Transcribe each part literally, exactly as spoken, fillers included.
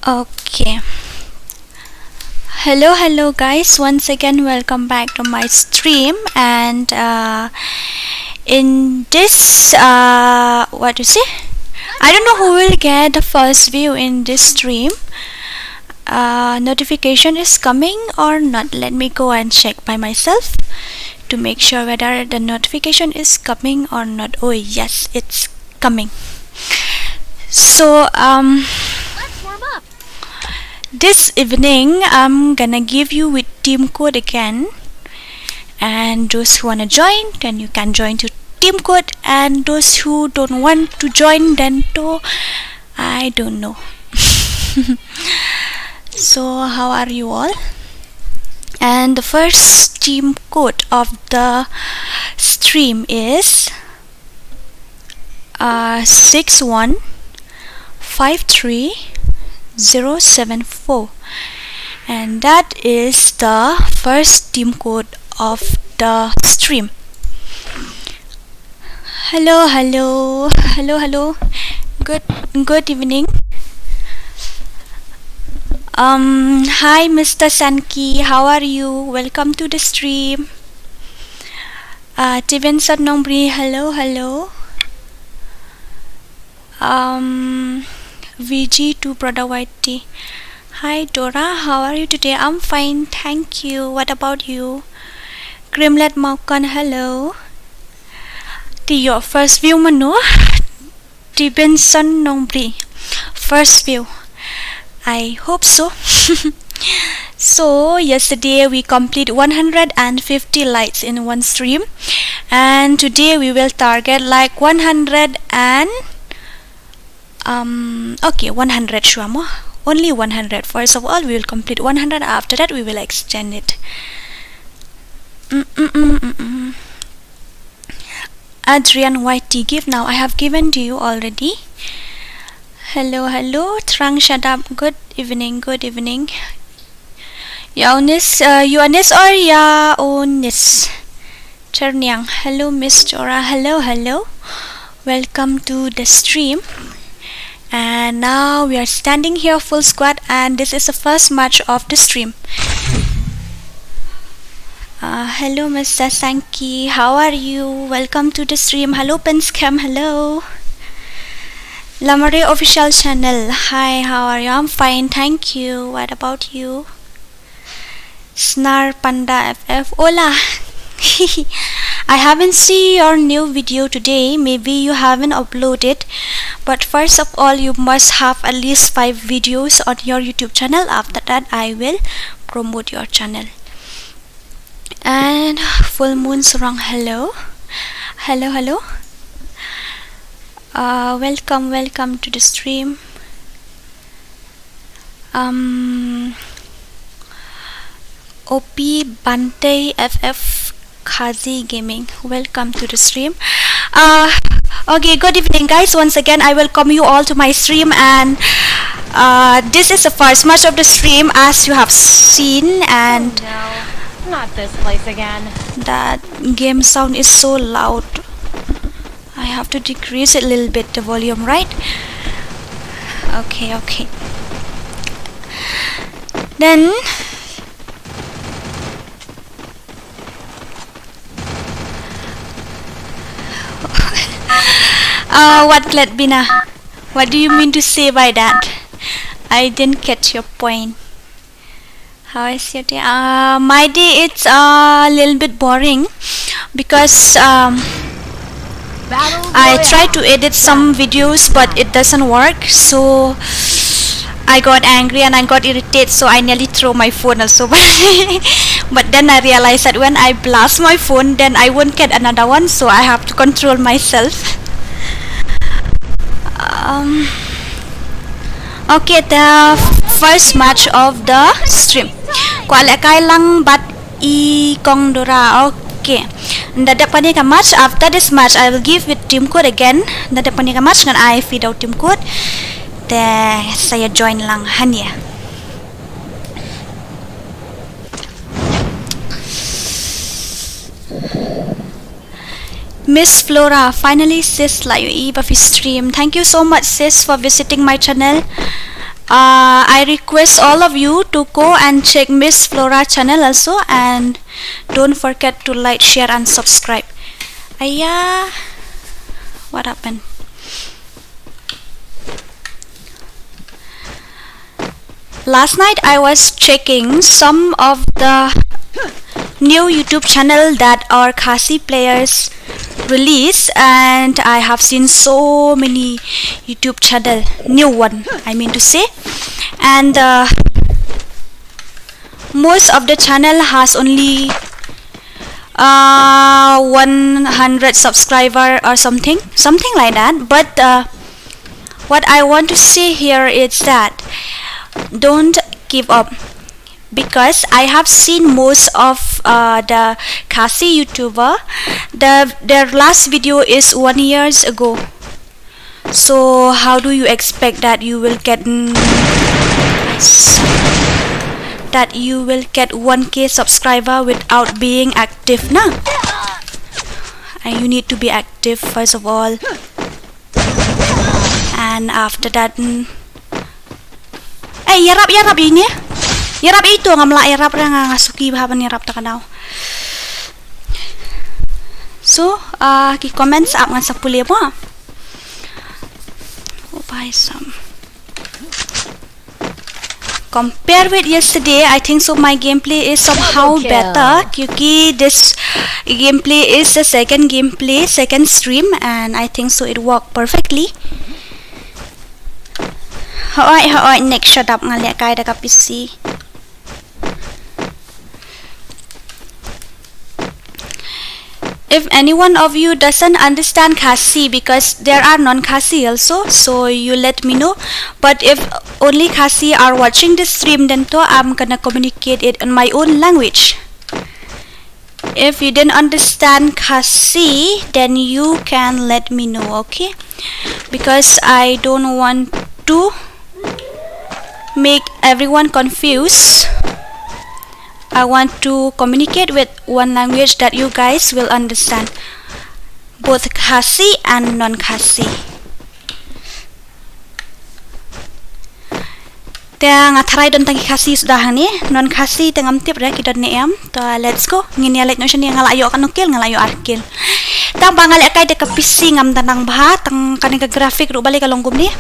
Okay. Hello, hello, guys. Once again, welcome back to my stream. And uh, in this, uh, what to say? I don't know who will get the first view in this stream. Uh, notification is coming or not? Let me go and check by myself to make sure whether the notification is coming or not. Oh, yes, it's coming. So, um, this evening I'm gonna give you with team code again, and those who wanna join, then you can join to team code, and those who don't want to join, then to, I don't know. So how are you all? And the first team code of the stream is uh, six one five three zero seven four, and that is the first team code of the stream. Hello, hello, hello, hello. Good, good evening. Um, hi, Mister Sanki. How are you? Welcome to the stream. Uh, Stevenson Nongbri, hello, hello. Um, V G two Brother Whitey. Hi, Dora. How are you today? I'm fine, thank you. What about you? Grimlet Mokon, hello. Te ïoh first view mano? Stevenson Nongbri. First view. I hope so. So, yesterday we complete one hundred and fifty likes in one stream. And today we will target like one hundred and, um, okay, one hundred shuwa mo. Only one hundred. First of all, we will complete one hundred. After that, we will extend it. Mm-mm-mm-mm. Adrian Y T, give now. I have given to you already. Hello, hello. Trang Shadap. Good evening, good evening. Yaonis, uh, Ioannis or Yaonis? Cherniang. Hello, Miss Chora. Hello, hello. Welcome to the stream. And now we are standing here full squad, and this is the first match of the stream. Uh, hello, Mister Sanki. How are you? Welcome to the stream. Hello, Pinskem. Hello. Lamare Official Channel. Hi, how are you? I'm fine, thank you. What about you? Snar Panda F F. Hola. I haven't seen your new video today. Maybe you haven't uploaded. But first of all, you must have at least five videos on your YouTube channel. After that, I will promote your channel. And Full Moon Surang, hello. Hello, hello. Uh, welcome, welcome to the stream. Um, O P Bante F F Khazi Gaming, welcome to the stream. Uh, okay, good evening, guys. Once again, I welcome you all to my stream, and uh, this is the first match of the stream, as you have seen, and No, not this place again. that game sound is so loud. I have to decrease a little bit the volume, right? Okay, okay. Then, uh, what, Kletbina? What do you mean to say by that? I didn't catch your point. How is your day? Uh, my day, it's a little bit boring because um, I try to edit some videos, but it doesn't work. So I got angry and I got irritated. So I nearly throw my phone also. But then I realized that when I blast my phone, then I won't get another one. So I have to control myself. Um, okay, the first match of the stream. Kwah lehkai lang bad i Kong Dora. Okay. Nda dep kane ka match, after this match I will give with team code again. Nda dep kane ka match ngan ai phi da u team code. Te sa ïa join lang hangne. Miss Flora, finally sis la ïohi ba phi stream. Thank you so much sis for visiting my channel. Uh, I request all of you to go and check Miss Flora channel also, and don't forget to like, share and subscribe. Aya, what happened? Last night I was checking some of the new YouTube channel that our Khasi players release, and I have seen so many YouTube channel, new one, I mean to say, and uh, most of the channel has only uh, one hundred subscriber or something, something like that. But uh, what I want to say here is that don't give up, because I have seen most of uh, the Khasi YouTuber. The their last video is one years ago. So how do you expect that you will get mm, that you will get one K subscriber without being active na? And you need to be active first of all. And after that, mm, eh, ïarap, ïarap ïa ini. Ïarap ïa itu, ngam lah ïarap, nga, nga suki bha ban ïarap ta ka daw. So, uh, ki comments ap ngan sa pule mo. Oh, buy some. Compare with yesterday, I think so my gameplay is somehow better, क्योंकि this gameplay is the second gameplay, second stream, and I think so it worked perfectly. Hooid, hooid, Nick, shut up, nga leh kai da ka P C. If any one of you doesn't understand Khasi, because there are non-Khasi also, so you let me know. But if only Khasi are watching this stream, then to I'm gonna communicate it in my own language. If you didn't understand Khasi, then you can let me know, okay? Because I don't want to make everyone confused. I want to communicate with one language that you guys will understand, both Khasi and non-Khasi. Te nga tharai don tang ki Khasi suda hangne, non-Khasi te ngam tip re ki don ne em. To let's go. Ngin ïa leit noh shane, nga la ïoh katno kill, nga la ïoh ar kill. Tang ba nga leh kai da ka P C ngam da nang bha, tang kane ka graphic ruh balei ka long kumne.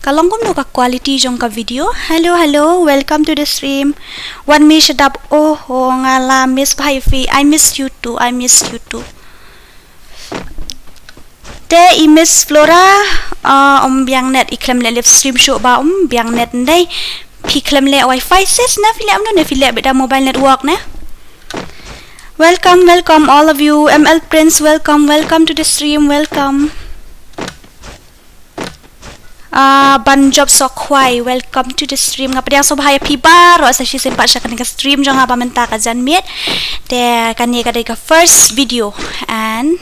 Ka long kumno ka quality jong ka video. Hello, hello, welcome to the stream. Wan mi shadap, oh, oh, nga la miss bha ïa phi. I miss you too, I miss you too. Te i Miss Flora, uh, um biang net, i khlem leh live stream shuh ba um biang net ndai. Phi khlem leh wifi sis, na phi leh um ne, phi leh beit da mobile network ne. Welcome, welcome all of you. M L Prince, welcome, welcome to the stream, welcome. Ah, Ban Job Sokhwai, welcome to the stream. Nga pdiang sngewbha ïa phi baroh sa shisien pat sha kane ka stream jong nga ba mynta ka janmiet. Te kane ka dei ka first video and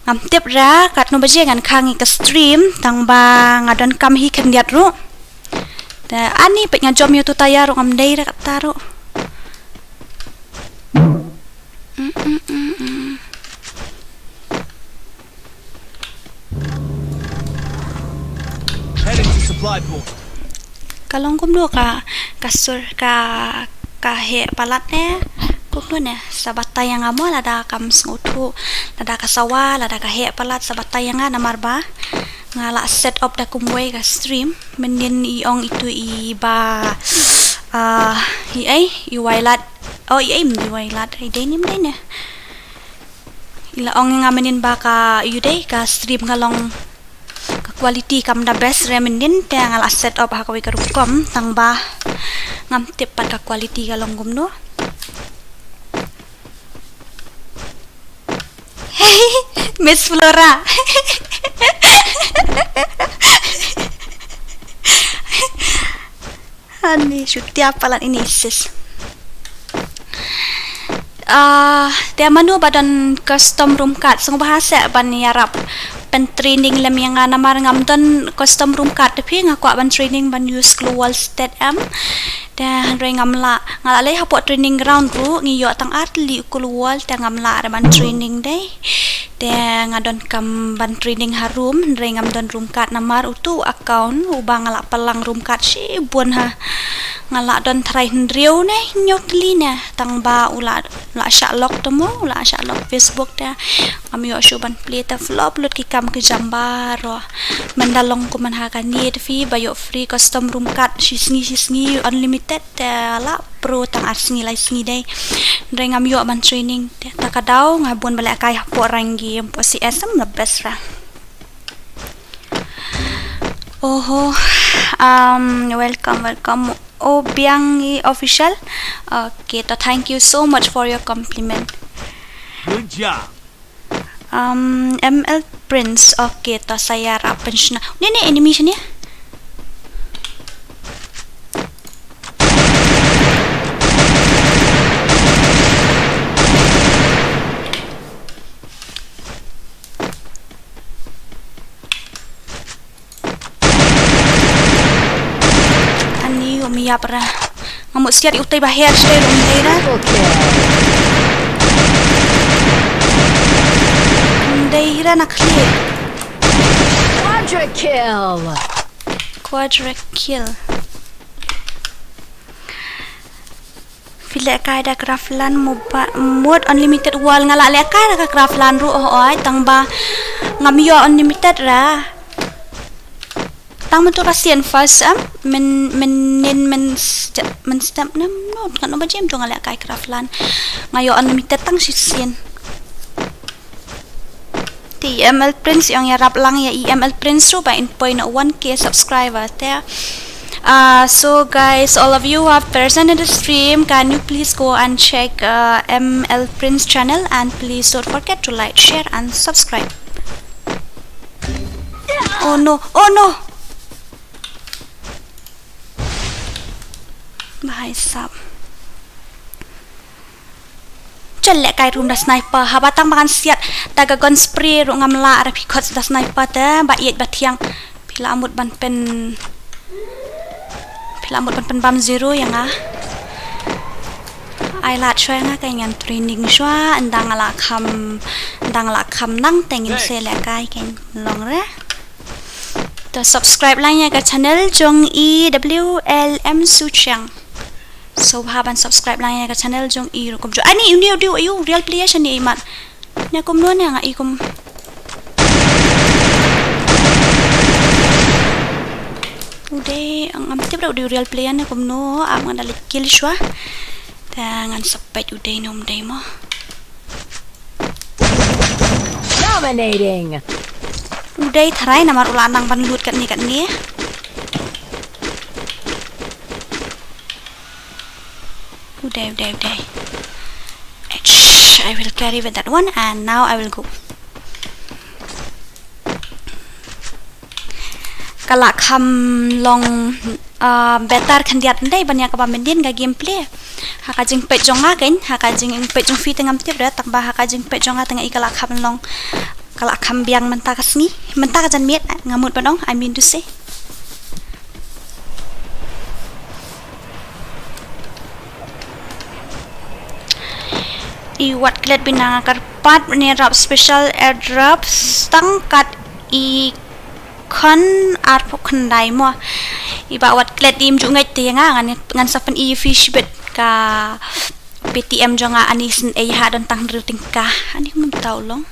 ngam tip re katno baje ngan khang ïa ka stream, tang ba nga don kam hi khyndiat ruh. Te ani peit nga jom ïa utu u tyre ruh, ngam dei re kata ruh. Mm, mm, mm, mm. Heading to supply point. Ka long kumno ka, ka sur, ka, ka heh palat ne? Kumno ne? Sa batai ïa nga mo, lada kam sngewthuh, lada ka sawa, lada ka heh palat, sa batai ïa nga namar ba nga la set up da kumwei ka stream. Mynnin i ong itu i ba, ah, i ei, i Wailat. Oh, i ei, i Wailat. I dei ne, i dei ne. I la ong ïa nga mynnin ba ka, ïu dei, ka stream ka long, ka quality kam da best re mynnin, te nga la set up ha kawei ka rukom, tang ba ngam tip pat ka quality ka long kumno. Miss Flora. Ani shutia palat ini sis. Ah, te mano ba don custom room card, sngewbha seh ban ïarap pyntraining lem ïa nga namar ngam don custom room card, te phi nga kwah ban training ban use Global Stat em. Te hynrei ngam lah, nga la leit hapoh training ground ruh, ngi ïoh tang ar tylli u cold wall, te ngam lah re ban training dei. Te nga donkam ban training ha room, hynrei ngam don room card namar utu u account uba nga la pynlang room card shibun ha. Nga la don tharai hynriew ne hynñiew tylli ne, tang ba u la, u la shah lock te mo, u la shah lock Facebook te. Ngam ïoh shuh ban plie te flop lut ki kam ki jam baroh. Mynta long kum man ha kane te phi ba ïoh free custom room card shi sngi shi sngi unlimited te la pro tang ar sngi lai sngi dei. Hynrei ngam ïoh ban training te ta ka daw nga bun ba lehkai hapoh rank game, hapoh C S em la best ra. Oho, um, welcome, welcome. Obiang Official. Okay, to thank you so much for your compliment. Good job. Um, M L Prince. Okay, to sa ïarap pynshna. Ni ni enemy shane. Ani um ïap ra. Nga mut siat ïa utei ba her sdei ruh um dei ra. Triple kill. Um dei ra na khlieh. Quadra kill. Quadra kill. Phi lehkai da Craftland mo ba, mut unlimited world, nga la lehkai da ka Craftland ruh hooid, tang ba ngam ïoh unlimited ra. Tang mynta ka sien first em, men, men nin men st-, men step nem no, ngan no ba jem tu nga lehkai Craftland. Nga ïoh unlimited tang shisien. Te i M L Prince, ïong ïarap lang ïa i M L Prince ruh ba in poi na one K subscriber te. Uh, so guys, all of you who are present in the stream, can you please go and check, uh, M L Prince channel and please don't forget to like, share and subscribe. Oh no, oh no. Bhai sahab. Chal lehkai ruh da sniper, haba tang ba ngan siat da ka gun spray ruh ngam lah ra, phi khot da sniper te ba ïeit ba thiang. Phi la mut ban pyn, phi la mut ban pynbam zero ïa nga. Ai lad shuwa ïa nga, ka ngan training shuwa, ynda nga la kham, ynda nga la kham nang te ngin sa lehkai, kan long re. To subscribe lang ïa ka channel jong i W L M Suchiang. Sngewbha ban subscribe lang ïa ka channel jong i ruh kumjuh. Ani, uni u dei u real player shane i mat. Ne kumno ne nga i kum. U dei, ngam tip re u dei u real player ne kumno, ap ngan da leit kill shuwa. Te ngan sa peit u dei ne um dei mo. Dominating. U dei tharai namar u la nang ban lut katne katne. U dei, u dei, u dei. H, I will carry with that one and now I will go. Ka la kham long, ah, better khyndiat ym dei ban ïa kaba mynnin ka gameplay. Ha ka jingpeit jong nga kein, ha ka jingpeit jong phi te ngam tip re, tang ba ha ka jingpeit jong nga te nga i ka la kham long, ka la kham biang mynta ka sngi, mynta ka janmiet nga mut ban ong, I mean to say. I wat klet bina nga kyrpad ban ïarap special airdrop tang kat i khon arphew khyndai mo. I ba wat klet im ju ngeit te nga ngan, ngan sa pyn-i ïa phi shibit ka Paytm jong nga, ani sngewbha don tang hynriew tyngka. Ani ngam tau long.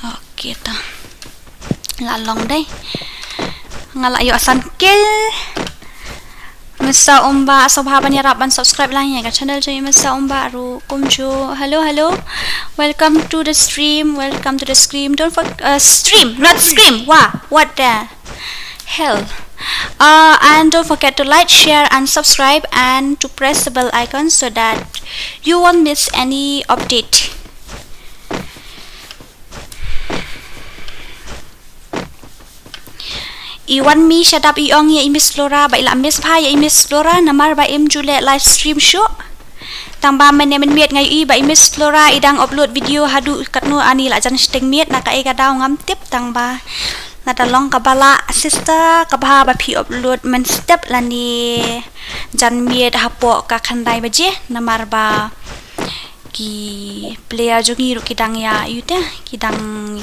Okay ta. La long dei. Nga la ïoh san kill. Masa Umba, sngewbha ban ïarap ban subscribe lang ïa ka channel jong i Masa Umba ruh kumjuh. Hello, hello. Welcome to the stream. Welcome to the stream. Don't for, uh, stream, not scream. Wah, what the hell. Uh, and don't forget to like, share and subscribe and to press the bell icon so that you won't miss any update. I wan mi shadap i ong ïa i Miss Flora ba i la miss bha ïa i Miss Flora namar ba im ju leh live stream shuh. Tang ba mynne mynmiet nga ïohi ba i Miss Flora i dang upload video haduh katno, ani la jan shiteng miet na kaei ka daw ngam tip, tang ba Lada long kaba lah sister, kaba bha ba phi upload mynstep lane janmiet hapoh ka khyndai baje, namar ba ki player jong ngi ruh ki dang ïa, ïa te, ki dang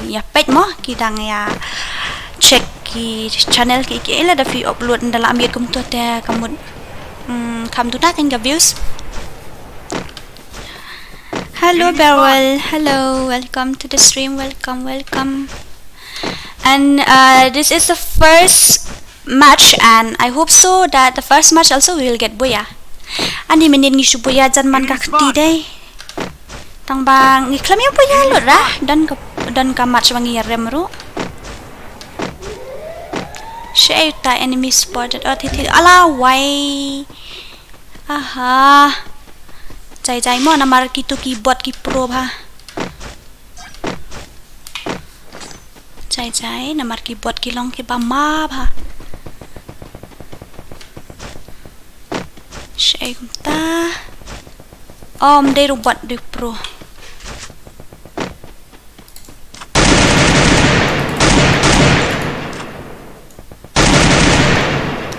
ïa peit mo, ki dang ïa check ki channel ki, ki, lada phi upload ynda la miet kumto te ka mut, mm, kam duna kein ka views. Hello, Beryl. Hello, welcome to the stream. Welcome, welcome. And, uh, this is the first match, and I hope so that the first match also we will get booyah. Ani mynnin ngi shu booyah jan man ka kti dei. Tang ba ngi khlem ïa booyah lut ra. Don ka, don ka match ba ngi ïa rem ruh. Shaei uta enemy spotted. Oh, thi, thi. Ala wai. Aha. Jai jai mo namar kitu ki bot ki pro bha. Jai jai namar ki bot ki long kiba ma bha. Shaei kumta. Om dei ruh bot dei pro.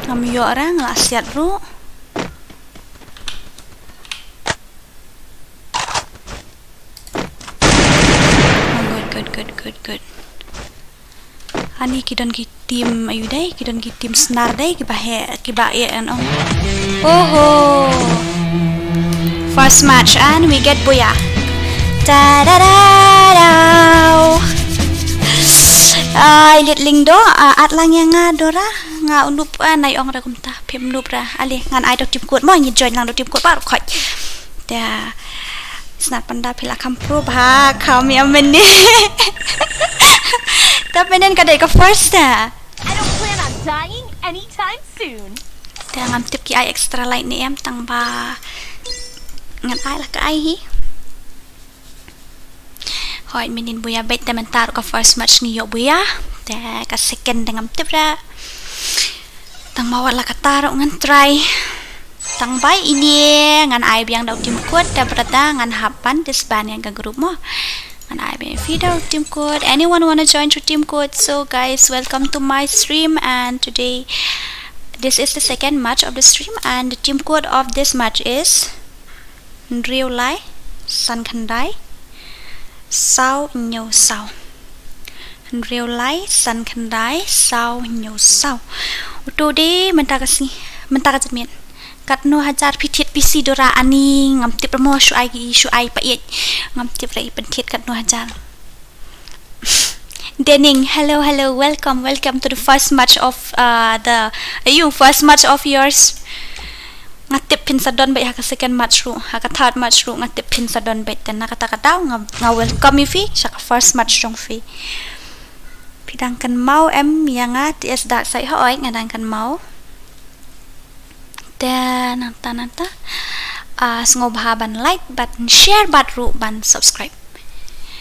Ngam ïoh ra, nga la siat ruh. Oh, good, good, good, good, good. Ani ki don ki team ayu dei, ki don ki team snar dei, kiba heh, kiba eh an ong. Oho. First match and we get booyah. Da da da da. Ai, lit ling do, ah, at lang ïa nga Dora, nga u nup, ah, nai ong ra kumta, phim nup ra. Ale, ngan ai da u team code mo, ngi join lang da u team code baroh khoit. Da. Snar panda phi la kham pro bha, kham ïa mynnin. Te mynnin ka dei ka first da. I don't plan on dying anytime soon. Te ngam tip ki ai extra light ne em tang ba ngan ai la ka ai hi. Hooid, mynnin booyah beit te mynta ruh ka first match ngi ïoh booyah. Te ka second te ngam tip ra. Tang ba wat la kata ruh ngan try. Tang ba ine ngan ai biang da u team code te brata ngan hap ban disband ïa ka group mo. Ngan ai biang phi da u team code. Anyone wanna join through team code? So guys, welcome to my stream and today this is the second match of the stream and the team code of this match is hynriew lai san khyndai saw hynñiew saw. Hynriew lai san khyndai saw hynñiew saw. Uto de mynta ka sngi, mynta ka janmiet. Katno hajar phi thied P C Dora ani ngam tip ra mo shu ai ki shu ai pa ïeit. Ngam tip ra i pynthied katno hajar. Dening, hello, hello, welcome, welcome to the first match of, uh, the, you, first match of yours. Nga tip phin sa don beit ha ka second match ruh, ha ka third match ruh, nga tip phin sa don beit te na kata ka daw, nga, nga welcome ïa phi, sha ka first match jong phi. Phi dang kynmaw em ïa nga T S Dark Side hooid, nga dang kynmaw. Te nangta nangta. Ah, sngewbha ban like, ban share, bad ruh ban subscribe.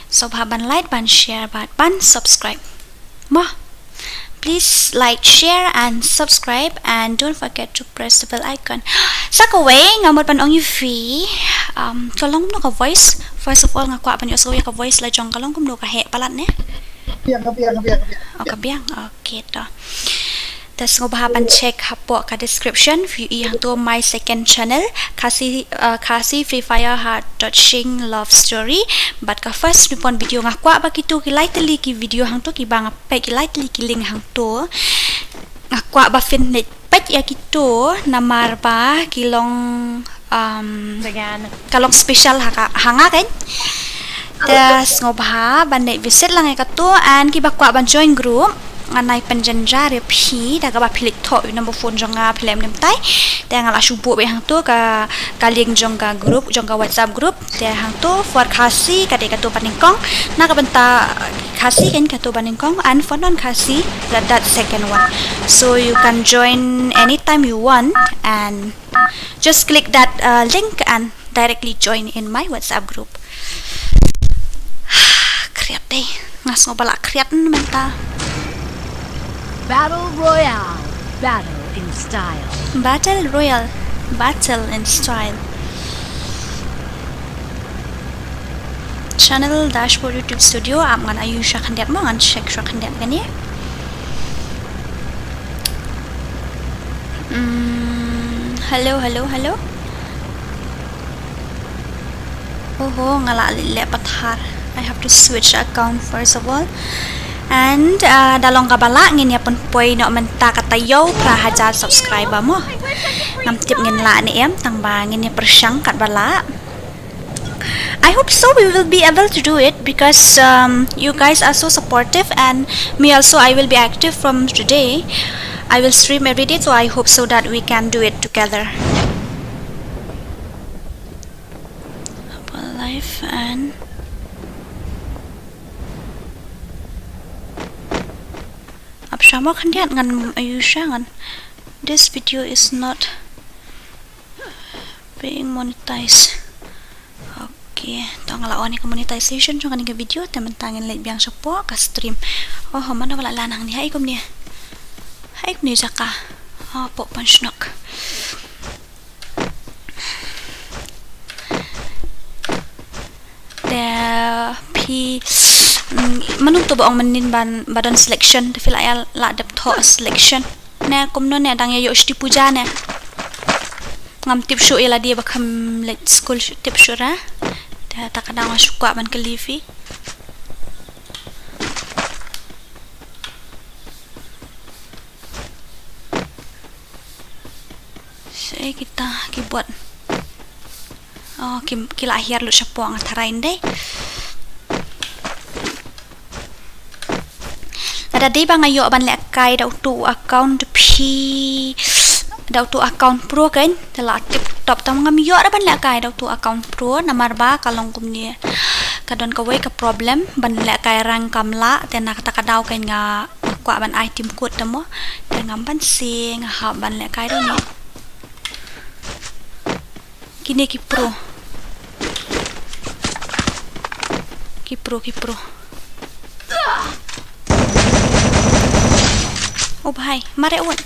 Sngewbha ban like, ban share, bad ban subscribe. Mo. Please like, share and subscribe and don't forget to press the bell icon. Sa kawei nga mut ban ong ïa phi, um, ka long kumno ka voice. First of all nga kwah ban ïohsngew ïa ka voice la jong ka long kumno, ka heh palat ne? Biang, ka biang, ka biang, ka biang. Oh, ka biang. Okay to. Te sngewbha ban check hapoh ka description, phi ïohi hangto my second channel, Khasi, uh, Khasi Free Fire Heart Touching Love Story. Bad ka first newborn video nga kwah ba kito ki lai tylli ki video hangto kiba nga peit, ki lai tylli ki link hangto. Nga kwah ba phin leit peit ïa kito namar ba ki long, um, ka long special ha ka, ha nga kan. Te sngewbha ban leit visit lang ïa kato and kiba kwah ban join group ngan ai pynjynjar ïa phi da kaba phi leit thoh ïa u number phone jong nga phi leh mynta. Te nga la shu buh beit hangto ka, ka link jong ka group, jong ka WhatsApp group. Te hangto for Khasi ka dei kato ba nyngkong. Na ka bynta Khasi kan kato ba nyngkong and for non Khasi that, that second one. So you can join anytime you want and just click that, uh, link and directly join in my WhatsApp group. Khriat dei. Nga sngew ba la khriat mynta. Battle Royale. Battle in style. Battle Royale. Battle in style. Channel dashboard YouTube studio, ap ngan ïoh sha khyndiat mo, ngan check sha khyndiat kane. Mm, hello, hello, hello. Oho, nga la leh pathar. I have to switch account first of all. And, uh, da long kaba lah ngin ïa pynpoi noh mynta ka taïew phra hajar subscriber mo. Ngam tip ngin lah ne em, tang ba ngin ïa pyrshang kat ba lah. I hope so we will be able to do it because, um, you guys are so supportive, and me also, I will be active from today. I will stream every day, so I hope so that we can do it together. Life and ap shamo khyndiat ngan ayu sha ngan. This video is not being monetized. Okay, to nga la on ïa ka monetization jong kane ka video, te mynta ngin leit biang shapoh ka stream. Oh, mano ba la lan hangne, ha i kumne. Ha i kumne jaka. Oh, pok pan shnok. Te phi, mm, mano to ba ong mynnin ban ba don selection, te phi la ïa la dep thoh selection. Ne kumno ne dang ïa ïoh shuti puja ne. Ngam tip shuh ïa lade ba kham leit skul shuh tip shuh ra. Te ta ka dang shu kwah ban kylli phi. Sha kita ki bot. Oh, ki, ki la hiar lut shapoh nga tharai ndai. Lada dei ba nga ïoh ban lehkai da utu u account phi, da utu u account pro kan, te la tip top tam ngam ïoh da ban lehkai da utu u account pro namar ba ka long kumne. Ka don kawei ka problem ban lehkai rank kam lah, te na kata ka daw kan nga kwah ban ai team code te mo. Te ngam banse nga hap ban lehkai da une. Kine ki pro. Ki pro, ki pro. Oh bhai, mare un.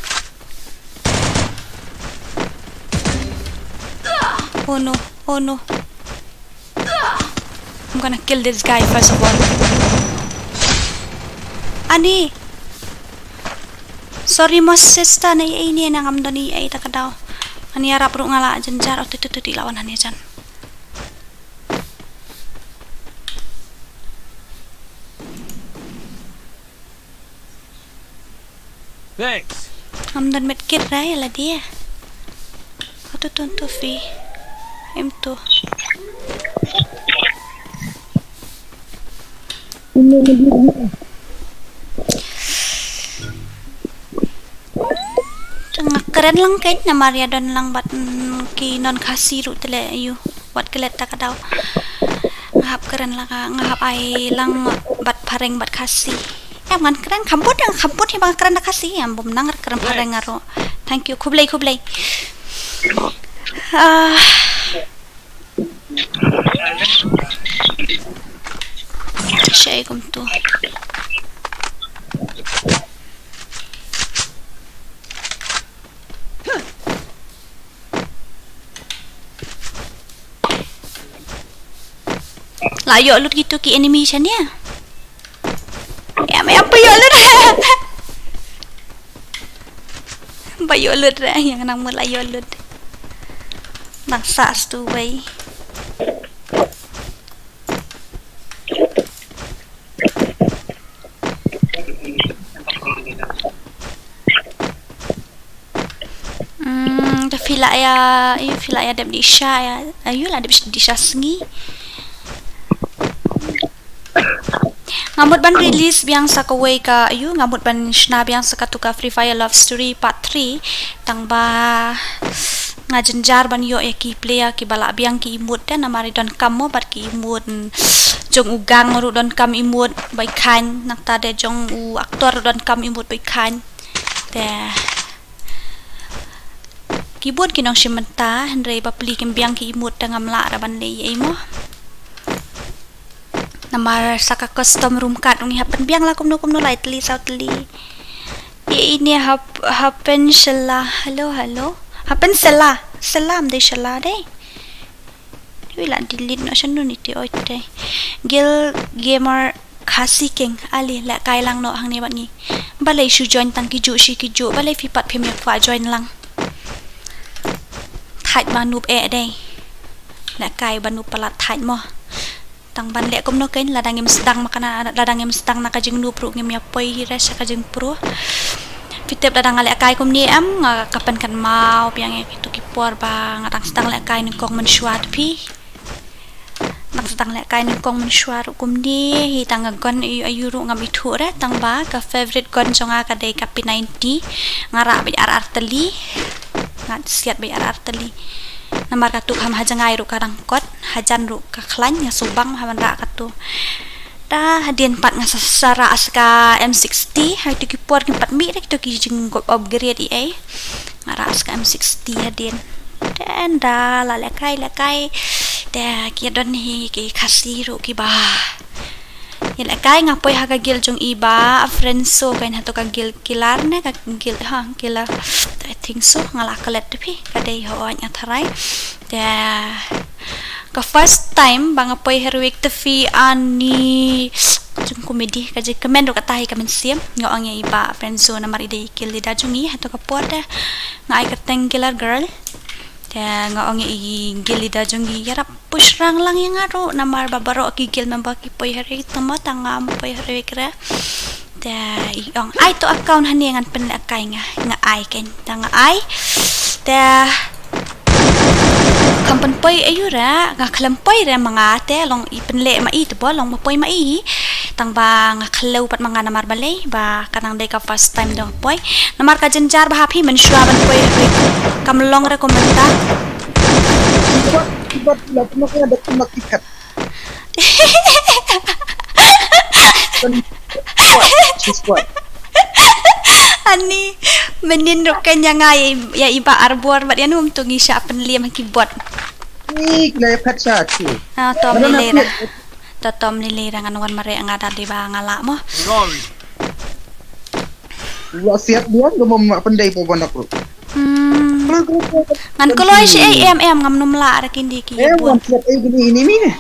Oh no, oh no. I'm gonna kill this guy first of all. Ani. Sorry mo sister, na ïa ine na ngam don ïa ita ka daw. Ani arap ruh nga la jynjar, oh tu tu tu ti lawan ani jan. Thanks. Am don medkit rai la dia. Atu tun tu fi. Em tu. Nga kren lang kein namar ïa don lang bad, mm, ki non Khasi ruh te leh ïa u. Wat klet ta ka daw. Nga hap kren lang, nga hap ai lang bad phareng bad Khasi. Em ngan kren kham bud, nga kham bud hi ba nga kren da Khasi, em bym nang kren phareng nga ruh. Thank you, khublei, khublei. Ah. Shai kumtu. La ïoh lut kitu ki enemy sha nia. Em, em, ba ïoh lut. Ba ïoh lut re, ïa nga nang mut la ïoh lut. Nang sah stu wei. Hmm, te phi la ïa, ïa phi la ïa dep di sha ïa, ïa la dep di sha sngi. Nga mut ban release biang sa kawei ka, ïa nga mut ban shna biang sa katu ka Free Fire Love Story Part three, tang ba nga jynjar ban ïoh ïa ki player kiba lah biang ki emote te namar i donkam mo bad ki emote, mm, jong u gang ruh donkam emote ba i khein, nangta de jong u actor ruh donkam emote ba i khein. Te ki bun ki nongshim bynta, hynrei ba pli kim biang ki emote te ngam lah ra ban leh ei mo. Namar sa ka custom room card ngi hap pynbiang la kumno kumno lai tylli saw tylli. Ïa ine hap, happen shella. Hello, hello. Happen shella. Shella, ym dei shella dei. Wi la delete noh shano niti oi te. Gil Gamer Khasi King, ale lehkai lang noh hangne bad ngi. Balei shu join tang kijuh shi kijuh, balei phi pat phim ïa kwah join lang. Thait ba noob eh dei. Lehkai ba noob palat thait mo. Tang ban leh kumno kein, lada ngim sdang ma kane, lada ngim sdang na ka jingnoob ruh ngim ïa poi hi re sha ka jingpro. Phi tip lada nga lehkai kumne em, nga ka pynkynmaw biang ïa kito ki por ba nga dang sdang lehkai nyngkong mynshuwa te phi. Dang sdang lehkai nyngkong mynshuwa ruh kumne hi, tang ka gun aiu aiu ruh ngam ithuh re, tang ba ka favorite gun jong nga ka dei ka P ninety. Nga rah beit ar ar tylli. Nga siat beit ar ar tylli. Namar katu kham ha jngai ruh ka dang kot, hajan ruh ka khlaiñ, nga shu bang ha ban rah katu. Da hadien pat nga sa, sa rah sa ka M sixty, ha itu ki por kim pat mih re kito ki jing upgrade ei ei. Nga rah sa ka M sixty hadien. Te ynda la lehkai lehkai, te ki don hi ki Khasi ruh kiba ïa lehkai. Nga poi ha ka guild jong i Bah Frenso, kein hato ka guild killer ne ka guild, ha, killer. I think so, nga la klet te phi, ka dei hooid nga tharai. Te ka first time ba nga poi heroic te phi, ani jong comedy, ka jingkmen ruh kata hi ka mynsiem. Nga ong ïa i Bah Frenso namar i dei guild leader jong i, hato ka por te nga ai kyrteng killer girl. Te nga ong ïa i guild leader jong i ïarap push rang lang ïa nga ruh namar ba baroh ki guild member ki poi heroic, tang ma tang ngam poi heroic re. Te i ong ai to account hangne ngan pynlehkai, nga, nga ai kein, te nga ai. Te kham pynpoi aiu re, nga khlem poi re ma nga, te long i pynleh ma i te ba long ma poi ma i. Tang ba nga khlem pat ma nga namar balei ba ka nang dei ka first time dang poi. Namar ka jynjar ba ha phi mynshuwa ban poi heroic, kam long re kumta. Kibat, kibat, la pernah ada kena kikat. Kan, squad, squad. Ani, mynnin ruh kein ïa nga ïa, ïa i Bah Arbor bad ïa num tu ngi shah pynliem ha ki bot. Ni, kena ïa phet sha tu. Ah, tom lili ra. To tom lili ra, ngan wan mareh nga da dei ba nga lah mo. Wa siat dia, ga mom mak pyndai po ban dak ruh. Hmm. Ngan kloi shi ei em em, ngam num lah ra kin di ki. Eh, bun. Wan siat ei gini ini ni.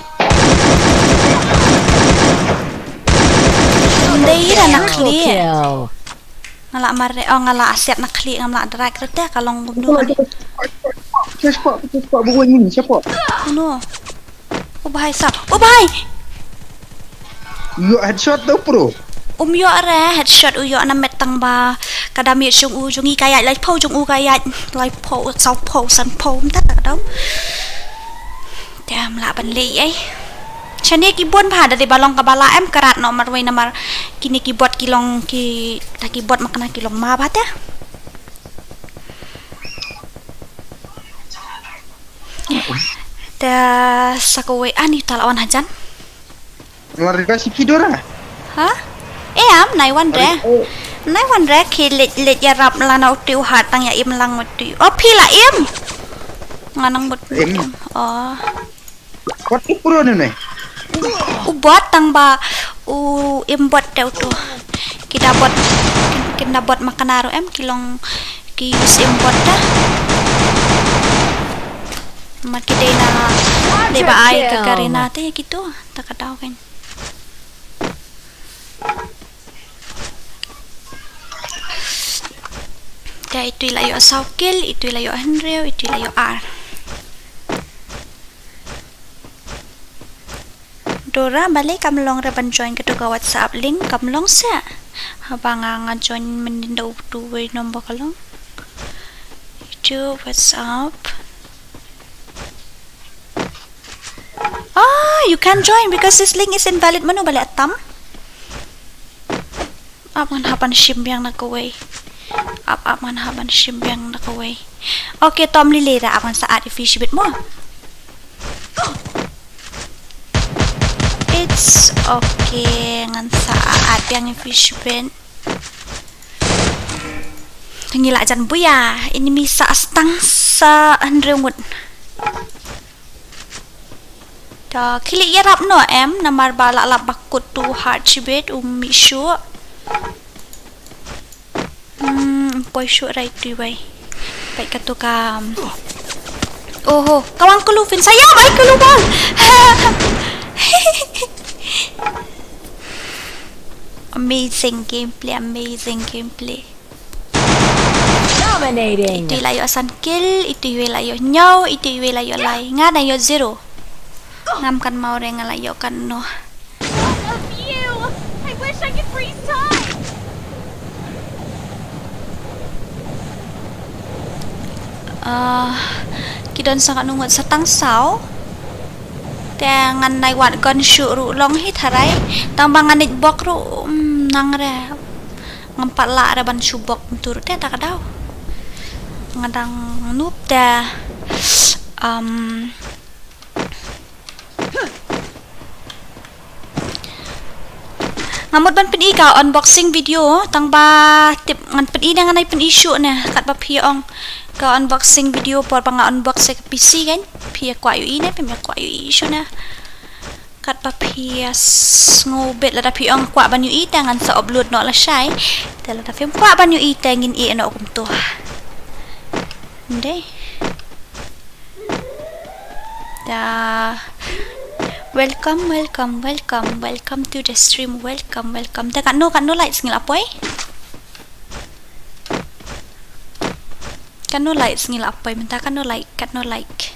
Pyndai ra na khlieh. Nga lah mareh, oh, nga lah siat na khlieh, ngam lah drag ra te ka long kumno. Siapa? Siapa? Buku ini siapa? Kumno? U bhai sap. U bhai. Ïoh headshot tu, bro. Um ïoh re headshot, u ïoh na met tang ba ka damage jong u, jong i ka ïaid laiphew, jong u ka ïaid laiphew, sawphew, sanphew, mynta ka dam. Te ym lah ban leh ei. Shane ki bun bha, da dei ba long kaba lah em ka rat noh marwei namar kine ki bot ki long ki, ta ki bot ma kane ki long ma bha te. Te sa kawei ani ta la wan hajan. Lar ka si ki dora. Ha? Eh, am, nai wan re. Nai wan re, ki leit, leit ïarap la na uti u hat tang ïa im lang uti. Oh, phi la im. Nga nang mut. Im. Oh. Wat u pro ne ne. U bot tang ba u im bot te utu. Ki da bot, ki da bot ma kane ruh em, ki long ki use im bot da. Ma ki dei na, dei ba ai ka Garena te kitu, ta ka daw kan. Te itu i la ïoh saw kill, itu i la ïoh hynriew, itu i la ïoh ar. Dora, balei kam long re ban join kato ka WhatsApp link, kam long se. Haba nga, nga join mynnin da utu wei number ka long. Itu WhatsApp. Ah, you can't join because this link is invalid. Mano balei tam? Ap ngan hap ban shim biang na kawei. Ap, ap ngan hap ban shim biang na kawei. Okay, tom lili ra, ap ngan sa add i fish bit mo. It's okay, ngan sa add biang i fish bit. Ngi la jan buya, ini mi sa stang sa hynriew ngut. Ta khlieh ïarap noh em, namar ba la lap ba kut tu hard shibit, um mih shuh. Hmm, poi shuh rai tu wei. Pai ka tu ka. Oho, ka wan kulu fin saya, bai kulu bal. Amazing gameplay, amazing gameplay. Dominating. Itu i la ïoh san kill, itu i la ïoh hynñiew, itu i la ïoh lai. Nga dang ïoh zero. Ngam kynmaw re nga la ïoh katno. I wish I could freeze time. Ah, ki don sa katno ngut, sa tang saw. Te ngan nai wad gun shuh ruh long hi tharai. Tang ba ngan ïeit bok ruh, mm, nang re. Ngam pat lah re ban shu bok kumtu ruh te ta ka daw. Nga dang noob te, um, nga mut ban pyni ka unboxing video, tang ba tip ngan pyni ne ngan ai pyni shuh ne, kat ba phi ong ka unboxing video por ba nga unbox ïa ka P C kan, phi ïa kwah ïohi ne, phim ïa kwah ïohi shuh ne. Kat ba phi ïa sngew bit lada phi ong kwah ban ïohi te ngan sa upload noh lashai. Te lada phim kwah ban ïohi te ngin ïeh noh kumtu. Ndei. Da. Welcome, welcome, welcome, welcome to the stream. Welcome, welcome. Da katno, katno likes ngi la poi? Katno likes ngi la poi? Mynta katno like, katno like?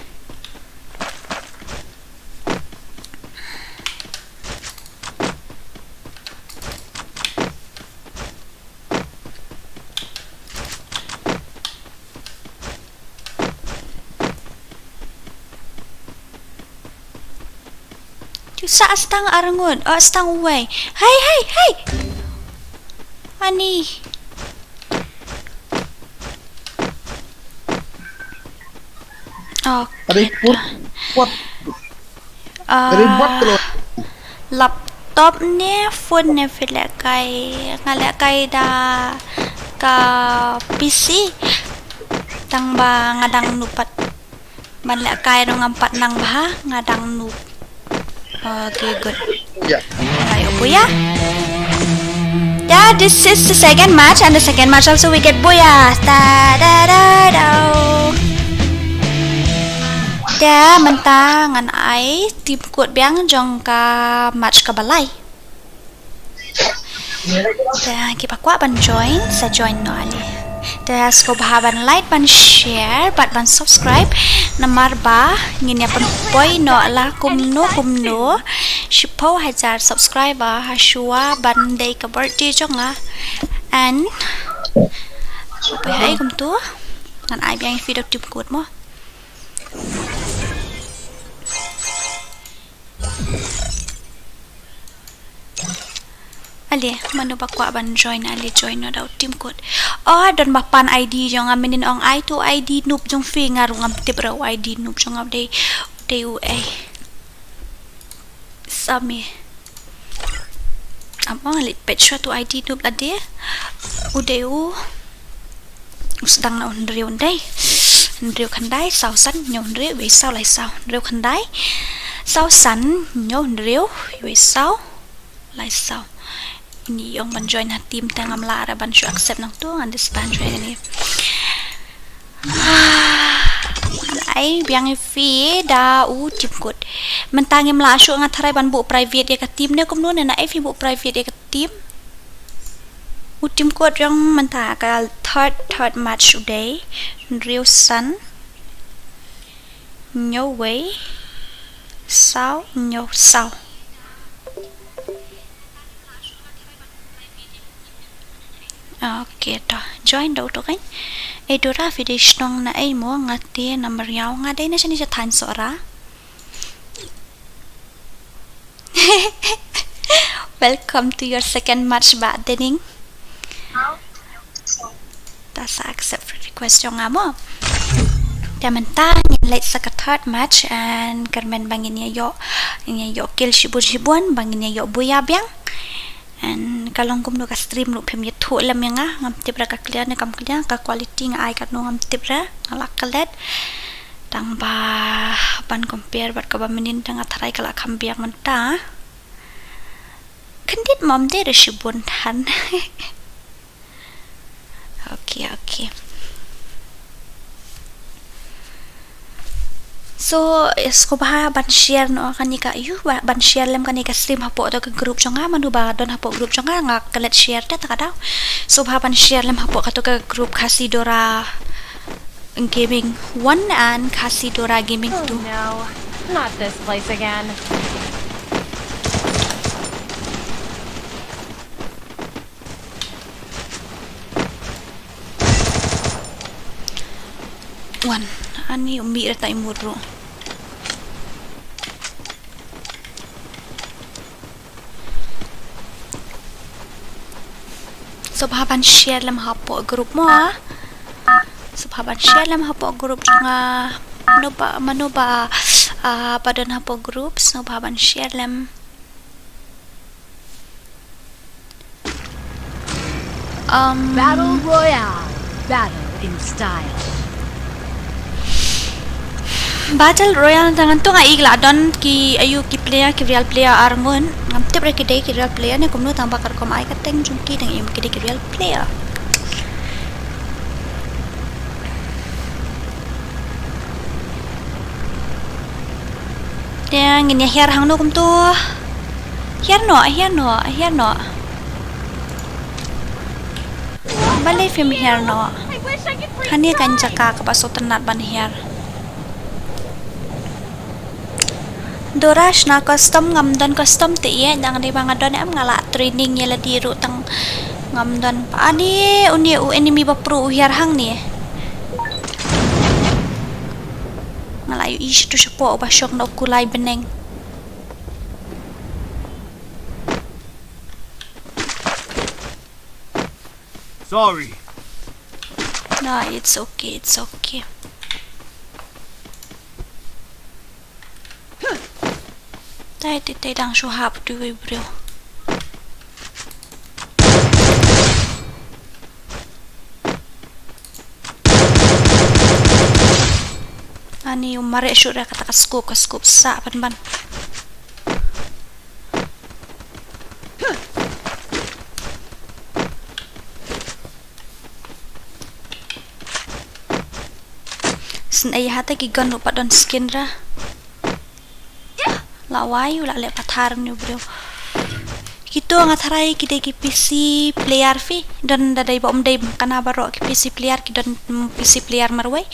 Ju sa stang arngut, oh, stang uwei. Hei, hei, hei. Ani. Oh, Ada ikut kuat. Ah, dari buat keluar. Laptop ne, phone ne phi leh kai? Nga leh kai da ka P C. Tang ba nga dang noob pat. Ban leh kai ruh ngam pat nang bha, nga dang noob. Okay, good. Ya. Ayo, Buya. Yeah, this is the second match, and the second match also we get Buya. Da, da, da, da. Da, mynta ngan ai team code biang jong ka match kaba lai. Te kiba kwah ban join, sa join noh ale. Te sngewbha ban like, ban share, bad ban subscribe. Namar ba ngin ïa pynpoi noh la kumno kumno shiphew hajar subscriber hashwa ban dei ka birthday jong nga. And pynpoi ha ei kumtu. Ngan ai biang ïa phi da u team code mo. Ale, mano ba kwah ban join, ale join noh da u team code. Oh, don ba pan I D jong nga, mynnin ong ai tu I D noob jong phi, nga ruh ngam tip re u I D noob jong nga u dei, u dei u ei. Same. Am ong ale peit shuwa tu I D noob lade. U dei u U sdang na u hynriew khyndai. Hynriew khyndai, saw san, hynñiew hynriew, wei saw, lai saw. Hynriew khyndai, saw san, hynñiew hynriew, wei saw, lai saw. Ini ong ban join ha team te ngam lah re ban shu accept nangtu, ngan disband join ini. Ai biang ïa phi da u team code. Mynta ngim lah shuh, nga tharai ban buh private ïa ka team ne kumno ne, na ei phi buh private ïa ka team. U team code jong mynta ka third, third match u dei hynriew san, hynñiew wei, saw hynñiew saw. Okay, to join da u to kan. Ei Dora, phi dei shnong na ei mo? Nga te na Mariaw, nga dei na shane sha thaiñ Sohra. Welcome to your second match, Bah Dening. Ta sa accept friend request jong nga mo. Te mynta ngin leit sa ka third match, and kyrmen ba ngin ïa ïoh, ngin ïa ïoh kill shibun shibun, ba ngin ïa ïoh buya biang. And ka long kumno ka stream ruh phim ïathuh lem ïa nga, ngam tip re ka clear ne kam clear, ka quality nga ai katno ngam tip re, nga la klet. Tang ba ban compare bad kaba mynnin te nga tharai ka la kham biang mynta. Khyndiat mom de re shibun than. Okay, okay. So, sngewbha ban share noh kane ka, ïoh, ba, ban share lem kane ka stream hapoh kato ka group jong nga, mano ba don hapoh group jong nga, nga klet share te ta ka daw. Sngewbha ban share lem hapoh kato ka group Khasi Dora Gaming one and Khasi Dora Gaming two. Oh no, not this place again. Wan, ani umi rata imur ro. Sngewbha ban share lem hapoh group mo. Sngewbha ban share lem hapoh group jong nga. Mano ba, mano ba, ah, ba don hapoh group, sngewbha ban share lem. Um, Battle Royale. Battle in style. Battle Royale tang ngan tu nga i la don ki ayu ki player, ki real player ar ngun. Ngam tip re ki dei ki real player ne kumno, tang ba ka rukom ai ka teng jong ki dang im ki dei ki real player. Te ngin ïa hiar hangno kumto. Hiar noh, hiar noh, hiar noh. Balei phim hiar noh? Kane ka jaka kaba sngewtynnat ban hiar. Dora shna custom, ngam don custom te ïa, dang dei ba nga don em, nga la training ïa lade ruh tang ngam don. Ani, uni u enemy ba pro u hiar hangne. Nga la ïohi sha tu shapoh ba shong da u kulai bneng. Sorry. No, it's okay, it's okay. Tai, tai, tai, dang shu hap tu, eh, bro. Ani u mareh shuh re kata ka scope, ka scope sah ban ban. Sngewbha ïa hata ki gun ruh pat don skin ra. La wai u la leh pathar ni u briew. Kito nga tharai ki dei ki P C player phi. Don da dei ba um dei kana baroh ki P C player, ki don, mm, P C player marwei.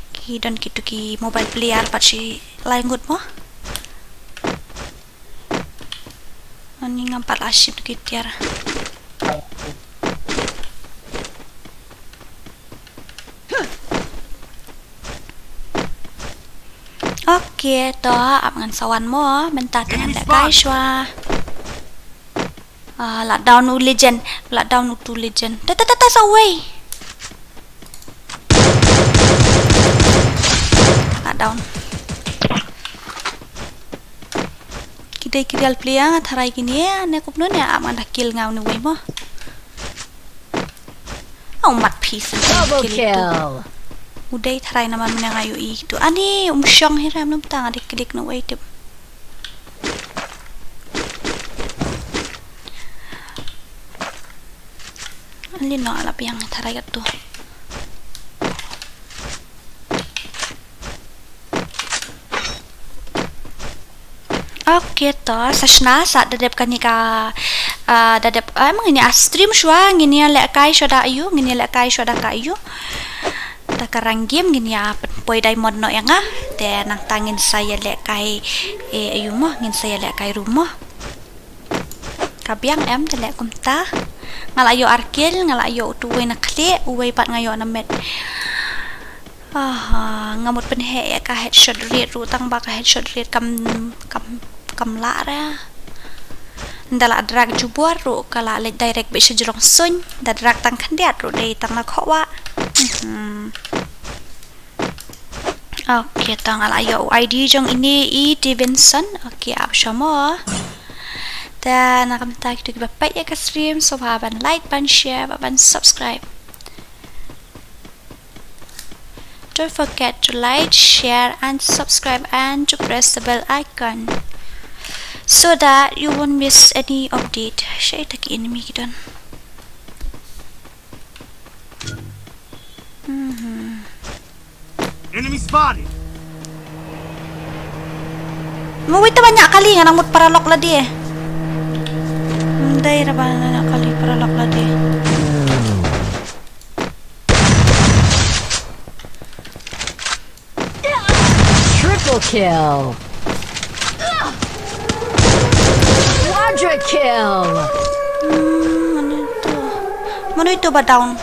Ki don kito ki mobile player pat shi lai ngut mo. Ani ngam pat la shim ki tiar. Okay, to ap ngan sa wan mo, mynta te ngan lehkai shuwa. Ah, la down u legend, la down u tu legend. Ta ta ta ta sa wei. La down. Ki dei ki real player nga tharai kine, ne kumno ne ap ngan da kill nga une wei mo. Au mat phi sa. Double kill tu. Kill. U dei tharai namar mynne nga ïohi tu. Ani um shong hi ram num ta nga dik dik na wei tip. Ani no ala biang tharai kat tu. Okay, to sa shna sa da dep kane ka, ah, da dep, ah, em ngin ïa stream shuwa, ngin ïa lehkai shuwa da ayu, ngin ïa lehkai shuwa da ka ayu. Da ka rank game ngin ïa pynpoi diamond noh ïa nga. Te nangta ngin sa ïa lehkai, eh, ayu mo, ngin sa ïa lehkai ruh mo. Ka biang em te leh kumta. Nga la ïoh ar kill, nga la ïoh utu uwei na khlieh, uwei pat nga ïoh na met. Aha, nga mut pynheh ïa ka headshot rate ruh tang ba ka headshot rate kam, kam, kam lah re. Nda la drag jubor ruh ka la leit direct beit sha jrong suiñ, da drag tang khyndiat ruh dei tang na khohwah. Mhm. Okay, tang la ïoh I D jong ine i Stevenson. Okay, ap sha mo. Te na kumta kito kiba peit ïa ka stream, sngewbha ban like, ban share, ban subscribe. Don't forget to like, share and subscribe and to press the bell icon so that you won't miss any update. Shai taki enemy ki don. Mhm. Enemy spotted. Mo wei te ba ñiah kali, nga nang mut paralok lade. Ndei ra ba ñiah kali paralok lade. Triple kill. Quadra kill. Hmm, mano ito? Mano ito ba down?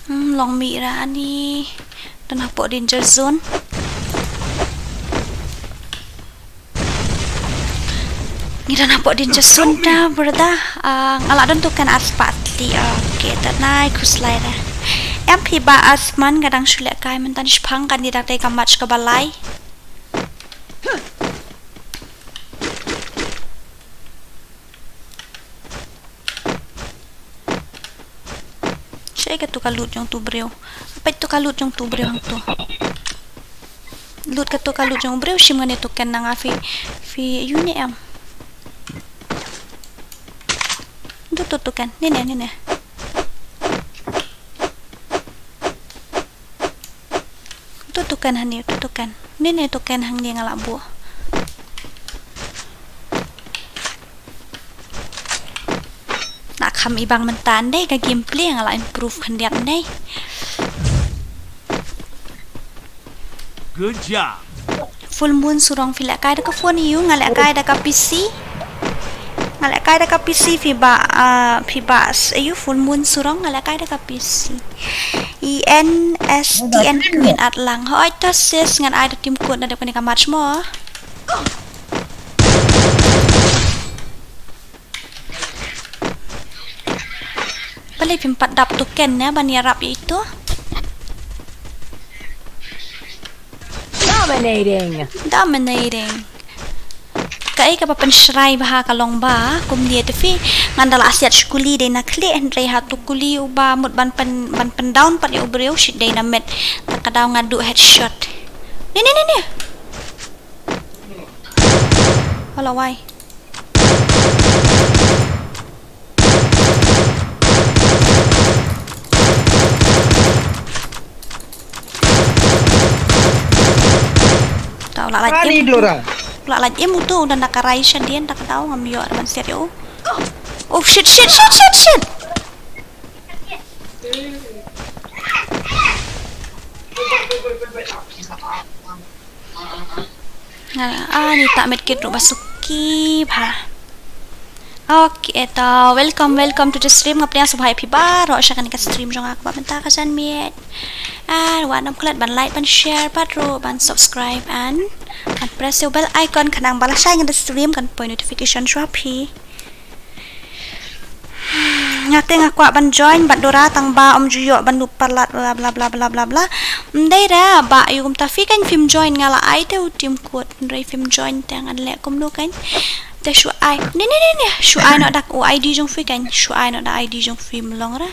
Hmm, long mih ra ani. Don hapoh danger zone. Ngi don hapoh danger zone da, brother. Ah, nga la don tu kan ar spah tli. Okay, ta nai khuslai da. Em phi ba ar sman ka dang shu leh kai mynta ni shipang kan ni da tei ka match ka ba lai. Shaei katu ka loot jong tu briew. Peit tu ka loot jong tu briew hangtu. Loot katu ka loot jong briew, shim ngane token na nga phi, phi ïohi ne em. Tu tu token, ne ne ne ne. Tu token hangne, tu token. Ne ne token hangne nga la buh. Na kham i bang mynta ndei ka gameplay nga la improve khyndiat ndei. Good job. Full Moon Surong phi leh kai da ka phone ïu, nga leh kai da ka P C. Nga leh kai da ka P C phi ba, ah, phi ba s-, ïu Full Moon Surong nga leh kai da ka P C. E N S T N Queen Atlang. Hoi to sis ngan ai da team code na dep kane ka match mo. Balei phim pat dap token ne ban ïarap ïa itu? Dominating. Dominating. Kaei kaba pynshrai bha ka long ba kumne te phi ngan da la siat shu kuli dei na khlieh hynrei ha tu kuli uba mut ban pyn, ban pyndown pat ïa u briew shi dei na met. Ta ka daw nga duh headshot. Ni ni ni ni. Wala wai. Tau la lait im. Ani dora. La lait im utu udah nak karai shadien tak tau ngam yo ban siat yo. Oh shit shit shit shit shit. Nga, ah, ni tak medkit ruh ba suki bha. Okay, to welcome, welcome to the stream. Nga pdiang sngewbha ïa phi baroh sha kane ka stream jong nga kaba mynta ka janmiet. And wat nym klet ban like, ban share, bad ruh ban subscribe and, and press the bell icon khnang ba lashai ngan da stream kan poi notification shuwa phi. Nga te nga kwah ban join bad Dora tang ba ym ju ïoh ban lup palat bla bla bla bla bla bla. Ym dei re ba ïa kumta phi kan phim join nga la ai te u team code hynrei phim join te ngan leh kumno kan. Te shu ai. Ne ne ne ne shu ai noh da u I D jong phi kan. Shu ai noh da I D jong phi ym long re.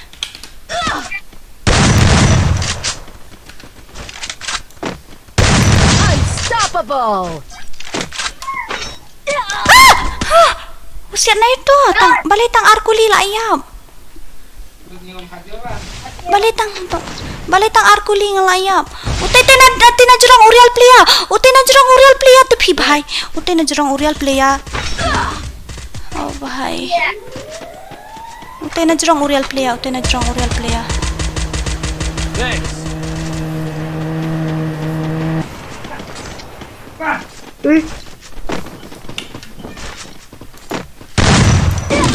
Unstoppable. Ah! Ah! Usiat na ito, tang, balei tang ar kuli la ïap. Balei tang, balei tang ar kuli nga la ïap. Utei te na, na te na jrong u real player. Utei na jrong u real player te phi bhai. Utei na jrong u real player. Oh bhai. Utei na jrong u real player, utei na jrong u real player. Thanks.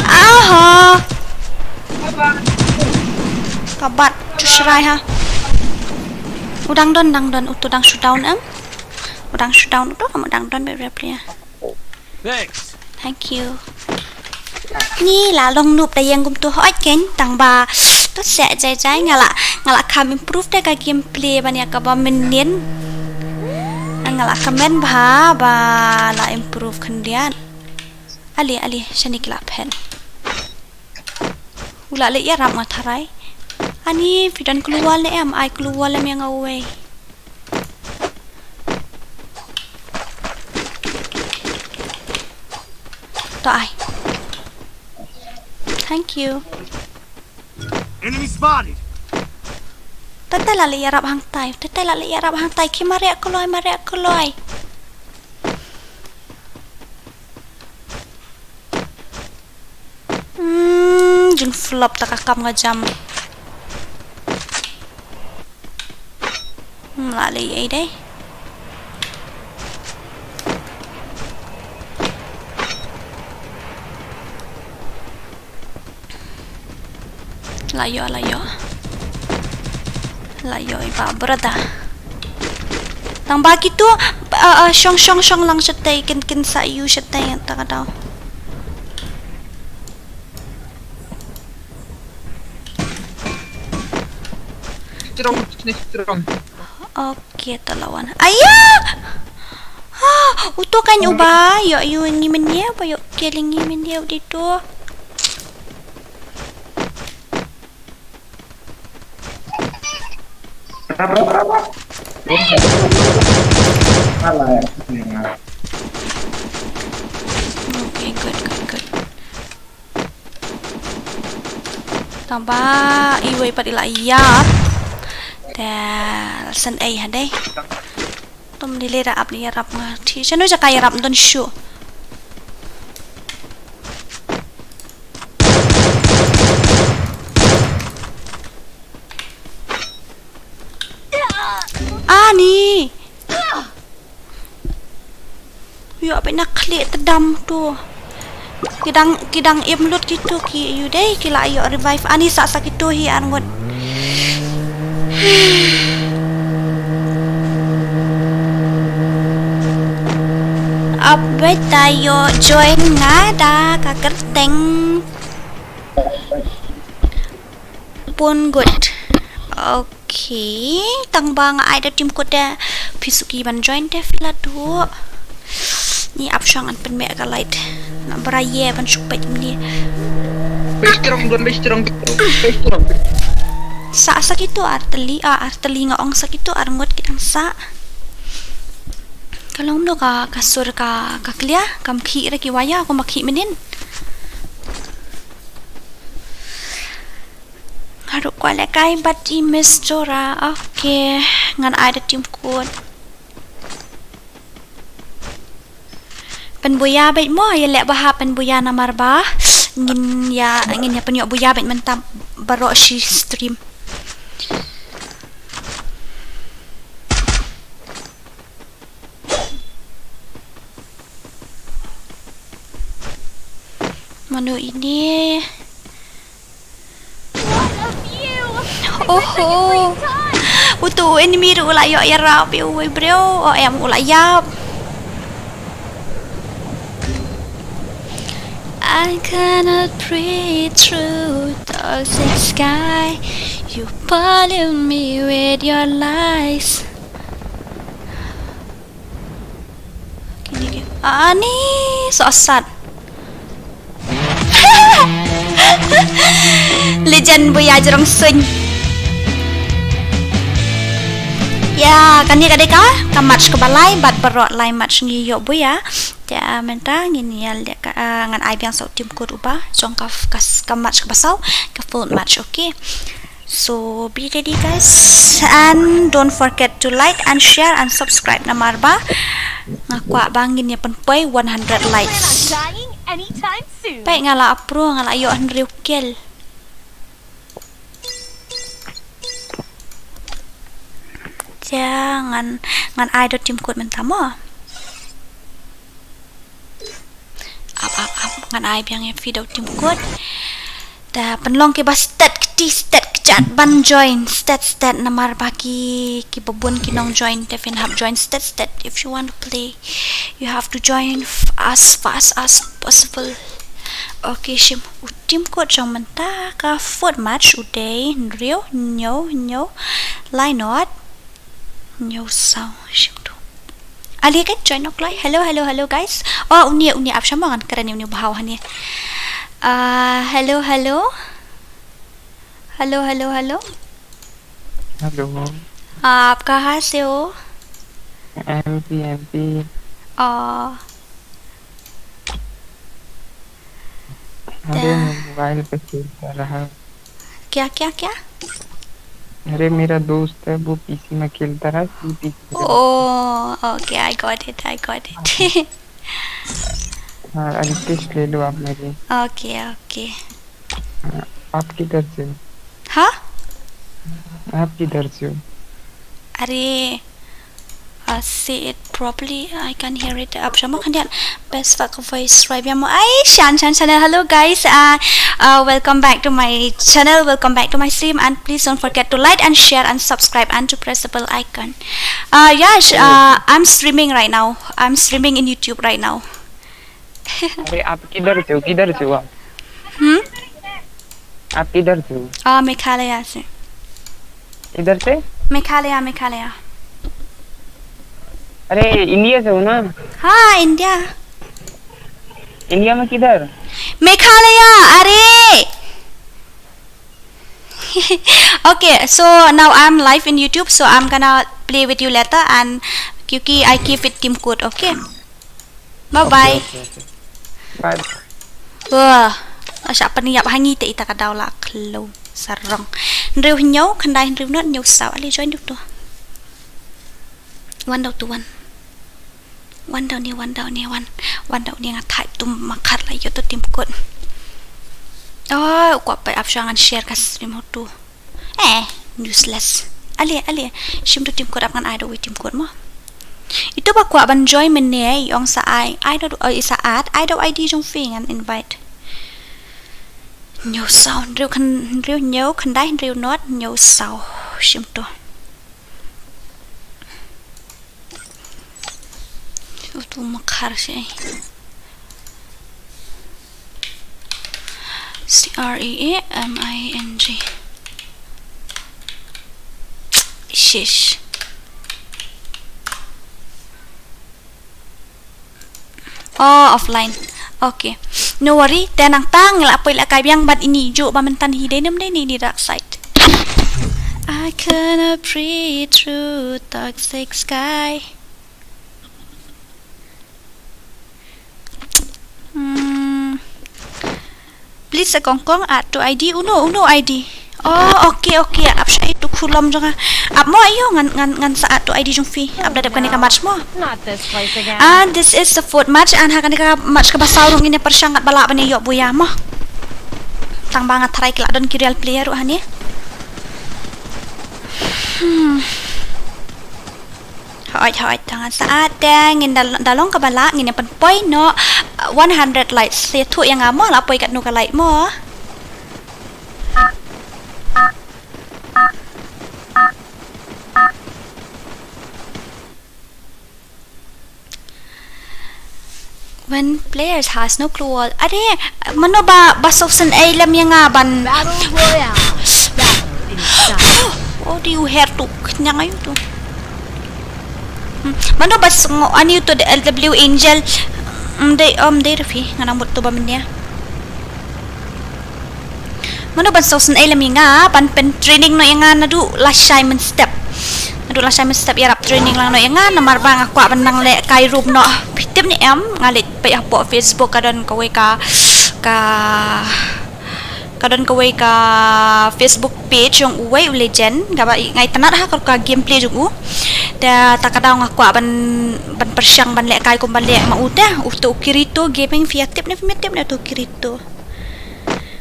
Aha. Ka bat tu shrai ha. U dang don, dang don, utu dang shutdown em. U dang shutdown utu, em u dang don be real player. Thanks. Thank you. Ni la long noob da ïeng kumtu hooid kein tang ba to seh jai jai nga la, nga la kham improve da ka gameplay ban ïa kaba mynnin. Nga la kmen bha ba la improve khyndiat. Ali ali shane ki la phet. U la leh ïarap nga tharai. Ani phi don clue wall ne em, ai clue wall em ïa nga uwei. To ai. Thank you. Enemy spotted. Te te la leit ïarap hangtai. Te te la leit ïarap hangtai. Ki mareh kloi, mareh kloi. Hmm, jingflop ta ka kam nga jam. Hmm, la lei ei dei. La ïoh, la ïoh. La ïoh i ba brother. Tang ba kitu, uh, uh, shong, shong, shong lang shatei, kin, kin sa ïoh shatei, ta ka daw. Strong, strong. Okay, ta lawan. Aya! Ah, uto kan uba, ïoh, ïoh, ngi men ïa, ba ïoh, kill ngi men ïa, uto. Okay, good, good, good. Tang ba iwei pat i la ïap. Te san ei ha dei. Tum li le da ap li ïarap nga. Thi shano jaka ïarap don shu. Ani. Ïoh beit na khlieh tdam tu. Ki dang, ki dang im lut kitu ki ïoh dei ki la ïoh revive. Ani sa sa kitu hi ar ngut. Ap beit ta ïoh join nga da ka kyrteng. Pun gut. Okay, tang ba nga ai da team code da phi suki ban join te phi la duh. Ni ap shong an pynmeh ka light. Nga bra ye ban shu peit mni. Peit strong, don peit strong, peit strong. Sa sa kitu ar tylli, ah, ar tylli nga ong sa kitu ar ngut ki dang sa. Ka long no ka, ka sur ka, ka clear, kam khih ra ki waya, kum ba khih mynnin. Nga ruh kwah lehkai bad i Miss Jora. Okay, ngan ai da team code. Pynbuya beit mo, ïa leh bha pynbuya namar ba ngin ïa, ngin ïa pynïoh buya beit mynta baroh shi stream. Mano ini? Oho. Utu enemy ruh u la ïoh ïarap ïa uwei briew. Oh em u la ïap. I cannot breathe through toxic sky. You pollute me with your lies. Kini ke. Ani, so asat. Legend buya jrong suin. Ya, kani ka dei ka, ka match ka balai, bad barot lai match ngi ïoh buya. Te mynta ngin ïa leh ka, ah, ngan ai biang sa u team code uba jong ka, ka, ka match ka ba saw, ka full match, okay. So be ready guys, and don't forget to like and share and subscribe namar ba nga kwah ba ngin ïa pynpoi one hundred likes. Peit nga la approve, nga la ïoh hynriew kill. Ja ngan, ngan ai da u team code mynta mo. Ap ap ap, ngan ai biang ïa phi da u team code. Da pynlong kiba stet kti stet kjat ban join stet stet namar ba ki, kiba bun ki nong join te phin hap join stet stet. If you want to play, you have to join f-, as fast as possible. Okay, shim u team code jong mynta ka fourth match u dei hynriew hynñiew hynñiew lai nod. Hynñiew saw shim tu. Ali kan join ok lai. Hello, hello, hello guys. Oh, uni, uni ap shamo ngan kren uni u bhaw hani. Ah, hello, hello. Hello, hello, hello. Hello. आप कहाँ से हो? MP, MP. Oh. अरे, मैं मोबाइल पे खेल कर रहा हूँ। क्या, क्या, क्या? अरे, मेरा दोस्त है, वो पीसी में खेलता रहा, सी पीसी में। Oh, okay, I got it, I got it. हाँ, रिक्वेस्ट ले लो आप मेरी। Okay, okay. हाँ, आप किधर से हो? हाँ? आप किधर से हो? अरे, uh, say it properly. I can't hear it. Ap shamo khandiat. Best fuck voice, right? Biamo. Ai, Shan Shan Channel. Hello, guys. Uh, uh, welcome back to my channel. Welcome back to my stream. And please don't forget to like and share and subscribe and to press the bell icon. Uh, yeah, sh- uh, I'm streaming right now. I'm streaming in YouTube right now. अरे, आप किधर से हो? किधर से हो आप? Hmm? आप किधर से हो? Uh, Meghalaya se. इधर से? Meghalaya, Meghalaya. अरे, इंडिया से हो ना? हाँ, इंडिया। इंडिया में किधर? मेघालय, अरे। Okay, so now I'm live in YouTube, so I'm gonna play with you later, and क्योंकि I give it team code, okay? Bye bye. Bye. Wah, asha pan ïap hangi te ita ka daw la khlong sarong. Hynriew hynñiew, khyndai hynriew not, hynñiew saw, ale join duk tu. Wan daw tu wan. Wan daw ni, wan daw ni, wan. Wan daw ni nga thait tum makhar la ïoh tu team code. Oh, kwah pa ap shuwa ngan share ka stream ho tu. Eh, useless. Ale, ale. Shim tu team code ap ngan ai daw i team code mo. Ito ba kwah ban join mynne i ong sa ai, ai daw, eh, i sa add, ai daw I D jong phi ngan invite. Hynñiew saw, hynriew khyn-, hynriew hynñiew, khyndai hynriew not, hynñiew saw. Shim tu. Utu makhar shi. C R E A M I N G. Shish. Oh, offline. Okay. No worry, te nangta ngi la poi lehkai biang bad ini juh ba mynta hi dei ne ym dei ini, ini dark side. I cannot breathe through toxic sky. Hmm. Please, a kong kong, add to I D. Uno, uno I D. Oh, okay, okay. Ap sha itu khulom jong nga. Ap mo ayo ngan, ngan, ngan sa add to I D jong phi. Ap da dep kane ka match mo. Not this place again. And this is the fourth match, and ha kane ka match kaba saw ruh ngin ïa pyrshang katba lah ban ïoh buya mo. Tang ba nga tharai ki la don ki real player ruh hangne. Hmm. Hooid, hooid, tang sa add te ngin da, da long kaba lah ngin ïa pynpoi noh, uh, one hundred likes. Sa ïathuh ïa nga mo la poi katno ka like mo. When players has no clue all. Are, mano ba, ba sawsyn ei lem ïa nga ban. Battle Royale. That is done. Oh, di u her tu, kenyang ayu tu. Hmm, mano ba sngo ani tu de L W Angel. Mdei, om dei Rafi, nga nang mut tu ba menia. Mano ban sawsyn ei lem ïa nga, ban pyn training noh ïa nga naduh lashai mynstep. Naduh lashai mynstep ïarap training lang noh ïa nga, namar ba nga kwah ban nang lehkai ruh noh. Phi tip ne em, nga leit peit hapoh Facebook ka don kawei ka, ka, ka don kawei ka Facebook page jong uwei u legend, kaba nga itynnad ha ka, ka gameplay jong u. Te ta ka daw nga kwah ban, ban pyrshang ban lehkai kum ban leh ma u te, uto u Kirito Gaming, phi ïa tip ne, phi ïa tip ne uto u Kirito.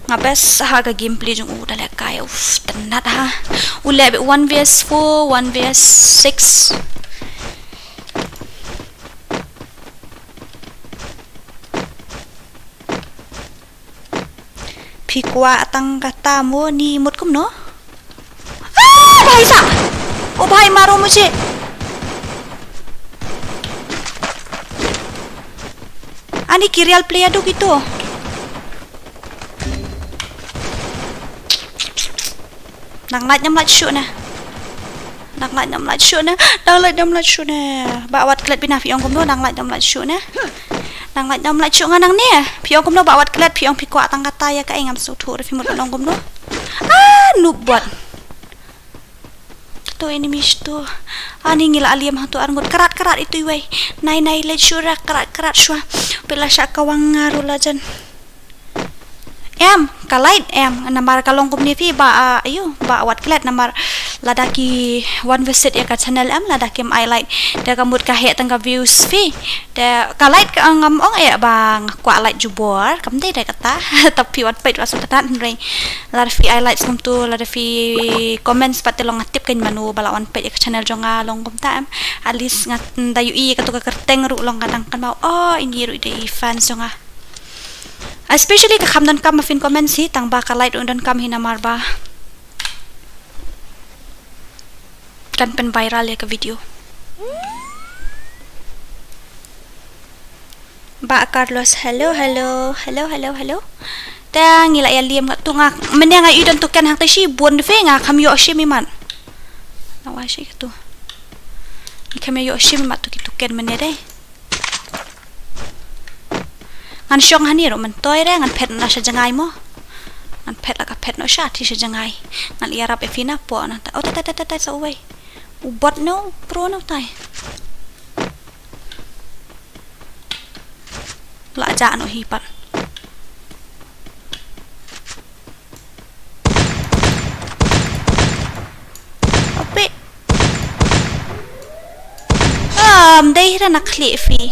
Nga best ha ka gameplay jong u da lehkai, uf, tynnad ha. U leh beit one versus four, one versus six. Phi kwah tang kata mo, ni mut kumno? Ah, bhai saheb. Oh bhai, maro mujhe. Ani ki real player do kito. Nang lait, nang lait shuh na. Nang lait, nang lait shuh na. Nang lait, nang lait shuh na. Ba wat klet bina, phi ong kumno, nang lait, nang lait shuh na. Nang lait, nang lait shuh nga nangne. Phi ong kumno ba wat klet, phi ong phi kwah tang kata ïa kaei, ngam sngewthuh re phi mut ban ong kumno. Ah, noob bot. To enemies to. Ani ngi la liam ha to ar ngut, krat krat itu iwei. Nai nai leit shuh ra, krat krat shuwa. Pela sha kawang nga ruh la jan. Em, ka like em, namar ka long kumne phi ba, ah, ayu, ba wat klet namar lada ki wan visit ïa ka channel em, lada kim ai like. Te ka mut ka heh tang ka views phi. Te ka like ka ngam ong eh ba nga kwah like jubor, kam dei da kata. Tap phi wat peit wat sngewtynnat hynrei. Lada phi ai like kumtu, lada phi comments pat te long nga tip kein mano ba la wan peit ïa ka channel jong nga long kumta em. At least nga da ïohi ïa katu ka kyrteng ruh long ka dang kynmaw. Oh, ini ruh dei fans jong nga. Especially ka kham donkam ba phin comment hi tang ba ka like ruh donkam hi namar ba kan pyn viral ïa ka video. Ba Carlos, hello, hello, hello, hello, hello. Te ngi la ïa liam katu nga, mynne nga ïohi don token hangta shibun de phi nga kham ïoh shim imat. Nga wa shi katu. Nga kham ïoh shim imat tu ki token mynne dei. Ngan shong hani ruh myntoi re, ngan phet na sha jngai mo. Ngan phet la ka phet no sha ti sha jngai. Ngan ïarap e phi na po na ta. Oh, tai, tai, tai, tai, tai, sa uwei. U bot no, pro no tai. La ja no hi pat. Ope. Am dei ra na khlieh phi.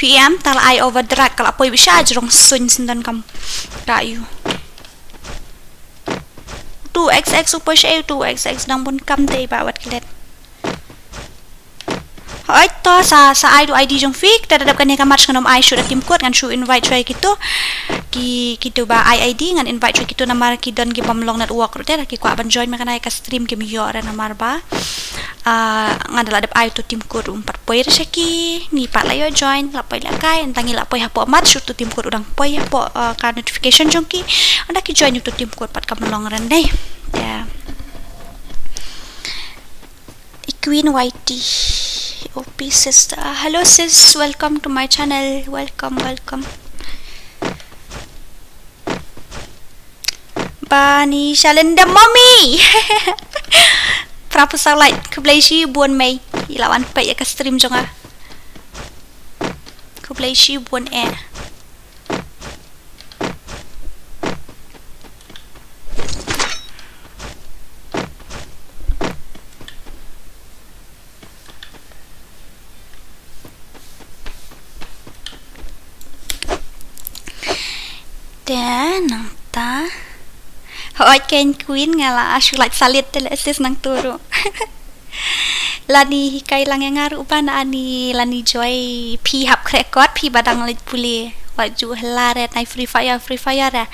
P M ta la ai over drag ka la poi bisha jrong suin sendon kam. Ka yu. Two X X u poi sha u two X X dang bun kam dei ba wat klet. Hoi to sa, sa ai tu I D jong phi, kita dadap kane ka match ngan ym ai shu da team code, ngan shu invite shu ai kito. Ki, kito ba ai I D ngan invite shu ai kito namar ki don ki bym long network ruh te, ki kwah ban join ma kane ka stream kim ïoh re namar ba. Ah, ngan da la dep ai tu team code um pat poi re sha ki, ngi pat la ïoh join, la poi la kai, ynda ngi la poi hapoh match shu tu team code u dang poi hapoh, ah, ka notification jong ki. Ynda ki join tu team code pat kam long ren dei. Ya. Queen Y T. O P sister. Hello sis, welcome to my channel. Welcome, welcome. Bani Shalenda Mommy. Prapu sa like khublei shibun mei. Ïa la wan peit ïa ka stream jong nga. Khublei shibun eh. Te nangta. Hooid kein Queen nga la shu lait salit te leh sis nangtu ruh. Lani hikai lang ïa nga ruh ba na ani lani Joy phi hap khreh kot phi ba dang leit pule. Wat ju hela re nai Free Fire, Free Fire re.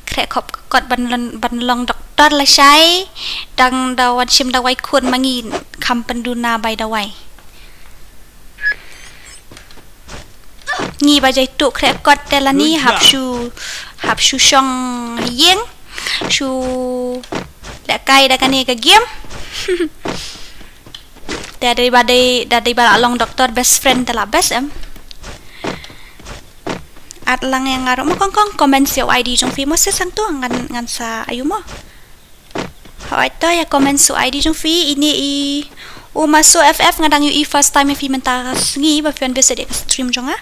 Khreh kot ban long, ban long doktor lashai. Dang da wan shim dawai khun ma ngi kham pynduna bai dawai. Ngi ba jai tuh khreh kot te lani hap shu, hap shu shong ha ïing. Shu lehkai da kane ka game. Te da dei ba dei, da dei ba la long doktor best friend te la best em. At lang ïa nga ruh mo kong kong comment ïa u I D jong phi mo sis hangtu ngan, ngan sa ayu mo. Hooid to ïa comment ïa u I D jong phi ine i u Maso F F nga dang ïohi first time ïa phi mynta ka sngi ba phi wan visit ïa ka stream jong nga.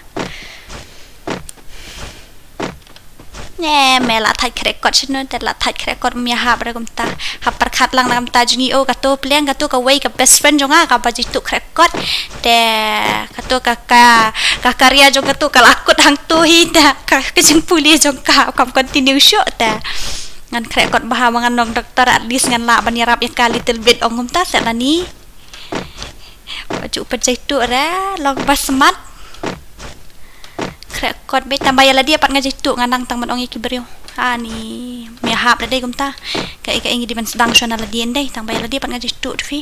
Ne me la thait khreh kot shano te la thait khreh kot mia hap re kumta. Hap pyrkhat lang na kumta jong ngi o kato pliang kato kawei ka best friend jong nga kaba jituh khreh kot. Te kato ka ka ka karya jong kato ka la kut hangto hi te ka ka jingpule jong ka kam continue shuh te. Ngan khreh kot bha ma ngan long doktor at least ngan lah ban ïarap ïa ka little bit ong kumta se lani. Ba ju pynjai tuh re long ba smat. Khreh kot beit tang ba ïa lade pat nga jai tuh nga nang tang ban ong ïa ki briew. Ani mia hap lade kumta. Ka ïa ka ïa ngi di ban sdang shwa na lade ndei tang ba ïa lade pat nga jai tuh phi.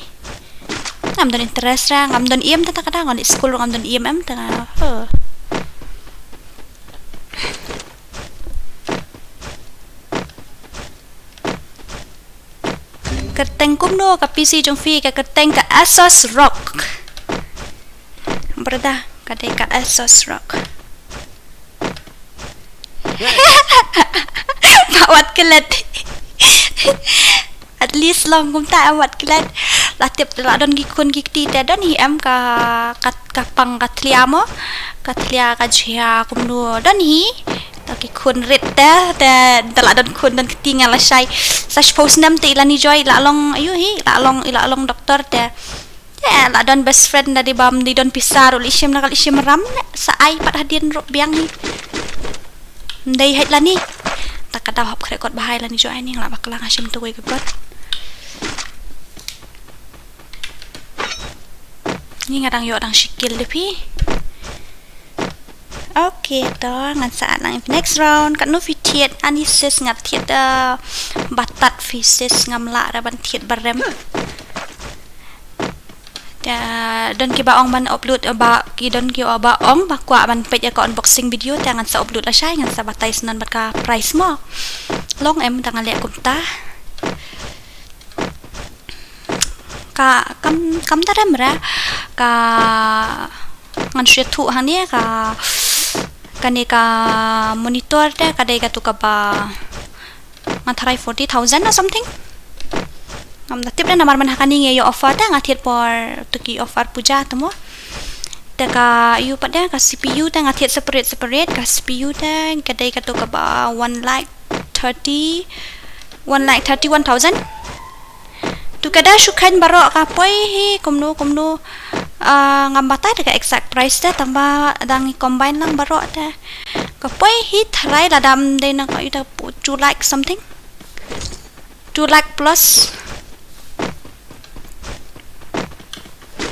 Ngam don interest re ngam don im ta ta ka dang on school ngam don im em ta. Kyrteng kumno ka P C jong phi ka kyrteng ka Asus ROG. Brother ka dei ka Asus ROG. Ba wat klet. At least long kumta wat klet. La tip la don ki khun ki kti te don hi em ka, ka, ka pang ka thlia mo. Ka thlia ka jia kumno don hi. Ta ki khun rit te, te, te la don khun don kti nga la shai. Sa shiphew snem te i la ni joi i la long, ayu hi, i la long, i la long doktor te. Te la don best friend da di bam di don pisa ruh li shim na ka li shim ram ne. Sa ai pat hadien ruh biang hi. Ndei hait lani. Ta ka dau hap khreh kot bahai lani joi ni nga la bakla nga shim tu wei ka kot. Ni nga dang ïoh dang shikil de phi. Okay, to ngan sa nang next round. Katno phi thied ani sis? Nga thied da batat phi sis, ngam lah ra ban thied barem. Te don ki ba ong ban upload, eh, ba ki don ki ba ong ba kwah ban peit ïa ka unboxing video, te ngan sa upload lashai, ngan sa batai snan bad ka price mo. Long em, te nga leh kumta. Ka kam, kam da rem ra ka ngan shu thuh hangne ka, kane ka monitor te ka dei katu kaba nga tharai forty thousand or something. Ngam da tip da namar man ha kane ngi ïoh offer te nga thied por tu ki offer puja tu mo. Te ka ïu pat da ka C P U te nga thied separate separate, ka C P U te ka dei katu kaba one lakh thirty, one lakh thirty one thousand. Tu ka da shu khein baroh ka poi hi kumno kumno, ah, ngam batai da ka exact price te, tang ba dang combine lang baroh te. Ka poi hi tharai lada ym dei na ka ita pu two lakh something. Two lakh plus.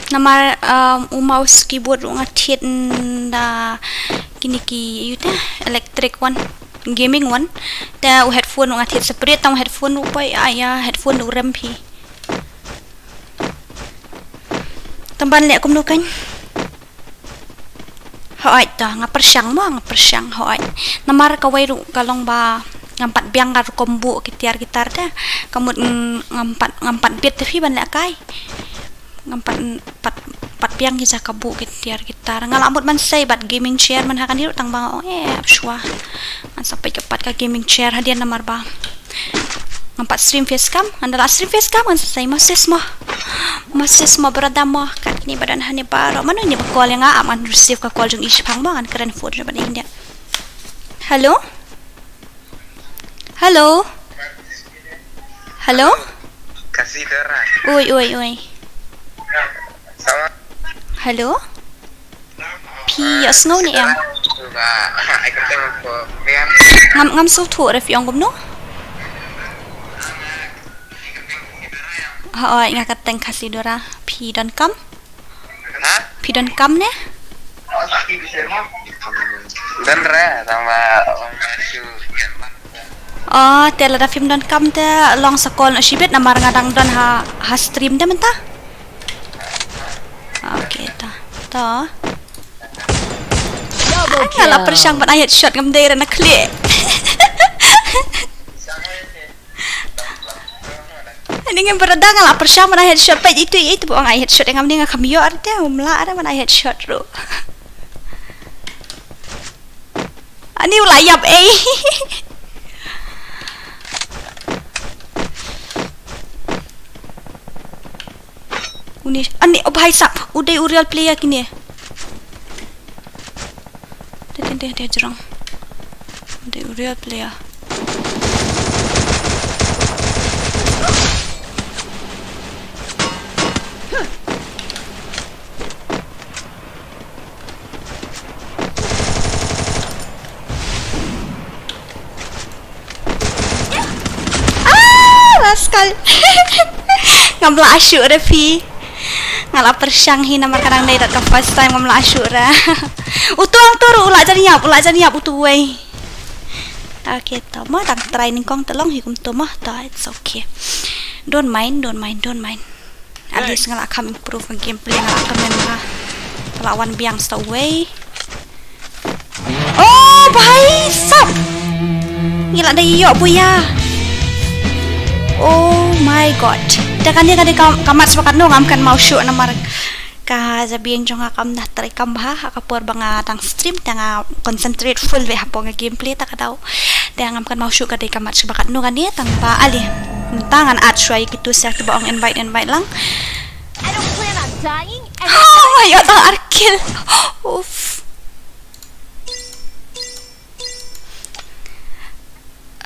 Namar, um, u mouse keyboard ruh nga thied da kine ki ïu te electric one, gaming one. Te u headphone ruh nga thied separate, tang u headphone ruh poi, ah, ïa headphone ruh rem phi. Tang ban leh kumno kan. Hooid, to nga pyrshang mo, nga pyrshang, hooid. Namar kawei ruh ka long ba ngam pat biang ka rukom buh ki tiar ki tar te. Ka mut, mm, ngam pat, ngam pat bit te phi ban lehkai. Ngam pat, pat, pat biang ki jaka buh ki tiar ki tar. Nga lah mut ban sei bad gaming chair man ha kane ruh, tang ba nga ong eh ap shuwa. Ngan sa peit ka pat ka gaming chair hadien namar ba ngam pat stream face cam, ngan da lah stream face cam ngan sa sei message mo. Message mo brother mo. Katne ba don hangne baroh. Mano ne ba call ïa nga, ap ngan receive ka call jong i shipang mo, ngan kren phone jong ba ne. Hello? Hello? Hello? Kasi Dora. Oi, oi, oi. Sama. Hello? Phi ïohsngew ne em? Ngam, ngam sngewthuh re, phi ong kumno? Hooid, nga kyrteng Khasi Dora. Phi donkam? Ha? Phi donkam ne? Don re, tang ba ong ba shu. Oh, te lada phim donkam te long sa call noh shibit namar nga dang don ha, ha stream te mynta. Okay, to. To. Double kill. Nga la pyrshang ban ai headshot, ngam dei re na khlieh. Ani ngam pyrshang, nga la pyrshang ban ai headshot, peit itu itu ba ong ai headshot, ngam dei, nga kham ïoh re te, ngam lah re ban ai headshot ruh. Ani u la ïap ei. Uni, ani, oh bhai sahab, u dei u real player kine. Te, te, te, te, jrong. U dei u real player. Ah, rascal. Ngam lah shuh re phi. Nga la pyrshang hi namar ka dang dei da ka first time, ngam lah shuh re. Utu hangtu ruh u la jan ïap, u la jan ïap utu wei. Okay, to mo, dang try nyngkong, te long hi kumto mo, to, it's okay. Don't mind, don't mind, don't mind. At least nga la kham improve ka gameplay, nga la kmen ba ka la wan biang sa wei. Oh bhai sahab, ngi la dei ïoh buya. Oh my god. Da kane ka dei ka, ka match ba katno ngam kynmaw shuh namar Ka jabieng jong nga kam na trai kam bha ha ka por ba nga dang stream, te nga concentrate full bha hapoh nga gameplay ta ka dau. Te ngam kan mau shu ka dei ka match ba kat nu kane tang ba ali. Tang ngan add shwa ïa kitu sa kiba ong invite invite lang. I don't plan on dying. And Oh, ïa tang ar kill. Uff.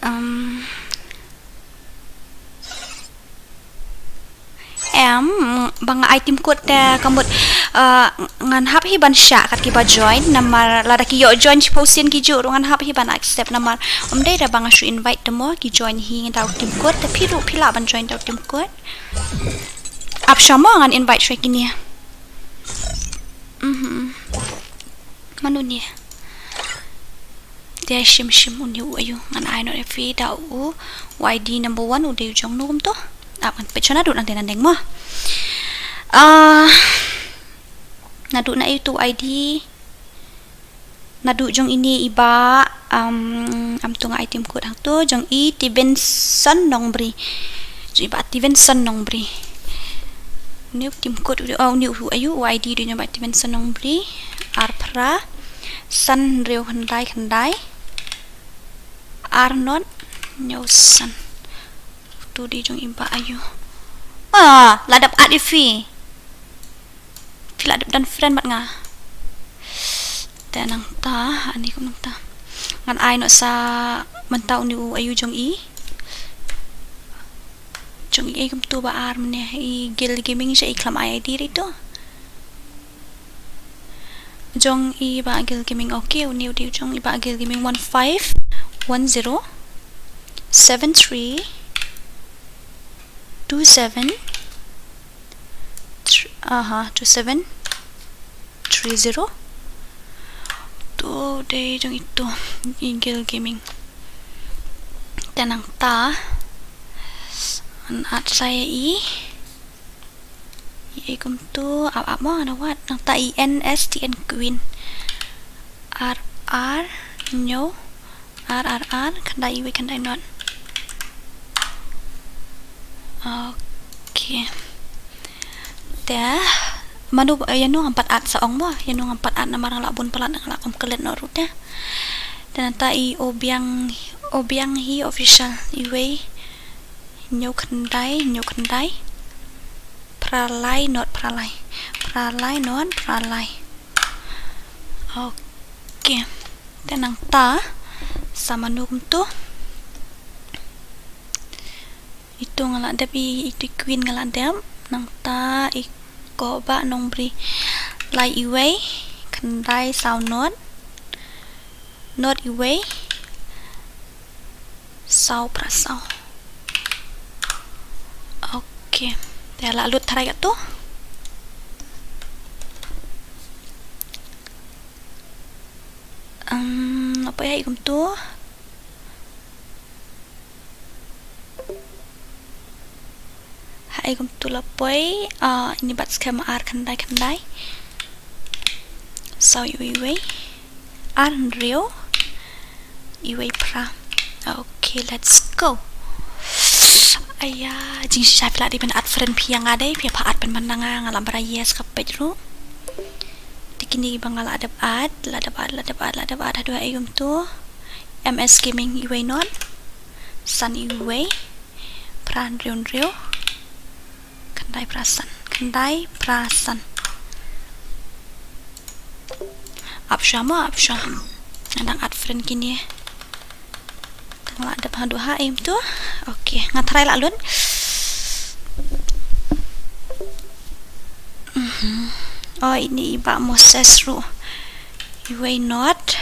Um, em, ba nga ai team code te ka mut, uh, ngan hap hi ban shah kat kiba join namar lada ki ïoh join shiphew sien ki juh ruh ngan hap hi ban accept namar ym dei da ba nga shu invite te mo ki join hi ngan dau team code te phi ruh phi lah ban join dau team code. Ap shwa mo ngan invite shwa kine. Mhm. Mano ne? Te shim shim une u aïu ngan ai noh ïa phi da u, u I D number one u dei u jong no kumto. Ap ngan peit shwa naduh nangtei nangtei mo. Ah, naduh na ai tu I D. Naduh jong ine i Bah, um, am tu nga ai team code hangto jong i Tibenson Nongbri. Jong i Bah Tibenson Nongbri. Une u team code u, oh, une u aïu u I D u dei jong Bah Tibenson Nongbri. Ar phra san hynriew khyndai khyndai. Ar not hynñiew san. Tu dei jong i Bah aïu. Ah, la dep add ïa phi. Phi la dep don friend bad nga. Te nangta, ani kum nangta. Ngan ai noh sa mynta une u aïu jong i. Jong i ei kumto Bah ar mynne i Gil Gaming sha i khlem ai I D ri to. Jong i Bah Gil Gaming, okay, une u dei u jong i Bah Gil Gaming one five one zero seven three two seven. Thr-, aha, two seven three zero. Tu dei jong itu i Gil Gaming. Te nangta ngan add sa ïa i. I ei kumtu ap ap mo ngan wad nangta i N S T N Queen. Ar ar hynñiew ar ar ar khyndai iwei khyndai not. Okay. Te mano, eh, ïano ngam pat add sa ong mo, ïano ngam pat add namar nga lah bun palat nga lah kum klet noh ruh te. Te nangta i Obiang, Obiang Hi Official iwei hynñiew khyndai hynñiew khyndai. Phra lai not phra lai. Phra lai not phra lai. Okay. Te nangta sa mano kumtu. Itu nga lah dep i, itu i Queen nga lah dep. Nangta i Kohbah Nongbri. Lai iwei khyndai saw not. Not iwei saw phra saw. Okay. Te la lut tharai katto. Um, la poi ha i kumtu. Ha i kumtu la poi, ah, ini bat skhem ar khyndai khyndai. Saw iwei iwei. Ar hynriew iwei phra. Okay, let's go. Aya, jingshisha phi lah dei ban add friend phi ïa nga dei, phi ïa pha add pynban na nga, nga lah ban yes ka peit ruh. Te kine kiba nga lah dep add, lah dep add, lah dep add, lah dep add haduh ha i kumtu. M S Gaming iwei not. San iwei. Phra hynriew hynriew. Khyndai phra san. Khyndai phra san. Ap shwa mo, ap shwa. Nga dang add friend kine. Tang lah dep haduh ha i kumtu. Okay, nga try lah lut. Mhm. Oh, ini i Bah Moses ruh. Iwei not.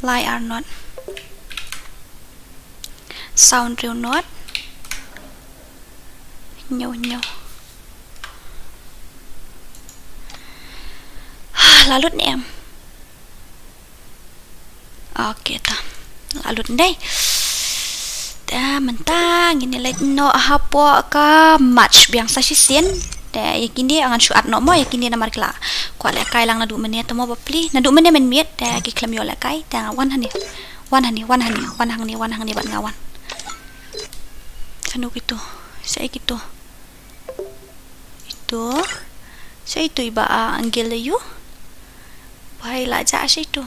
Lai ar not. Saw hynriew not. Hynñiew hynñiew. La lut ne em? Okay ta. La lut ndei. Ta mynta ngin ïa leit noh hapoh ka match biang sa shisien. Te ïa kine ngan shu add noh mo ïa kine namar ki la kwah lehkai lang naduh mynne te mo bapli. Naduh mynne mynmiet te ki khlem ïoh lehkai. Te nga wan hangne. Wan hangne, wan hangne, wan hangne, wan hangne bad nga wan. Kano kito? Sa ïa kito. Ito. Sha itu i Bah Angel ïa u. Bha i la jah sha itu.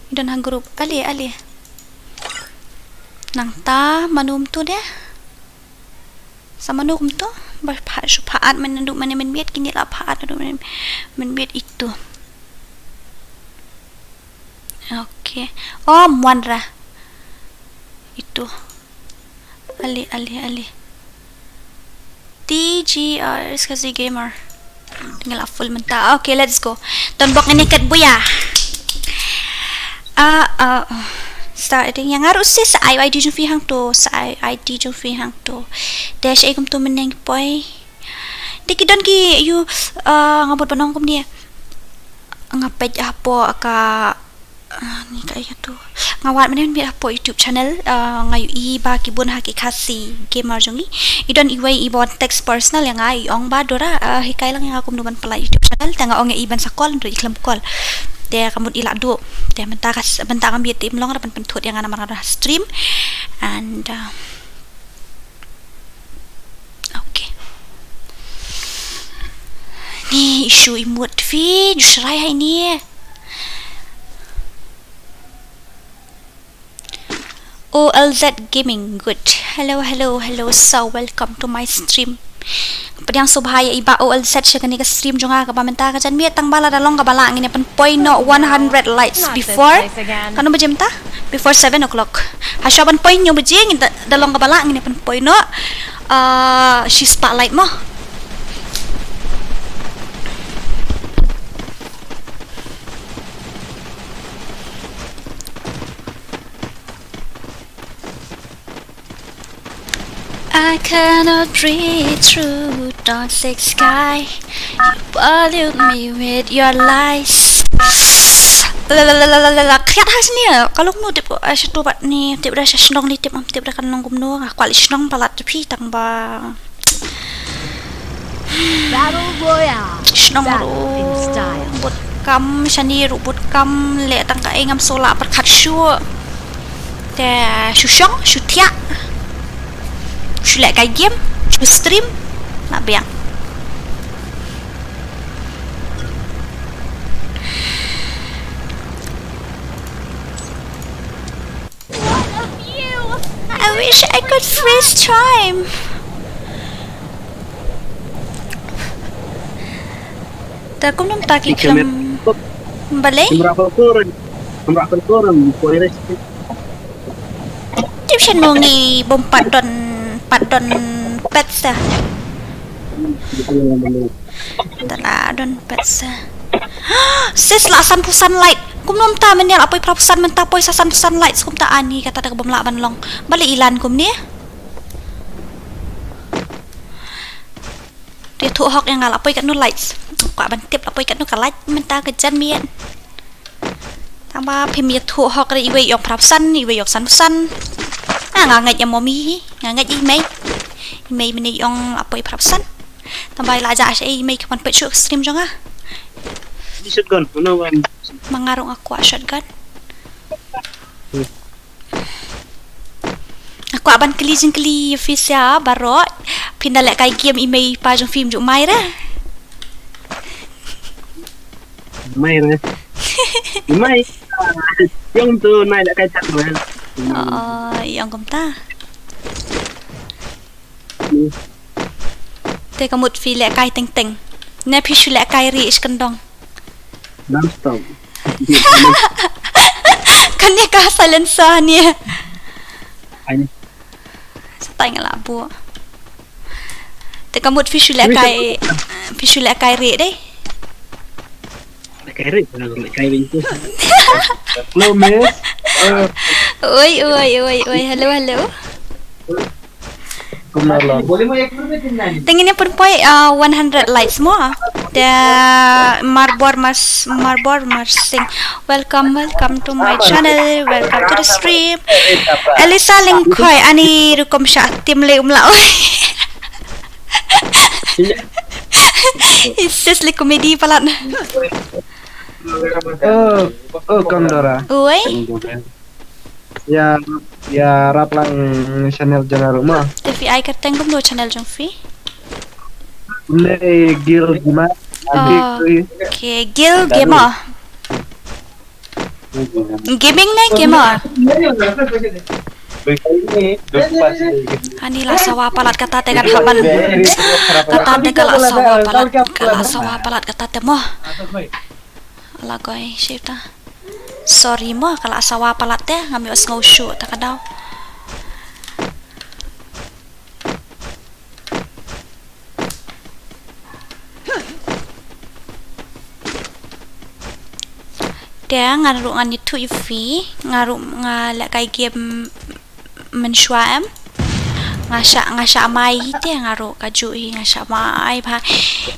I don ha group. Ale, ale. Nangta mano kumto de? Sa mano kumto? Ba pha, shu pha add mynta naduh mynmiet, kine la pha add naduh mynmiet itu. Okay. Oh, Muanra. Itu. Ale, ale, ale. T G R Khasi Gamer. Nga la full mynta. Okay, let's go. Don bok ngin ïa kat buya. Ah, ah, ah. Sa ding ïa nga ruh sis, sa ai I D jong phi hangto, sa ai I D jong phi hangto. Te shaei kumto mynne poi. Te ki don ki ïa u, ah, nga bud ban ong kumne. Nga peit hapoh ka Ah, ni ka ïa tu. Nga wad mynne mynmiet hapoh YouTube channel, ah, nga ïohi ba ki bun ha ki Khasi Gamer jong ngi. I don iwei i ba wan text personal ïa nga, i ong ba Dora, ah, hikai lang ïa nga kumno ban pynlait YouTube channel, te nga ong ïa i ban sa call, hynrei i khlem call. Te ka mut i la duh. Te mynta ka s-, mynta ngam ïa tip long ruh ban pynthut ïa nga namar nga don ha stream. And, ah, Okay. Ni issue emote phi, ju shrai hai ni. O L Z Gaming, good. Hello, hello, hello. So, welcome to my stream. Pdiang sngewbha ïa i Bah O L Z sha kane ka stream jong nga kaba mynta ka janmiet, tang ba lada long kaba lah ngin ïa pynpoi noh one hundred likes before. Katno baje mynta? Before seven o'clock. Hashwa ban poi hynñiew baje ngin da, da long kaba lah ngin ïa pynpoi noh, ah, shi spah like mo. I cannot breathe through toxic sky. You pollute me with your lies. La la la la la la la. Khiat ha sini. Ka long kumno tip, ah, sha tu bad ni, tip da sha shnong ni, tip, am, tip da kan long kumno. Nga kwah leit shnong palat tu phi tang ba. Battle Royale. Shnong ruh bud kam, shane ruh bud kam, leh tang kaei ngam shu lah pyrkhat shuh. Te shu shong, shu thiah. Shu lehkai game, shu stream. Lah biang. I wish I could freeze time. Ta kumno mynta ki khlem balei? Kumra kultur. Kumra kultur. Tip shen mo ngi bym pat don, pat don pet sa. Tala don pet sa. Sis, la sanphew san like. Kumno mynta mynne la poi phra phew san, mynta poi sa sanphew san like. Kumta ani kata da ka bym lah ban long. Balei i lan kumne? Te thuh hok ïa nga la poi katno like. Kwah ban tip la poi katno ka like mynta ka janmiet. Tang ba phim ïathuh hok re, iwei i ong phra phew san, iwei i ong sanphew san. Ah, nga ngeit ïa mommy hi, nga ngeit ïa i mei. I mei mynne i ong la poi phra phew san. Tang ba i la jah sha i mei, ka ban peit shuh ka stream jong nga. Ni shotgun, mana wan? Ma nga ruh nga kwah shotgun. Hmm. Nga kwah ban kylli jingkylli ïa phi sha baroh. Phin da lehkai game i mei i pa jong phi, ym ju mai re? Mai re. Mai. Ïong tu nai lehkai tang re. Oh, ïong kumta. Hmm. Te ka mut phi lehkai teng teng. Ne phi shu lehkai ri ish kyndong. Non-stop. Kane ka silencer ne. Ai. Sa tai nga la buh. Te ka mut phi shu lehkai, phi shu lehkai ri dei. Lehkai ri, lehkai ri tu. Hello, miss. Uh, oi, oi, oi, oi. Hello, hello. Kumno lo? Te ngin ïa pynpoi, uh, one hundred likes mo. Te Marbor Mars, Marbor Marsing. Welcome, welcome to my channel. Welcome to the stream. Elisa Lyngkhoi, ani rukom sha tim le umla. Oi. Isis le komedi palat. Oh, oh, Kong Dora. Oi. Ïa, ïarap lang channel jong nga ruh mo. Te phi ai kyrteng kumno channel jong phi? Play Guild Gamer. Oh, okay, Guild Gamer. Gaming ne gamer. Ani la sawa palat kata te kan haban. Kata te ka la sawa palat, ka la sawa palat kata te mo. Ala koi shita. Sorry mo, ka la sawa palat te, ngam ïohsngew shuh ta ka daw. Te nga ruh ngan ïathuh ïa phi, nga ruh nga lehkai game mynshuwa em. Nga shah, nga shah mai hi te nga ruh kajuh hi nga shah mai bha.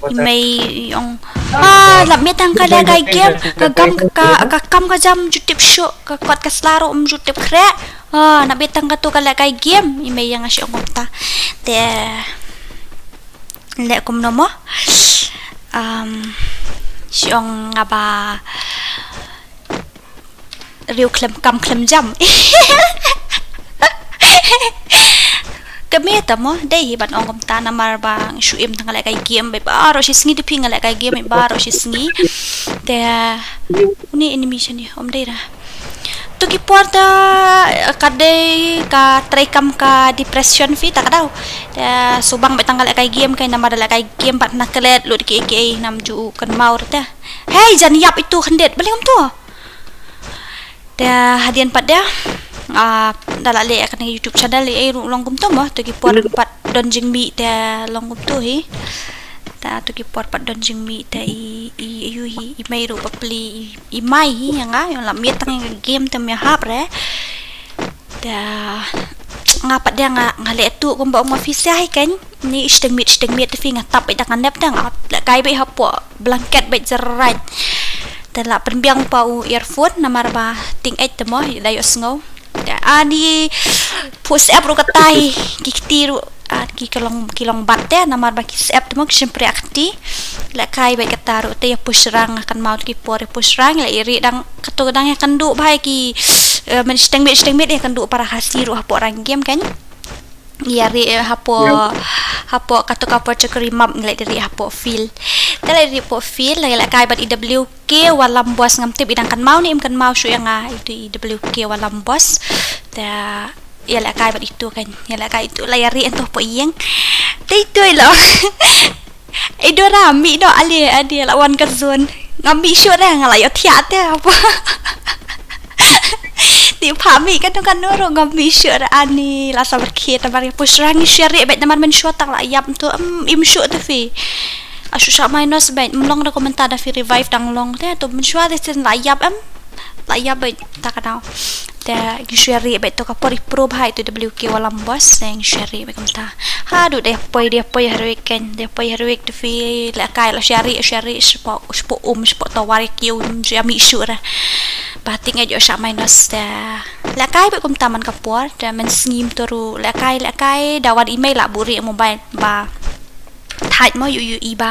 I mei i ong, ah, lap miet tang ka lehkai game, ka kam ka, ka kam ka jam ju tip shuh, ka kot ka sla ruh ym ju tip khreh. Ah, lap miet tang katu ka lehkai game, i mei ïa nga shu ong kumta. Te leh kumno mo. Um, shu ong nga ba riew khlem kam khlem jam. Ka mei ta mo, dei hi ban ong kumta namar ba nga shu im tang nga lehkai game, bad baroh shi sngi te phi nga lehkai game, bad baroh shi sngi. Te uni enemy shane, ym dei ra. To ki por ta ka dei ka trei kam ka depression phi ta ka daw. Te shu bang bad tang ka lehkai game, kai namar da lehkai game bad na klet lut ki ki nam ju kynmaw te. Hei, jan ïap itu khyndiat, balei kumtu? Te hadien pat de, ah, da la leh kane YouTube channel, i ei ruh long kumtu mo, to ki por pat don jingmih te long kumtu hi. Te to ki por pat don jingmih te i, i, i, i, i mei ruh bapli, i, i mai hi ïa nga, ïa lap miet tang ïa ka game te me hap re. Te nga pat de nga, nga leh tu kumba ong ma phi sha hi kan. Ni shiteng miet shiteng miet te phi nga tap bad da ka nep te nga lehkai bad hapoh blanket bad jarai. Te la pynbiang pa u earphone namar ba ting eit te mo da ïohsngew. Te ani pus ep ruh kata hi ki kti ruh, ah, ki ka long, ki long bat te namar ba ki sep te mo ki shim priak kti. Lehkai bad kata ruh te ïa push rang kan mau ki por ïa push rang la iri dang katu dang ïa kynduh bha ki, eh, men shiteng miet shiteng miet ïa kynduh para Khasi ruh hapoh rang game kan. Ïa ri, eh, hapoh, hapoh katu ka por chakri map ngi leh ri hapoh field. Te leh ri hapoh field, leh lehkai bad i W K Walam Boss ngam tip i dang kynmaw ne im kynmaw shuh ïa nga itu i W K Walam Boss. Te ïa lehkai bad itu kan, ïa lehkai itu la ïa ri ento hapoh ïing. Te itu i lo. I Dora mih noh ale ade la wan ka zone. Ngam mih shuh re nga la ïoh thiah te apa. Ti pha mih kano kano ruh ngam mih shuh re ani la sabar khie ta bar push rang shuh re bet namar men shuh tang la ïap tu, em, im shuh te phi. A shu shah minus bet mlong da komentar da phi revive dang long te tu men shuh te sen la ïap em. La ïap bet ta ka dau. Te ngi shu ïa ri bad to ka por i pro bha itu W K Walam Boss, te ngi shu ïa ri bad kumta. Haduh dei poi dei poi heroic kan, dei poi heroic tu phi lehkai la shu ïa ri shu ïa ri shu po shu po um shu po tawar ïa kiew shu ïa mih shuh re. Ba ting ïa jo shah minus te lehkai bad kumta man ka por te men sngim to ruh lehkai lehkai da wan i mei la buh ri mobile ba thait mo yu yu i ba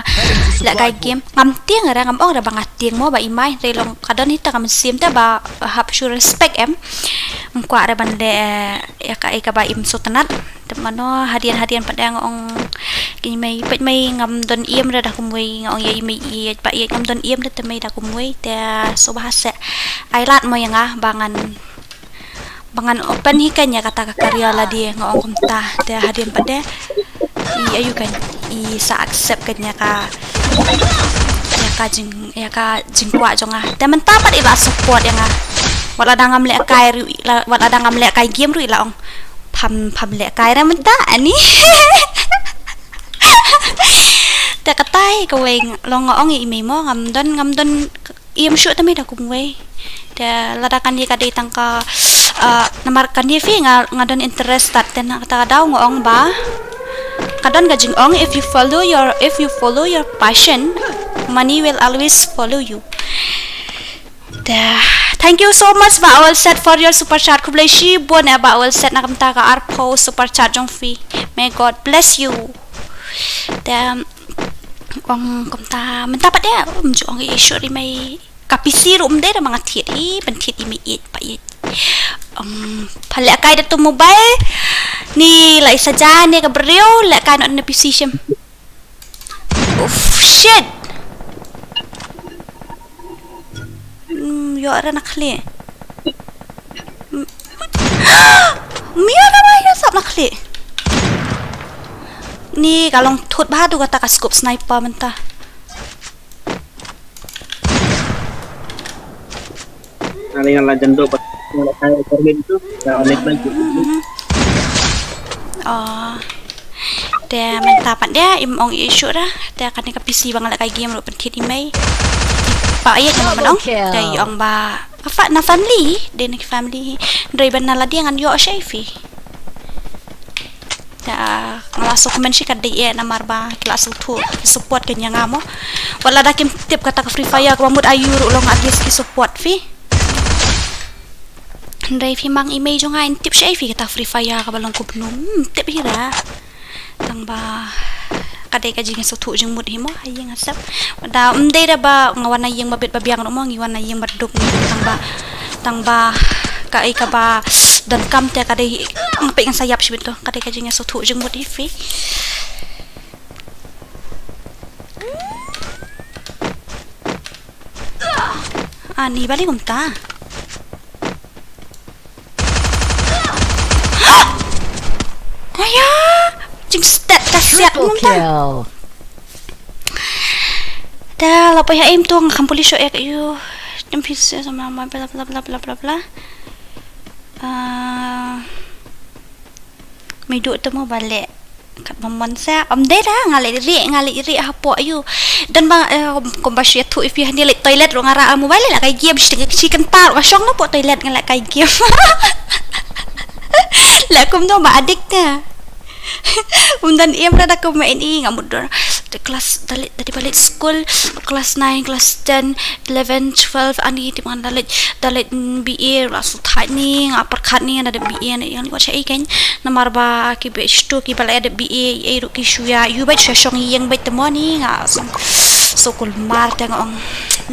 lehkai game ngam tieng re ngam ong re ba nga tieng mo ba i mai re long ka don hi ta ka mynsiem te ba hap shu respect em. Ngam kwah re ban leh ïa ka ïa ka ba im sngewtynnat. Te mano hadien hadien pat nga ong ki mei pat mei ngam don im re da kumwei nga ong ïa i mei ïa pat ïa ngam don im re te mei da kumwei te so ba ha se ai lad mo ïa nga ba ngan ba ngan open hi kan ïa kata ka career lade nga ong kumta te hadien pat de i ayu kan i sa accept kan ïa ka ïa ka jing ïa ka jingkwah jong nga te mynta pat i la support ïa nga wat la dang ngam lehkai ruh wat la dang ngam lehkai game ruh i la ong pham pham lehkai re mynta ani te katai kawei long nga ong i mei mo ngam don ngam don im shuh te mei da kumwei. Te lada kan ïa ka dei tang ka namar kan ïa phi nga nga don interest tat te na kata ka dau nga ong ba ka don ka jingong if you follow your if you follow your passion money will always follow you. Te thank you so much ba all set for your super chat khublei shibun eh ba all set na kumta ka arphew super chat jong phi may God bless you. Te ong kumta mynta pat de um ju ong i shuh ri mai ka P C ruh um dei ruh ma nga thied hi ban thied i mei ïeit pa ïeit. Um pha lehkai da tu mobile ni la i saja ne ka briew lehkai noh na P C shim. Uff, shit. Hmm, ïoh ra na khlieh. Hmm. Ïoh ra ba ïoh sap na khlieh. Ni ka long thut bha tu kata ka scope sniper mynta. Nga la jan dok ba nga la kai recording tu, dah online lagi. Oh. Te mynta pat de im ong issue dah. Te kane ka P C ba nga la kai game ruh pynthit i mei. Pa ye ka man ong. Te i ong ba apa na family, de na family. Ndrei ban na la dia ngan ïoh sha i phi. Te nga la sngewkmen shi ka dei eh namar ba ki la sngewthuh ki support ka ïa nga mo. Wat la da kim tip kata ka Free Fire kaba mut aïu ruh long at least ki support phi. Hynrei phi mang i mei jong nga in tip sha i phi kata Free Fire kaba long kumno. Hmm, tip hi ra. Tang ba ka dei ka jingsngewthuh jingmut hi mo ha ïing ha sem. Da um dei da ba nga wan na ïing ba bit ba biang ruh mo ngi wan na ïing ba duk ngi tang ba tang ba ka ei kaba donkam te ka dei nga peit ngan sa ïap shibit to ka dei ka jingsngewthuh jingmut hi phi. Ani bali kumta. Aya, jingstet ka siat kumta. Da la poi ha im tu nga kham puli sho ek yu. Jam phi se sama ma bla bla bla bla bla bla. Ah, me du tu mo bale. Kat ba mon sa, om dei da, nga leh ri, nga leh ri hapoh ayu. Dan ba, eh, kum ba shu ïathuh ïa phi hangne leh toilet ruh nga rah mobile leh la kai game shi, shi kynta ruh nga shong na poh toilet nga leh kai game. Leh kumno ba addict te. Um don im da da kum ma ini nga mut dor. Te class da leh, da dei ba leh school, class nine, class ten, eleven, twelve, ani te man da leh, da leh, mm, B A la shu thait ni, nga pyrkhat ni, nga da B A ni, yang leh wat sha i kan. Namar ba ki batch two ki ba la ïa dep B A ei ruh ki shu ïa ïu beit sha shong ïing beit te mo ni nga sngewsih kulmar te nga ong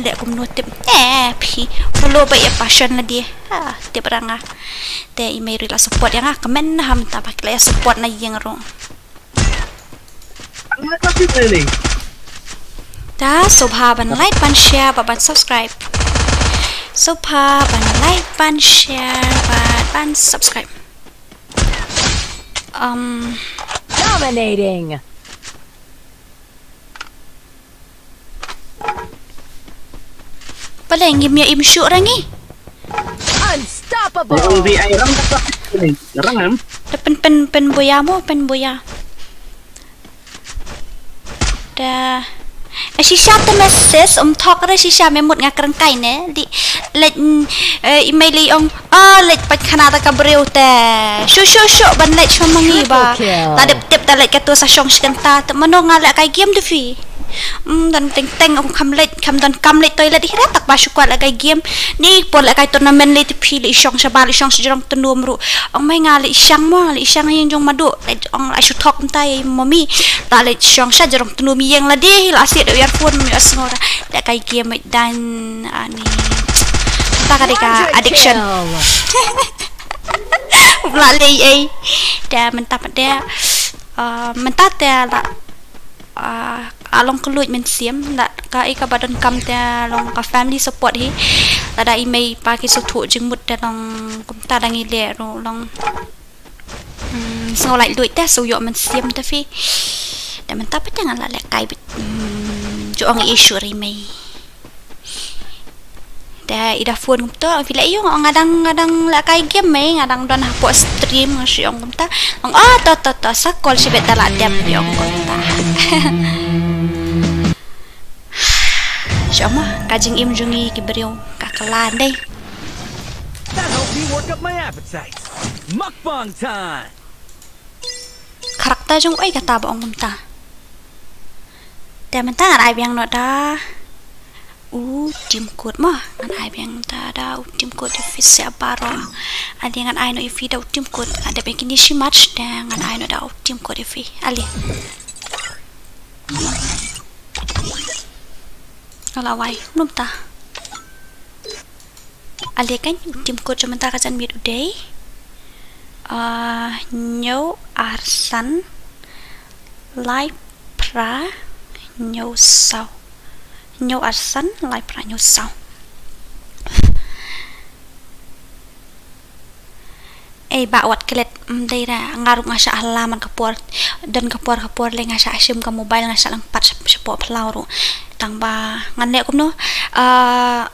leh kumno tip eh phi polo beit ïa passion la dei ha tip ra nga te i mei ruh la support ïa nga kmen ha mynta ba ki la ïa support na ïing ruh. Da sngewbha ban like ban share bad ban subscribe. Sngewbha ban like ban share bad ban subscribe. Um, Dominating. Pale ngim ïa im shuh ra ngi. Unstoppable. Orang V I orang tak ni. Orang am. Da pyn pyn pyn buya mo pyn buya. Da. Eh, shisha te message um thok re shisha me mut nga kren kai ne. Di leh, mm, eh, i mei leh ong, oh, leh pat khana ta ka briew te. Shu shu shu ban leh shu mangi ba. Triple kill. Ta dep tip ta leh ka tu sa shong shi kynta te mano nga leh kai game de phi. Mm, don teng teng um kham leh, kham don kam leh toilet hi ra tak ba shu kwah leh kai game. Ni por leh kai tournament leh te phi leh shong sha ba leh shong sha jrong tnum ruh. Ong mei nga leh shang mo, leh shang ïing jong madu. Leh ong la shu thok mynta ïa i mummy. Ta leh shong sha jrong tnum ïing la dei la siat earphone mummy ot sngo ra. Leh kai game mei dan ani. Ta ka dei ka addiction. La leh ei. Da mynta pat da. Ah, mynta te la, ah, a long ka luid mynsiem da ka i ka ba donkam te long ka family support hi. Lada i mei pa ki sngewthuh jingmut te long kumta da ngi leh ruh long. Hmm, sngew lait luid te sngew ïoh mynsiem te phi. Da mynta pat te ngan la leh kai bit. Hmm, ju ong i shu ri mei. Te i da phone kumta phi leh ïa nga dang nga dang leh kai game mei nga dang don hapoh stream nga shu ong kumta. Ong oh to to to sa call shibit da la dep ïa ong kumta. Shu ong ma ka jingim jong ngi ki briew ka kylla dei. That helped me work up my appetite. Mukbang time. Character jong oi kata ba ong kumta. Te mynta ngan ai biang noh da u team code mo ngan ai biang da da u team code ïa phi sa baroh. Ade ngan ai noh ïa phi da u team code ade ba kine shi match da ngan ai noh da u team code ïa phi. Ale. Ala wai num ta. Ale kan u team code jong mynta ka jan miet u dei. Ah, hynñiew ar san lai phra Hynñiew saw. Hynñiew ar san, lai phra hynñiew saw. Ei, Bah Wat Klet, ym dei re, nga ruh nga shah hala man ka por, don ka por, ka por lei nga shah shim ka mobile, nga shah lyngpat sha, shapoh phyllaw ruh. Tang ba ngan leh kumno, ah,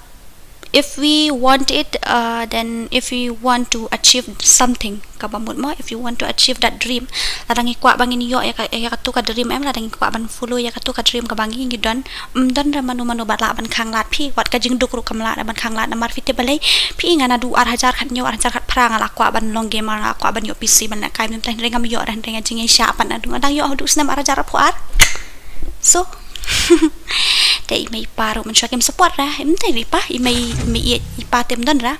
if we want it, uh, then if we want to achieve something, kaba mut mo, if you want to achieve that dream, lada ngi kwah ba ngin ïoh ïa ka, ïa katu ka dream em, lada ngi kwah ban follow ïa katu ka dream kaba ngi, ngi don, ym don re mano mano ba lah ban khanglad phi, wat ka jingduk ruh kam lah ban khanglad, namar phi tip balei, phi nga naduh ar hajar khathynñiew, ar hajar khatphra nga la kwah ban long gamer, nga kwah ban ïoh P C ban lehkai, mynta hynrei ngam ïoh re, hynrei nga jingïaishah pat naduh, nga dang ïoh haduh snem ar hajar arphew ar. So, te i mei i pa ruh mynshuwa kim support re, ym dei i pa, i mei, i mei ïeit, i pa te ym don re.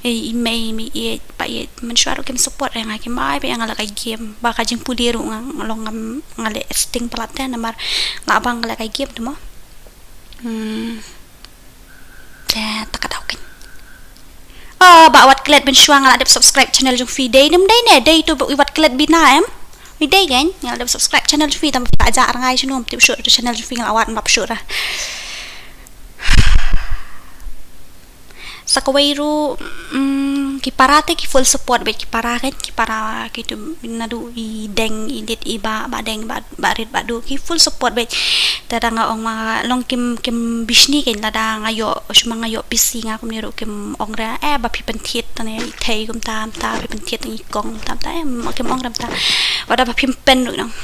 I, i mei, i mei ïeit, i pa ïeit, mynshuwa ruh kim support re, nga kim ai ba ïa nga lehkai game, ba ka jingpule ruh nga, nga long ngam, nga leh sting palat te, namar nga bang nga lehkai game te mo. Hmm. Te, ta ka daw kein. Oh, Bah Wat Klet, mynshuwa nga la dep subscribe channel jong phi, dei ne ym dei ne, dei tu Bah Wat Klet Bina em. Ui, dei kein, nga la dep subscribe channel jong phi, tang ba phi la jah rngai shano, ym tip shuh tu channel jong phi, nga la wad ym lap shuh re. Sa kawei ruh, mm, ki para te ki full support beit, ki para kein, ki para kitu naduh i Deng, i Lit, i Bah, Bah Deng, Bah, Bah Rit, Bah Duh, ki full support beit. Te da nga ong ma long kim, kim bishni kein, lada nga ïoh, shu ma nga ïoh P C nga kumne ruh kim ong re, eh, ba phi pynthied tang ïa i thei kumta, kumta, phi pynthied tang ïa i kong kumta, kumta, eh, kim ong re kumta. Wat da ba phim pyn ruh nong.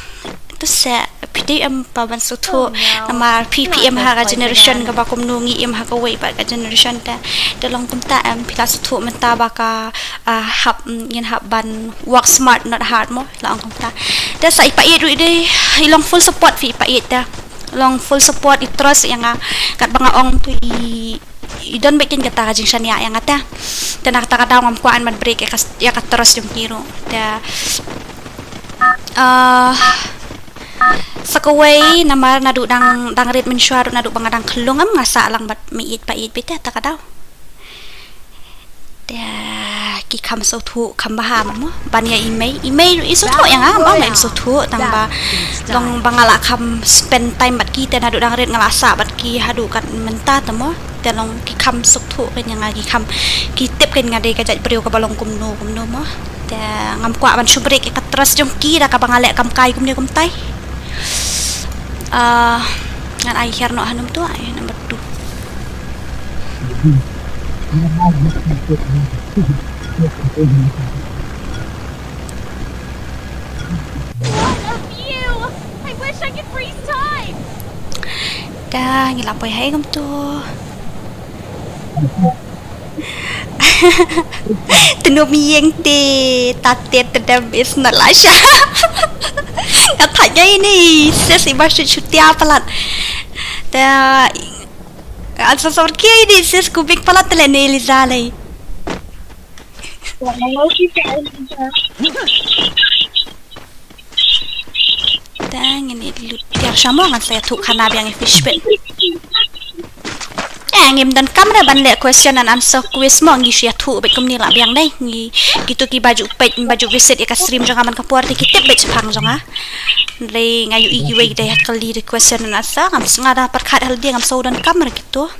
Te sa phi dei em pa ban sngewthuh, namar phi, phi im ha ka generation kaba kumno, ngi im ha kawei pat ka generation te. Te long kumta em, phi la sngewthuh mynta ba ka, ah, hap, mm, ngin hap ban work smart not hard mo, la ong kumta. Te sa i pa ïeit ruh i dei, i long full support phi i pa ïeit te. Long full support, i trust ïa nga, katba nga ong tu i, i don beit kein kata ka jingshaniah ïa nga te. Te na kata ka daw ngam kwah ban break ïa ka, ïa ka trust jong ki ruh. Te, ah, sa kawei namar naduh dang, dang rit mynshuwa ruh, naduh ba nga dang khyllung em nga sah lang bad mei ïeit pa ïeit beit te, ta ka daw. Te ki kham sngewthuh kham bha mo ban ïa i mei, i mei ruh i sngewthuh ïa nga, ba mei im sngewthuh, tang ba long ba nga la kham spend time bad ki, te naduh dang rit nga la sah bad ki haduh kat mynta te mo. Te long ki kham sngewthuh kein ïa nga, ki kham, ki tip kein nga dei ka jait briew kaba long kumno kumno mo. Te ngam kwah ban shu break ïa ka trust jong ki da kaba nga leh kam kai kumne kumtai. Ah, ngan ai hiar noh hanum tu, ai number two. What a view! I wish I could freeze time. Da ngi la poi hai kumtu. Tynum ïing te, ta te tdem is not lasha. Nga thait ngai ni, sis i ba shu shutia palat. Te, an sa sor ki ni, sis ku bik palat te le ni Liza lei. Te ngin ïa lut tiar sha mo, ngan sa ïathuh khana biang ïa fish pit. Eh, ngim donkam re ban leh question and answer quiz mo, ngi shu ïathuh beit kumne lah biang dei. Ngi, kito kiba ju peit, ba ju visit ïa ka stream jong nga man ka por te ki tip beit shaphang jong nga. Hynrei nga ïohi kiwei ki da ïa kylli da question and answer, ngam, nga da pyrkhat halade ngam shu donkam re kito.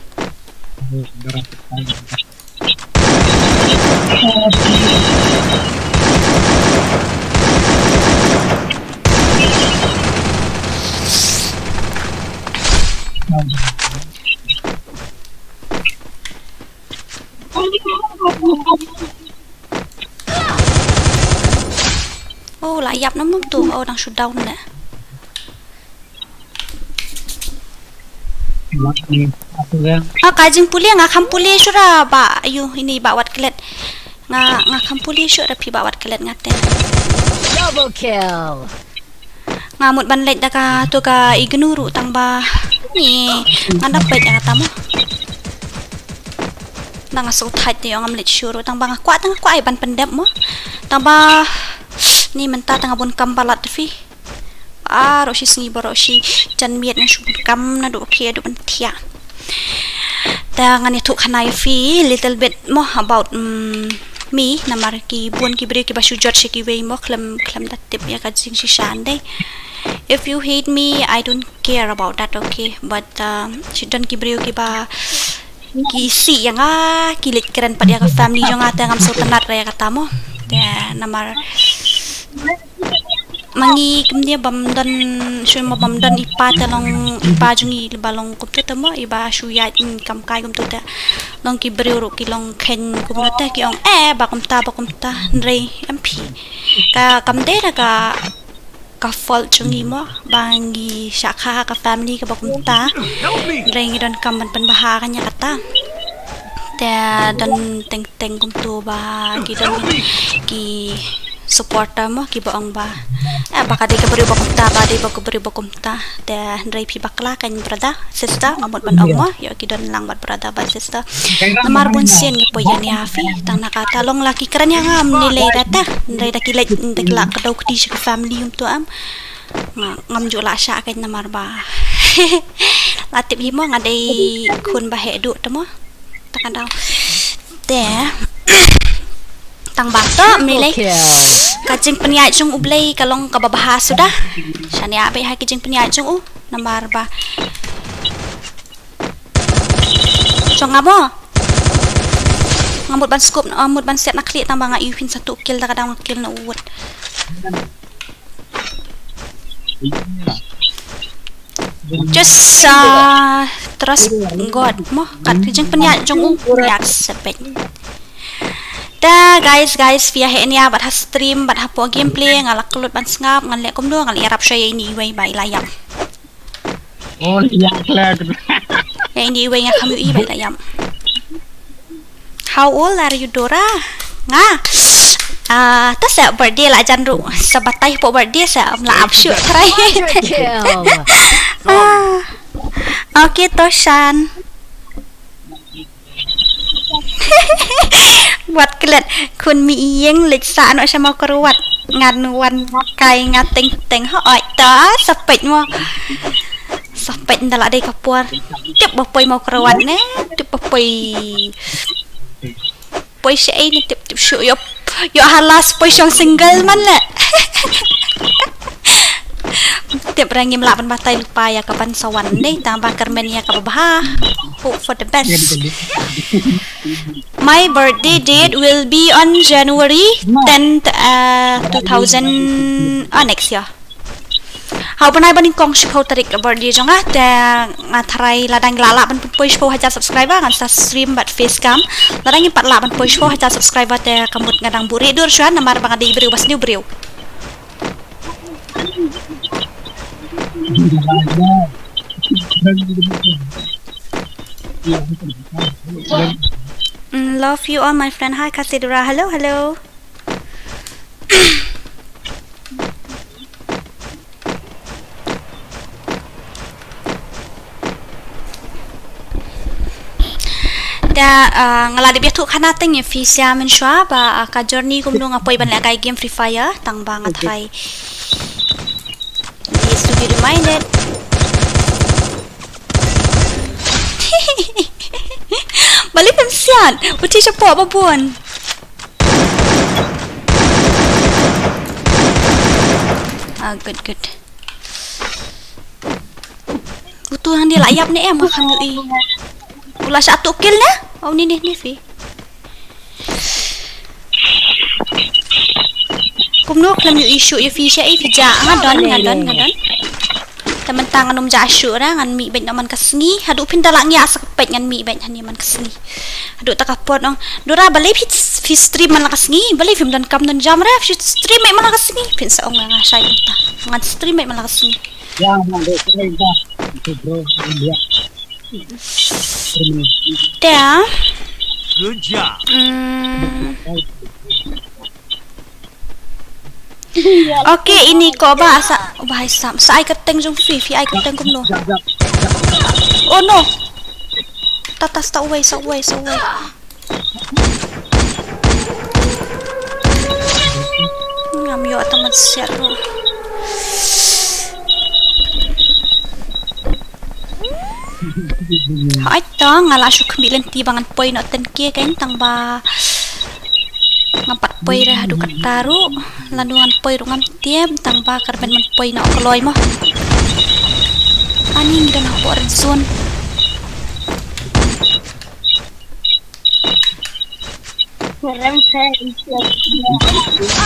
Oh, la ïap na mum tu. Oh, dang shu down ne. Ah, ka jingpule nga kham pule shuh ra ba, ayu, ini ba Wat Klet. Nga, nga kham pule shuh ra phi ba Wat Klet nga te. Double kill. Nga mut ban leit da ka tu ka Ignore ruh tang ba ni nga da peit ïa kata mo. Tang nga shu thait te ïoh ngam leit shuh ruh tang ba nga kwah, tang nga kwah ai ban pyndep mo. Tang ba ni mynta tang nga bun kam palat phi. Baroh shi sngi baroh shi janmiet nga shu kam naduh phi haduh ban thiah. Te ngan ïathuh khana ïa phi little bit mo about, mm, me, namar ki bun ki briew kiba shu judge ïa kiwei mo khlem, khlem da tip ïa ka jingshisha dei. If you hate me, I don't care about that, okay? But um, shu don ki briew kiba ki isih ïa nga, ki leit kren pat ïa ka family jong nga, te ngam sngewtynnat re ïa kata mo. Te namar ma ngi kumne bym don, shu ma bym don i pa te long i pa jong ngi ba long kumta te mo, iba shu ïaid kam kai kumta te. Long ki briew ruh ki long kheiñ kumta te ki ong eh ba kumta ba kumta, hynrei em phi. Ka kam dei da ka ka fault jong ngi mo ba ngi shah kha ha ka family kaba kumta. Hynrei ngi donkam ban pynbha ka ïa kata. Te don teng teng kumtu ba ki don ki supporter mo kiba ong ba eh ba ka dei ka briew ba kumta, ba dei ba ka briew ba kumta. Te hynrei phi bakla kan brother, sister, nga mut ban ong mo ïoh ki don lang bad brother bad sister. Namar bun sien ngi poi ïa nia phi tang na kata long la ki kren ïa nga, ym ni lei da ta. Hynrei da ki leit da ki la ka dau kti sha ka family um tu am. Nga ngam ju la sha ka namar ba la tip hi mo nga dei khun ba heh duh ta mo. Ta ka dau te tang ba to ym ni lei. Ka jingpynïaid jong U Blei ka long kaba bha suda. Shania beit ha ki jingpynïaid jong u namar ba Jong nga mo. Nga mut ban scope, uh, mut ban set na khlieh tang ba nga ïohi phin sa tu kill da ka dang kill na u wut. Just uh, trust God mo. Kat ki jingpynïaid jong u ïa ka sepet. Da guys, guys, phi ïa heh nia bad ha stream bad hapoh gameplay nga la klut ban sngap, ngan leh kumno, ngan ïarap sha ïa ini iwei ba i la ïap. Oh, ïa klet. Ïa ini iwei nga kham ïohi ba i la ïap. How old are you, Dora? Nga. Ah, ta sa birthday la jan ruh. Sa batai hapoh birthday sa ym lah ap shuh trai. Ah. Okay, Toshan. Wat klet khun mi ïing leit sah noh sha Mawkyrwat. Ngan wan kai nga teng teng. Hooid ta sa peit mo. Sa peit nda la dei ka por. Tip ba poi Mawkyrwat ne. Tip ba poi. Poi sha ei ne tip tip shu ïoh. Ïoh ha last poi shong single man le. Tip ra ngim lah ban batai lypa ïa ka ban sa wan dei tang ba kyrmen ïa kaba bha. Hope for the best. My birthday date will be on January tenth, uh, two thousand, uh, next year. Ha u bnai ba nyngkong shiphew tarik ka birthday jong nga, te nga tharai lada ngi la lah ban pynpoi shiphew hajar subscriber ngan sa stream bad facecam. Lada ngim pat lah ban poi shiphew hajar subscriber te ka mut nga dang buhrieh dur shuwa namar ba nga dei briew ba sniew briew. Mm, love you all, my friend. Hi, Kasidura. Hello, hello. Da, ah, nga la dep ïathuh khana teng ïa phi sha mynshuwa ba, ah, ka journey kumno nga poi ban lehkai game Free Fire tang ba nga tharai. Needs to be reminded. Balei phim siat? Uti shapoh ba bun. Ah, good, good. Utu hangne la ïap ne em nga kham ïohi. U la shah tu kill ne? Oh, ni ni ni phi. Kumno khlem ïohi shuh ïa phi sha ei phi ja. Nga don, nga don, nga don. Te mynta ngan ym ja shuh ra ngan mih beit noh man ka sngi. Haduh phin da lah ngi ïa sa ka peit ngan mih beit hangne man ka sngi. Haduh ta ka por ong Dora balei phi, phi stream man la ka sngi, balei phim don kam don jam re, phi stream beit man la ka sngi. Phin sa ong nga shai mynta. Ngan stream beit man la ka sngi. Ya, man dei stream ba. Itu bro, ya. Te. Good job. Mm. Okay, ini ko ba sa bahai sam. Sa ai kyrteng jong phi, phi ai kyrteng kumno. Oh no. Tatas ta uwei, sa uwei, sa uwei. Ngam ïoh ta man siat ruh. Hooid to nga la shu khmih lynti ba ngan poi noh ten ke kein tang ba ngam pat poi re haduh katta ruh, lano ngan poi ruh ngam tip, tang ba ka rben man poi noh kloi mo. Ani ngi don hapoh red zone.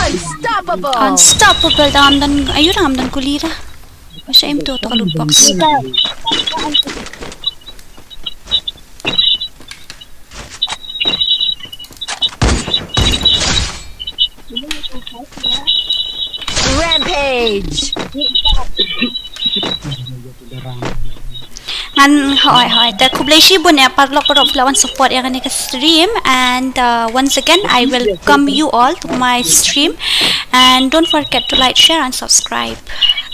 Unstoppable. Unstoppable, da ngam don, ayu da ngam don kuli da. Masa em tu, tu ka loot box. Rampage. Ngan hoi hoi. Te khublei shibun ïa paralok paralok ba la wan support ïa kane ka stream, and uh, once again I welcome you all to my stream, and don't forget to like, share and subscribe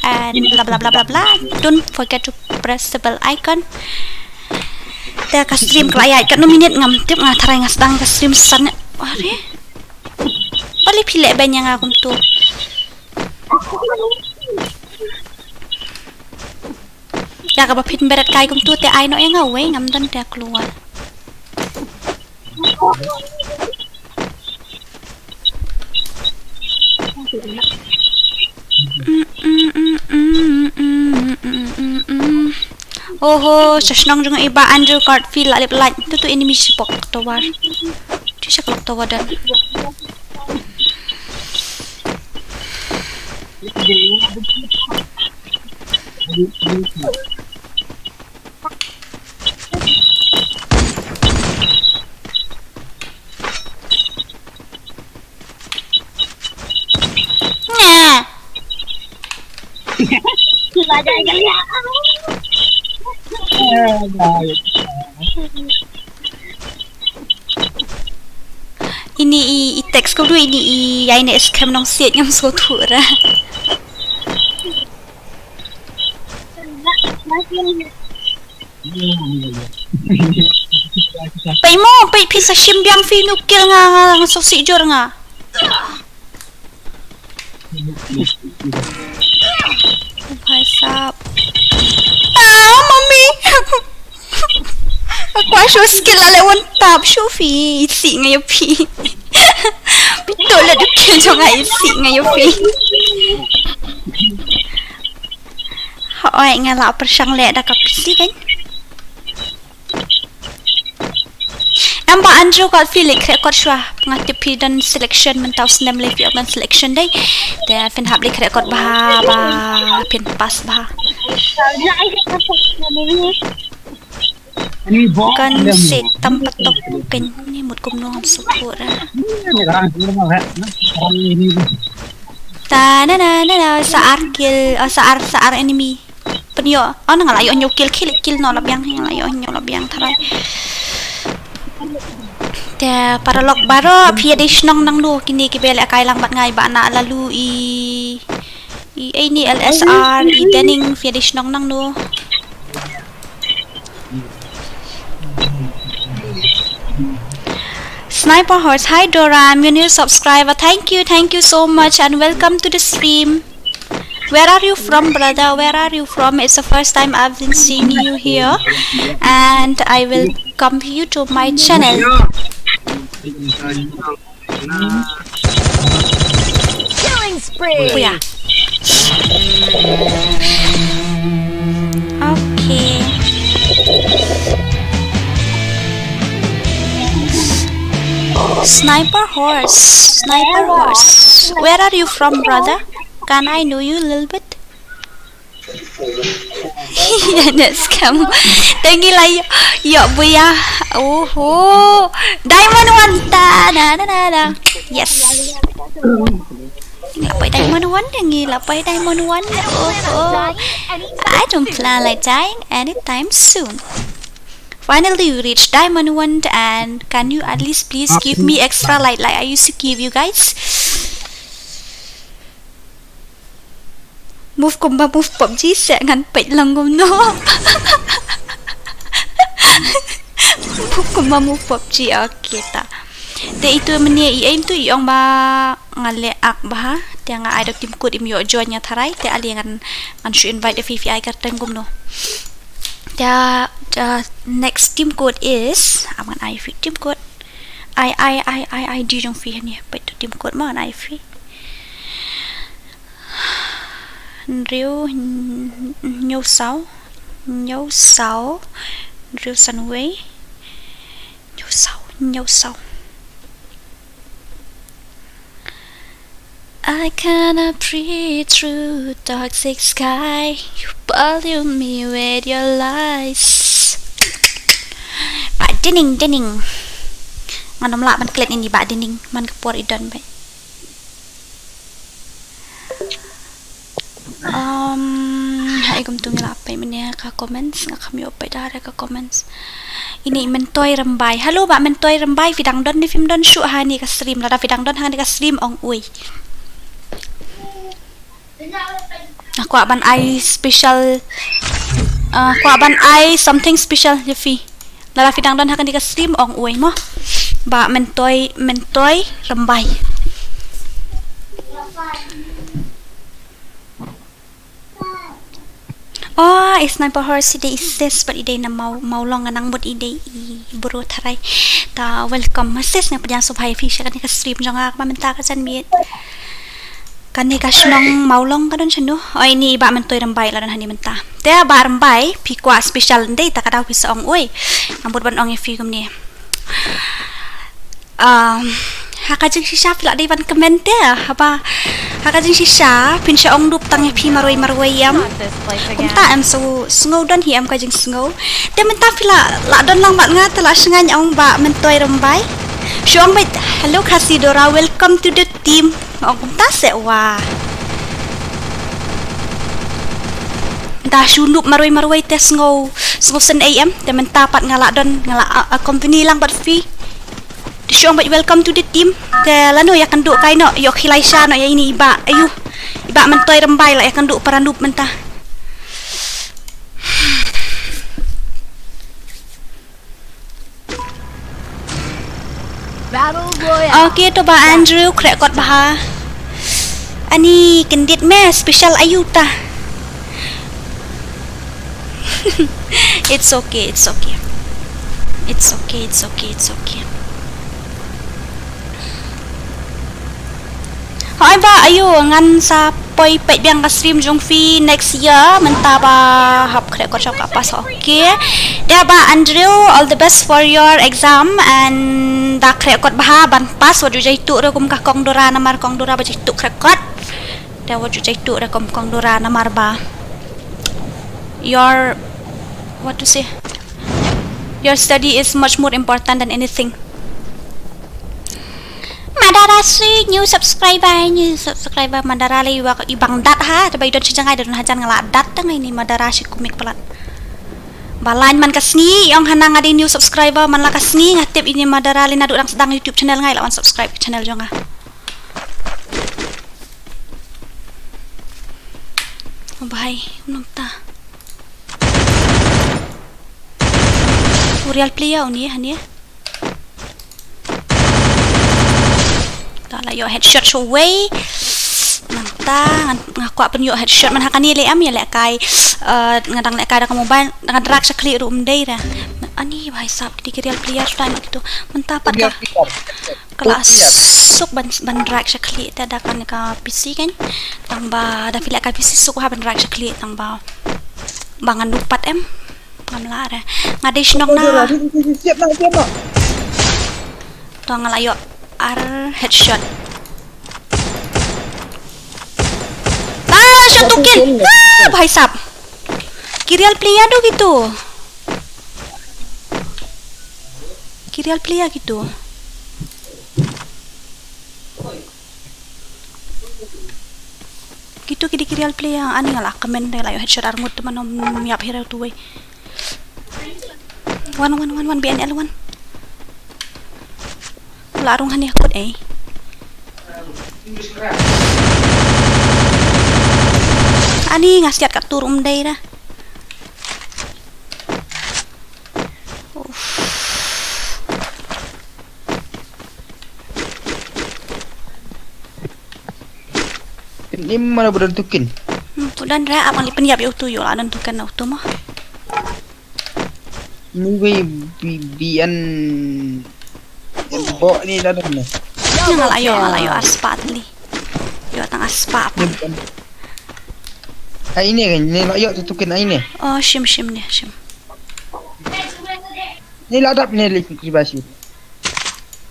and bla bla bla bla bla. Don't forget to press the bell icon. Te ka stream ka la ïaid katno minit ngam tip, nga tharai nga sdang ka stream san. Are? Balei phi leh ban ïa nga kumtu? Ïa kaba phin bret kai kumtu te ai noh ïa nga wei, ngam don te kloi. Oho, sha shnong jong i Bah Andrew Garfield la lip light. Tu tu enemy shipok tower. Tu sha klok tower dan. Nah. Ini i, i text ko du ini i ai ne scam nong siet ngam so thura. Pei mo, pei pisa shim biang fi nu kill nga, nga, nga so si jor nga. Oh, bhai sahab. Ah, mummy. Aku asho skill ale one tap sho fi. Isi nga yo fi. Pito la du kill jong nga isi nga yo fi. Hoi nga la pershang le da ka P C kan. Em ba Andrew ka fi lek record shwa. Nga tip phi don selection mynta u snem le phi don selection dei. Te phin hap lek record ba ba phin pass ba. Kan se tam patok kan ni mut kumno ngam support. Ta na na na na sa ar kill, oh, sa ar sa ar enemy. Pynïoh, oh, nga la ïoh hynñiew kill, kill, kill noh la biang, nga la ïoh hynñiew la biang tharai. Te paralok baroh phi ïa dei shnong nangno kine kiba lehkai lang bad nga i Bah Nah Lalu, i, i, i ni L S R, i Denning, phi ïa dei shnong nangno. Sniper Horse, hi Dora, I'm your new subscriber. Thank you, thank you so much, and welcome to the stream. Where are you from, brother? Where are you from? It's the first time I've been seeing you here, and I welcome you to my channel. Killing spree. Oh, yeah. Okay. Sniper Horse. Sniper Horse. Where are you from, brother? Can I know you a little bit? Ïa ne scam. Te ngi la ïoh, ïoh buya. Oho. Diamond one ta. Na na na na. Yes. Ngi la poi Diamond one, ngi la poi Diamond one. Oho. I don't plan like dying anytime soon. Finally, we reached Diamond one, and can you at least please give me extra light like I used to give you guys? Move kumba move PUBG, seh ngan peit lang kumno. Move kumba move PUBG, okay ta. Te itu mynne i aim tu i ong ba nga leh ak bha, te nga ai da u team code im ïoh join nga tharai, te ale ngan, ngan shu invite ïa phi phi ai ka time kumno. Te, te next team code is, am ngan ai phi team code. Ai, ai, ai, ai, ai, di jong phi hynne, peit tu tim kot ma, ai phi. Hynriew, hynñiew saw, hynñiew saw, hynriew san wei, hynñiew saw, hynñiew saw. I cannot breathe through toxic sky. You pollute me with your lies. Bah Dining, Dining. Ngan ym lah ban klet ïa ini Bah Dining man ka por i don bha. Um, ha i kumtu ngi la peit mynne ka comments, nga kham ïoh peit da re ka comments. Ini Myntoi Rymbai. Hello Bah Myntoi Rymbai, phi dang don ne phim don shuh ha kane ka stream? Lada phi dang don ha kane ka stream ong ui. Nga kwah ban ai special, uh, kwah ban ai something special ïa phi. Lada phi dang don ha kane ka stream ong ui mo. Bah Myntoi, Myntoi Rymbai. Oh, i Sniper Horse i dei i sis bad i dei na Maw-, Mawlong, nga nang mut i dei i bro tharai. Ta welcome ma sis, nga pdiang sngewbha ïa phi sha kane ka stream jong nga ba mynta ka janmiet. Kane ka shnong Mawlong ka don shano? Oh, ini i Bah Myntoi Rymbai la don hangne mynta. Te Bah Rymbai, phi kwah special ndei ta ka daw phi sa ong ui. Nga mut ban ong ïa phi kumne. Um, ha ka jingshisha phi lah dei ban comment te, haba ha ka jingshisha phin sha ong dup tang ïa phi marwei marwei em. Kumta em, so sngew don hi em ka jingsngew. Te mynta phi lah, lah don lang bad nga te lah sngewbha ong Bah Myntoi Rymbai. Shu ong beit, "Hello Khasi Dora, welcome to the team." Ong kumta se wa. Da shu dup marwei marwei te sngew, sngew sngewsih em. Te mynta pat nga lah don, nga lah, uh, uh, company lang bad phi. Te shu ong beit welcome to the team. Te lano ïakynduh kai noh, ïoh khie lai sha noh ïa ini i Bah. Ayu. I Bah Myntoi Rymbai lah ïakynduh para noob mynta. Battle Royale. Okay, to Bah Andrew, khreh kot bha. Ani kyndit me, special ayu ta. It's okay, it's okay. It's okay, it's okay, it's okay. Hooid Bah, ayu, ngan sa poi peit biang ka stream jong phi next year, mynta ba hap khreh kot shong ka pass, okay. Te Bah Andrew, all the best for your exam and da khreh kot bha ban pass, wat ju jaituh re kum ka Kong Dora, namar Kong Dora ba jaituh khreh kot. Te wat ju jaituh re kum Kong Dora namar ba your, what to say? Your study is much more important than anything. Madara Sri, new subscriber, new subscriber. Madara lei wa i bang dat ha, te ba i don shi jngai, don hajan nga lah dat tang ini Madara shi kumik palat. Ba lain man ka sngi, ong hana nga dei new subscriber, man la ka sngi, nga tip ini Madara lei naduh dang sdang YouTube channel nga i la wan subscribe channel jong nga. Oh, bhai, u nangta. U real player uni, hane. Ta la ïoh headshot shawei. Nangta, ngan, nga kwah pynïoh headshot man ha kane lei em, ïa lehkai. Eh, nga dang lehkai da ka mobile, dang drag sha khlieh ruh ym dei re. Ani, bhai sab, kiti ki real player, shuh dei ma kito. Mynta pat ka. Ka la suk ban, ban drag sha khlieh te da kane ka P C kan. Tang ba da phi leh ka P C suk ha ban drag sha khlieh tang ba. Ba ngan dupat em. Ngam lah re. Nga dei shnong na. To nga la ïoh ar headshot. Ah, shot to kill. Ah, bhai sab. Ki real player do kito. Ki real player kito. Kito ki dei ki real player, ani nga la kmen de la ïoh headshot ar ngut te mano ym ïap hi re utu wei. Wan, wan, wan, wan, B N L wan. La rung hani hakut ei. Ani nga siat ka tur um dei da. Uff. Ni mana budan tukin? Hmm, budan ra abang li pynïap ïa utu ïoh la don tukin na utu mah. Ni wei bi, bi an. Bo ni la dam ne. Nga la ïoh, nga la ïoh ar spah tylli. Ïoh tang ar spah. Ai ne kan ne la ïoh tu token ai ne. Oh, shim shim ne, shim. Ni la dap ne li ki ba shi.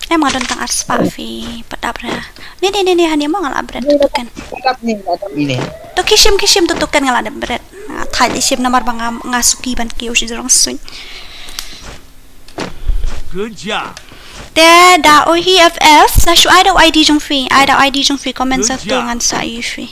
Em nga don tang ar spah phi pat dap ra. Ni ni ni ni hani mo nga la upgrade tu token. La dap ni la dap ni ne. To ki shim ki shim tu token nga la dap upgrade. Nga thait li shim namar ba nga nga suki ban kiew shi jrong suiñ. Good job. Te da o hi F F sa shu ai da I D jong phi, ai da I D jong phi comment sa tu ngan sa ai phi.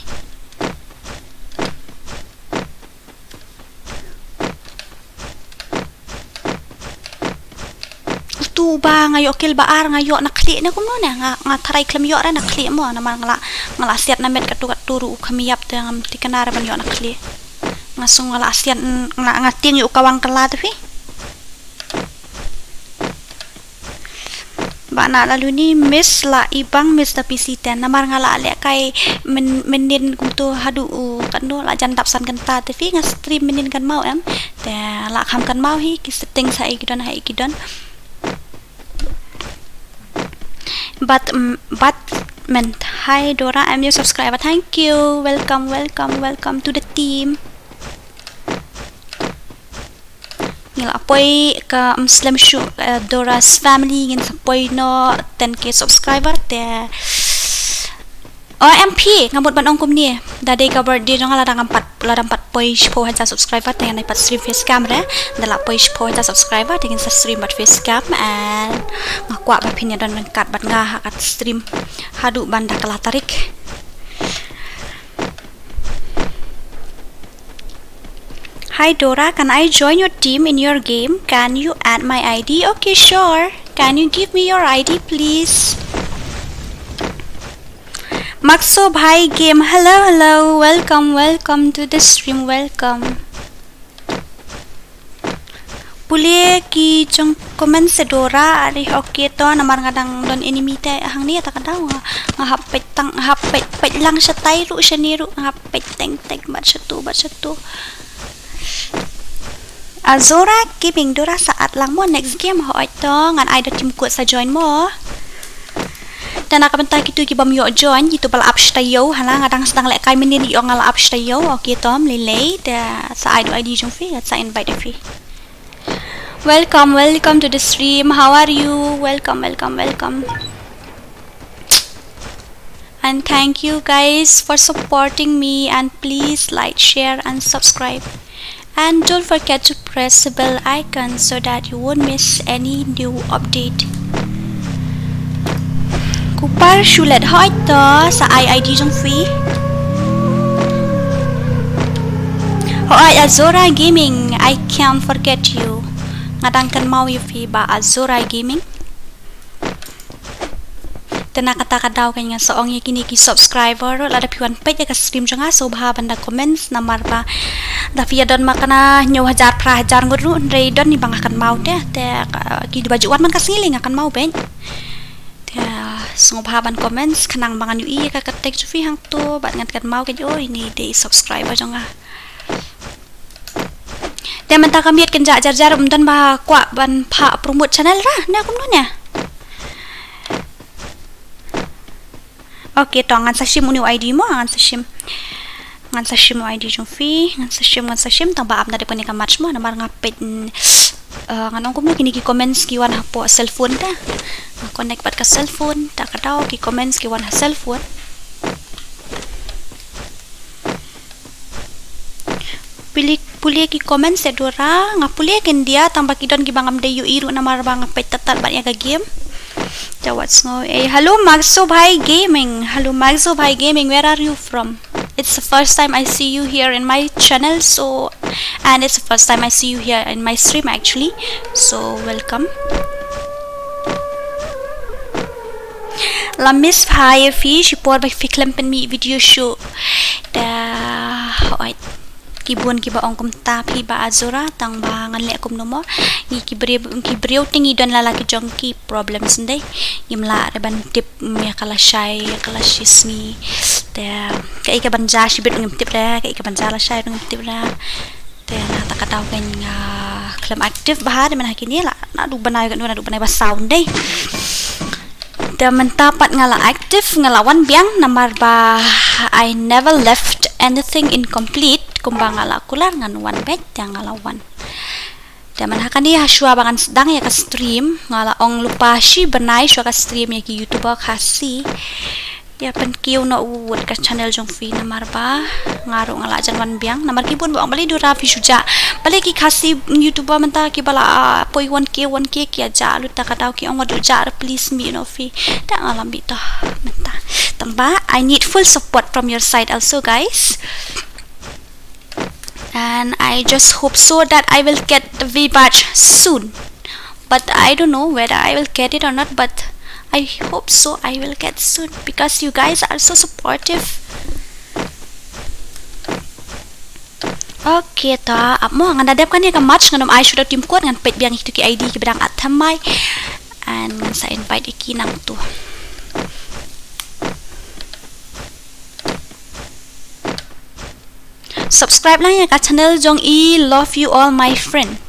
Tu ba nga ïoh kill ba ar nga ïoh na khlieh ne kumno ne nga nga tharai khlem ïoh ra na khlieh mo namar nga la nga la siat na met katu katu ruh u kham ïap te ngam tikna ra ban ïoh na khlieh. Nga sung nga la siat nga nga tieng ïoh u kawang kala te phi. Ba na la luni miss la i bang miss da P C ten namar nga la leh kai men menin kumtu haduh u katno la jan dap san kynta te phi nga stream menin kan mau em te la kham kan mau hi ki setting sa i kidon ha i kidon. But mm, but men hi Dora, I'm your subscriber. Thank you. Welcome, welcome, welcome to the team. Ngi la poi ka mslem shu uh, Dora's family ngin sa poi no ten K subscriber te. O M P nga mut ban ong kumne da dei ka birthday jong nga la dang pat la dang pat poi shiphew hajar subscriber te ngan pat stream face cam re. Da la poi shiphew hajar subscriber te ngin sa stream bad face cam and nga kwah ba phin ïa don ryngkat bad nga ha ka stream haduh ban da ka la tarik. Hi Dora, can I join your team in your game? Can you add my I D? Okay, sure. Can you give me your I D, please? Makso Bhai Game, hello, hello. Welcome, welcome to the stream. Welcome. Pule ki jong comment se Dora ari, okay to namar nga dang don enemy te hangne ta ka daw nga nga hap peit tang nga hap peit peit lang shatai ruh shane ruh nga hap peit teng teng bad shatu bad shatu. Azora Gaming Dora sa at lang mo next game ho oi to ngan ai da team kut sa join mo. Te na ka bynta kitu ki bym ïoh join kitu ba la ap sha taïew hana nga dang sdang leh kai mynnin ïoh nga la ap sha taïew. Okay to ym lei lei te sa ai da I D jong phi sa invite phi. Welcome, welcome to the stream. How are you? Welcome, welcome, welcome. And thank you guys for supporting me and please like, share and subscribe. And don't forget to press the bell icon so that you won't miss any new update. Kupar shulet hoi to sa ai I D jong phi. Hoi Azora Gaming, I can't forget you. Nga dang kynmaw ïa phi ba Azora Gaming. Te na kata ka daw kan nga sa ong ïa kine ki subscriber ruh lada phi wan peit ïa ka stream jong nga sngewbha ban da comments namar ba da phi ïa don ma kane hynñiew hajar phra hajar ngut ruh hynrei don ni ba nga kynmaw te te ki ba ju wan man ka sngi lei nga kynmaw beit. Te sngewbha ban comments khnang ba ngan ïohi ïa ka kyrteng jong phi hangto bad ngan kynmaw ka jong ine dei subscriber jong nga. Te mynta ka miet kynja jar jar um don ba kwah ban pha promote channel ra ne kumno ne. Okay to ngan sa shim u new I D mo ngan sa shim. Ngan sa shim u I D jong phi ngan sa shim ngan sa shim tang ba ap na dep kane ka match mo namar nga peit. Ngan ong kumno kine ki comments ki wan hapoh cellphone te. Nga connect bad ka cellphone ta ka daw ki comments ki wan ha cellphone. Pule pule ki comments te Dora nga pule kin dia tang ba ki don ki ba ngam dei ïohi ruh namar ba nga peit tat tat bad ïa ka game. Te wat sngew eh hello Maxo Bhai Gaming, hello Maxo Bhai Gaming, where are you from? It's the first time I see you here in my channel, so and it's the first time I see you here in my stream actually. So welcome. La miss pha ïa phi shipor ba phi khlem pynmih video shuh. Da hoi ki bun ki ba ong kumta phi ba Azora tang ba ngan leh kumno mo. Ngi ki briew ki briew te ngi don la la ki jong ki problems ndei. Ngim lah re ban tip ïa ka lashai ïa ka lashisngi. Te kaei ka ban ja shibit ngim tip re kaei ka ban ja lashai ngim tip re. Te na ta ka daw kan nga khlem active bha de man ha kine la na du bnai kan na du bnai ba sound dei. Te mynta pat nga la active, nga la wan biang namar ba I never left anything incomplete, kumba nga la kular ngan wan beit, te nga la wan. Te mynta ha kane ha shuwa ba ngan sdang ïa ka stream, nga la ong lypa shi bnai shuwa ka stream ïa ki YouTuber Khasi. Ïa pynkiew noh wut ka channel jong phi namar ba nga ruh nga la jan wan biang, namar ki bun ba ong balei Dora phi shu jah. Balei ki Khasi YouTuber mynta kiba la, ah, poi one K, one K ki ïa jah lut, ta ka daw ki ong wat ju jah re, please mih noh phi. Te nga la mih to mynta. Tangba I need full support from your side also, guys. And I just hope so that I will get the V badge soon. But I don't know whether I will get it or not, but I hope so I will get soon because you guys are so supportive. Okay, ta ap mo, ngan da dep kane ka match, ngan ym ai shuh da u team code, ngan peit biang ïa kitu ki ID kiba dang add thymmai. And ngan sa invite ïa ki nangtu. Subscribe lang ïa ka channel jong i, love you all my friend.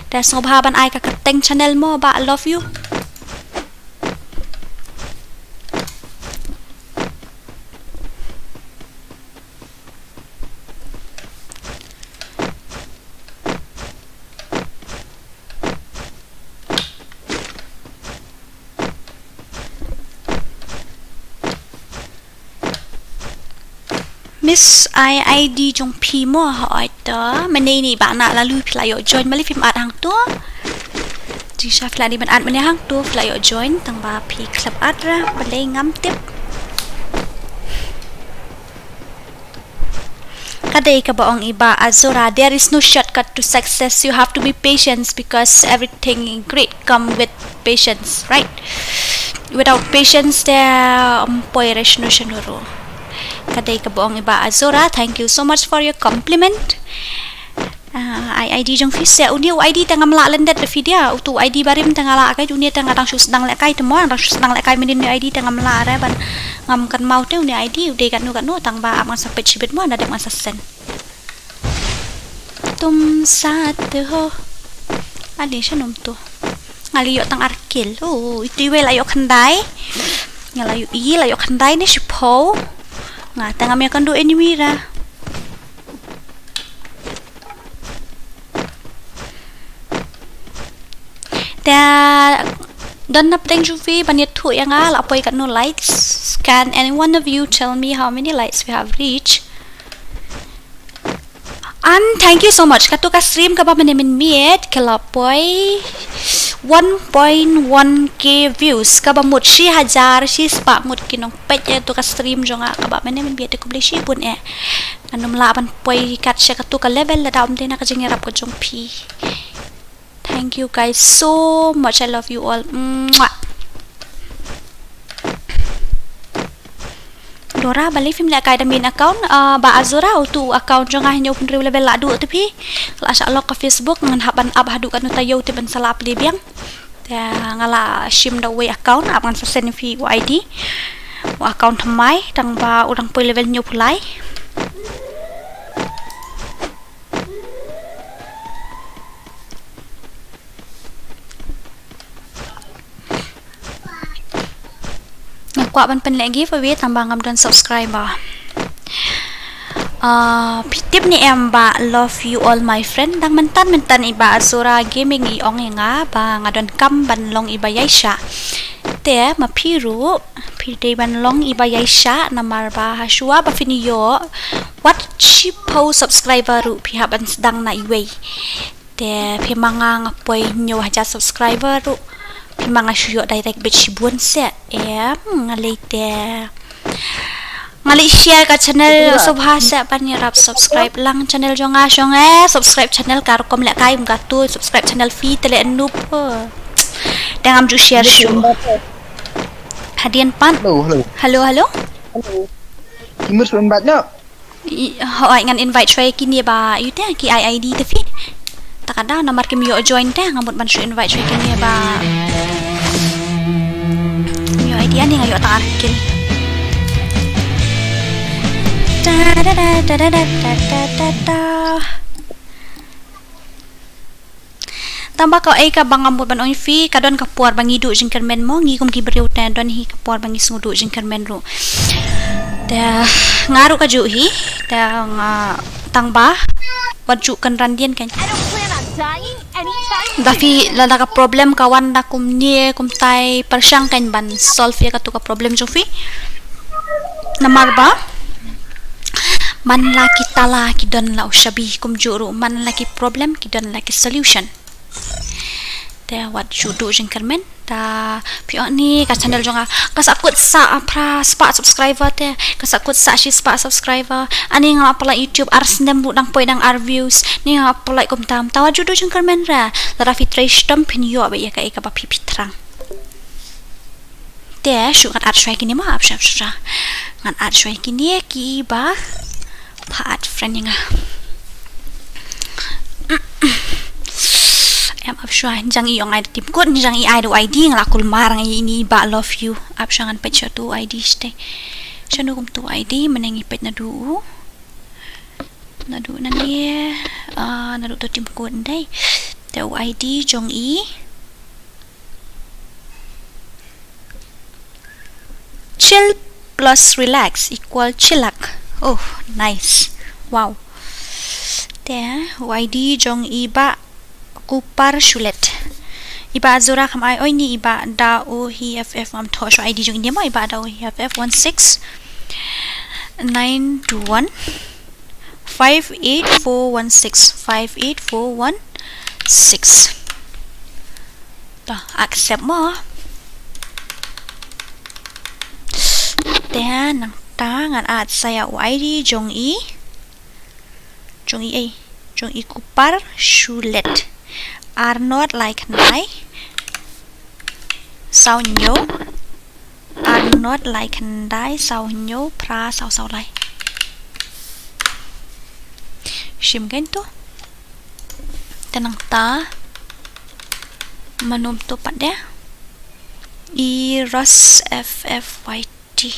Te sngewbha ban ai ka kyrteng channel mo ba love you. Miss, ai ID jong phi mo? Hooid to. Mynne ine i Bah Nah Lalu, phi la ïoh join, balei phim add hangto? Jingshisha phi la dei ban add mynne hangto, phi la ïoh join, tangba phi khlem add re, balei ngam tip. Ka dei kaba ong i Bah Azura, there is no shortcut to success. You have to be patient because everything great come with patience, right? Without patience, te ym poi re shano shano ruh. Ka dei kaba ong i Bah Azura, thank you so much for your compliment. Ah, ai ID jong phi seh, une u ID te ngam lah lyndet da phi dia, utu u ID barim te nga lah kai, une te nga dang shu sdang lehkai te mo, dang shu sdang lehkai mynnin, une u ID te ngam lah re ban, ngam kynmaw te une u ID u dei katno katno, tangba ap ngan sa peit shibit mo, na dep ngan sa send. Tum sat ho. Adi shanum tu. Nga la ïoh tang ar kill. Oh, itu iwei la ïoh khyndai. Nga la ïoh i, la ïoh khyndai ne shiphew. Nga te ngam ïakynduh enemy ra. Te don na pdeng jong phi ban ïathuh ïa nga la poi katno likes. Can any one of you tell me how many likes we have reached? And thank you so much. Katu ka stream kaba mynne mynmiet ka la poi one point one K views, kaba mut shi hajar shi spah ngut ki nongpeit ïa katu ka stream jong nga kaba mynne mynmiet, te khublei shibun eh. Ngan ym lah ban poi kat sha katu ka level lada ym dei na ka jingïarap ka jong phi. Thank you guys so much. I love you all. Mwah. Dora, balei phim lehkai da main account? Ah, Bah Azura, utu u account jong nga hynñiew phew hynriew level la duh te phi. La shah lock ka Facebook, ngan hap ban ap haduh katno taïew te ban sa la plie biang. Te nga la shim da uwei account, ap ngan sa send ïa phi u ID. U account thymmai, tangba u dang poi level hynñiew phew lai. Nga kwah ban pynleh giveaway tangba ngam don subscriber. Ah, phi tip ne em ba love you all my friend, dang mynta mynta i Bah Azura Gaming i ong ïa nga ba nga donkam ban long i ba ïaishah. Te ma phi ruh phi dei ban long i ba ïaishah namar ba ha shuwa ba phin ïoh wat shiphew subscriber ruh phi hap ban sdang na iwei. Te phi ma nga nga poi hynñiew hajar subscriber ruh. Phi ma nga shu ïoh direct beit shibun seh. Em, nga lei te. Nga lei share ka channel sngewbha seh ban ïarap subscribe lang channel jong nga shong eh. Subscribe channel ka rukom lehkai um katu, subscribe channel phi te leh noob. Te ngam ju share shuh. Hadien pat. Hello, hello. Hello, hello. Hello. Kimur suan bat no. Hooid, ngan invite shuwa ïa kine ba ïu te ki I I D te phi. Ta ka daw namar kim ïoh join te nga mut ban shu invite shuwa ïa kine ba kim ïoh I D ani nga ïoh ta article. Ta da da da da da da da da. Tang ba kaei kaba nga mut ban ong ïa phi, ka don ka por ba ngi duh jingkyrmen mo, ngi kum ki briew te don hi ka por ba ngi sngew duh jingkyrmen ruh. Te nga ruh kajuh hi, te nga tang ba wat ju kynran dien kan. I don't plan on dying anytime Da phi lada ka problem ka wan da kumne kumtai, pyrshang kan ban solve ïa katu ka problem jong phi. Namar ba man la ki tala ki don la u shabi, kumjuh ruh man la ki problem ki don la ki solution. Te wat ju duh jingkyrmen. Te phi ong ni ka channel jong nga ka sa kut sa, ah, phra spah subscriber te. Ka sa kut sa shi spah subscriber. Ani nga la pynlait YouTube ar snem ruh dang poi dang ar views. Ni nga la pynlait kumta. Te wat ju duh jingkyrmen re. Lada phi trei shitom phin ïoh beit ïa kaei kaba phi, phi thrang. Te shu ngan add shuwa kine mo, ap shuwa, ap shuwa. Ngan add shuwa kine kiba pha add friend ïa nga. Em, ap shuwa, jang i ong ai da tim kut, jang i ai da u I D, nga la kulmar nga ïa ini i Bah Love You. Ap shuwa ngan peit shuwa tu u I D shatei. Shano kumtu u I D, mynne ngi peit naduh u. Naduh nane, ah, naduh to tim kut ndai. Te u I D jong i Chill plus relax equal chillak. Oh, nice. Wow. Te u I D jong i Bah Kupar Shulet. I Bah Azura kam ai, oi ni i Bah Da U Hi F F, ngam thoh shuh I D jong i mo, i Bah Da U Hi F F one six nine two one. Five eight four one six, five eight four one six. To, accept mo. Te nangta ngan add sa ïa u I D jong i. Jong i, eh, jong i Kupar Shulet. Ar not lai khyndai. Saw hynñiew. Ar not lai khyndai saw hynñiew phra saw saw lai. Shim kein to. Te nangta mano to pat de. I Ros F F Y T.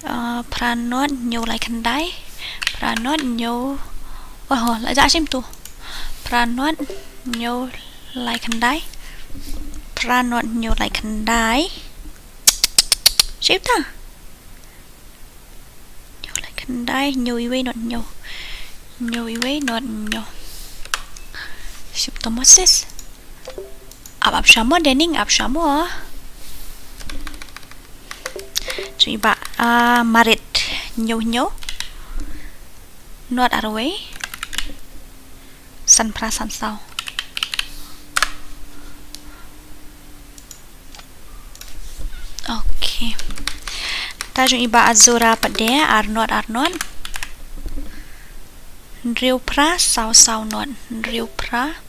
Ah, phra not hynñiew lai khyndai. Phra not hynñiew. Oh, la jah shim to. Phra not hynñiew lai khyndai. Phra not hynñiew lai khyndai. Shim ta. Hynñiew lai khyndai, hynñiew iwei not hynñiew. Hynñiew iwei not hynñiew. Shim to mo sis. Ap ap shuwa mo, dening ap shuwa mo. Shu i Bah, ah, Marit hynñiew hynñiew. Not arwei. San phra san saw. Okay. Ta jong i Bah Azura pat de, ar not ar not. Hynriew phra saw saw not. Hynriew phra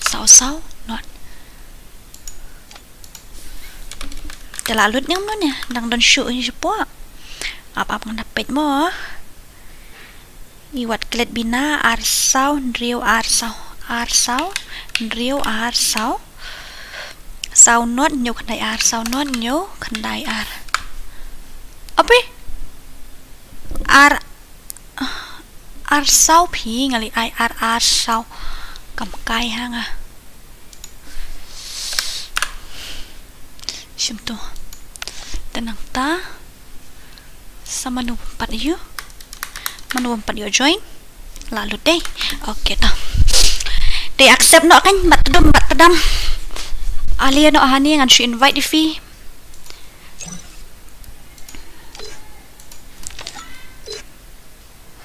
saw saw not. Te la lut ngam no ne, dang don shuh hi shapoh. Ap ap ngan da peit mo. I wat klet bina, ar saw hynriew ar saw. Ar saw hynriew ar saw. Saw not hynñiew khyndai ar, saw not hynñiew khyndai ar. Ape? Ar Ar saw phi, nga leh ai ar ar saw. Kam kai ha nga. Shim to. Te nangta sa mano pat ïoh. Mano pat ïoh join. La lut dei. Okay ta. Te accept noh kan, bad tdum bad tdam. Ale noh hangne, ngan shu invite ïa phi.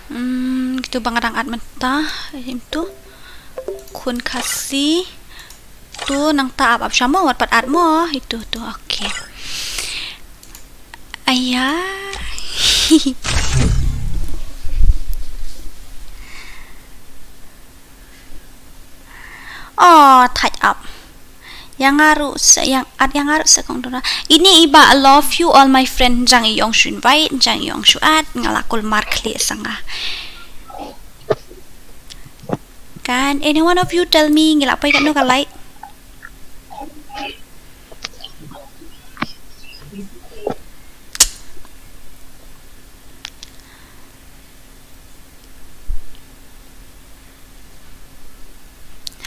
Hmm, kitu ba nga dang add mynta, im tu. Khun Khasi. Tu nangta ap ap shuwa mo, wat pat add mo. Itu tu, okay. Aya. Oh, thait ap. Ïa nga ruh sa, ïa nga ruh sa kong Dora. Ini i Bah Love You All My Friend, jang i ong shu invite, jang i ong shu add, nga la kulmar khlieh sa nga. Can any one of you tell me, ngi la poi katno ka light?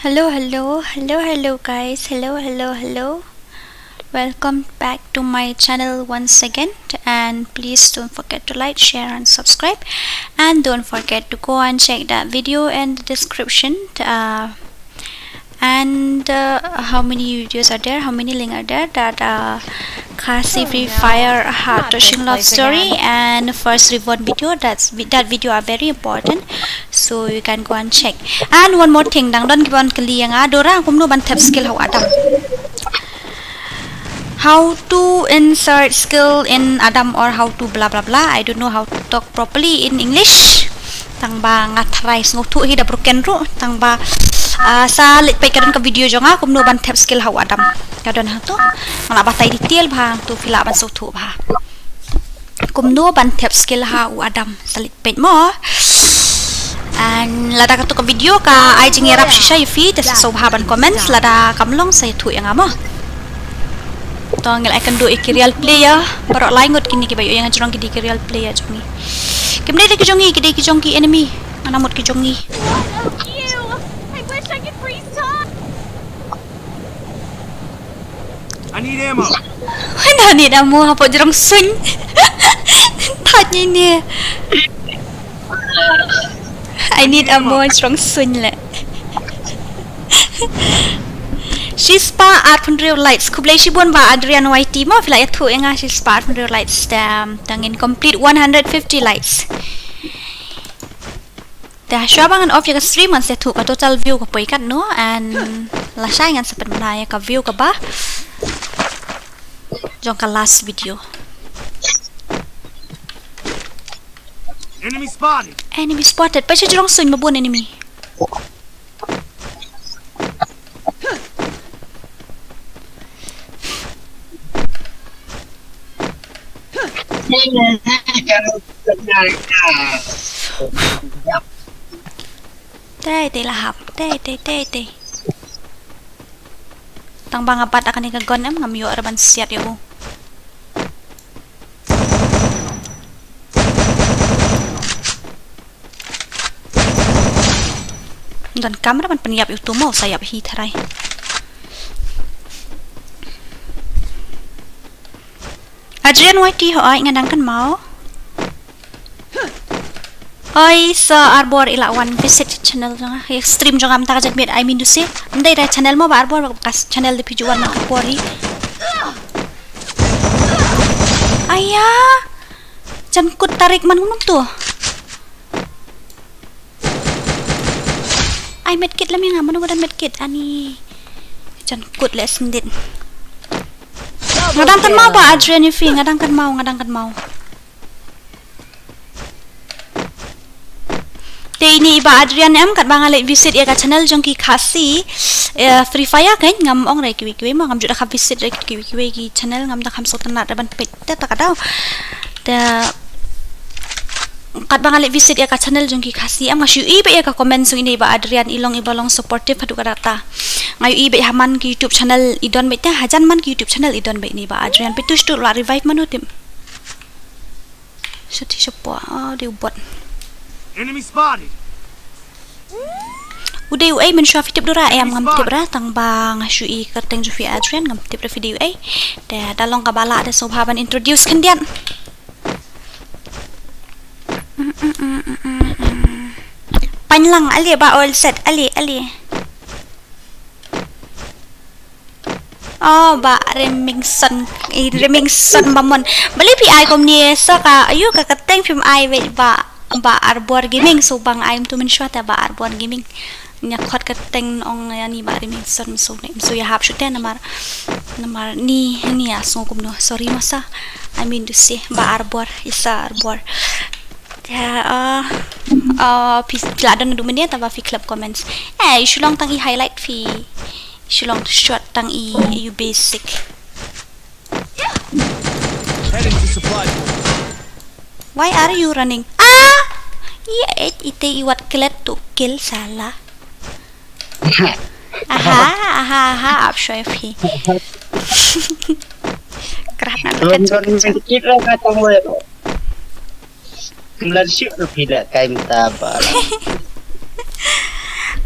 Hello, hello, hello, hello, guys. Hello, hello, hello. Welcome back to my channel once again. And please don't forget to like, share, and subscribe. And don't forget to go and check that video in the description. Uh, and uh, how many videos are there? How many links are there? That uh, Khasi Free Fire Heart Touching Love Story and First Reborn video. That's that video are very important. So you can go and check. And one more thing, dang don ki ban kylli ïa nga, Dora, kumno ban thep skill ha u Adam. How to insert skill in Adam or how to blah blah blah. I don't know how to talk properly in English. Tang ba nga try sngewthuh hi da broken ruh. Tang ba ah, sa leit peit ka don ka video jong nga kumno ban thep skill ha u Adam. Ka don hangto. Nga la batai detail bha hangto phi lah ban sngewthuh bha. Kumno ban thep skill ha u Adam. Sa leit peit mo. And lada katu ka video ka ai jingïarap shisha ïa phi, te sa sngewbha ban comment, lada kam long sa ïathuh ïa nga mo. To ngi la ïakynduh ïa ki real player, baroh lai ngut kine kiba ïoh ïa nga jrong ki dei ki real player jong ngi. Kim dei ki jong ngi, ki dei ki jong ki enemy. Nga nang mut ki jong ngi. I need ammo. Hynda need ammo hapoh jrong suiñ. Thait ngi ne. I need ammo jrong suiñ le. Shispah arphew hynriew likes. Khublei shibun Bah Adrian Y T mo, phi la ïathuh ïa nga shispah arphew hynriew likes. Te tang ngin complete one hundred fifty likes. Te shuwa ba ngan off ïa ka stream ngan sa ïathuh ka total view ka poi katno and lashai ngan sa pynbna ïa ka view kaba jong ka last video. Enemy spotted. Enemy spotted. Peit sha jrong suiñ ba bun enemy. Te te la hap. Te te te te. Tang ba nga bat ïa kane ka gun em, ngam ïoh ruh ban siat ïa u. Donkam ruh ban pynïap ïa utu mo, sa ïap hi tharai. Adrian Y T, hooid nga dang kynmaw. Oi, sa Arbor i la wan visit channel jong nga. Ïa stream jong nga mynta ka janmiet, I mean to say. Ym dei da channel mo Bah Arbor, ka channel de phi ju wan man ka por hi. Aya. Jan kut tarik man ngum tu. Ai medkit lem ïa nga, mano ba don medkit ani. Jan kut leh sendit. Nga dang kynmaw Bah Adrian ïa phi, nga dang kynmaw, nga dang kynmaw. Te ine i Bah Adrian em katba nga leit visit ïa ka channel jong ki Khasi, eh, Free Fire kan ngam ong re kiwei kiwei mo, ngam ju da ka visit re kiwei kiwei ki channel, ngam da kham sngewtynnat re ban peit te ta ka daw. Te katba nga leit visit ïa ka channel jong ki Khasi em nga shu ïohi beit ïa ka comment jong ine i Bah Adrian, i long iba long supportive haduh katta. Nga ïohi beit ha man ki YouTube channel i don beit te, hajan man ki YouTube channel i don beit ine i Bah Adrian. Peit tu shu la revive mano tip. Sati shapoh, ah, dei u bot. Enemy spotted. U dei uei mynshuwa phi tip Dora, em ngam tip re, tang ba nga shu ïohi ka kyrteng jong phi Adrian, ngam tip re phi dei uei. Te da long kaba lah te sngewbha ban introduce khyndiat. Pynlang ale Bah Olset, ale, ale. Oh, Bah Remingson, eh, Remingson Bamon. Balei phi ai kumne, so ka, ayu ka kyrteng phim ai beit Bah, Bah Arbor Gaming, so ba nga ai mynta mynshuwa te Bah Arbor Gaming. Nga khot kyrteng ong ïa ni Bah Remingson, so ne, so ïahap shuh te namar, namar ni, ni ïa sngew kumno. Sorry masa. I mean to say, Bah Arbor, isa Arbor. Te, uh, uh, phi, phi la don naduh mynne te ba phi klep comments. Eh, shu long tang i highlight phi. Shu long shot tang i, i basic. Heading to supply point. Why are you running? Ah! Ïa, eh, ite i wat klet tu kill sala. Aha, aha, aha, ap shoy phi. Krap na. Don, don, don, kit lah kata mo. Mlan shu rupi dah kai mynta ba.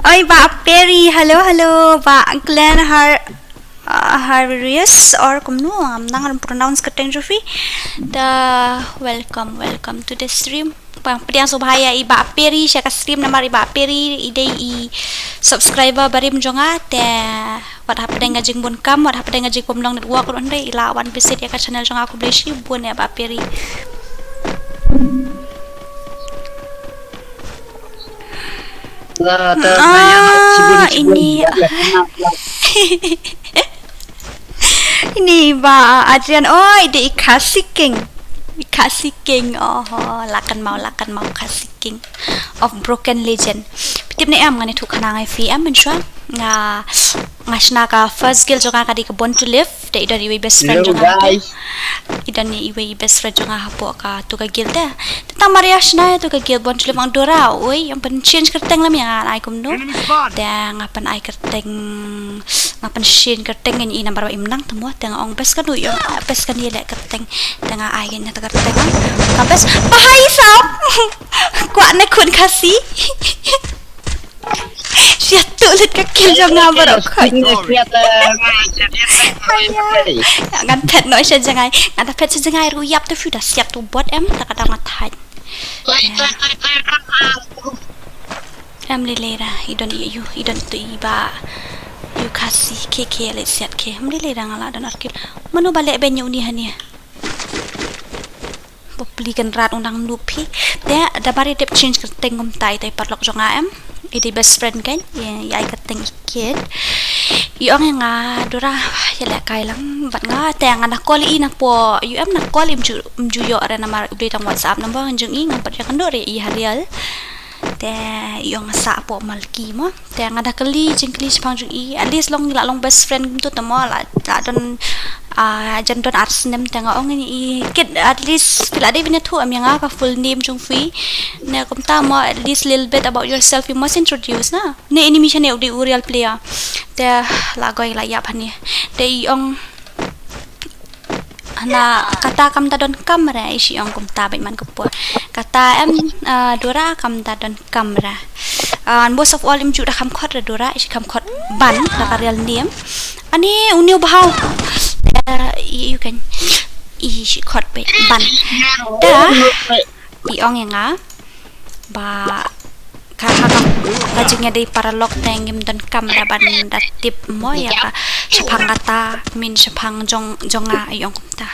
Oi, Bah Perry, hello, hello, Bah Glenn Har, uh, Harverius, or kumno, ngam nang pronounce kyrteng jong phi. The welcome, welcome to the stream. Pang pdiang sngewbha ïa i Bah Perry sha ka stream namar i Bah Perry i dei i subscriber barim jong nga te wat hapdeng ka jingbun kam, wat hapdeng ka jingbun long network ruh hynrei i la wan visit ïa ka channel jong nga, khublei shibun ïa Bah Perry. Ah, ini. Ini ba Adrian, oh, ide i Khasi King. I Khasi King, oh, lakan mau, lakan mau Khasi King of Broken Legend. Phi tip ne em, ngan ïathuh khana ngai phi em, mynshuwa nga, nga shna ka first guild jong nga ka dei ka Born to Live, te i don iwei best friend jong nga. I don iwei best friend jong nga hapoh katu ka guild te. Te tang mar ïa shna ïa tu ka guild Born to Live, ong Dora, oi, ym pyn change kyrteng lem ïa nga, ai kumno. Te nga pyn ai kyrteng, nga pyn change kyrteng, ngan i nambar ba im nang te mo, te nga ong best kano, i ong best kane leh kyrteng. Te nga ai kane kyrteng. Ka best, ba hai sap. Kwah ne khun Khasi. Sia tu lut ka kill jong nga baroh khoit. Ngan phet noh sha jngai. Ngan da phet sha jngai ruh ïap tu phi da siat tu bot em, ta ka dang nga thait. Em lei lei ra, i don i ïa u, i don tu i ba ïa u Khasi, khe khe leh siat khe. Em lei lei ra nga la don ar kill. Mano ba leh ben ïa uni hane. Bapli Kynrad, u nang noob phi. Te da mar ïa dep change kyrteng kumta ïa i paralok jong nga em. I dei best friend kan. Ïa, ïa i kyrteng i Kit. I ong ïa nga Dora, ïa lehkai lang bad nga, te nga na call i napoh, ïa em na call im ju, im ju ïoh re namar u dei tang WhatsApp number jong i, ngam pat ïakynduh re i ha real. Te i ong nga sah hapoh Malki mo. Te nga da kylli jingkylli shaphang jong i, at least long la long best friend kumtu te mo, la, la don, ah, jan don ar snem, te nga ong ïa i Kit, at least phi la dei ban ïathuh em ïa nga ka full name jong phi. Ne kumta mo, at least little bit about yourself you must introduce na. Ne ini mi shane u dei u real player. Te la goi la ïap hane. Te i ong hana kata kam da don kam re, i shi ong kumta bad man ka por. Kata em, ah, Dora kam da don kam re. Ah, most of all im ju da kham khot re Dora, i shi kham khot Ban, da ka real name. Ani uni u bhau. Eh, i, i kan. I shi khot bad Ban. Da i ong ïa nga ba ka, ka, ka, ka jingïadei paralok te ngim donkam da ban da tip mo ïa ka shaphang kata, min shaphang jong, jong nga, i ong kumta.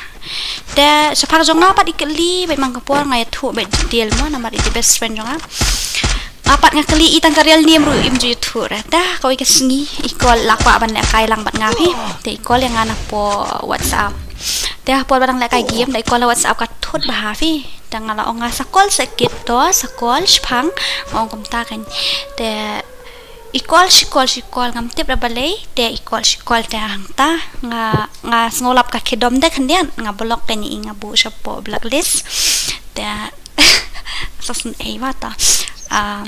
Te shaphang jong nga pat i kylli bad man ka por nga ïathuh bad detail mo namar i dei best friend jong nga. Nga pat nga kylli i tang ka real name ruh im ju ïathuh re. Te kawei ka sngi i call, la kwah ban lehkai lang bad nga phi. Te i call ïa nga napoh WhatsApp. Te ha por ba dang lehkai game da i call ha WhatsApp ka thut bha phi. Te nga la ong nga sa call sa kit to, sa call shaphang, nga ong kumta kan. Te i call, shi call, shi call, ngam tip da balei, te i call, shi call, te hangta nga, nga sngewlap ka khie dom de khyndiat, nga block kan i, nga buh shapoh blacklist. Te sa sngewsih ei bha ta. Ah,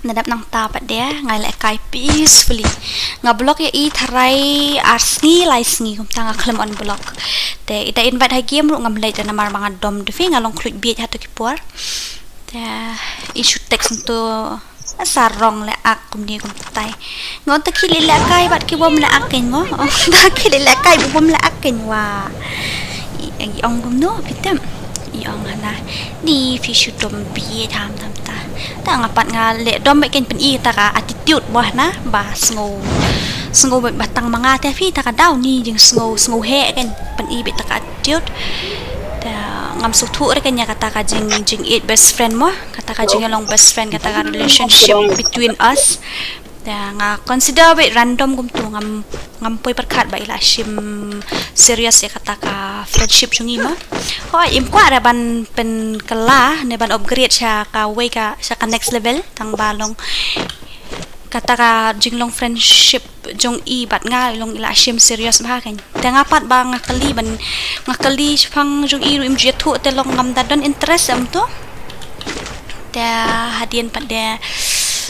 na dep nangta pat de nga lehkai peacefully. Nga block ïa i tharai ar sngi lai sngi kumta nga khlem unblock. Te i da invite ha game ruh ngam leit namar ba nga dom de phi, nga long khluit bieit ha tu ki por. Te i shu text ntu sa rong leh ak kumne kumtai. Nga ong ta khie leh lehkai bad ki bym leh ak kein mo. Ong ta khie leh lehkai bad bym leh ak kein wa. I, i ong kumno phi tip. I ong hana. Ni phi shu dom bieit ham tam ta. Ta nga pat nga leh dom bad kein, pyn-i ta ka attitude mo hana ba sngew, sngew bad ba tang ma nga te phi ta ka daw ni jingsngew, sngew heh kein, pyn-i bad ta ka attitude. Ta ngam sngewthuh re kein ïa kata ka jing, jingïeit best friend mo. Kata ka jingïalong best friend, kata ka relationship between us. Te nga consider bad random kumtu, ngam, ngam poi pyrkhat ba i la shim serious ïa kata ka friendship jong i mo. Hooid, im kwah re ban pynkylla ne ban upgrade sha kawei ka, sha ka next level, tang ba long kata ka jinglong friendship jong i bad nga long i la shim serious bha kein. Te nga pat ba nga kylli ban, nga kylli shaphang jong i ruh im ju ïathuh, te long ngam da don interest em tu. Te hadien pat de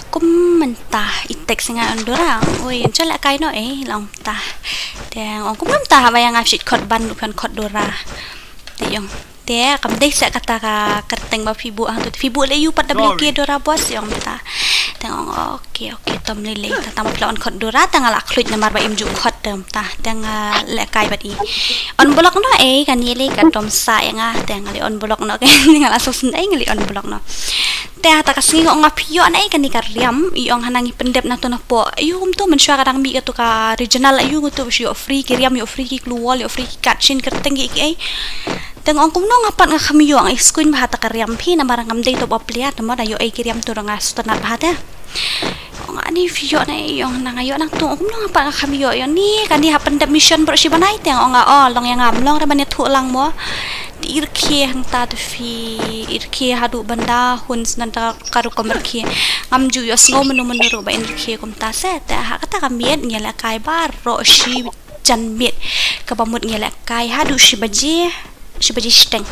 kum mynta i text nga, ong Dora, oi, yn sa lehkai noh ei, long ta. Te ong kum mynta haba ïa nga phi khot Ban ruh phi khot Dora. Te ong te kam dei sa kata ka kyrteng ba phi buh hangtu, phi buh leh ïa u pat W K Dora Boss, ong ta. Te Ong, okay, okay, tom lei lei, ta tang ba phi la on khot Dora, ta nga la khluit namar ba im ju khot te, ta, ta nga lehkai bad i. On block noh, eh, kane lei ka dom sah ïa nga, ta nga lei on block noh, kane nga la sngewsynei, nga lei on block noh. Te hata ka sngi nga ong, phi ïoh na ei kane ka riam, i ong hana ngi pyndep na to na pok. Ayu kumto, mynshuwa ka dang mih kato ka regional, ayu kumto, ïoh free ki riam, ïoh free ki klur wol, ïoh free ki kat shin kyrteng ki ei. Te nga ong kumno nga pat nga kham ïoh, nga iskuin bha ta ka riam phi, namar ngam dei to ba plia, namar da ïoh ei ki riam to da nga sngewtynnat bha te. Ong ani phi ïoh na ei, ong na nga ïoh nangto, ong kumno nga pat nga kham ïoh, ïoh ni kane ha pyndep mission baroh shi bnai te, ong nga, oh, long ïa nga, ym long re ban ïathuh lang mo. Te i rkhie hangta te phi, i rkhie haduh ban da hun snan ta ka rukom rkhie. Ngam ju ïohsngew mynno mynno ruh ba in rkhie kumta se, te ha kata ka miet ngi lehkai baroh shi jan miet, kaba mut ngi lehkai haduh shi baje, shi baje shiteng.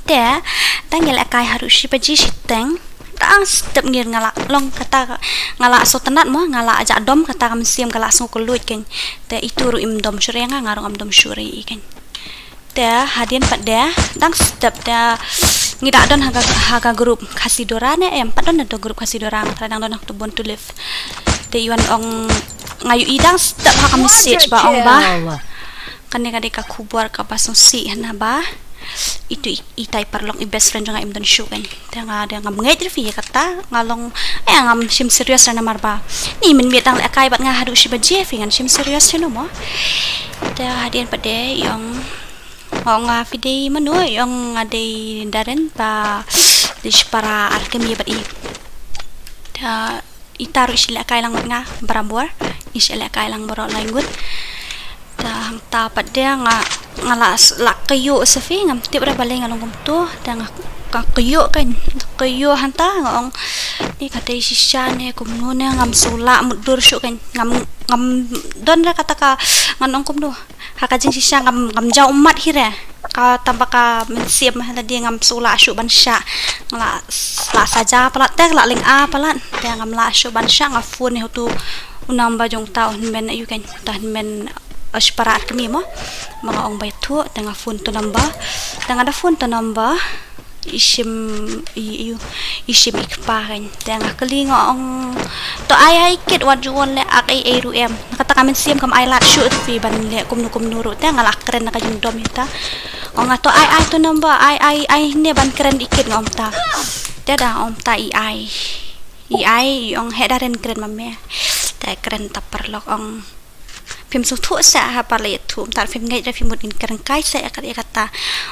Te, ta ngi lehkai haduh shi baje shiteng, tang step ngir nga la long kata, nga la sngewtynnat mo, nga la jah dom, kata ka mynsiem ka la sngew kylluid kein. Te itu ruh im dom shuh ïa nga, nga ruh ngam dom shuh ïa i kein. Te hadien pat de, dang step te, ngi da don ha ka, ha ka group Khasi Dora ne em, pat don da group Khasi Dora, nga tharai dang don ha to Born to Live. Te i wan ong, nga ïohi dang step ha ka message ba ong ba, kane ka dei ka khubor kaba sngewsih, hana ba itu i, itai paralok, i best friend jong nga im don shuh kein. Te nga de ngam ngeit re phi ïa kata, nga long, eh, ngam shim serious re namar ba ni mynmiet dang lehkai bad nga haduh shi baje phi, ngan shim serious shuh no mo. Te hadien pat de i ong, nga ong, ah, phi dei mano, i ong nga dei Darren ba dei shipara ar kmie bad i. Te ita ruh i shu lehkai lang bad nga barabor, i shu lehkai lang baroh lai ngut. Te hangta pat de nga, nga la s-, la kyiuh sa phi, ngam tip re balei nga long kumto, te nga, nga kyiuh kein, nga kyiuh hangta, nga ong, ni ka dei shisha ne kumno ne, ngam shu la mutdur shuh kein, ngam, ngam don re kata ka, ngan ong kumno, ha ka jingshisha ngam, ngam jaw ummat hi re. Ka tang ba ka mynsiem ha lade ngam shu lah shuh ban shah. Nga la, la saja palat te, la lynga palat te, ngam lah shuh ban shah, nga phone ïa utu u number jong uta u hynmen, ayu kein, uta u hynmen, eh, shipara ar kmie mo. Ba nga ong ba ïathuh, te nga phone to number. Te nga da phone to number, i shim, i, i, i shim i kpa kein. Te nga kylli, nga ong, to ai ai kit, wat ju wan leh ak ei ei ruh em. Na kata ka mynsiem kam ai lad shuh te phi ban leh kumno kumno ruh, te nga la kren na ka jingdom ïa uta. Ong nga, to ai ai to number, ai ai ai ne ban kren i kit, nga ong uta. Te da ong uta i ai. I ai, i ong, heh Darren, kren ma me. Te kren ta paralok, ong, phim sngewthuh seh ha ba la ïathuh, ym tang phim ngeit re, phim mut ngin kren kai seh ïa kat ïa kata.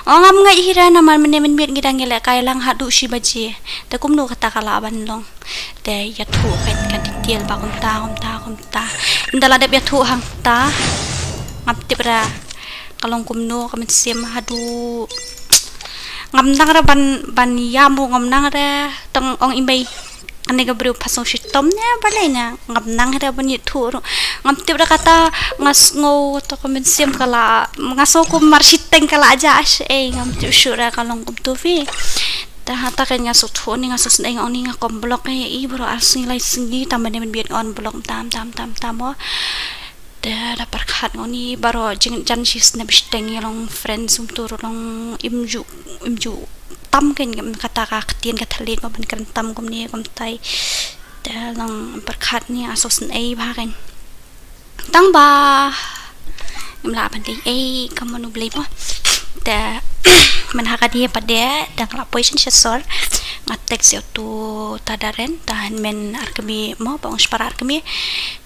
Ong ngam ngeit hi re namar mynne mynmiet ngi dang ïalehkai lang haduh shi baje. Te kumno kata ka lah ban long. Te ïathuh kein ka detail ba kumta kumta kumta. Ynda la dep ïathuh hangta, ngam tip re ka long kumno ka mynsiem haduh. Ngam nang re ban, ban ïam ruh ngam nang re, tang ong i mei. Kane ka briew pha sngew shitom ne balei ne, ngam nang re ban ïathuh ruh. Ngam tip re kata, nga sngew to ka mynsiem ka la, nga sngew kum mar shiteng ka la jah sha ei, ngam tip shuh re ka long kumto phi. Te hata kein nga sngewthuh ne nga sngewsynei, nga ong ne nga khlem block ïa i baroh ar sngi lai sngi, tang mynne mynmiet nga unblock tam tam tam tam mo. Te da pyrkhat nga ong ne baroh jingjan shi snem shiteng ïa long friends, um, to ruh long im ju, im ju tam kein, kata ka ktien ka thylliej mo ban kren tam kumne kumtai. Te long pyrkhat ne nga sngewsynei bha kein. Tang ba ngam lah ban leh ei, ka mon U Blei mo. Te mynha ka die pat de, te nga la poi sha sor, nga text ïa utu ta Darren, ta hynmen ar kmie mo, ba ong shipara ar kmie.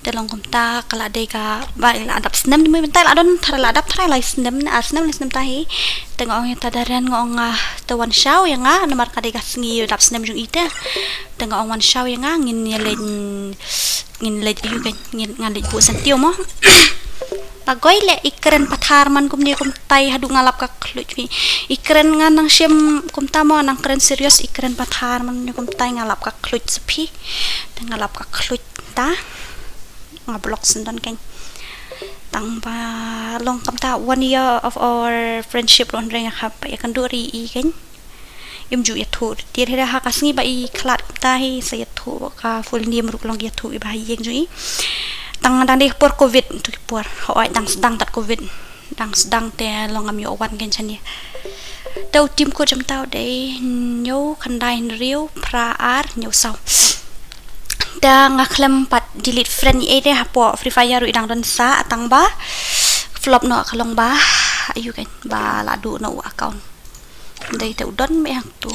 Te long kumta ka la dei kaba la dap snem, mynta la don tharai la dap tharai lai snem ne ar snem lai snem ta hi. Te nga ong ïa ta Darren, nga ong, ah, te wan shaw ïa nga namar ka dei ka sngi dap snem jong i te. Te nga ong wan shaw ïa nga, ngin ïa leit, ngin leit ïa u, ngin, ngan leit buh syntiew mo. Pagoi leh i kren pathar man kumne kumtai haduh nga lap ka khluit phi. I kren, nga nang shim kumta mo, nang kren serious, i kren pathar man kumne kumtai nga lap ka khluit sa phi. Te nga lap ka khluit ta. Nga block shen don kein. Tang ba long kumta one year of our friendship ruh hynrei nga hap ïakynduh ri i kein. Im ju ïathuh. Te hi ha ka sngi ba i khlad kumta hi sa ïathuh ka full name ruh ka long ïathuh i ba ha ïing jong i. Tang dang dei por covid tu ki por. Hooid dang sdang tad covid. Dang sdang te long ngam ïoh wan kein shane. Te u tim code jong uta u dei hynñiew khyndai hynriew phra ar hynñiew saw. Da nga khlem pat delete friend ïa i de hapoh Free Fire ruh i dang don sa, tang ba flop noh ka long ba. Ayu kan ba la duh noh u account. Dei te u don me hangtu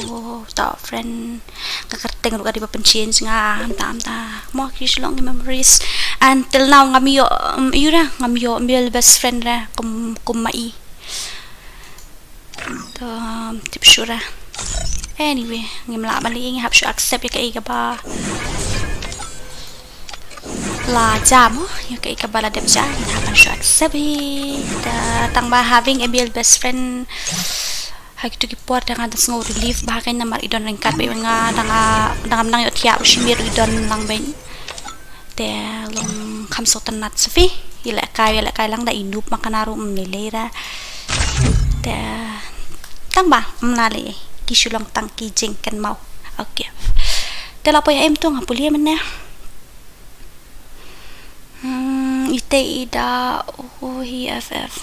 ta friend. Ka kyrteng ruh ka dei ba pynchange nga, hamta hamta. Mo ki shu long ki memories. Until now ngam ïoh, um, ïu da, ngam ïoh male best friend da kum, kum ma i. To, um, tip shu da. Anyway, ngim lah ban leh, ngi hap shu accept ïa kaei kaba la jia mo, ïa kaei kaba la dep jia, ngi hap ban shu accept hi. Da tang ba having a male best friend ha kitu ki por da nga da sngew relief bha kein namar i don ryngkat bad nga, da nga, da ngam nang ïoh thiah u shimir, i don lang bad. Te long kham sngewtynnat sha phi. I lehkai, i lehkai lang da i noob ma kane ruh ym lei lei ra. Te tang ba ym lah lei, ki shu long tang ki jingkynmaw. Okay. Te la poi ha em tu nga pule mynne. Hmm, ite i da, oh, hi F F.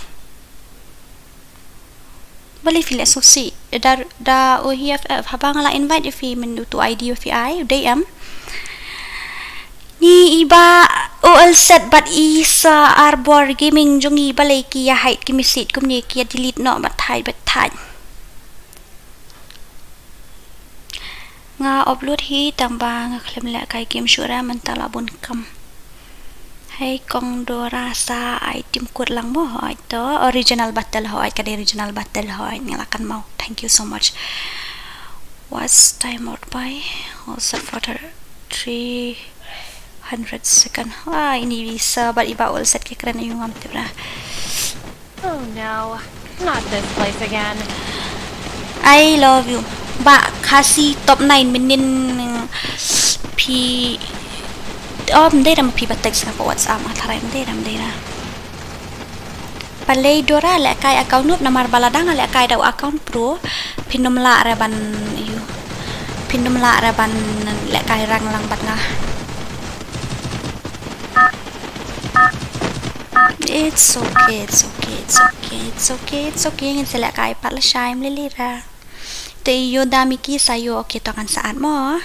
Balei phi leh sngewsih da, da, oh, hi F F, haba nga la invite ïa phi mynta utu ID ba phi ai, u dei em. Ngi i Bah Olset bad i Sir Arbor Gaming jong ngi, balei ki ïa hide ki message kumne, ki ïa delete noh beit thait beit thait. Nga upload hi tang ba nga khlem lehkai game shuh ra, mynta la bun kam. Hei kong Dora, sa ai team code lang mo, hooid to, original battle, hooid ka dei original battle, hooid nga la kynmaw. Thank you so much. Watch time out by Olset for three hundred second. Ah, ini bisa bad i Bah Olset ki kren, ayu ngam tip ra. Oh no, not this place again. I love you. Bah Khasi top nine mynnin phi. Oh, ym dei ra ma phi ba text nga hapoh WhatsApp, nga tharai ym dei ra, ym dei ra. Balei Dora lehkai account noob, namar ba lada nga lehkai da u account pro phin ym lah re ban ïu. Phin ym lah re ban lehkai rank lang bad nga. It's okay, it's okay, it's okay, it's okay, it's okay. Ngin sa lehkai pat lashai, ym lei lei ra. Te ïoh da Miki sa ïoh, okay to ngan sa add mo.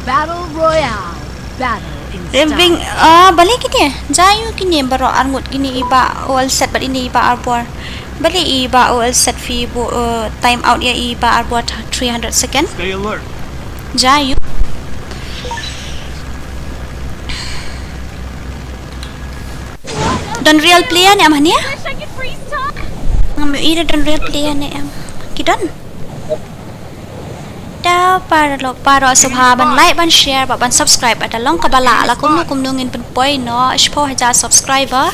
Battle Royale. Battle in Rebing, style. Ah, balei kine? Jia ïoh kine baroh arngut, kine i Bah Olset bad ine i Bah Arbor. Balei i Bah Olset phi bu, uh, time out ïa i Bah Arbor three hundred second. Stay alert. Jia ïoh. Don real player ne em hangne? Ngam ïohi da don real player ne em. Ki don? Da paralok baroh sngewbha ban like, ban share bad ban subscribe. Lada long kaba lah la kumno kumno ngin pynpoi noh shiphew hajar subscriber.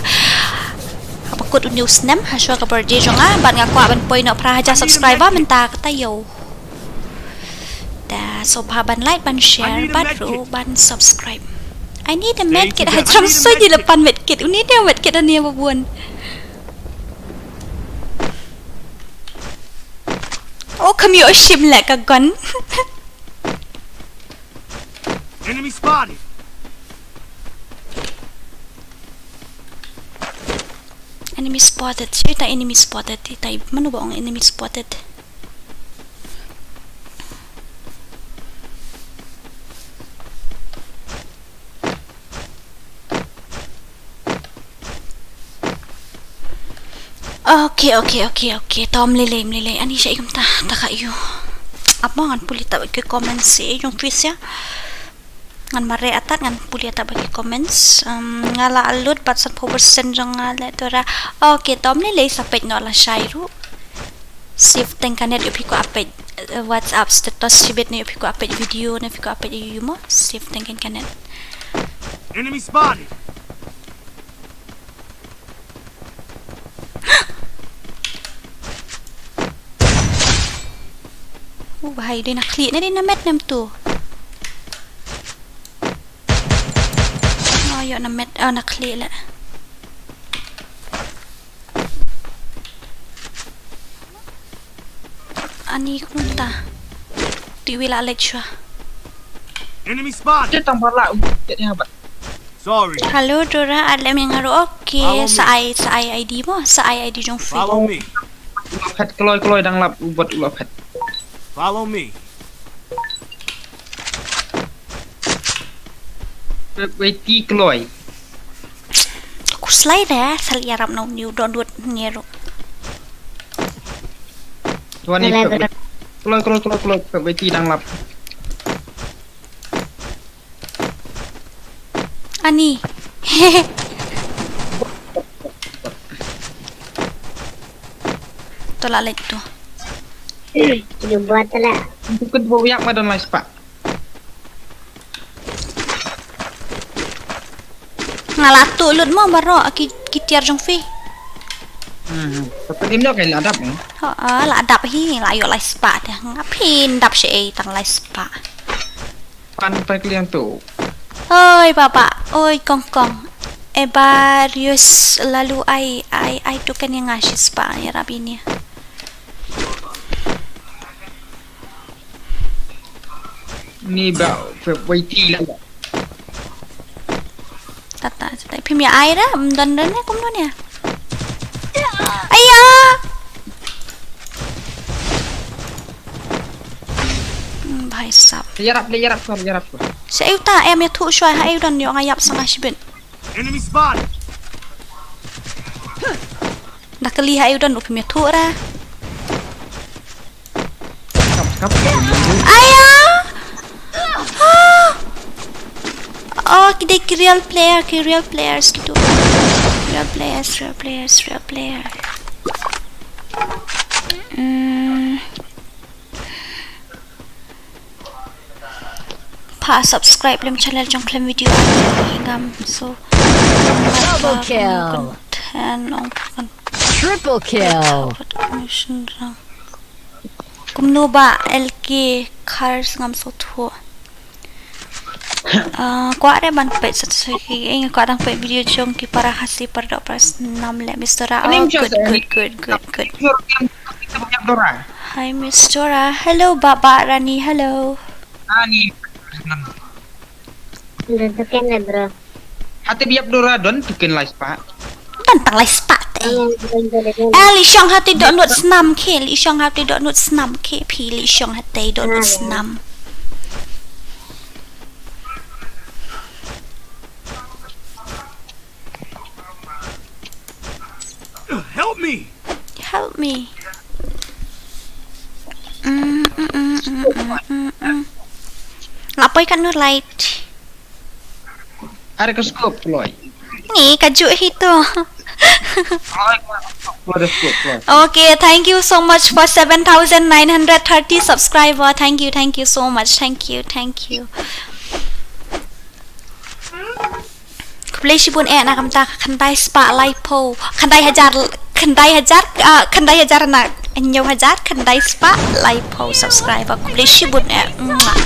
Haba kut une u snem ha shuwa ka birthday jong nga bad nga kwah ban poi noh phra hajar subscriber mynta ka taïew. Da sngewbha ban like, ban share bad ruh ban subscribe. I need a medkit. Hajrong soi di lapan medkit. Uni dia medkit ani ba bun. Oh, kham ïoh shim leh ka gun. Enemy spotted. Enemy spotted. Shu ta enemy spotted. Ita mano ba ong enemy spotted. Okay, okay, okay, okay. Tom lilei, lilei. Ani sha ikum ta, ta ka yu. Apa ngan puli ta ki comments si jong Tris ya. Ngan mare atat ngan puli atat ba ki comments. Um, nga la alut bat san phew percent jong nga le tora. Okay, tom lilei sa peit no la shai ru. Save teng kanet yu piko apet, eh, WhatsApp status sibet ne yu piko apet video ne piko apet yu mo. Save teng kanet. Enemy spotted. Uh, bahai dei na khlieh ne dei na met nem tu. Oh, ïoh na met, oh, na khlieh le. Ani kumta. Ti wi la lek shwa. Enemy spot. Te tang ba la u tet ïa ba. Sorry. Hello, Dora, alem yang haru. Okay, sa ai, sa ai ID mo, sa ai ID jong free. Follow me. Phet kloi kloi dang lap u bot u lap phet. Follow me. Wei ti kloi. Ku slai da, sal yarap nau niu don dut ngeru. Tuan ni. Alai, kloi, bro. Kloi, kloi, kloi, kloi, wei ti dang lap. Ani. To la lek tu. Jubor tu la. Bukan bo yak ma don lai spah. Nga la tu lut mo baroh ki, ki tiar jong phi. Hmm. Tapi dim dok la dap ni. Ha, la dap hi, la ïoh lai spah te. Nga phin dap shi ei tang lai spah. Pan pa kliang tu. Oi baba, oi kong kong. Ebarius lalu ai, ai, ai tu kan yang ngasih spah ya rabini. Ni ba, wei ti la. Tata, tata. Phim ya ai ra, don don ne kum don ya. Aya. Hmm, bhai sab. Yarap le yarap sor yarap sor. Se ayu ta em ya thu shwa ha ayu don yo nga yap sanga shibit. Enemy spot. Da kali ha ayu don phim ya thu ra. Aya. Oh, ki dei ki real player, ki real players gitu. Real players, real players, real player. Hmm. Pa subscribe lem channel jong khlem video ngam so. Double kill. Content ong kan. Triple kill. Kumno ba L K cars ngam so thuh. Ah, kwah re ban peit sat sat ki eng kwah dang peit video jong ki para Khasi para doh para snam le Mister Ra. Oh, good, good, good, good, good. Hi Mister Ra. Hello Baba Rani. Hello. Ani. Hello, token le bro. Hate biap dora don token lai spah. Don tang lai spah te. Eh, li shong hate dok nut snam ke, li shong hate dok nut snam ke, phi li shong hate dok nut snam. Help me. Help me. Mm, mm, mm. Nga poi ka nu light. Are ka scope, Floyd. Ni ka ju hi tu. Floyd, Floyd, Floyd. Okay, thank you so much for seven thousand nine hundred thirty subscriber. Thank you, thank you so much. Thank you, thank you. Khublei shibun eh na ka bynta ka khyndai spah laiphew, khyndai hajar, khyndai hajar, ah, khyndai hajar na hynñiew hajar, khyndai spah laiphew subscriber. Khublei shibun eh. Mwah.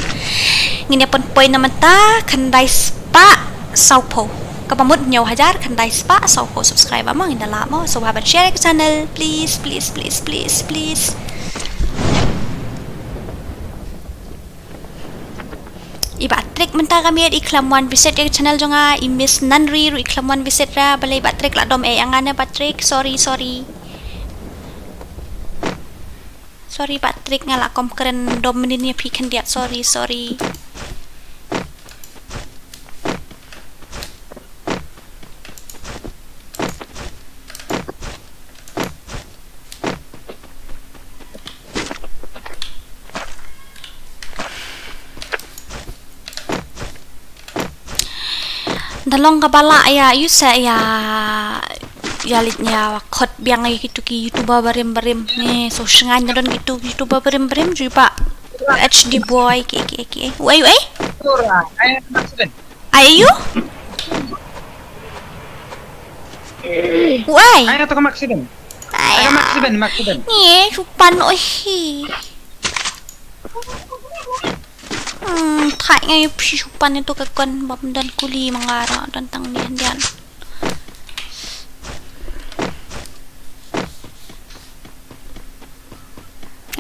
Ngin ïa pynpoi na mynta khyndai spah sawphew. Kaba mut hynñiew hajar khyndai spah sawphew subscriber mo, ngin da lah mo. So hap ban share ka channel, please, please, please, please, please. I Bah Trick mynta ka miet i khlem wan visit ïa ka channel jong nga, i Miss Nanri ruh i khlem wan visit ra, balei Bah Trick la dom eh ïa nga ne Bah Trick, sorry, sorry. Sorry Bah Trick, nga la kum kren dom mynnin ïa phi khyndiat, sorry, sorry. Da long kaba lah ïa ïu sa ïa ïa leit ïa khot biang ïa kitu ki YouTuber barim barim ne, so shngaiñ da don kitu YouTuber barim barim ju ba H D boy ki ki ki. Uei uei? Ai ayu? Uei? Ai na to ka Maxiben. Ai ka Maxiben, Maxiben. Ni supan oi hi. Hmm, thai ngai phi supan itu ka kon bam dan kuli mangara dan tang ni dian.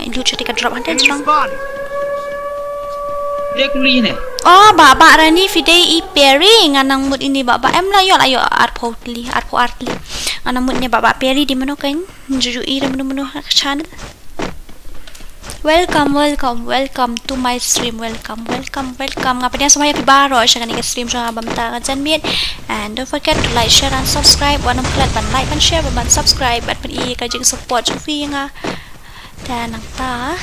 Ai lut sha te ka drop hante jrong. Dia kuli ne. Oh, Baba Rani phi dei i Peri nga nang mut ini Baba em la ïoh la ïoh arphew tylli, arphew ar tylli. Nga nang mut ne Baba Peri di mano kan? Juju i da mano mano ha ka channel. Welcome, welcome, welcome to my stream. Welcome, welcome, welcome. Nga pdiang sngewbha ïa phi baroh sha kane ka stream jong nga ba mynta ka janmiet. And don't forget to like, share and subscribe. Wat nym klet ban like, ban share, ban, ban subscribe, ban pyni ka jingsupport jong phi ïa nga. Te nangta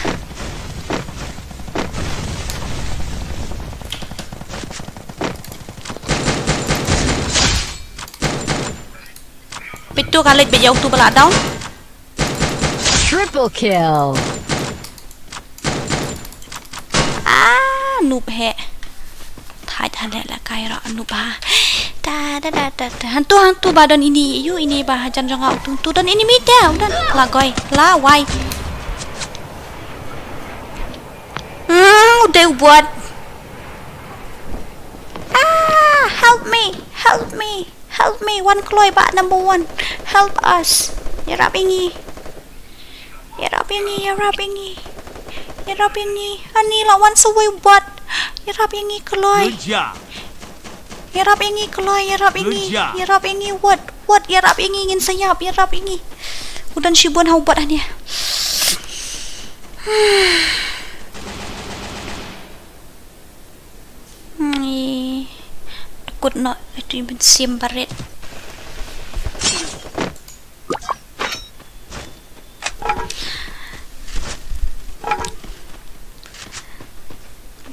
Peit tu ka leit beit ïa utu ba la down. Triple kill. Ah, noob heh. Thait ha leh la kai ra noob ha. Da, da, da, da, da. Hangtu, hangtu ba don ini, ïu ini ba hajan jong nga utu, utu don ini mi te, u don la goi, la wai. Hmm, u dei u bot. Ah, help me, help me, help me. Wan kloi ba number one. Help us. Ïarap ïa ngi. Ïarap ïa ngi, ïarap ïa ngi. Ïarap ïa ngi. Ani la wan sa wei u bot. Ïarap ïa ngi kloi. Good job. Ïarap ïa ngi kloi, ïarap ïa ngi. Good job. Ïarap ïa ngi wot, wot, ïarap ïa ngi ngin sa ïap, ïarap ïa ngi. U don shibun ha u bot hangne. Ni. Kut noh, ïa tu i mynsiem barit.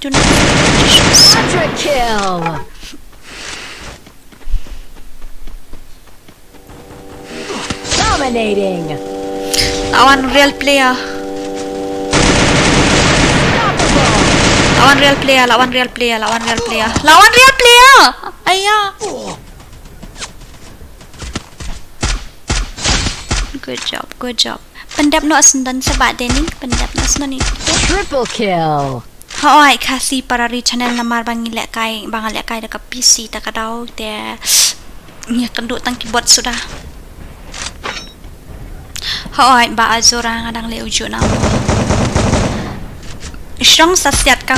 Do not Quadra kill. Dominating. Lawan real player. Unstoppable. Lawan real player, lawan real player, lawan real player. Lawan real player. Aya. Good job, good job. Pyndep noh sngewdon sa ba Denning, pyndep noh sngewdon ïa tu. Triple kill. Hooid, Khasi Parari channel namar ba ngi lehkai, ba nga lehkai da ka P C ta ka daw te ngi kynduh tang keyboard suda. Hooid, ba Azura nga dang leh ujuh na mo. Shong sa siat ka,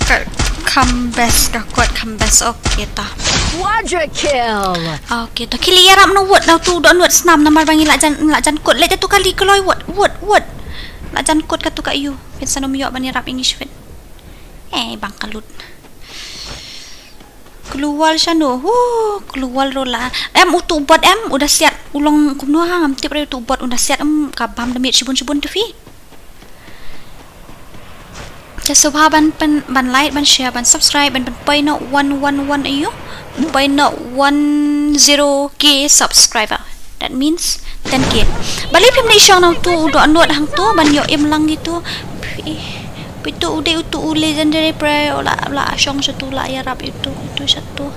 ka kham best, ka kot kham best, okay ta. Quadra kill. Okay ta. Khie leit ïarap noh wot, na tu don wot snam namar ba ngi la jan, la jan kot. Leit tu kali kloi wot, wot, wot. La jan kot ka tu ka ïu. Phin sa nym ïoh ban ïarap ïa ngi shibit. Eh, bang ka lut. Kloi wal shano. Huh, kloi wal ruh la. Em utu u bot em, u da siat. U long kumno ha, ngam tip re utu u bot u da siat em, ka bam da miet shibun shibun tu phi. Te sngewbha ban pyn, ban like, ban share, ban subscribe, ban pynpoi noh one one one ïa u. Pynpoi noh one zero K subscriber. That means ten K. Balei phim dei shong na utu u dohnud hangtu ban ïoh im lang ïa utu. Phi, phi tu u dei utu u legendary player, u la, u la shong shatu, u la ïarap ïa utu, utu shatu.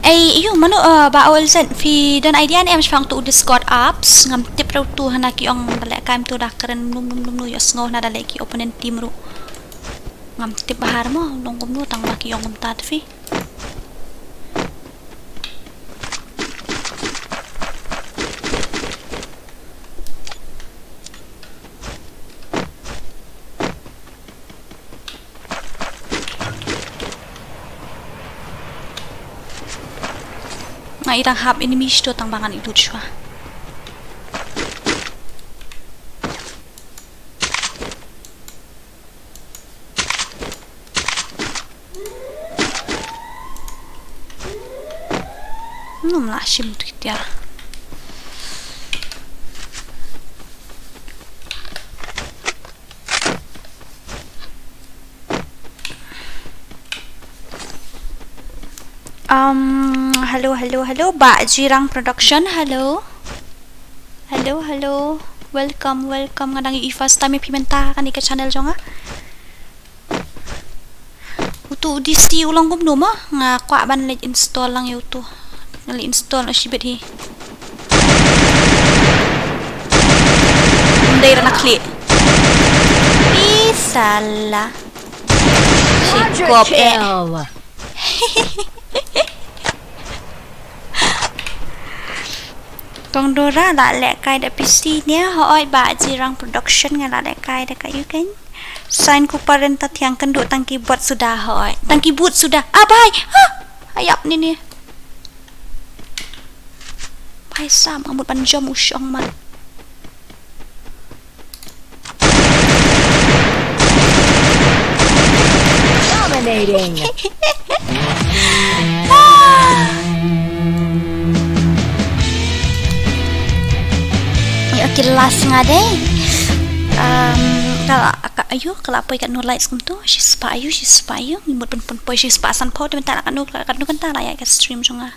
Ei, ïu, mano, eh, ba ol sen, phi don idea ne em shaphang tu u Discord apps, ngam tip re utu hana ki ong da lehkai em tu da kren mano mano mano ïohsngew hana da leh ki opponent team ruh. Ngam tip bha re mo, long kumno tang ba ki ong kumta te phi. Nga i dang hap enemy shto tang ba ngan i lut shwa. Ngam lah shim tu kita. Um, hello, hello, hello. Ba Jirang Production, hello. Hello, hello. Welcome, welcome. Nga dang i first time ïa phi mynta ha kane ka channel jong nga. Utu u D C u long kumno mo? Nga kwah ban leit install lang ïa utu. Nga leit install noh shibit hi. Ndai rana klik. Ih, salah. Quadra kill. Kong Dora la lehkai da P C ne, hooid ba Jirang Production nga la lehkai da ka ïu kein. Sign ku paren ta thiang kynduh tang keyboard suda hooid. Tang keyboard suda. Ah, bhai. Ha! Ayap ni ni. Ai sam, nga mut ban jom u shong man. Dominating. Ïa ki last nga dei. Um, ka, ka, ayu, ka la poi katno likes kumto, shispah ayu, shispah ayu, ngi mut pyn pyn poi shispah sanphew, te mynta la katno, katno kynta la ïa ka stream jong nga.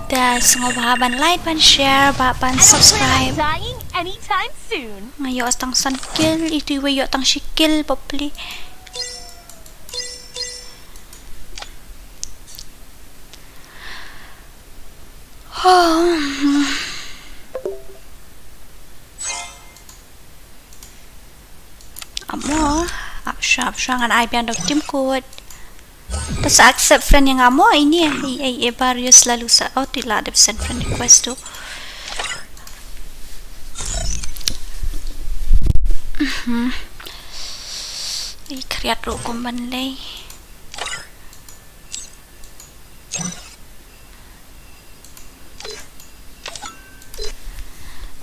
Te sngewbha ban like, ban share, bad ban subscribe. Dying anytime soon. Nga ïoh tang san kill, itu iwei ïoh tang shi kill, bapli. Oh. Amo, ap sha, ap sha ngan ai biang da u tim code. Te sa accept friend ïa nga mo, ini, eh, eh, eh, Barrios lalu sa, oh, te la dep send friend request tu. Mhm. Ïa khriat ruh kum ban lei.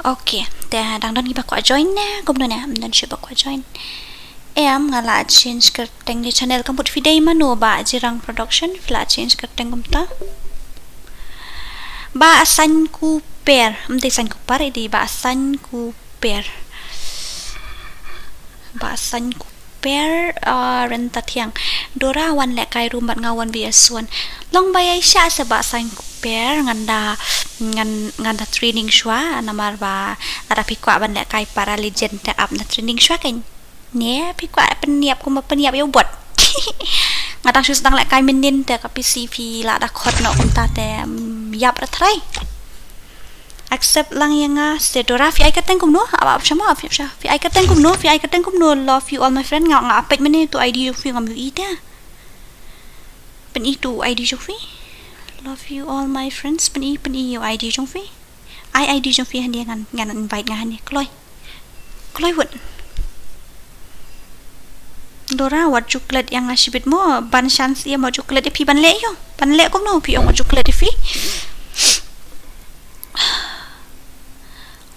Okay, te dang don kiba kwah join ne, kumno ne, ym don shuh ba kwah join. Em, nga la change kyrteng ïa channel, kam mut phi dei mano, Bah Jirang Production, phi la change kyrteng kumta. Bah Sain Kuper, ym dei Sain Kuper, dei Bah Sain Kuper. Bah Sain Kuper. Per, ah, Renta Thiang. Dora wan lehkai room bad nga one V S one. Long ba ïa sha sa Bah Sain Kuper, ngan da, ngan, ngan da training shuwa, namar ba lada phi kwah ban lehkai para legend te ap na training shuwa kein. Ne, phi kwah pynïap kumba pynïap ïa u bot. Nga dang shu sdang lehkai mynnin te ka P C phi la da khot noh kumta te, mm, ïap ra trai. Accept lang ïa nga, Sedora, phi ai kyrteng kumno? Ap, ap sha mo, ap sha. Phi ai kyrteng kumno? Phi ai kyrteng kumno? Love you all my friend. Nga, nga ap peit mynne tu I D jong phi, ngam ïohi te. Pyni tu I D jong phi. Love you all my friends. Pyni, pyni ïa u I D jong phi. Ai I D jong phi hangne, ngan, ngan invite nga hangne. Kloi. Kloi wut. Dora, wat ju klet ïa nga shibit mo, ban chance ïa mo, ju klet ïa phi ban leh ïa u. Ban leh kumno phi ong wat ju klet ïa phi.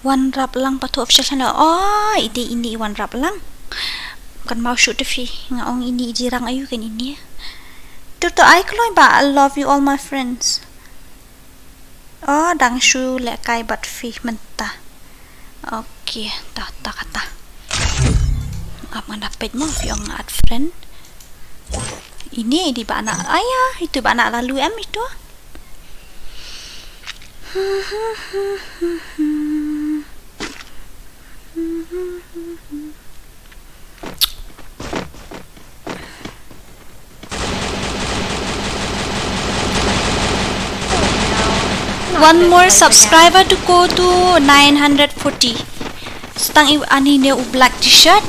Wanrap lang pathu official channel. Oh, ite ini Wanrap lang. Kan mau shoot phi. Nga ong ini Jirang ayu kan ini. Tu tu ai kloi ba, I love you all my friends. Oh, dang shu lehkai bad phi mynta. Okay, ta, ta kata. Ap ngan da peit mo, phi ong add friend. Ini di ba anak, aya, itu ba anak lalu em itu. One more subscriber to go to nine hundred forty. Stang i ani ne u black t-shirt.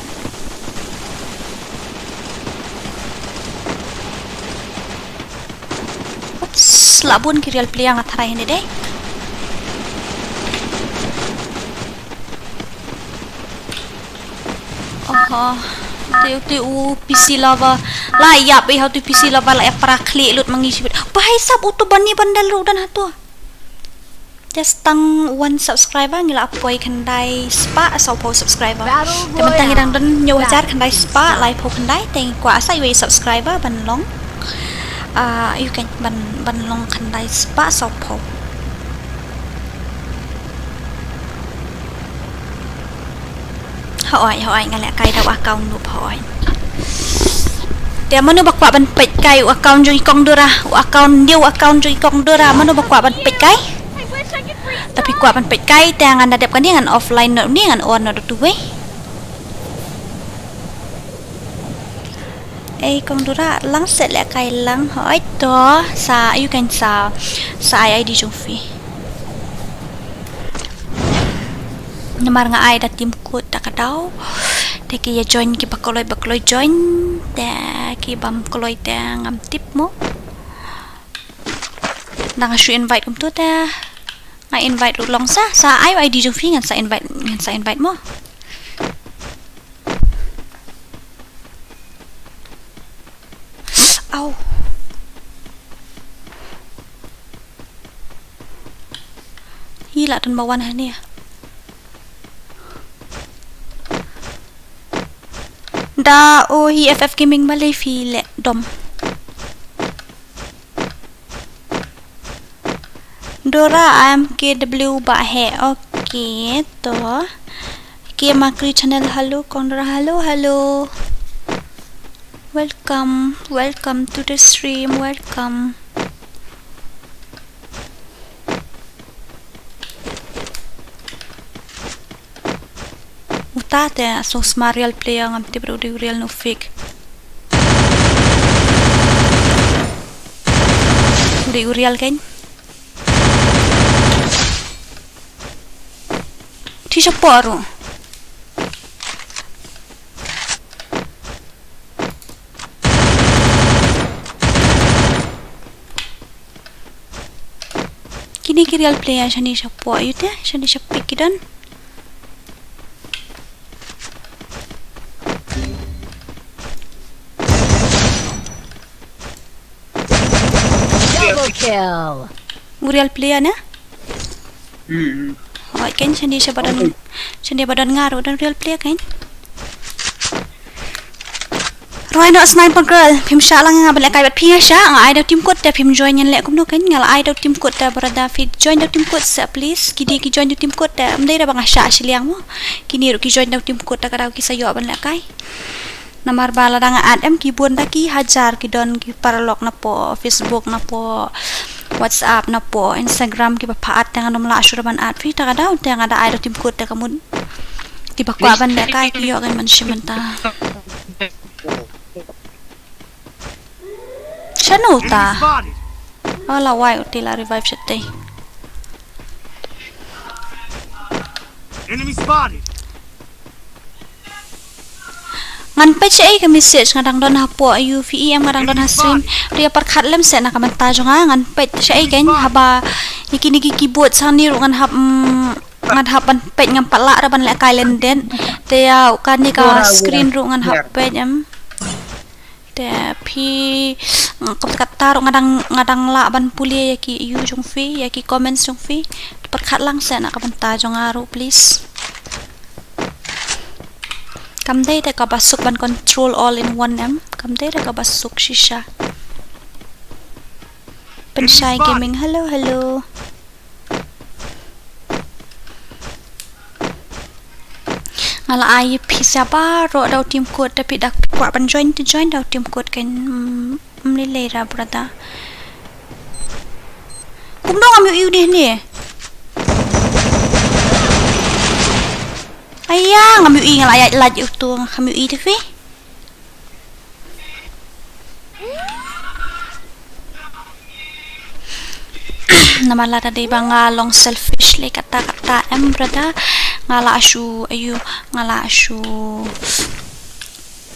Oops, la bun ki real player nga tharai hynne dei. Oho. Te, te u P C lover. La ïap, eh, ha tu P C lover la ïap para khlieh lut ma ngi shibit. Bhai sab, utu bani bandel ruh don hato. Te tang one subscriber ngi la poi khyndai spah sawphew subscriber. Te mynta ngi dang don hynñiew hajar khyndai spah laiphew khyndai, te ngi kwah sa iwei subscriber ban long. Ah, ïa ka ban, ban long khyndai spah sawphew. Hooid, hooid, nga lehkai da u account noob, hooid. Te mano ba kwah ban peit kai u account jong i Kong Dora, u account, dei u account jong i Kong Dora, mano ba kwah ban peit kai? Te phi kwah ban peit kai, te ngan da dep kane, ngan offline noh ne, ngan on noh da tu wei. Ei Kong Dora, lang set lehkai lang, hooid to, sa, ïa ka sa, sa ai ID jong phi. Namar nga ai da team code da ka daw. Te ki ïa join kiba kloi ba kloi join. Te ki bym kloi te ngam tip mo. Dang shu invite kumtu te. Nga invite ruh long sa, sa ai ID jong phi ngan sa invite, ngan sa invite mo. Ila ton ba wan hane. Da o hi F F Gaming ba lei phi leh dom. Dora M K W ba he. Okay, to. K Makri channel, hello, Kong Dora, hello, hello. Welcome, welcome to the stream, welcome. Uta te a song sma real player, ngam tip ruh u dei u real ne u fake. U dei u real kan. Ti shapoh ruh. Kine ki real player shane shapoh, ïoh te, shane shapoh ki don. Double kill. U real player ne? Hmm. Oi, kan shane sha ba don, shane ba don nga ruh don real player kan. Roi noh sniper girl, phim shah lang nga ban lehkai bad phi nga shah, nga ai da u team code te phim join ngan leh kumno kan, nga la ai da u team code te brother phi join da u team code sa please, ki dei ki join da u team code te, ym dei da ba nga shah shiliang mo. Kine ruh ki join da u team code te ka dei ki sa ïoh ban lehkai. Namar ba lada nga add em ki bun da ki hajar ki don ki paralok na poh Facebook na poh WhatsApp na poh Instagram kiba pha add te nga nym lah shuh ban add phi ta ka dei te nga da ai da u team code te ka mut kiba kwah ban lehkai ki ïoh kan man shi mynta. Shano ta? Oh, la wai uti la revive shate. Enemy spotted. Ngan peit shaei ka message nga dang don hapoh U P E em nga dang don ha stream. Ria pyrkhat lem se na ka mynta jong nga ngan peit shaei kan haba ïa kine ki keyboard sani ruh ngan hap, mm, ngan hap ban peit ngam pat lah ruh ban lehkai lyndet. Te ïa u kane ka screen ruh ngan hap peit em. Te phi, mm, kata ruh nga dang, nga dang lah ban pule ïa ki ïu jong phi, ïa ki comments jong phi. Pyrkhat lang se na ka bynta jong nga ruh please. Kam dei te kaba suk ban control all in one em. Kam dei te kaba suk shisha. Pynshai Gaming, hello, hello. Nga la ai phi sa baroh da u team code, da phi da kwah ban join te join da u team code kan, mm, ym lei lei ra brother. Kumno ngam ïohi u dei ne? Aya, ngam ïohi, nga la ïaid lait uto, ngam ïohi te phi. Namar lada dei ba nga long selfish lei kata kata em brother. Nga lah shu, ayu, nga lah shu,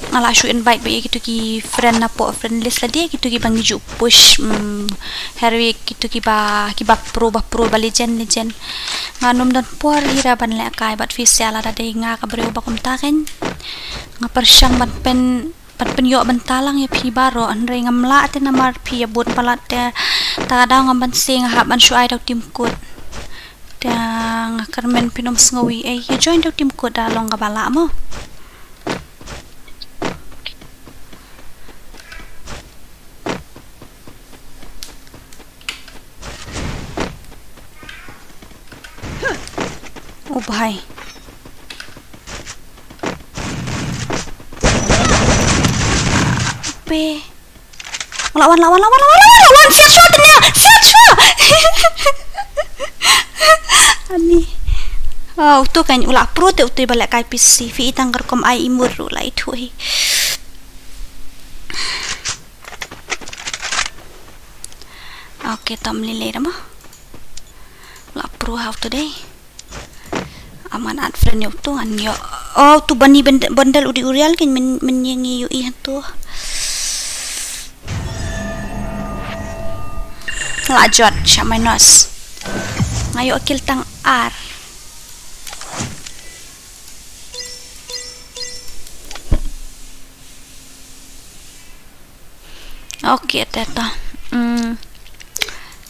nga lah shu invite ba ïa kitu ki friend na poh friend list lade, kitu kiba ngi ju push, mm, her week kitu kiba, kiba pro ba pro ba legend legend. Nga nym don por hi ra ban lehkai bad phi sa lada dei nga ka briew ba kumta kan. Nga pyrshang ban pyn, ban pynïoh bynta lang ïa phi baroh, hynrei ngam lah te namar phi ïa bun palat te. Ta ka daw ngam ban sing hap ban shu ai da u team code. Te nga kyrmen phin ym sngew ei, ïa join da u team code da long kaba lah mo. Oh bhai. Pe. Wan, wan, wan, wan, wan, wan, wan, wan, siat shuwa tynne, siat shuwa. Ani. Oh, uto kan u la pro te uto ba lehkai P C. Phi i tang ka rukom ai i mut ruh la ithuh hi. Okay, tom lei lei da mo. La pro ha uto dei. Am ngan add friend ïa uto ngan ïoh. Oh, uto bani bend-, bendel u dei u real kan men, men ïa ngi ïohi hato. La jot sha minus. Nga ïoh kill tang ar. Okay, te ta. Hmm.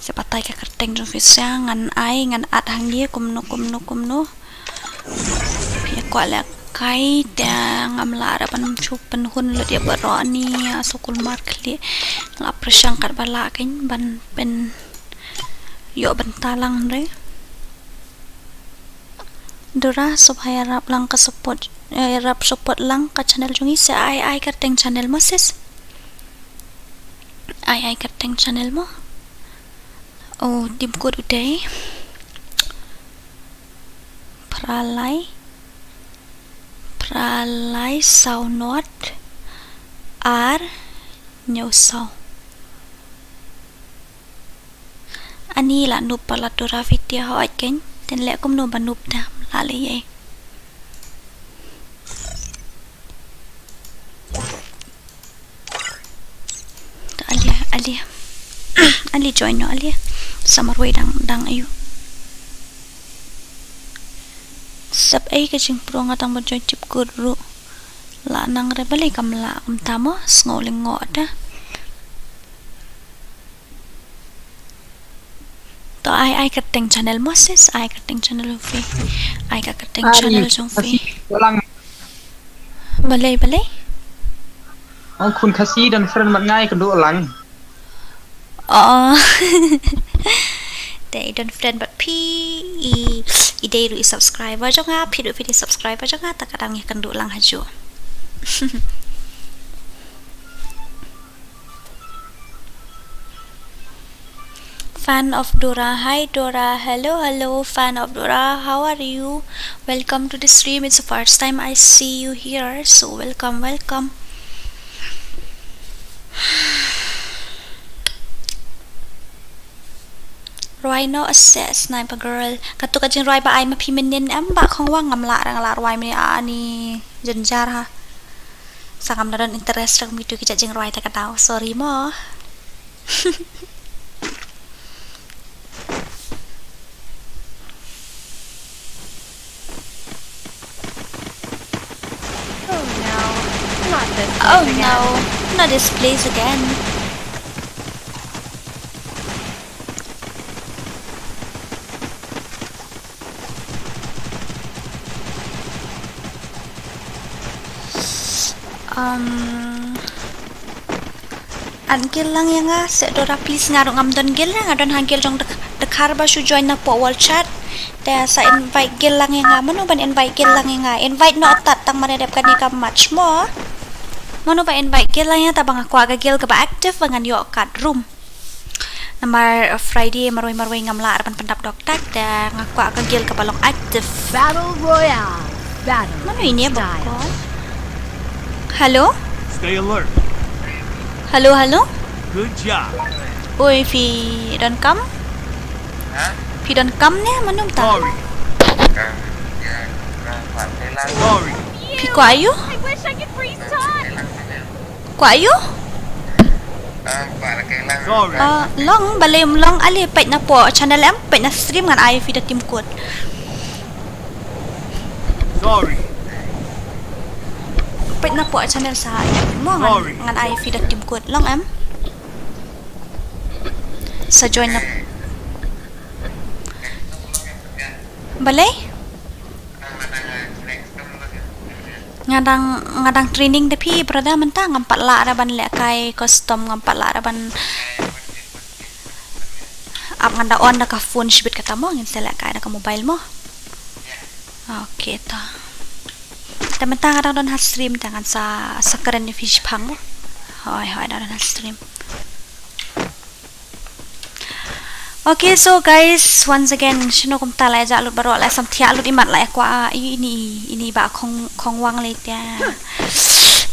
Sa Batai ka kyrteng jong phi sha ngan ai, ngan add hangne kumno kumno kumno. Phi kwah lehkai te ngam lah re ban shu pynhun lut ïa baroh ni, ah, sukul mar khlieh. Lah pyrshang katba lah kein ban pyn ïoh bynta lang re. Dora, sngewbha ïarap lang ka support, eh, ïarap support lang ka channel jong ngi, sa ai ai kyrteng channel mo sis. Ai ai kyrteng channel mo. Oh, Tim Kut u dei. Phra lai. Phra lai saw not. Ar hynñiew saw. Ani la noob palat Dora, phi te hooid kein. Te leh kumno ba noob te, lah leh ei. To ale, ale. Ale join noh ale. Sa marwei dang, dang aiu. Sap ei ka jingpyrshang, nga tang ba join Tim Kut ruh. Lah nang re, balei kam lah kumta mo, sngew lyngngoh te. To ai ai kyrteng channel mo sis, ai kyrteng channel jong phi. Ai ka kyrteng channel jong phi. Balei, balei? Ong khun Khasi don friend bad nga, ïakynduh lang. Oh. Te i don friend bad phi, i, i dei ruh i subscriber jong nga, phi ruh phi dei subscriber jong nga, te ka dang ïakynduh lang hajuh. Fan of Dora. Hi Dora. Hello, hello, fan of Dora. How are you? Welcome to the stream. It's the first time I see you here. So welcome, welcome. Rwai noh a seh Sniper Girl. Katu ka jingrwai ba ai ma phi mynnin em Bah Khongwang, ngam lah re, nga lah rwai mynnin, ani jynjar ha. Sa ngam da don interest re ha kitu ki jait jingrwai te ka daw. Sorry mo. Oh no, not this place again. Oh no, not this place again. Um, Add guild lang ïa nga seh Dora please, nga ruh ngam don guild re, nga don ha guild jong Dkhar ba shu join na poh wall chat. Te sa invite guild lang ïa nga, mano ban invite guild lang ïa nga? Invite noh tad tang ban ïadep kane ka match mo. Mano ba invite guild lang ïa nga, te ba nga kwah ka guild kaba active ba ngan ïoh kat room. Namar, uh, Friday marwei marwei ngam lah re ban pyndap dok tak, te nga kwah ka guild kaba long active. Battle Royale. Battle. Mano ine ba ko? Hello? Stay alert. Hello, hello? Good job. Oi, phi donkam? Ha? Phi donkam ne? Mano mynta? Sorry. Sorry. Phi kwah aiu? I wish I could freeze time. Kwah aiu? Sorry. Ah, long, balei um long, ale peit na poh channel em, peit na stream ngan ai phi da Tim Kut. Sorry. Peit na poh channel sa, mo ngan, sorry, ngan ai phi da Tim Kut. Long em? Sa join na. Balei? Nga dang, nga dang training da phi brother mynta, ngam pat lah re ban lehkai custom, ngam pat lah re ban ap, ngan da on da ka phone shibit kata mo, ngin sa lehkai da ka mobile mo. Okay to. Te mynta nga dang don ha stream te ngan sa, sa kren ïa phi shiphang mo. Hoi hoi, dang don ha stream. Okay, so guys, once again, shano kumta la ïa jah lut baroh, la ïa samthiah lut imat, la ïa kwah, ah, i, ini, ini Bah Khong, Khongwang lei te.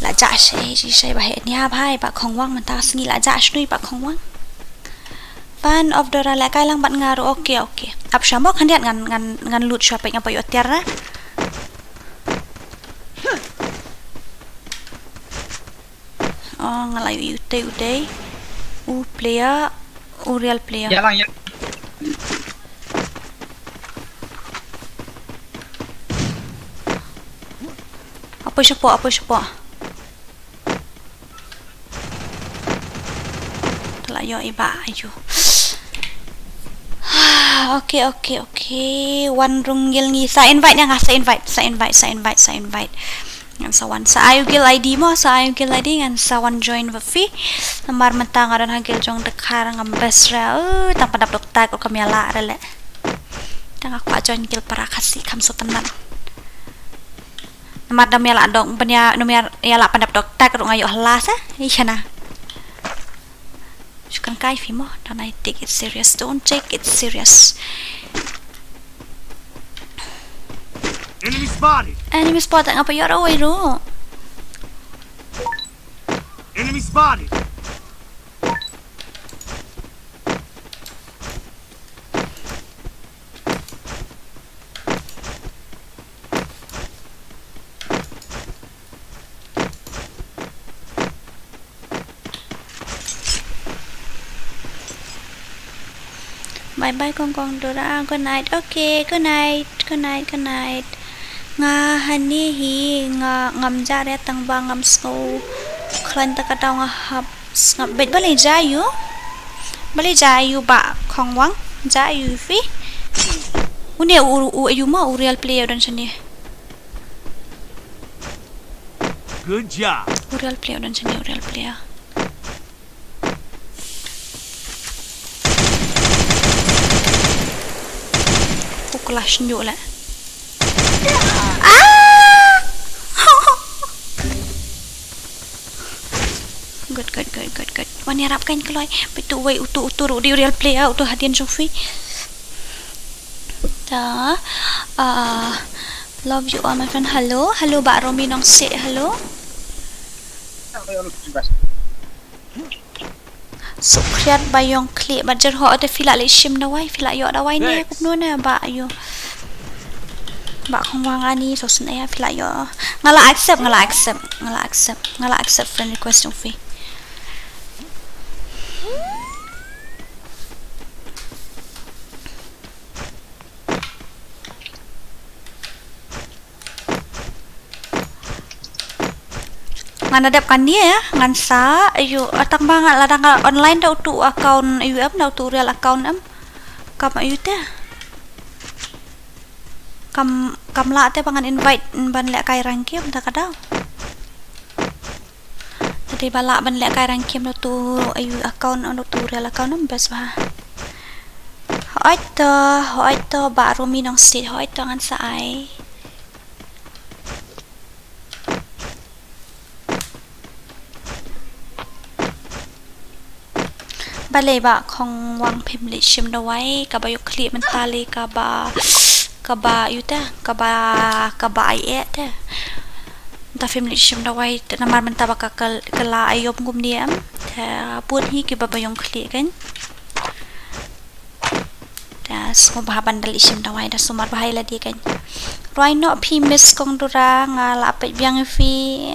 La jah shai, shai, shai, ba heh nia bhai, Bah Khongwang mynta ka sngi la jah shano i Bah Khongwang. Fan of Dora lehkai lang bad nga ruh, okay, okay. Ap sha mo khyndiat ngan, ngan, ngan lut sha peit nga poi ïoh tiar na. Oh, nga la ïohi utei, utei. U player, u real player. Ïa lang, ïa. Apoi shapoh, apoi shapoh. Te la ïoh i Bah, aiu. Ah, okay, okay, okay. Wan rung guild ngi. Sa invite ïa nga, sa invite, sa invite, sa invite, sa invite. Ngan sa wan, sa ai u guild I D mo, sa ai u guild I D ngan sa wan join bad phi. Namar mynta nga don ha guild jong Dkhar ngam best re. Uh, tang pyndap dok tag ruh kam ïaleh re leh. Tang nga kwah join guild para Khasi kham sngewtynnat. Namar dam ïaleh dok, ban ïa, dam ïaleh pyndap dok tag ruh nga ïoh hla sa. Ih, shana. Shu kynkai phi mo, don't I take it serious, don't take it serious. Enemy spotted. Enemy spotted, ngapa ïoh rawai ruh. Enemy spotted. Bye bye kong kong Dora. Good night. Okay, good night. Good night, good night. Nga hangne hi nga ngam jah re tang ba ngam sngew khlaiñ ta ka daw nga hap sngap bet. Balei jah ïa u? Balei jah ïa u Bah Khongwang? Jah ïa u phi? Une u, u, u ïa u ma u real player don shane. Good job. U real player don shane, u real player. U clash nyu le. Ah! Good, good, good, good, good. Wan ïarap kan kloi. Bitu wei utu, utu ruh di real player, utu hadien Sophie. Ta, ah, love you all, my friend. Hello, hello, Bah Romi Nongsiej, hello. Sukhriat Bayong Khlieh, bad jer ho, te phi lah leit shim dawai, phi lah ïoh dawai ne, thanks. Kumno ne, Bah ïoh. Bah Khongwang ani, so sngewsih ïa, phi lah ïoh. Nga lah accept, nga lah accept, nga lah accept, nga lah accept friend request jong phi. Ngan ïa dep kane ïa, ngan sa, ayu, tang ba nga la dang online da utu account, ayu em, da utu real account em. Kam ayu te. Kam, kam lah te ba ngan invite ban lehkai rank em, da ka daw. Te dei ba lah ban lehkai rank em da utu ayu account, da utu real account em, best ba. Hooid to, hooid to, Bah Romi Nongsiej, hooid to ngan sa ai. Balei Bah Khongwang phim leit shim dawai, kaba ïoh khlieh mynta lei kaba, kaba ïoh te, kaba, kaba ai eh te. Mynta phim leit shim dawai, te namar mynta ba ka kyl-, kylla aïom kumne em. Te bun hi kiba ba ïoh khlieh kan. Da sngewbha ban da leit shim dawai da sumar bha ïa lade kan. Rwai noh phi Miss Kong Dora nga la peit biang ïa phi.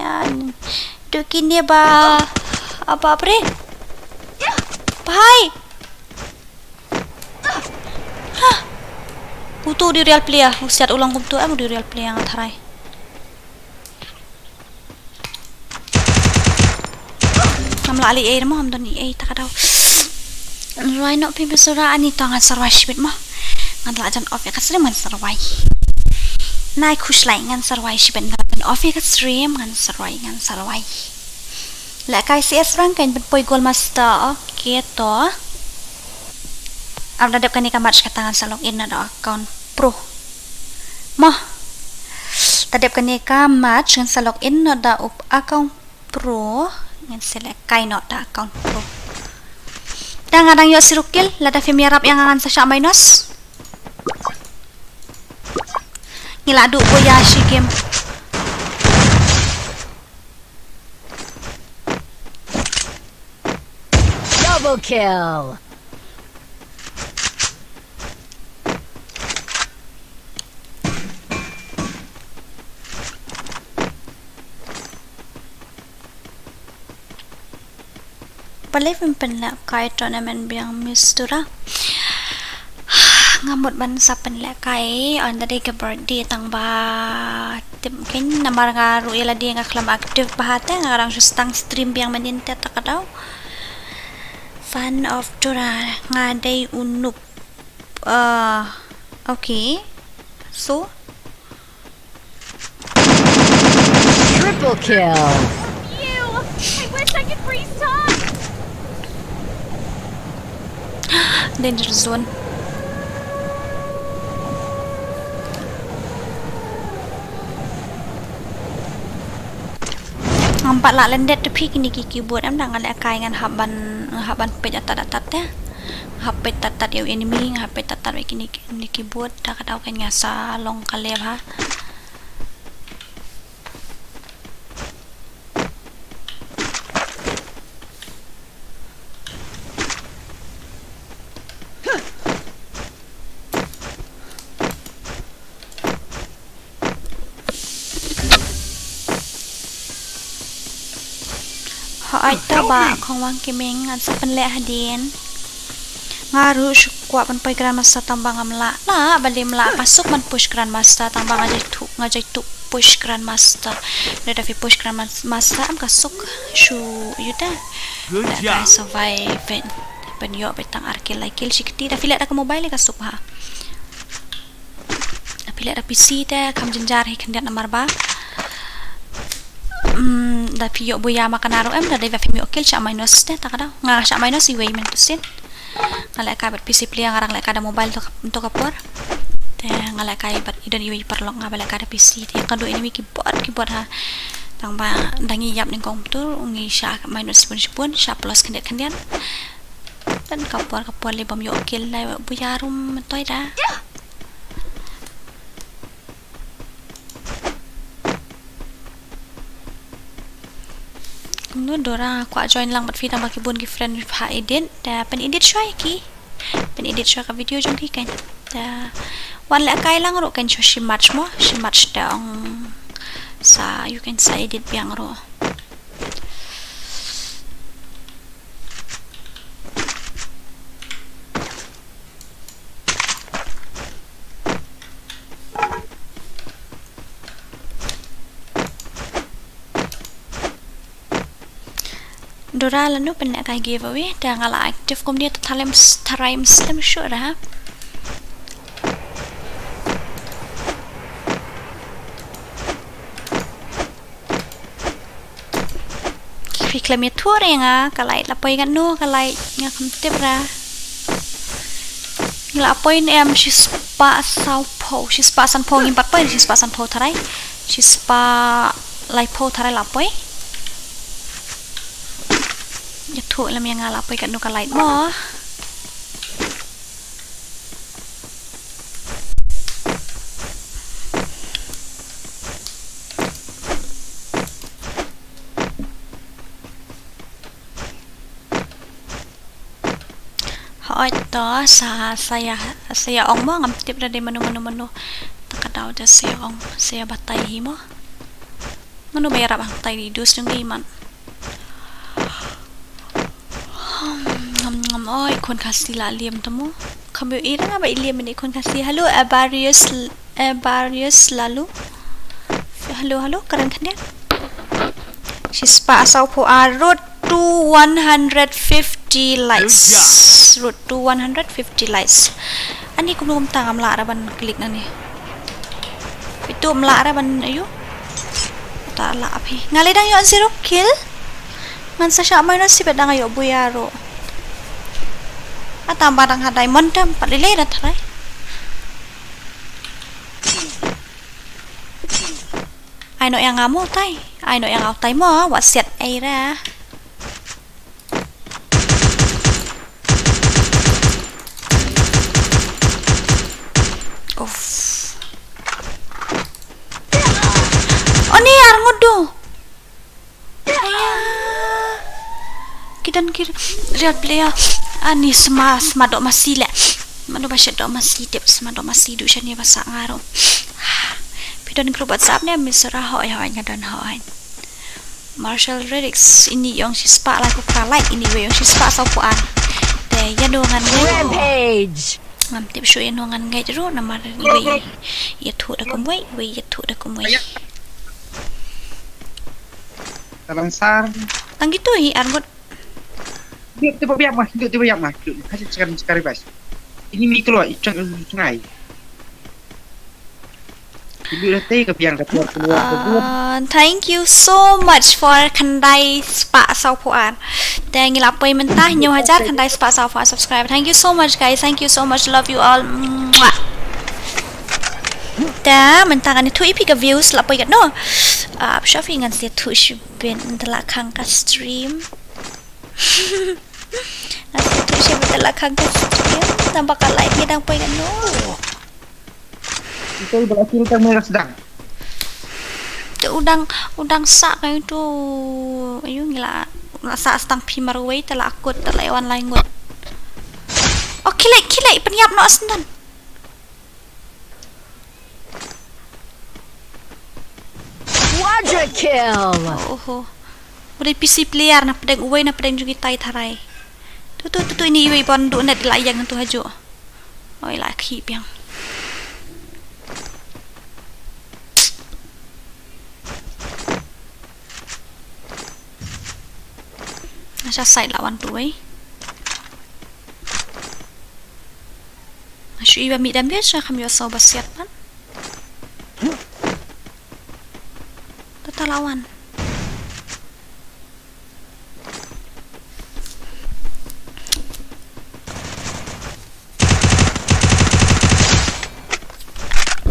Duk kine ba. Aba bre. Bhai. Ha. Utu di real player, u siat u long kumtu em u di real player nga tharai. Ngam lah leh ei mo, ngam don ei ta ka daw. Rwai noh phi Miss Dora ani to ngan sa rwai shibit mo. Ngan lah jan off ïa ka stream ngan sa rwai. Nai khuslai ngan sa rwai shibit ngan jan off ïa ka stream ngan sa rwai ngan sa rwai. Lehkai C S rank kan pynpoi Gold Master, okay to. Am da dep kane ka match kata ngan sa log in na da account pro. Mo. Da dep kane ka match ngan sa log in na da up account pro, ngan sa lehkai noh da account pro. Te nga dang ïoh zero kill, lada phim ïarap ïa nga ngan sa shah minus. Ngi la duh buh ïa shi game. Double kill. Balei phim pynlehkai tournament biang Miss Dora? Nga mut ban sa pynlehkai, ynda dei ka birthday tang ba tip kein namar nga ruh ïa lade nga khlem active bha te nga dang shu start stream biang mynnin te ta ka daw. Fan of Dora, nga dei u noob. Uh, okay. So, Triple kill. You! I wish I could freeze time! Danger zone. Ngam pat lah lyndet te phi kine ki keyboard em, da nga lehkai ngan hap ban, hap ban peit atat atat te. Hap peit atat atat ïa u enemy, hap peit atat atat ïa kine ki, kine keyboard, da ka daw kan nga sa long ka leh ha. Hooid, to Bah Khongwang Kiming, ngan sa pynleh hadien. Nga ruh shu kwah ban poi Grandmaster tang ba ngam lah. Lah, balei ym lah, ka suk ban push Grandmaster tang ba nga jai tuh, nga jai tuh push Grandmaster. Da da phi push Grandmaster em ka suk shu ïa da. Good Da ka job. survive. Ban ïoh beit tang ar kill lai kill shi kti, da phi leh da ka mobile ka suk ha. Phi leh da P C te kham jynjar hi khyndiat namar ba, mm, da phi ïoh buya ma ka na ruh em, da dei ba phim ïoh kill shah minus te, ta ka daw. Nga shah minus iwei mynta sien. Nga lehkai bad P C player, nga rang lehkai da mobile to ka, to ka por. Te nga lehkai bad i don iwei i paralok, nga ba lehkai da P C te ka duh enemy keyboard keyboard ha. Tang ba da ngi ïap nyngkong tu ngi shah minus shibun shibun, shah plus khyndiat khyndiat. Tang ka por ka por lei bym ïoh kill, lei buya ruh myntoi da. Kumno Dora, kwah join lang bad phi tang ba ki bun ki friend phi ha edit, da pyn edit shuwa ïa ki. Pyn edit shuwa ka video jong phi kan. Da wan lehkai lang ruh kan shuwa shi match mo, shi match da ong sa, you can sa edit biang ruh. Dora lano pynleh ka giveaway, da nga la active kumne te tharai ym slem shuh da. Phi khlem ïathuh re nga, ka light la poi katno, ka light nga khlem tip ra. Ngi la poi ne em shispah sawphew, shispah sanphew ngim pat poi, shispah sanphew tharai. Shispah laiphew tharai la poi. Ïathuh lem ïa nga la poi katno ka light mo. Hooid to, sa, sa ïa, sa ïa ong mo, ngam tip da dei mano mano mano. Ta ka daw da sa ïa ong, sa ïa batai hi mo. Mano ba ïarap hangtai, dei dus jong ki man. Ngam, ngam, oi, khun Khasi la liam te mo. Kham ïoh i da nga ba i liam ïa i khun Khasi. Hello, Abarius, Abarius Lalu. Hello, hello, karen khyndiat. Shispah sawphew ar, road to one hundred fifty likes. Road to one hundred fifty likes. Ani kumno kumta ngam lah ra ban click nani. Itu ym lah ra ban ayu. Ta lah phi. Nga lei dang ïoh zero kill. Ngan sa shah minus sibet dang ïoh buya ruh. Ata ba dang ha diamond tam pat lei da tharai. Ai noh ïa nga mo tai. Ai noh ïa nga tai mo, wat siat ei ra. Uff. Oni ar ngut du. Aya. Ki don ki real player. Ani sma, sma doh masi leh. Mano ba shet doh masi, tip sma doh masi du shane ba sah nga ruh. Phi don group WhatsApp ne, Mister Hoi, hoi, nga don hoi. Marshall Lyrics, ini ïong shispah lai phew phra like, ini wei ïong shispah saw phew ar. Te ïa no ngan ngeit. Rampage. Ngam tip shuh ïa no ngan ngeit ruh namar iwei ïathuh da kumwei, iwei ïathuh da kumwei. Talang sar. Tang gitu hi ar ngut. Duk tiba biak mah, duk tiba biak mah. Duk kasih cakar cakar bas. Ini mi kloi i chang i chang ai. Ibu dah tei ka biang ka tuan keluar ka buat. Uh, thank you so much for khyndai spah saw phew ar. Te ngi la poi mynta hynñiew hajar khyndai spah saw phew ar subscriber. Thank you so much guys. Thank you so much. Love you all. Mwah. Te mynta ngan ïathuh ïa phi ka views la poi katno. Ah, shuwa phi ngan sa ïathuh shibit mynta la khang ka stream. Ngan sa ïathuh shibit mynta la khang ka stream. Namar ka live ngi dang poi katno. Ito iba la kill ka mera sedang. Te u dang, u dang sah ka itu. Ayu ngi la, la sah stang phi marwei te la akut te la ïa wan lai ngut. Oh, khie leit, khie leit, pynïap noh shen. Quadra kill. Oho. U dei P C player na pdeng uwei na pdeng jong ki tai tharai. Tu tu tu tu ini iwei ban duh net la ïeng tu hajuh. Oi la khih biang. Nga sha side la wan tu wei. Nga shu i ba mih dam bia sha kham ïoh saw ba siat pan. Tata la wan.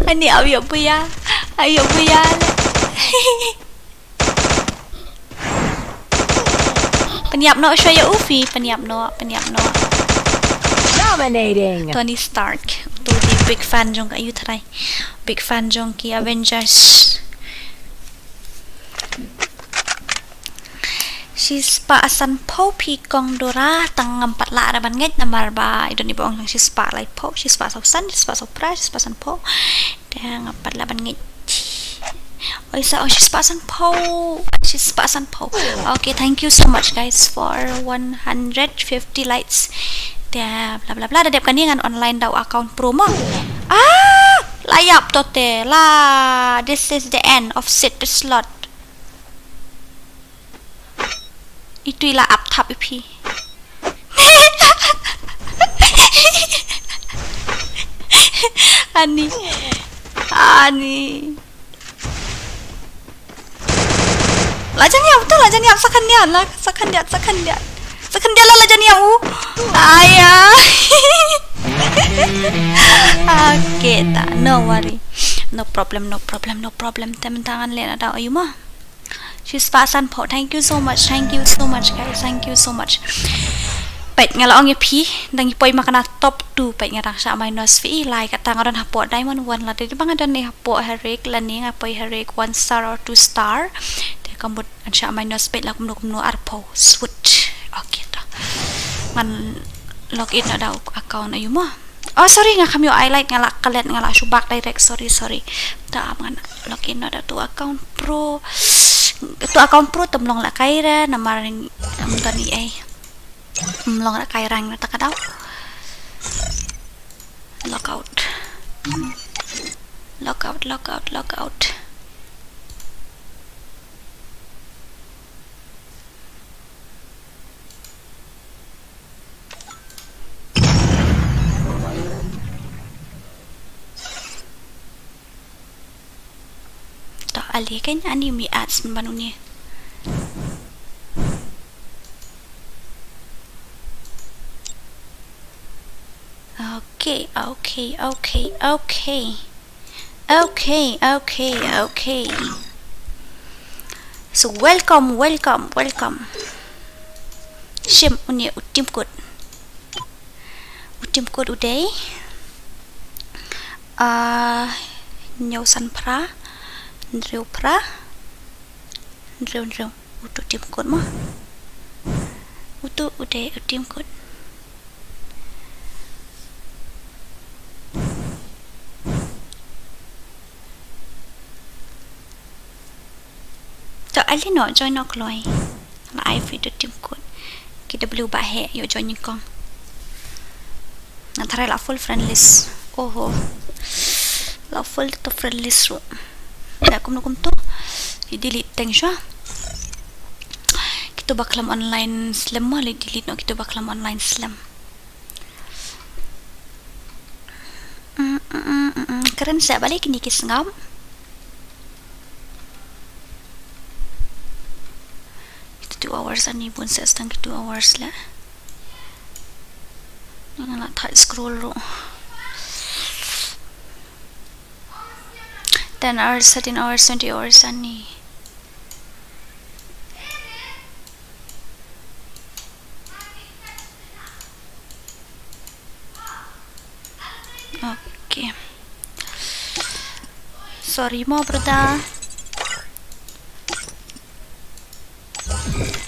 Ani aw ïoh buya. Aw ïoh buya. Pynïap noh shuwa ïa u phi, pynïap noh, pynïap noh. Dominating. Tony Stark. Tu dei big fan jong ka, ayu tharai. Big fan jong ki Avengers. Shispah sanphew phi kong Dora, tang ngam pat lah da ban ngeit namar ba i don iba ong shispah laiphew, shispah sawsan, shispah sawphra, shispah sanphew. Te ngam pat lah ban ngeit. Oi sa, oh, shispah sanphew. Shispah sanphew. Okay, thank you so much guys for one hundred fifty likes. Te bla bla bla, da dep kane ngan online da u account pro mo. Ah, la ïap to te la. This is the end of Sid the Slot. Itu i la ap thap i phi. Ani. Ani. La jan ïap to, la jan ïap, sa kyndiat, la sa kyndiat, sa kyndiat. Sa kyndiat la, la jan ïap u. Aya. Okay ta, no worry. No problem, no problem, no problem. Te mynta ngan leh na daw ayu ma. Shispah sanphew. Thank you so much. Thank you so much guys. Thank you so much. Peit nga la ong ïa phi, dang i poi ma kane top two, peit nga dang shah minus phi i lai, kata nga don hapoh diamond one la, te ba nga don ne hapoh heroic lane nga poi heroic one star or two star. Te ka mut ngan shah minus, peit la kumno kumno arphew swut. Okay to. Ngan log in na da u account ayu mo. Oh sorry, nga kham ïoh highlight, nga la klet, nga la shu back direct, sorry sorry. Ta ap ngan log in na da tu account pro. Tu account pro tam long la kai ra namar ngam don i ei. Ym long la kai ra na ta ka daw. Log out. Log out, log out, log out. To ali kan ani mi ads ban uni. Okay, okay, okay, okay. Okay, okay, okay. So welcome, welcome, welcome. Shim uni u tim kut. U tim kut u dei. Ah, hynñiew san phra, hynriew phra, hynriew hynriew. Utu tim kut mo. Utu u dei u tim kut. To ali no join no kloi. La ai phi to tim kut. Ki W ba he ïoh join nyngkong. Nga tharai la full friend list. Oho. La full to friend list ruh. Da kumno kumto. Ki delete teng shuwa. Kito ba khlem online slem mo, li delete no kito ba khlem online slem. Mm, mm, mm, mm, mm. Kren sa balik ni ki sngap. Kita two hours ani bun sa stang ki two hours la. Nga la thait scroll ro. Ten hours, thirteen hours, twenty hours ani. Okay. Sorry mo, brother.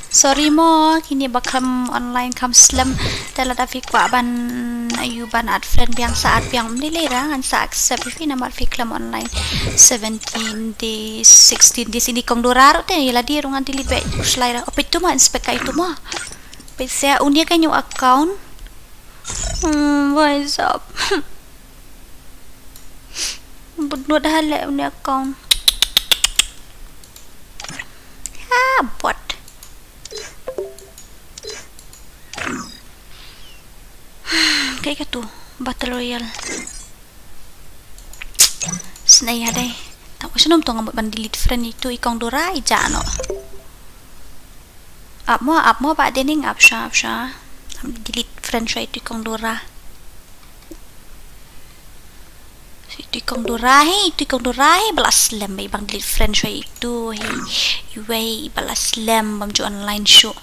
Sorry mo, kine ba khlem online kham slem. Te lada phi kwah ban, aïu, ban add friend biang, sa add biang, ym lei lei ra, ngan sa accept ïa phi namar phi khlem online. Seventeen days, sixteen days, ini kong Dora ruh te, ïa lade ruh ngan delete beit, u slai ra. Ope tu mo, inspect ka itu mo. Peit sa, uni ka new account. Hmm, what's up? Bud nut ha leh uni account. Ha, bot. Kaei katu, Battle Royale. Snei ha dei. Tang shnong tong ngamut ban delete friend itu i kong Dora i ja no. Ap mo, ap mo ba dening, ap sha, ap sha. Delete friend sha itu i kong Dora. Itu i kong Dora hi, itu i kong Dora hi, ba la slem ba i bang delete friend sha itu hi. Iwei ba la slem bam ju online shuh.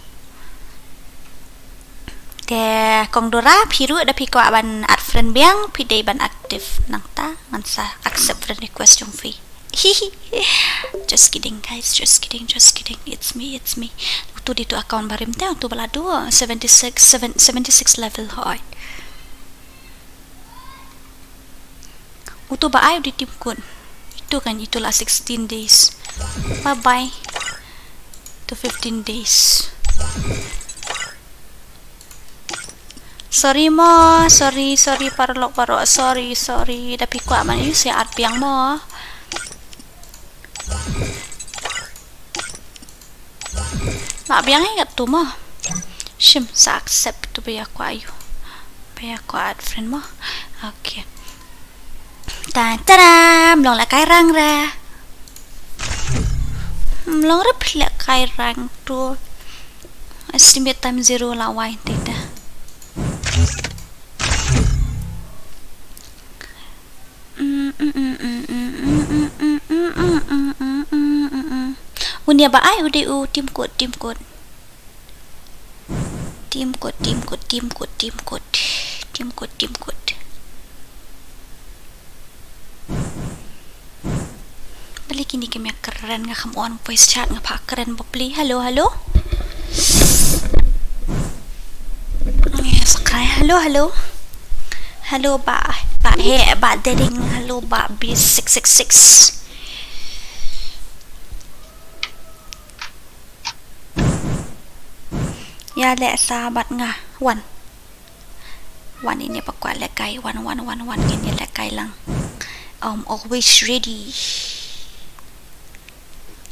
Te kong Dora, phi ruh da phi kwah ban add friend biang, phi dei ban active nangta, ngan sa accept friend request jong phi. Just kidding, guys, just kidding, just kidding. It's me, it's me. Utu dei tu account barim te, utu ba la dei seventy-six, seven, seventy-six level hoi. Utu ba ai u dei Tim Kut. Itu kan, itu la sixteen days. Bye bye. To fifteen days. Sorry mo, sorry, sorry, paralok baroh, sorry, sorry. Da phi kwah ban ïa u sa add biang mo. Lah biang ïa katu mo. Shim, sa accept tu ba ïa kwah ïa u. Ba ïa kwah add friend mo. Okay. Ta ta da, mlong la kai rang ra. Mlong ra phi la kai rang tu. Estimate time zero la wai te da. Unia ba ai u dei u Tim Kut, Tim Kut. Tim Kut, Tim Kut, Tim Kut, Tim Kut. Tim Kut, Tim Kut. Bali kini kim ïa kren, nga kham on voice chat, nga phah kren bapli. Hello, hello. Yes, okay. Hello, hello. Hello, ba, ba, he, ba, Dering. Hello, ba, B six six six. Ïa leh sa bad nga. Wan. Wan, ngin ïa pyrkhat lehkai, wan, wan, wan, wan, ngin ïa lehkai lang. I'm always ready.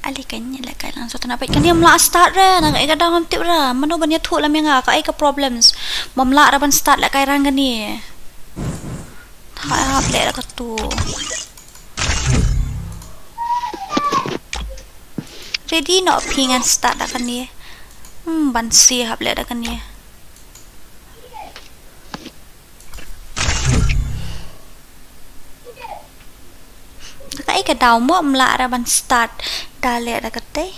Ale kan ngin ïa lehkai lang. So tang ba kan ym lah start re, na kaei ka daw ngam tip re. Mano ban ïathuh lem ïa nga, kaei ka problems. Bym lah re ban start lehkai rang kane. Hap leh da katu. Ready noh phi, ngan start da kane. Hmm, ban siew hap leh da kane. Kaei ka daw mo ym lah re ban start da leh da kate.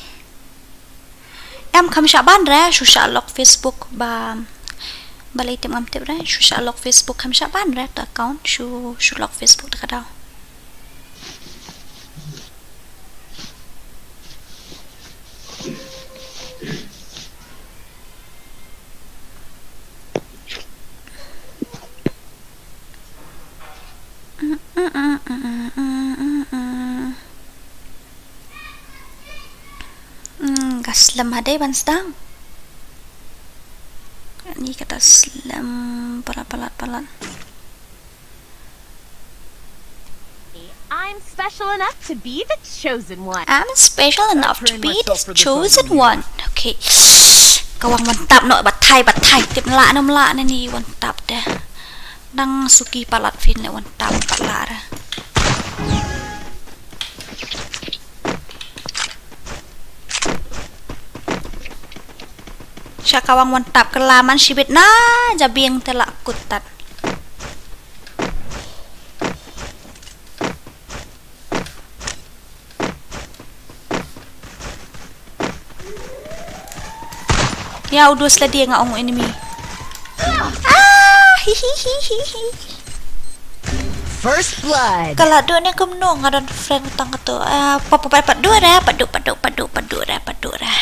Em, kham shah ban re, shu shah lock Facebook ba, balei te ngam tip re, shu shah lock Facebook, kham shah ban re to account, shu, shu lock Facebook te ka daw. Mm, ka slem hadei ban sdang. Ni kata slem palat, palat, palat. I'm special enough to be the chosen one. I'm special enough to be the chosen one. Okay. Ka wang wan tap noh, batai, batai. Tip lah, nam lah, nani wan tap dah. Dang suki palat phin leh wan tap pat lah ra. Sha kawang wan tap kylla man shibit na jabieng te la kut tat. Ya, u dus la dia nga ong enemy. Ah, hi, hi, hi, hi, hi. First blood. Ka la duk ne kumno nga don friend tang tu. Ah, pa, pa, pa, pa, duk ra, pa, duk, pa, duk, pa, duk, pa, duk ra, pa, duk ra.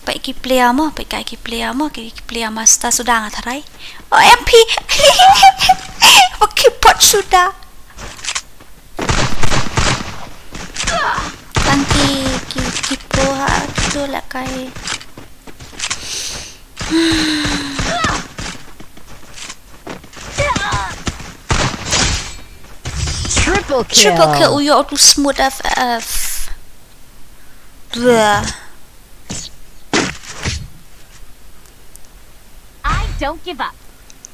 Pa ki player mo, pa ki player mo, ki, ki player master suda nga tharai. Oh, M P. Pa ki pot suda. Tang ki, ki, ki pro ha, ki tu la kai. Triple kill. Triple kill, u yo tu smooth F F. Bleh. I don't give up.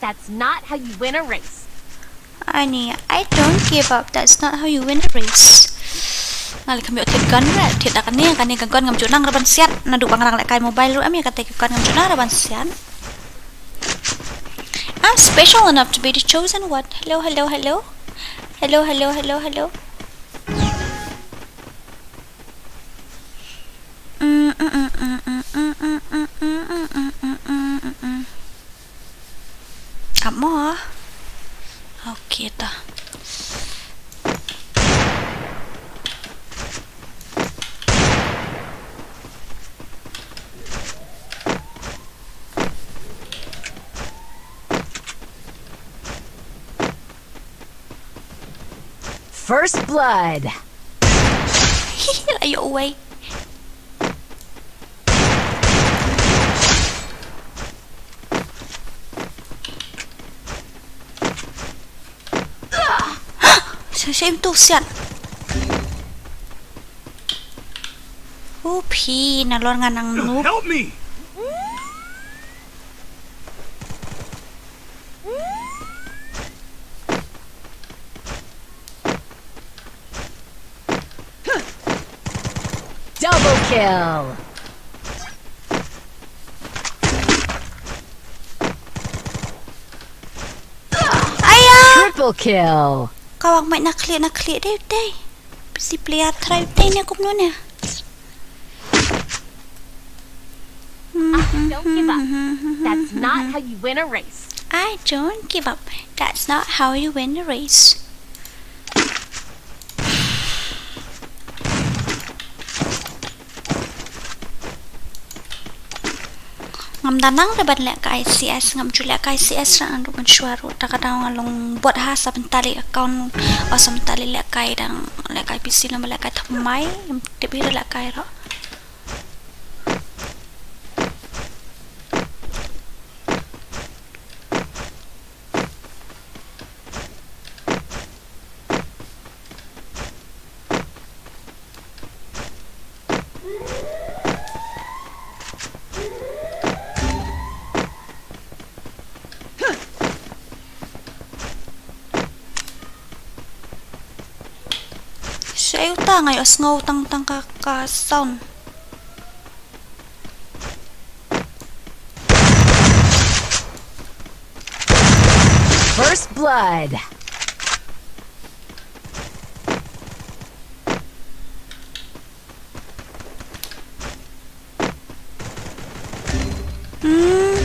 That's not how you win a race. Ani, I don't give up. That's not how you win a race. Nga leh kam ïoh thied gun re, thied da kane, kane ka gun ngam ju nang ra ban siat. Naduh ba nga dang leh kai mobile ruh em, ïa kata ka gun ngam ju nang ra ban siat. I'm special enough to be the chosen one. Hello, hello, hello. Hello, hello, hello, hello. Ap mo? Okay ta. First blood. La ïoh uwei. Sa, sa im tu siat. U phi, nalor nga nang noob. Help me. Double kill. Aya! Triple kill. Kawang mai na khlieh, na khlieh dei dei. Pisi player try dei ne kumno ne. I don't give up. That's not how you win a race. I don't give up. That's not how you win a race. Ngam da nang re ban lehkai C S, ngam ju lehkai C S re naduh mynshuwa ruh. Ta ka daw nga long bot ha, sa bynta leh account, o sa bynta leh lehkai dang lehkai P C, long ba lehkai thymmai, ngam tip hi re lehkai ruh. Shai uta, nga ïohsngew tang tang ka, ka sound. First blood. Hmm.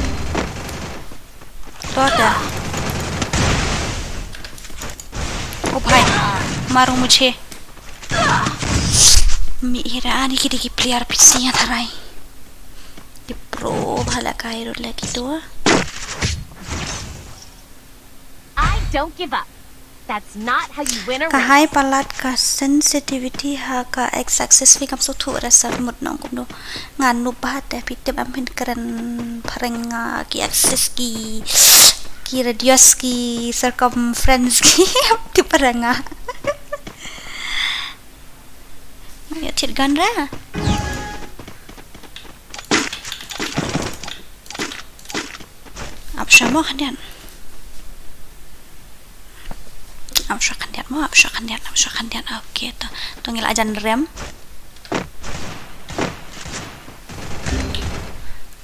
तो क्या? ओ भाई, मारो मुझे। Mih hi ra ani ki dei ki player P C ïa tharai. Ki pro bha lehkai ruh leh kito. I don't give up. That's not how you win a race. Ka high palat ka sensitivity ha ka x axis phi kam sngewthuh re, sa mut nong kumno. Nga noob bha te phi tip em, phin kren phareng nga ki axis ki, ki radius ki circumference ki tip phareng nga. Nga ïa thied gun re. Ap sha mo khyndiat. Ngam shu khyndiat mo, ngam shu khyndiat, ngam shu khyndiat. Okay, to. To ngi la jan rem.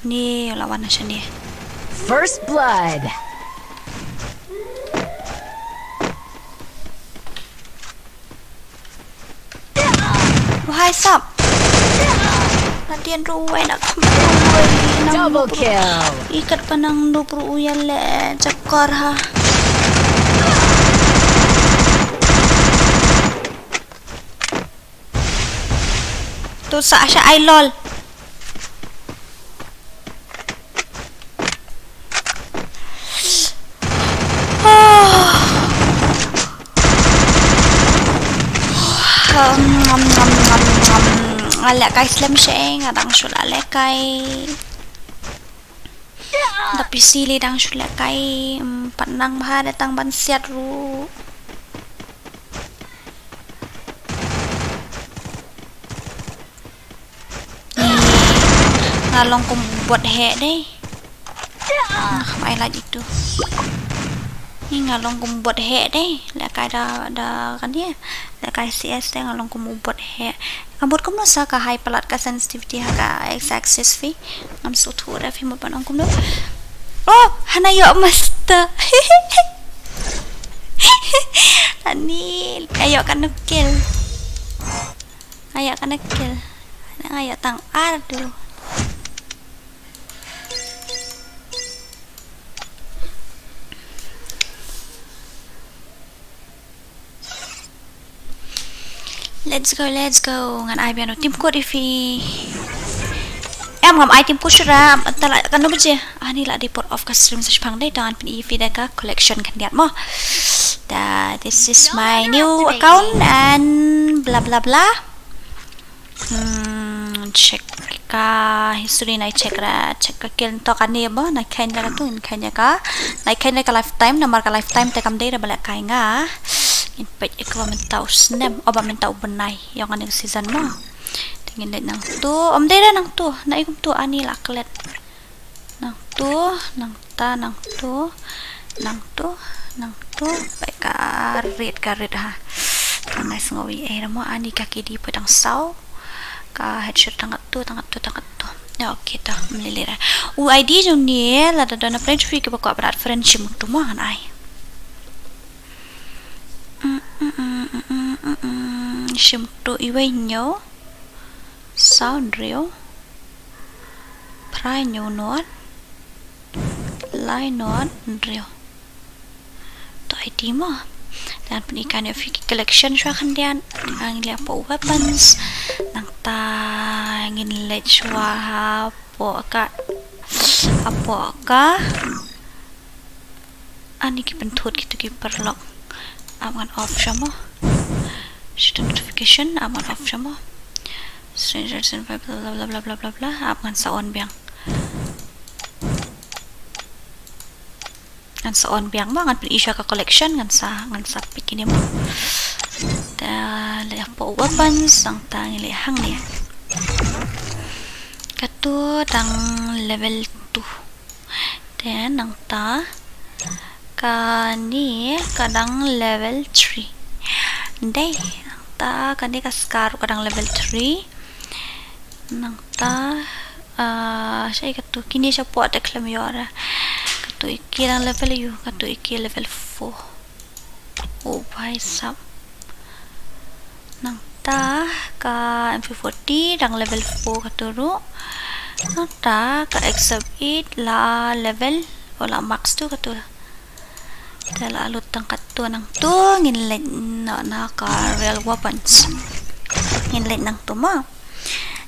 Ni la wan na shane. First blood. Wahai sap. Nadien ruh wai na kham ruh wai na. Double kill. Ikat panang dup ruh ya le jakor ha. Tu sa sha ai lol. Ngam, ngam, ngam, ngam. Nga lehkai slem sha nga dang shu la lehkai. Da P C lei dang shu lehkai, mm, pat nang bha da tang ban siat ruh. Ni nga long kum u bot heh dei. Nga kham ai lait itu. Ni nga long kum u bot heh dei. Lehkai da, da kane. Lehkai C S dei nga long kum u bot heh. Ka mut kumno sa ka high palat ka sensitivity ha ka x axis phi. Ngam sngewthuh re phi mut ban ong kumno. Oh, hana ïoh master. Ani, ïoh kane kill. Ïoh kane kill. Ïoh tang ar tu. Let's go, let's go. Ngan ai biang u team code ïa phi. Em, ngam ai team code shuh ra. Tang la katno baje? Ani la dei por off ka stream sa shipang dei, to ngan pyni ïa phi da ka collection khyndiat mo. Da, this is my new account and bla bla bla. Hmm, check ka history, nai check ra, check ka kill to kane ba, nai khein ra katu, nai khein ka, nai khein ka lifetime, namar ka lifetime te kam dei ra ba lehkai nga. Ngin peit ïa kaba mynta u snem, o ba mynta u bnai, ïa kane ka season mo. Te ngin leit nangtu, ym dei ra nangtu, na i kumtu ani la klet. Nangtu, nangta, nangtu, nangtu, nangtu. Peit ka rit, ka rit ha. Tang nai sngew ei ei ra mo ani ka K D peit tang saw. Ka headshot tang katu, tang katu, tang katu. Ya, okay, to, mlili ra. U I D jong ni, lada don na friend free kiba kwah ban add friend shim tu mo ngan ai. Mm, mm, mm. Shim tu iwei hynñiew. Saw hynriew. Phra hynñiew nod. Lai nod hynriew. To I D mo. Te ngan pyni kane ïa phi ki collection shuwa khyndiat. Ngan leit hapoh weapons. Nangta ngin leit shuwa hapoh ka, hapoh ka. Ani ki pynthut kitu ki paralok. Ap ngan off sha mo. Shoot notification, ap ngan off sha mo. Strangers and bla bla bla bla bla bla. Ap ngan sa on biang. Ngan sa on biang mo, ngan pyni shuwa ka collection, ngan sa, ngan sa pick ine mo. Te leit hapoh weapons, nangta ngin leit hangne. Katu dang level two. Te nangta kane ka dang level three. Dei, nangta kane ka scar ka dang level three. Nangta, ah, shaei katu kine shapoh te khlem ïoh ra. Katu ike dang level ïa u, katu ike level four. Oh, bhai sab. Nangta ka M P forty dang level four katu ruh. Nangta ka X sub eight la level, oh, la max two katu. Te la lut tang katu nangtu ngin leit na, na ka rare weapons. Ngin leit nangtu mo.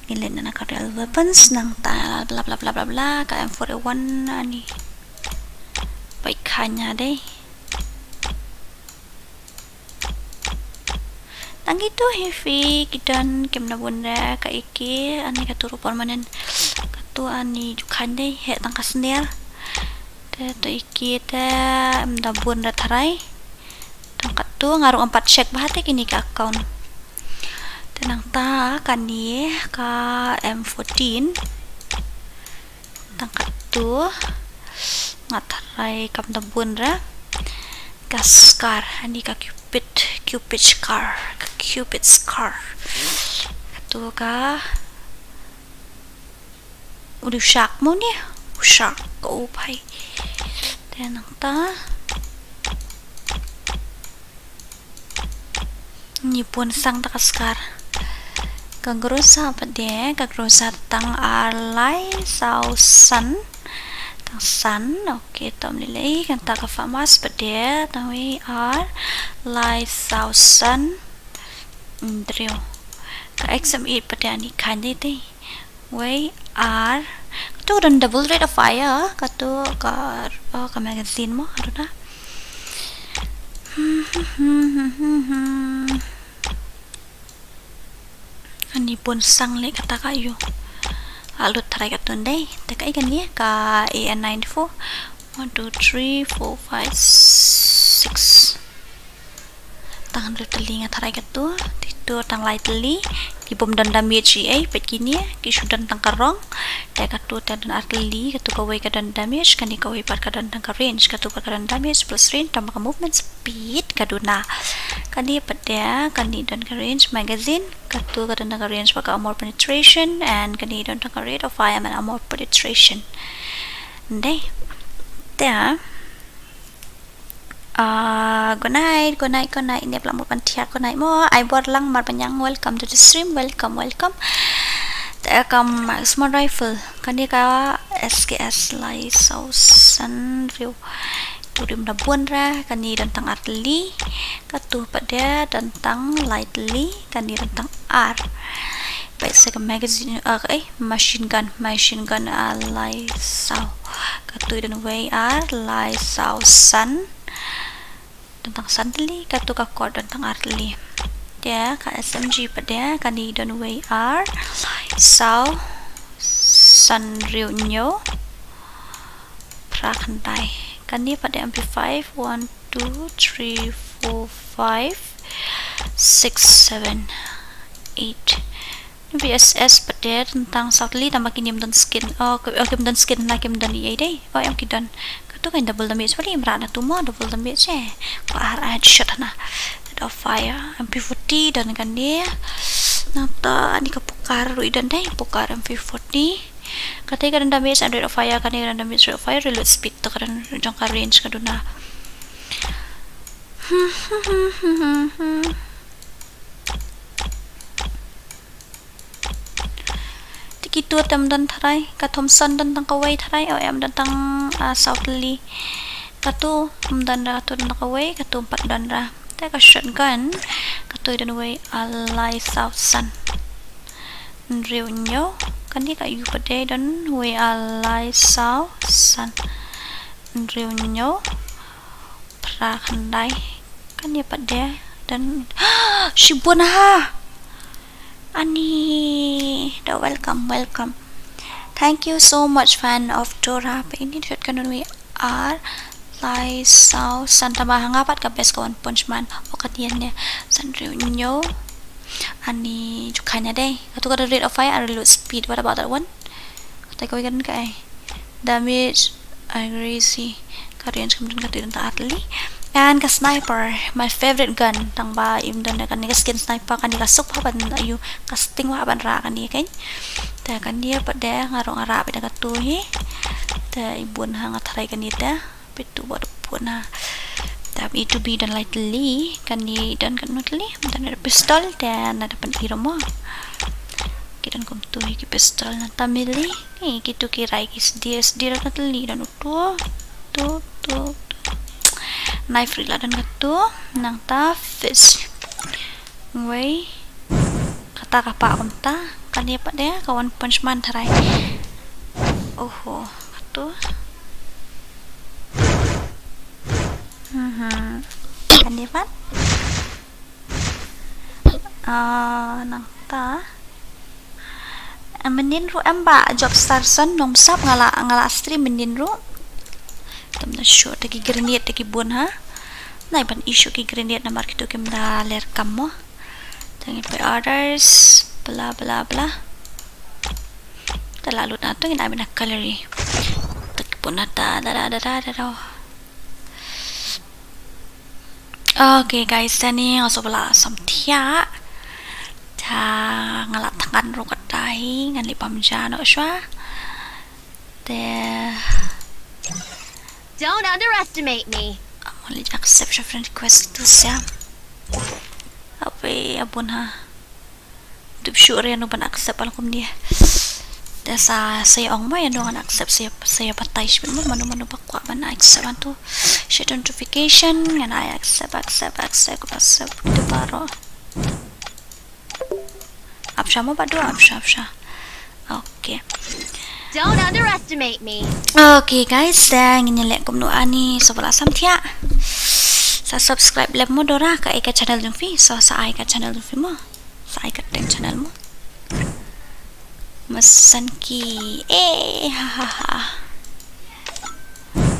Ngin leit na, na ka rare weapons nangta bla bla bla bla bla ka M four A one ani. Bai khanya dei. Tang kitu hi phi ki don kim da bun re ka ike ani katu ruh permanent. Katu ani ju khan dei heh tang ka sniper. Te to ike te em da bun re tharai. Tang katu nga ruh ngam pat check bha te kine ki account. Te nangta kane ka M fourteen. Tang katu nga tharai kam da bun re. K Ka scar, ani ka Cupid, Cupid scar, ka Cupid scar. Katu ka u dei u shark mo ne, u shark ka u phai. Te nangta. Ni bun sang ta ka scar. Ka gross pat de, ka gross tang ar lai saw san. Tang san, okay, tom lei lei, kata ka famous pat de, tang wei ar lai saw san. Hynriew. Ka X M eight pat de ani kane te. Wei ar. Katu don double rate of fire, katu ka, oh, ka magazine mo, aduh na. Ani bun sang lei kata ka ïu. Alut tharai katu ndei. Te ka i kane ka A N ninety-four. One, two, three, four, five, six. Tang hynriew tylli nga tharai katu, te tu tang lai tylli, ki bym don damage ei, peit kine, ki shu don tang ka rong, te katu te don ar tylli, katu kawei ka don damage, kane kawei pat ka don tang ka range, katu pat ka don damage plus range, tang ba ka movement speed ka duna. Kane pat de, kane don ka range magazine, katu ka don tang ka range ba ka armor penetration, and kane don tang ka rate of fire and armor penetration. Ndei, te, Ah, good night, good night, good night. Ine pla mut ban thiak, good night mo. Ai bor lang mar panyang, welcome to the stream, welcome, welcome. Te kam small rifle. Kane ka S K S lai saw san hynriew. Tu rim da bun ra, kane don tang ar tylli. Katu pat de don tang lai tylli, kane don tang ar. Peit sa ka magazine, ah, eh, machine gun, machine gun, ah, lai saw. Katu don wei ar lai saw san. Don tang san tylli, katu ka Colt don tang ar tylli. Te ka S M G pat de, kane don wei ar lai saw san hynriew hynñiew. Phra khyndai. Kane pat de M P five, one, two, three, four, five, six, seven, eight. V S S pat de tang saw tylli, tang ba kine ym don skin. Oh, ki, oh, kim don skin na, kim don ei ei dei. Oh, em ki don. Katu ka double damage, wali em rah na tu mo, double damage eh. Ka ar headshot na. Rate of fire, M P forty don kane. Nangta ani ka Pokar ruh i don dei, Pokar M P forty. Kata ka don damage and rate of fire, kane ka don damage, rate of fire, reload speed, to ka don jong ka range ka duna. Te kitu te ym don tharai, ka Thompson don tang kawei tharai, oh, em don tang, ah, saw tylli. Katu ym don ra, katu don tang kawei, katu ym pat don ra. Te ka shotgun, katu i don wei ar lai saw san hynriew hynñiew, kane ka ïu pat de don wei ar lai saw san hynriew hynñiew. Phra khyndai. Kane pat de don shibun ha. Ani da welcome, welcome. Thank you so much, fan of Torah. Peit ine shotgun don wei ar lai saw san, tang ba ha nga pat ka best ka One Punch Man. Oh, ka dien ne san hynriew hynñiew. Ani ju kane dei. Katu ka rate of fire and reload speed. What about that one? Kata kawei ka don kaei? Damage, accuracy, ka range kam don, katu don tang ar tylli. And ka sniper, my favorite gun, tang ba im don kane ka skin sniper, kane ka suk bha ban ïu, ka sting bha ban rah kane kein. Te kane pat de nga ruh nga rah beit da katu hi. Te i bun ha nga tharai kane te. Peit tu bad pun ha. Te A two B don lai tylli, kane don katno tylli, don da pistol, te na da pyn-i ruh mo. Ki don kumtu hi ki pistol, nangta melee. Ni kitu ki rai ki sdi, sdi don katno tylli, don utu, tu, tu, tu. Knife ruh la don katu, nangta fist. Wei. Kata ka pah kumta. Kane pat de ka One Punch Man tharai. Oho, katu. Mhm. Kane pat. Ah, nangta. Ah, mynnin ruh em ba Job Starson, nong sap nga la, nga la stream mynnin ruh. Tam na shu te ki grenade te ki bun ha. Nai ban issue ki grenade namar kitu kim da ler kam mo. Te ngi poi orders, bla bla bla. Te la lut na tu ngin ai bina gallery. Te ki bun na ta da da da da da da. Okay guys, te ni nga shu ba la sam thiah. Te nga la thngan ruh katta hi, ngan leit bam ja noh shuwa. Te Don't underestimate me. Ngan leit accept sha friend request tu sha. Ape abun ha. Tip shuh re ïano ban accept al kum dia. Te sa sa ïa ong mo ïano ngan accept, sa ïa, sa ïa batai shibit mo mano mano ba kwah ban accept ïa tu. Set notification ngan ai accept, accept, accept, accept. Kita baroh. Ap sha mo ba dua, ap sha, ap sha. Okay. Don't underestimate me. Okay guys, te ngin ïa leh kumno ani, shu ba la sam thiah. Sa subscribe lem mo Dora, ka ai ka channel jong phi, so sa ai ka channel jong phi mo. Sa ai ka teng channel mo. Masan ki, eh, ha ha ha.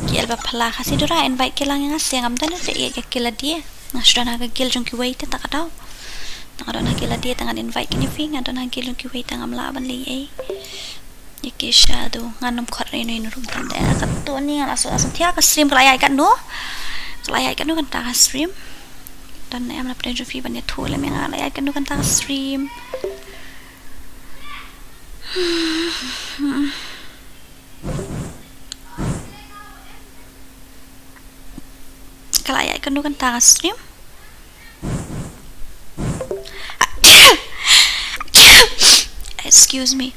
Ki el ba phala Khasi Dora invite ki lang ïa nga, sngewbha ngam don te ïa ki la die. Nga shu don ha ka guild jong kiwei te ta ka daw. Nga don ha ki la die te ngan invite kine phi, nga don ha ka guild jong kiwei te ngam lah ban leh ei. Ïa ki shadow ngan ym khot re ïano ïano ruh tang de. Ka tu ni nga la shu la sam thiah ka stream ka la ïaid katno. Ka la ïaid katno kata ka stream. Don ne em la pdeng jong phi ban ïathuh lem ïa nga la ïaid katno kata ka stream. Ka la ïaid katno kata ka stream. Excuse me.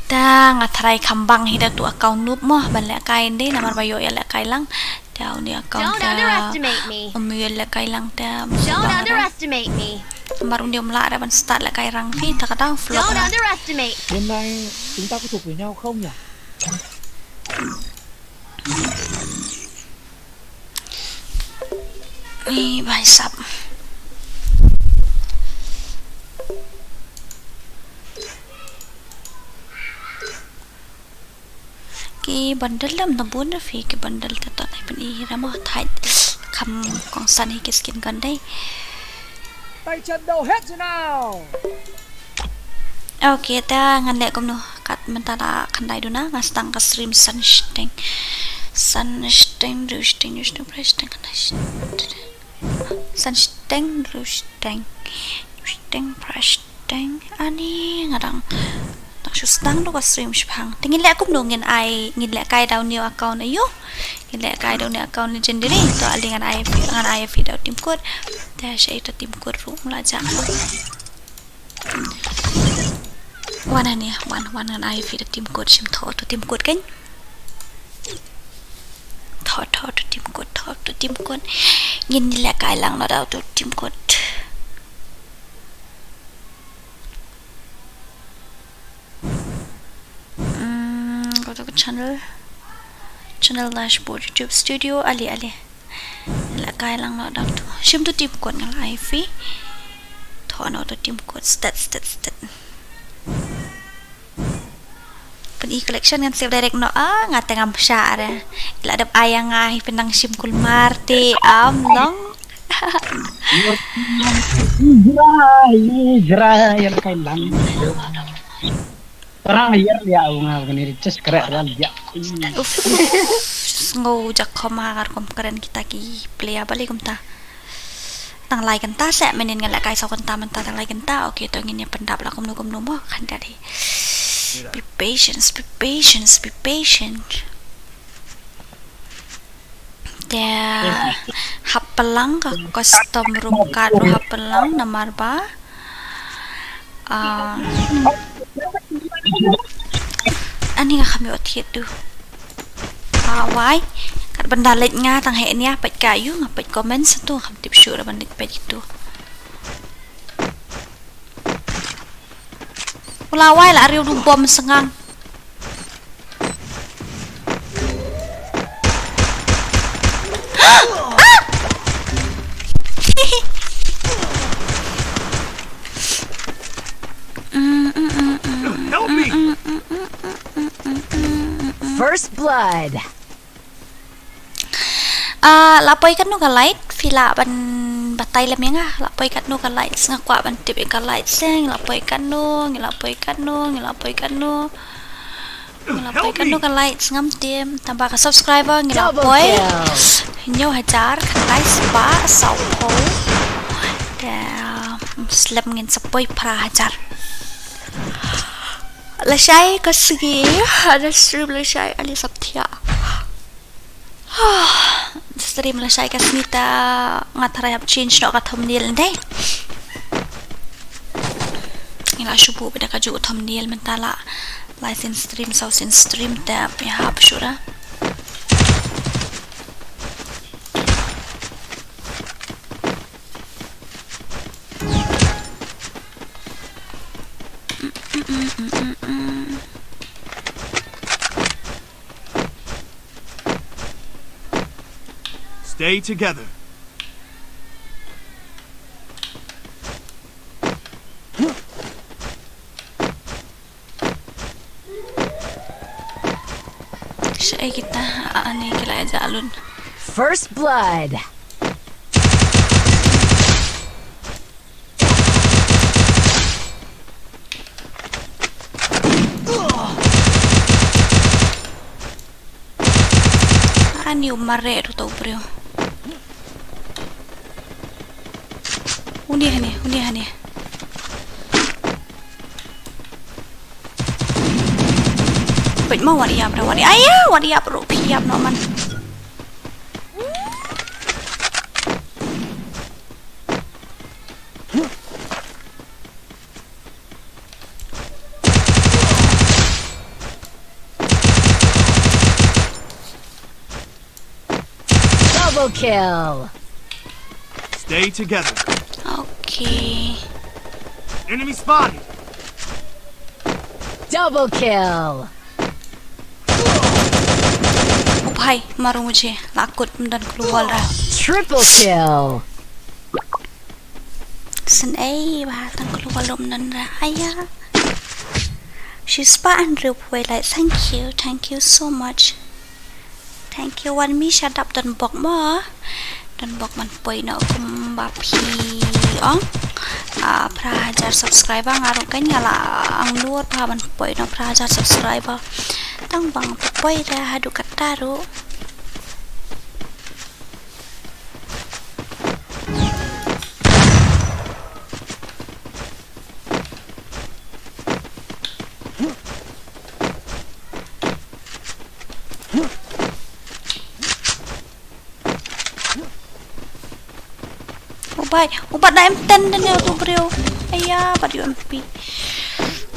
Ta nga tharai kham bang hi da tu account noob mo ban lehkai ndei namar ba ïoh ïa lehkai lang. Ta uni account Don't ta underestimate me. Uni ïa lehkai lang ta. Don't underestimate me. Namar uni um lah re ban start lehkai rang phi ta ka dang vlog. Don't underestimate. Hôm nay chúng ta có thuộc về nhau không nhỉ? Ih, bhai sab. Ki bundle lam na bun na phi ki bundle ta ta pyn i ramo thait kham kongsan hi ki skin gun dei. Tay chân đâu hết rồi nào? Okay, ta ngan leh kumno kat mynta la khyndai duna nga sdang ka stream san shiteng. San shiteng, ru shiteng, ru shiteng, pra shiteng, khyndai shiteng. San shiteng, ru shiteng, ru shiteng, pra shiteng. Ani nga dang, dang shu sdang do ka stream shipang. Te ngin leh kumno ngin ai, ngin lehkai da u new account ayu. Ngin lehkai da u new account legendary. To ali ngan ai, ngan ai phi da u team code. Te sha ita team code ru la ja. Wan ani, wan, wan ngan ai phi da team code shim tho to team code kan. Tho, tho to team code, tho to team code. Ngin lehkai lang no da to team code. Mm, go to channel. Channel dashboard, YouTube Studio, ali, ali. Lehkai lang no dang tu. Shim tu team code ngal ai phi. Tho no tu team code. Stat, stat, stat. Pyn i collection ngan save direct no a nga te ngam sha re. La dep ai nga hi pynang shim kulmar te am long. Jrai, jrai, lehkai lang. Orang ayer dia nga kani just kret wan dia. Uf, sngew jakhom ha kar kom kren kita ki player bali kumta. Tang lai kynta seh mynnin ngan lehkai saw kynta mynta tang lai kynta. Okay to ngin ïa pyndap la kumno kumno mo khan dei. Be patient, be patient, be patient. Te hap pynlang ka custom room card ruh hap pynlang namar ba ah, ani nga kham ïoh thied tu. Ah, wai. Kat ban da leit nga tang heh nia peit ka ïu nga peit comment sa tu kham tip shuh ban leit peit tu. Ula wai la riu du bom sengang. Help me! First blood. Ah, la poi katno ka light, phi lah ban batai lem ïa nga, la poi katno ka light, nga kwah ban tip ïa ka light seng, la poi katno, ngi la poi katno, ngi la poi katno. Ngi la poi katno ka likes ngam tip, tangba ka subscriber ngi la poi hynñiew hajar khatlai spah sawphew. Te, um, slem ngin sa poi phra hajar. Lashai ka sngi, ada stream lashai, ale sap thiah. Stream lashai ka sngi ta nga tharai hap change noh ka thumbnail ndei. Ngi la shu buh bad ka juh thumbnail mynta la lai sien stream saw sien stream te ïa hap shuh ra. Stay together. Shaei kita, ani ki la ïa lut. First blood. Ani u mareh ruh uta u briew. Une hangne, une hangne. Peit mo, wat ïap ruh, wat ïap. Aïa, wat ïap ruh, phi ïap noh man. Double kill. Stay together. Okay. Enemy spotted. Double kill. ओ भाई, मारो मुझे, लाकुत mdan klur ra. Triple kill. Shen ei ba tang klur lum nan ra. Aïa. Shispah hynriew phew wei lai. Thank you. Thank you so much. Thank you. Wan mi shadap don bok mo. Don bok ban poi noh kumba phi ong. Ah, phra hajar subscriber nga ruh kan nga la angnud ba ban poi noh phra hajar subscriber. Tang ba nga poi da haduh katta ruh. Ubai, ubat na M ten dan ya tu briew. Aïa, bat ïoh M P.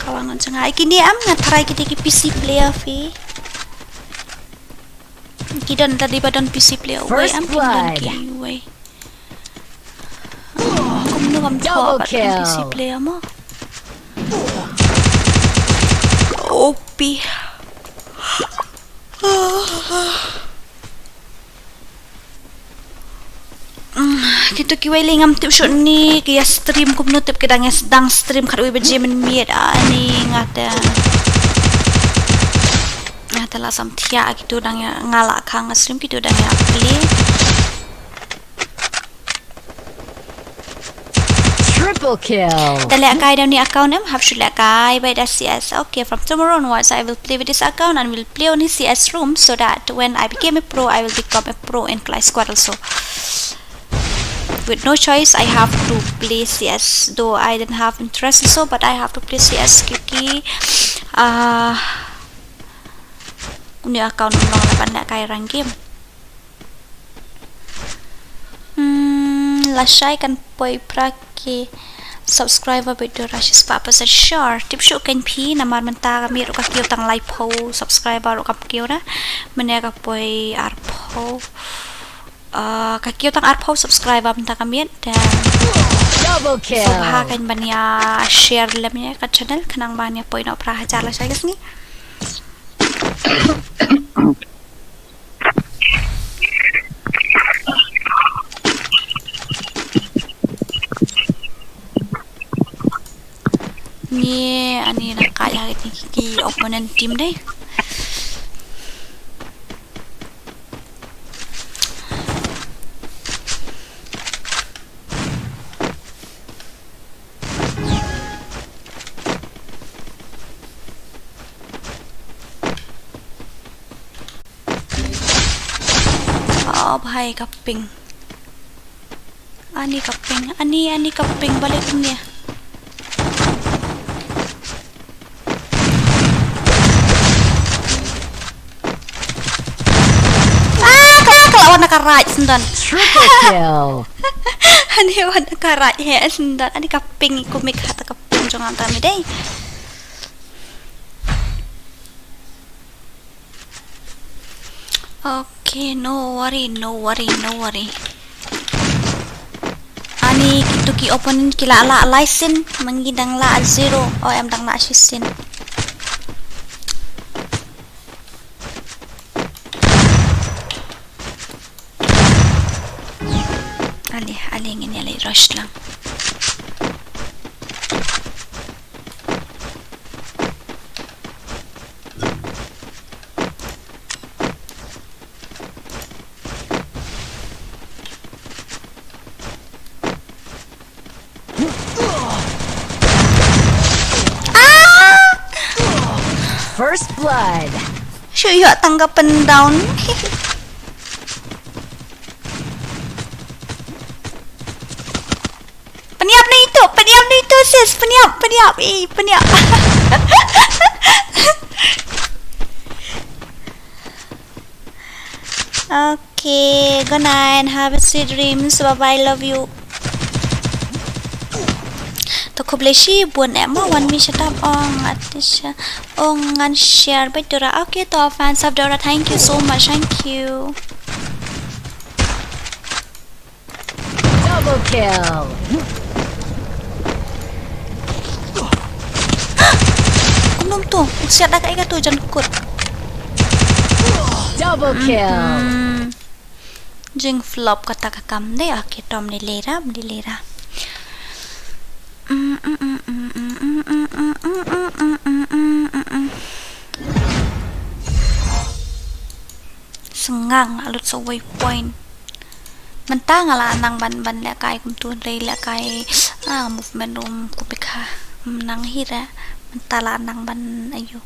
Kawan ngan cengai. Kine em nga tharai kita ki P C player phi. Ki don tadi ba don P C player. Ubai em ki don ki ubai. Kumno kam thoh kat N P C player mo. O P. Mm, kito kiwei lei ngam tip shuh ni ki ïa stream kumno, tip ki dang ïa s-, dang stream khatwei baje mynmiet ani nga te. Nga te la sam thiah kito dang ïa nga la khang stream kito dang ïa play. Triple kill. Da lehkai da uni account em, hap shu lehkai beit da C S. Okay, from tomorrow onwards, I will play with this account and will play only C S room so that when I became a pro, I will become a pro in Clash Squad also. With no choice, I have to play C S. Though I didn't have interest also, but I have to play C S क्योंकि, uh, uni account ym long la ban lehkai rank game. Hmm, lashai kan poi phra K subscriber beit da ra shispah percent sure. Tip shuh kein phi namar mynta ka miet ruh ka kiew tang laiphew subscriber ruh kam kiew na. Mynne ka poi arphew. Ah, ka kiew tang arphew subscriber mynta ka miet. Dan sngewbha kein ban ïa share lem ïa ka channel khnang ban ïa poi noh phra hajar lashai ka sngi. Ngi ani na ka ïa ki, ki opponent team dei. Ob hai ka ping. Ani ka ping. Ani, ani ka ping balik ni. Ah, ka, ka la wan na ka right, Sendon. Triple kill. Ani wan na ka right, he, Sendon. Ani ka ping, kumik hata ka ping jong nga ta mi dei. Okay, no worry, no worry, no worry. Ani kitu ki opponent ki la lah lai sien, ma ngi dang lah zero, oh em dang lah shi sien. Ale, ale ngin ïa leit rush lang. First blood. Shu ïoh tang ka pyndown. Pynïap na itu, pynïap na itu sis, pynïap, pynïap, eh, pynïap. Okay, good night, have a sweet dreams, bye bye, love you. To khublei shibun em, wan mi shadap ong atisha ong ngan share bad Dora. Okay, to fans of Dora, thank you so much, thank you. Double kill. Kumno to? Usiat da ka ega tu jan kut. Double kill. Hmm. Jing flop kata ka kam dei, ah, ki tom ni lera, ni lera. Sngang a lut sa waypoint. Mynta nga la nang ban, ban lehkai kumtu, dei lehkai, ah, movement room ku pika. Nang hira. Mynta la nang ban ayu.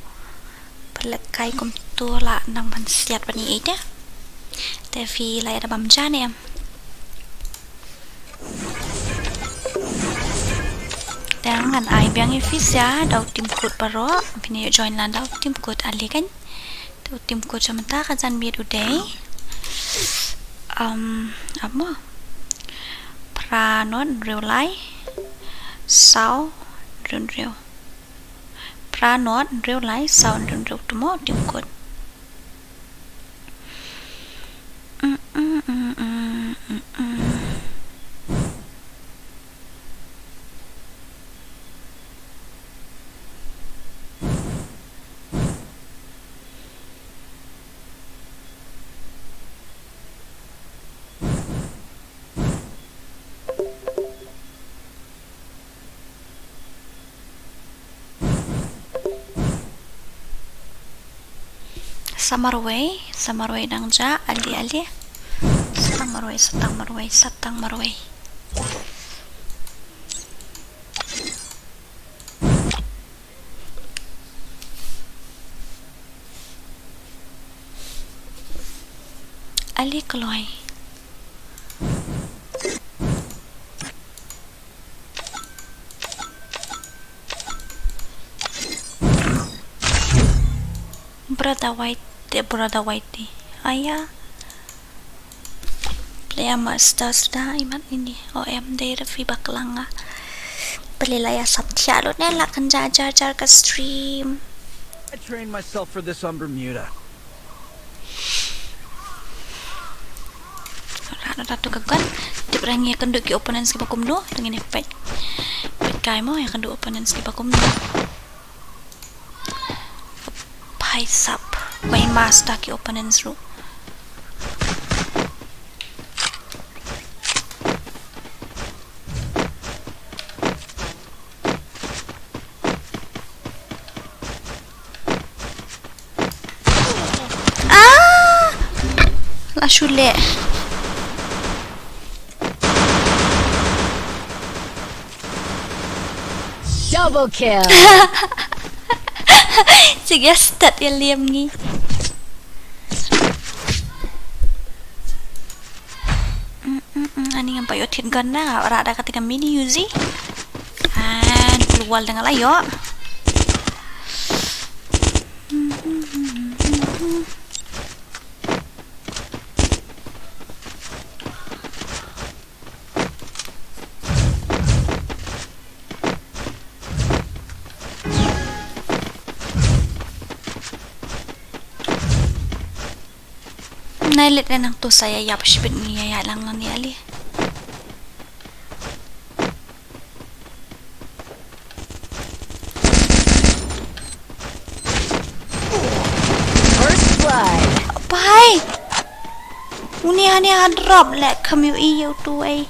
Ba lehkai kumtu la nang ban siat ban ïeit. Te phi la ïa da bam ja ne em. Te ngan ai biang ïa phi sa da u team code baroh. Phin ïa join lang da u team code ale kan. Te u team code jong mynta ka jan miet u dei, um, amo. Phra not hynriew lai saw hynriew hynriew. Phra not hynriew lai saw hynriew hynriew, to mo u team code. Sa marwei, sa marwei dang ja, ale, ale. Sa tang marwei, sa tang marwei, sa tang marwei. Ale kloi. Brother White, Brother White. Aya. Player master suda imat ini. O em dei refi baklang nga. Pele la ïa sap thiah lut ne la kan jar jar jar ka stream. I trained myself for this on Bermuda. Ora na tu ka gun. Tip ra ngi ïa kynduh ki opponents kiba kumno. Tang ini peit. Peit kai mo ïa kynduh opponents kiba kumno. Phaisap. Wei master ki opponents ruh. Ah! La shu leh. Double kill. Sige, start ïa liam ngi. Ba ïoh thied gun na, nga rah da kata ka mini Uzi. And blue wall dang la ïoh. Nai let nang tu saya ya pashibit ni ya ya lang lang ya li. First blood. Bhai. Uni hani ha drop le kham ïohi ïa utu ei.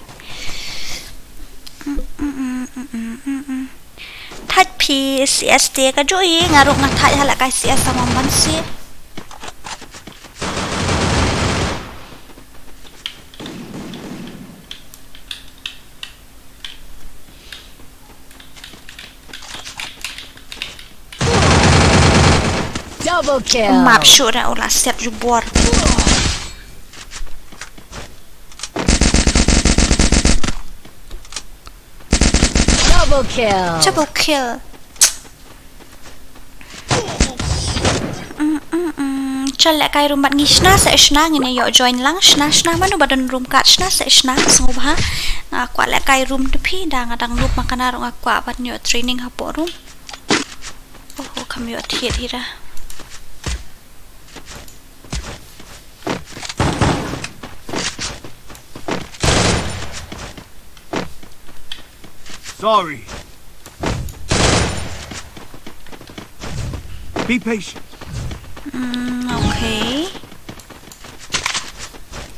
Thait phi C S te ka ju i nga ruh nga thait ha la kai C S sama ban si. Double kill. Map shuh ra u la set ju bor. Double kill. Double kill. Mm, mm, mm. Chal leh kai room bad ngi shna sa shna ngin ïoh join lang shna shna mano ba don room kat shna sa shna sngewbha. Nga kwah leh kai room te phi da nga dang noob ma kana ruh nga kwah ban ïoh training hapoh room. Oh, oh, kham ïoh thied hi ra. Sorry. Be patient. Hmm, okay.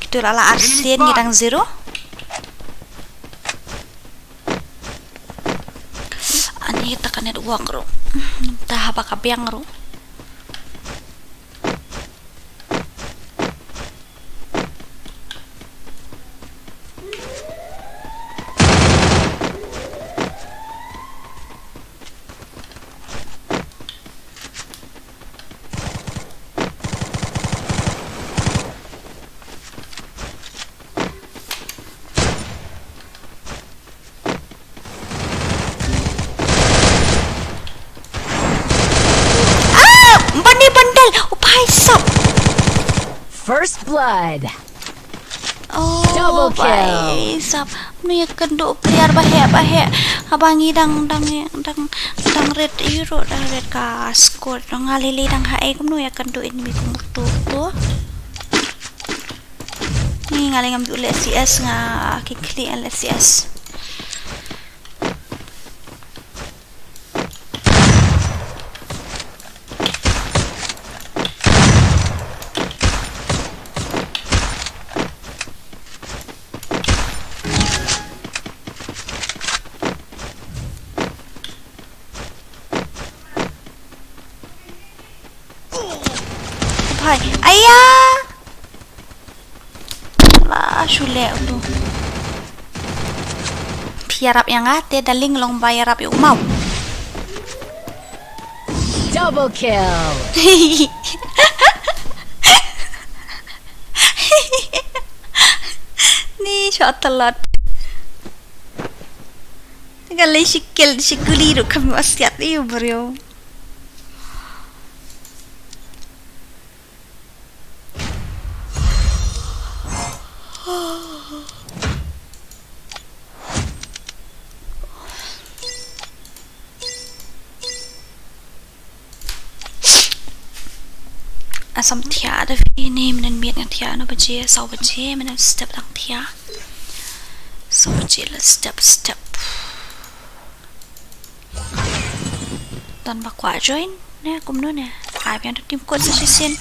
Kitu la la arsen ngi dang zero. Ani ta ka network ruh. Ta haba ka biang ruh. Ah! Bani bandel! Oh, bhai sab! First blood. Oh, double kill. Bhai sab. Mano ïa kynduh player ba heh, ba heh. Haba ngi dang, dang, dang, dang red hero, dang red ka squad. Dang nga lili dang ha ei kumno ïa kynduh enemy kumno tu, tu. Ni nga lei ngam ju leh C S nga ki klik leh C S. Bhai, aya! La shu leh utu. Phi ïarap ïa nga te darling long ba ïarap ïa u maw. Double kill. Ni shot a lot. Nga lei shi kill shi kuli ruh kham wasiat ïa u briew. Asam thiah da phi ne, mynnin miet nga thiah, no baje, saw baje, mynnin step dang thiah. Saw baje la step, step. Don ba kwah join ne, kumno ne? Ai biang to team kot sa shisien.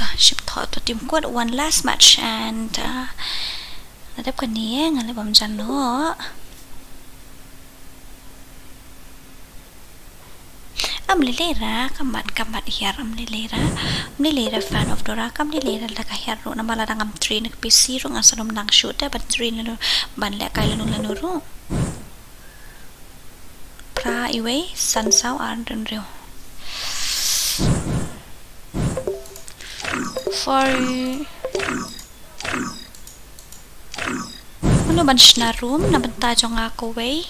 Ah, shim thoh to team kot, one last match and, ah, nga dep kane, nga leh bam jan noh. Am lei lei ra, ka mat, ka mat hiar, am lei lei ra. Am lei lei ra fan of Dora, kam lei lei ra la ka hiar ruh, namar lada ngam train ka P C ruh, nga sa nym nang shuh te ban train lano, ban leh kai lano lano ruh. Phra iwei, san saw ar, hynriew. Sorry. Mano ban shna room na bynta jong nga kawei?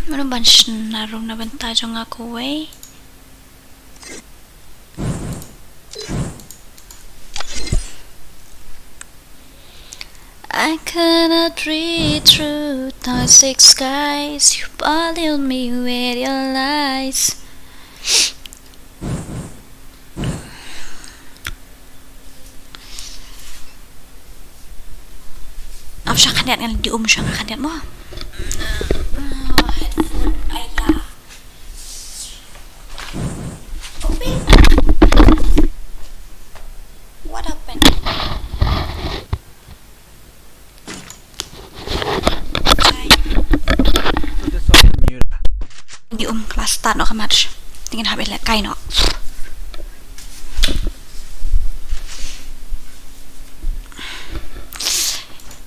Mano ban shna room na bynta jong nga kawei? I cannot read through toxic skies. You pollute me with your lies. Ap sha khyndiat ngan di um sha khyndiat mo. Headphone ai la. What happened? Di um kelas start noh ka match. Tingin hap elek kai noh.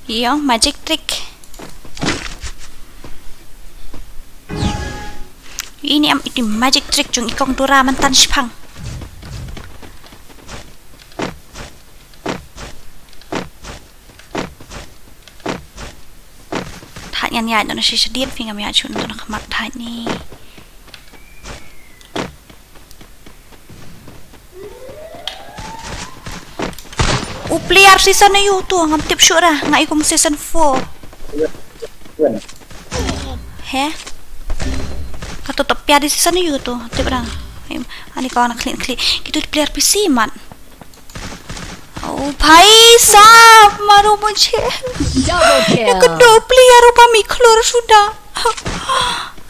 Ïa magic trick. Ini am iti magic trick jong i kong Dora myntan shipang. Thait ngan ïaid noh na shi shadien phi ngam ïaid shuh na khmat thait ni. U player season ayu tu ngam tip shuh ra nga i kum season four. He? Kato top player di season ayu tu tip ra. Em, ani kawan khli khli. Kitu player P C mat. Oh, bhai sahab, maro mujhe. Double kill. Ek do player uba mi khlur suda.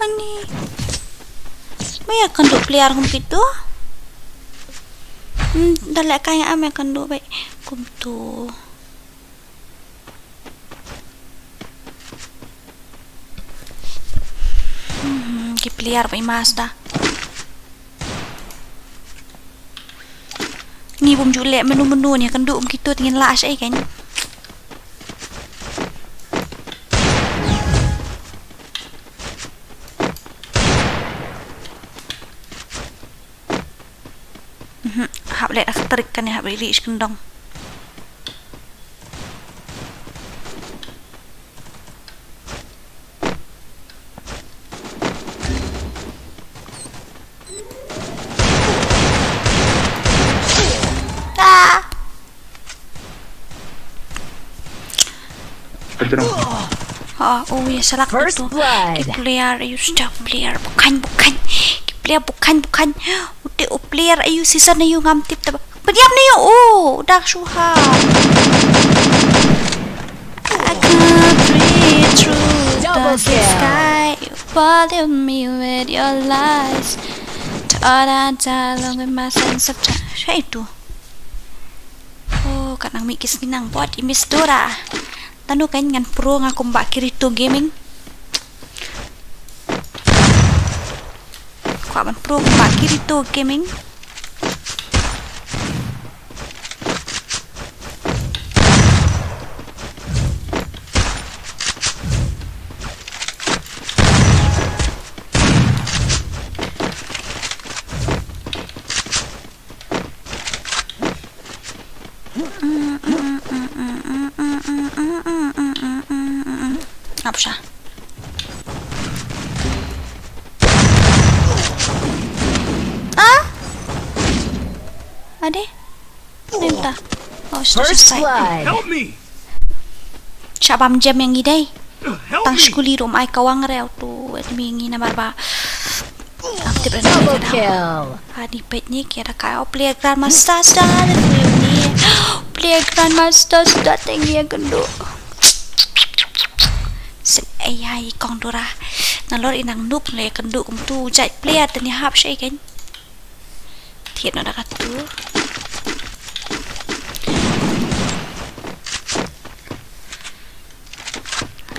Ani. Ba ïa kynduh player kum kitu. Hmm, da leh kai nga am ïa kynduh bai kum tu. Hmm, ki player ba i mas da. Ngi bym ju leh menu menu ni kynduh um kitu te ngin lah sha ei kan. Mhm, hap leh da ka trik kan ïa hap ri ri skyndong. Ah. Aduh. Ah, oh ya, salah. First tu. Blood. Ki player ayu sudah player bukan bukan. Ki player bukan bukan. Udah, oh, player ayu season ayu ngam tip taba. Pediam ni, oh, dah suha. I can't breathe through the sky. You bother me with your lies. Thought I died along with my sense of time. Siapa itu? Oh, kat nang mik kis minang buat imis Dora. Tanu kan ngan pro nga kumba Kirito Gaming. Kwah ban pro kumba Kirito Gaming. Apa sha? Ah? Ade? Ninta. Oh, first blood. Help me. Shabam jam yang idai. Tang skuli rum ai kawang reu tu enemy ngi namar ba. Double kill. Ani pet ni kira kai, oh, player Grandmaster sudah ni. Player Grandmaster sudah tengi ya kendu. Sen ai ai kong Dora. Nalor inang nuk le kendu kum tu jai player tani hap shai kan. Thied noh da katu.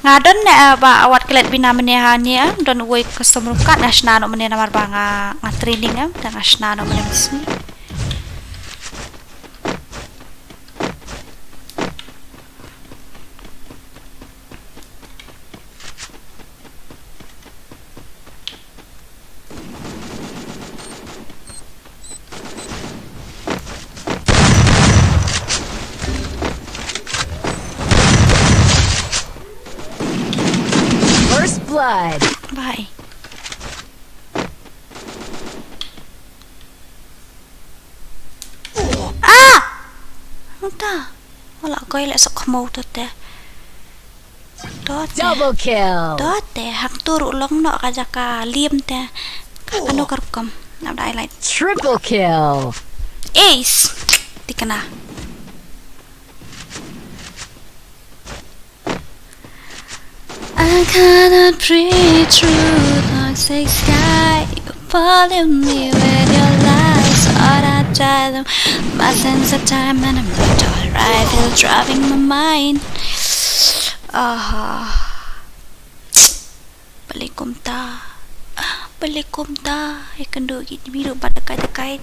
Nga don ne, eh, ba wat klet bina mene ha ni, eh, don woi custom room kat nga shna noh mene namar ba nga, nga training, eh, da nga shna noh mene mesni. Blood. Bye. Ah! Nta. Wala koi le sok mo to te. To te. Double kill. To te hak turu long no ka jaka lim te. Ka kano ka rukom. Nap dai light. Triple kill. Ace. Tikna. I cannot breathe through toxic sky. You pollute me with your lies. All I try to my sense of time and I'm not alright. You're driving my mind. Aha. Balikum ta. Balikum ta. Ïa kynduh ki biru ba dakai dakai.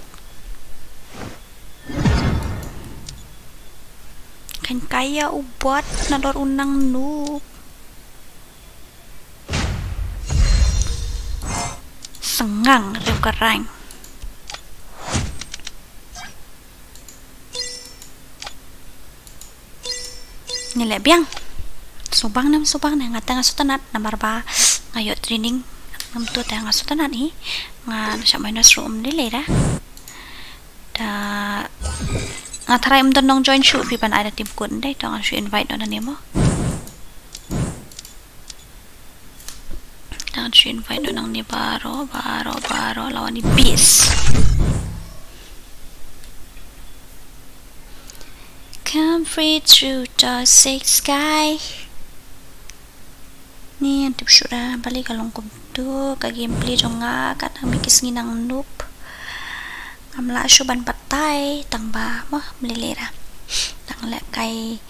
Kan kaya u bot na dor u nang noob. Sengang rem kerang. Ngi leh biang. Subang nam subang ne nga tang nga sutanat namar ba nga ïoh training. Ngam tu tang nga sutanat hi. Nga na sha minus room di lei da. Da nga tharai ym don nong join shuh phi ban ai da team kut ndai to nga shu invite don ne mo. Ngan shu invite don nangne baroh, baroh, baroh, lawan i bis. Come free through toxic sky. Ni ngan tip shuh da, balei ka long kumtu, ka gameplay jong nga, ka nang mih ki sngi nang noob. Ngam lah shuh ban batai, tang ba, mo, mlei lei da. Tang leh kai,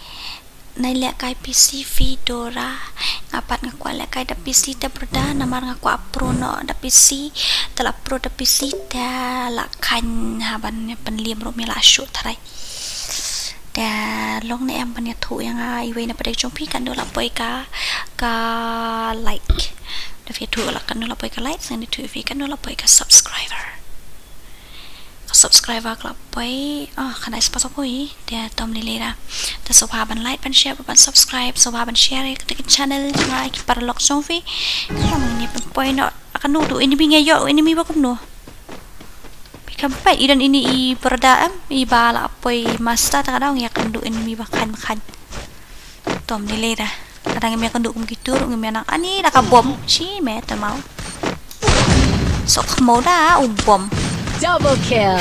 Nai lehkai P C Fedora. Nga pat nga kwah lehkai da P C te brother, namar nga kwah pro noh da P C. Te la pro da P C te la khan ha ban pynliem ruh me la shuh tharai. Te long ne em ban ïathuh ïa nga iwei na pdeng jong phi kan du la poi ka, ka like. Da phi ïathuh la kan du la poi ka like, sngewthuh phi kan du la poi ka subscriber. Ka subscriber ka la poi, ah, kane spah sa poi, te tom lei lei da. Te sngewbha ban like, ban share, ban subscribe, sngewbha ban share ïa kata ka channel jong nga ïa ki paralok jong phi. Ka long ne pynpoi noh, ka nu du enemy nga ïoh enemy ba kumno. Phi kam peit i don ini i brother em, i ba la poi master ta ka dang ïa kan du enemy ba khan ba khan. Tom ni lei da. Kadang ngim ïa kynduh kum kitu ruh ngim ïa nang ani da ka bom. Shi me ta mau. Sok khmau da u bom. Double kill.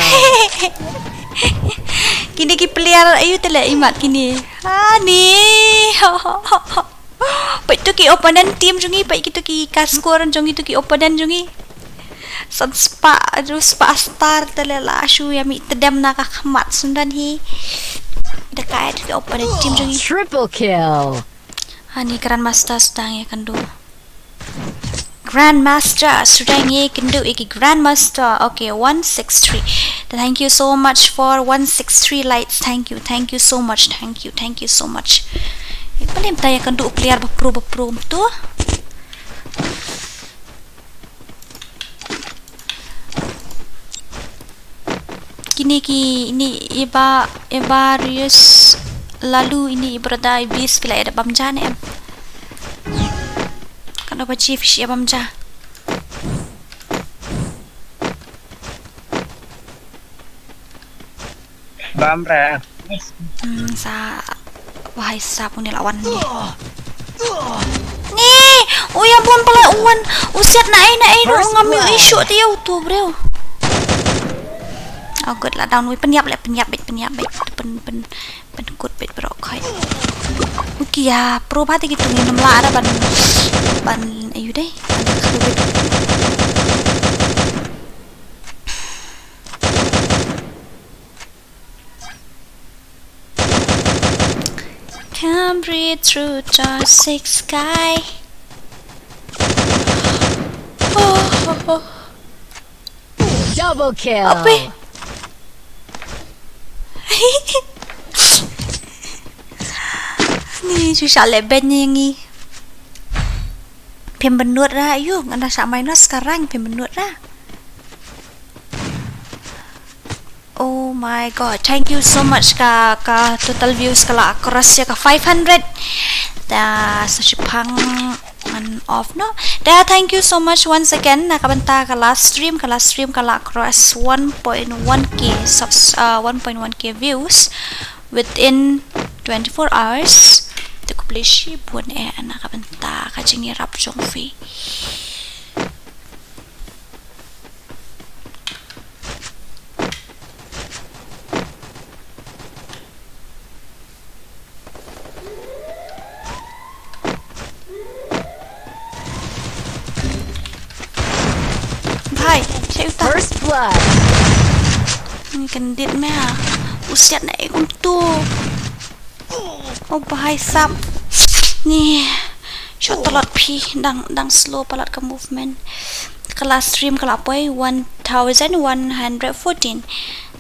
Kini ki player ayu tele imat kini. Ani. Peit tu ki opponent team jong ngi, peit kitu ki ka score jong ngi tu ki opponent jong ngi. San spah, aduh spah star tele la shu ïa mih tdem na ka khmat sundan hi. Da ka et ki opponent team jong ngi. Triple kill. Ani Grandmaster sdang ïa kynduh. Grandmaster sdang ïa kynduh ïa ki Grandmaster. Okay, one six three. Thank you so much for one six three likes. Thank you, thank you so much. Thank you, thank you so much. Ïa palim ta ïa kynduh player ba pro ba pro tu. Kini ki ini iba, iba Rius lalu ini ibrada ibis pila eda bamja ne em. Kan oba chief shi bamja. Bam re. Hmm, sa wahai sa pun ni lawan ni. Ni, uya bun pala uwan. Usiat na ai na ai ro ngam yu isu ti u tu bro. Oh good la down wi penyap le penyap bet penyap bet pen pen pen kut bet bro kai. Uki ya pro ba ti ki tu ni nam la ada ban ban ayu deh. Ban kru bet. Can't breathe through toxic sky. Oh, oh, oh. Double kill. Ape? Ni susah le ben ni ngi. Pem benut ra yu ngana sa minus sekarang pem benut ra. Oh my god, thank you so much ka, ka total views ka la cross ïa ka five hundred. Ta sa shipang ngan off noh. Te thank you so much once again na ka bynta ka last stream, ka last stream ka la cross one point one K subs, uh, one point one K views within twenty-four hours. Te khublei shibun eh na ka bynta ka jingïarap jong phi. Bhai, check uta. First blood. Ni kan dit me ah. Usiat na ikum tu. Oh, bhai sab. Ni. Shot talot phi dang, dang slow palat ka movement. Ka last stream ka la poi one thousand one hundred fourteen.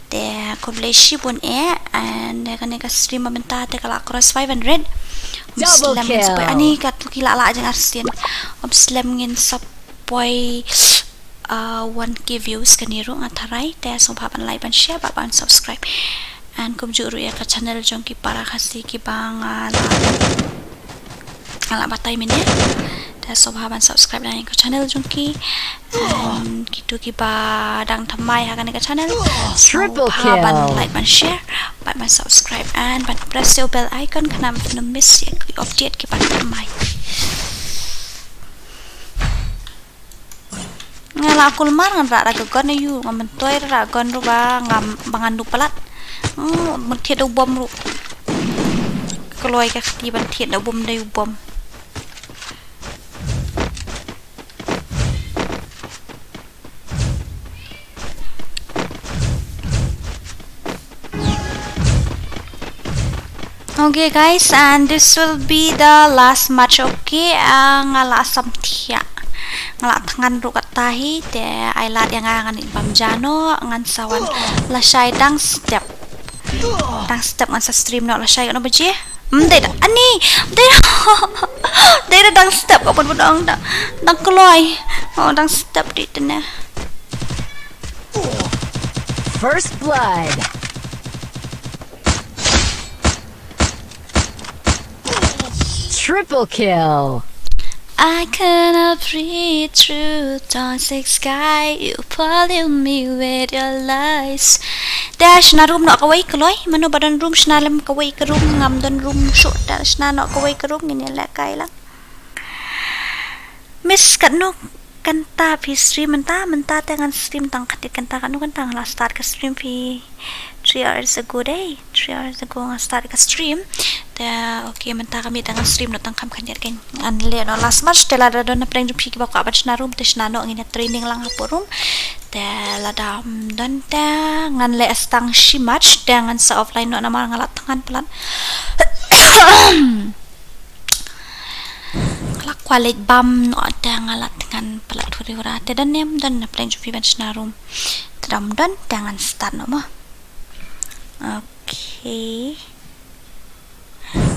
Te khublei shibun eh, and kane ka stream mynta te ka la cross five hundred. Double kill. Ani ka tu ki la la jeng arsien. Om slem ngin sa poi, uh, one K views kane ruh nga tharai, te sngewbha ban like ban share bad ban subscribe. And kumjuh ruh ïa ka channel jong ki para Khasi kiba nga la, nga la batai mynne. Te sngewbha ban subscribe ïa ka channel jong ki. And kitu kiba dang thymmai ha kane ka channel, sngewbha ban like ban share bad ban subscribe and ban press ïa u bell icon khnang ba phin ym miss ïa ki update kiba thymmai. Nga la kulmar ngan rah da ka gun aïu, nga myntoi rah gun ruh ba nga, ba ngan duh palat. Mm, ban thied da u bom ruh. Kloi ka kti ban thied da u bom, da u bom. Okay guys, and this will be the last match. Okay, ah, nga la sam thiah, nga la thngan ruh kata hi, te ai lad ïa nga ngan ïa bam ja noh, ngan sa wan lashai dang step. Dang step ngan sa stream noh lashai katno baje. Hmm, dei da. Ani, dei da. Dei da dang step, ka bun bun ong da. Dang kloi. Oh, dang step di tene. First blood. Triple kill. I cannot breathe through toxic sky. You pollute me with your lies. Te shna room noh kawei kloi. Mano ba don room shna lem kawei ka room, ngam don room shuh. Te shna noh kawei ka room, ngin ïa leh kai lang. Miss, katno kynta phi stream mynta? Mynta te ngan stream tang khyndiat kynta. Katno kynta nga la start ka stream phi? Three hours ago dei. Three hours ago nga start ka stream. Te, okay, mynta ka miet te ngan stream noh tang kham khyndiat, kan ngan leh noh last match, te lada don na pdeng jong phi kiba kwah ban shna room te shna noh, ngin ïa training lang hapoh room. Te lada, mm, don te ngan leh tang shi match te ngan sa offline noh namar nga la thngan palat. Nga la kwah leit bam noh te nga la thngan palat huri hura. Te don ne em don na pdeng jong phi ban shna room? Te lada ym don te ngan start noh mo. Okay.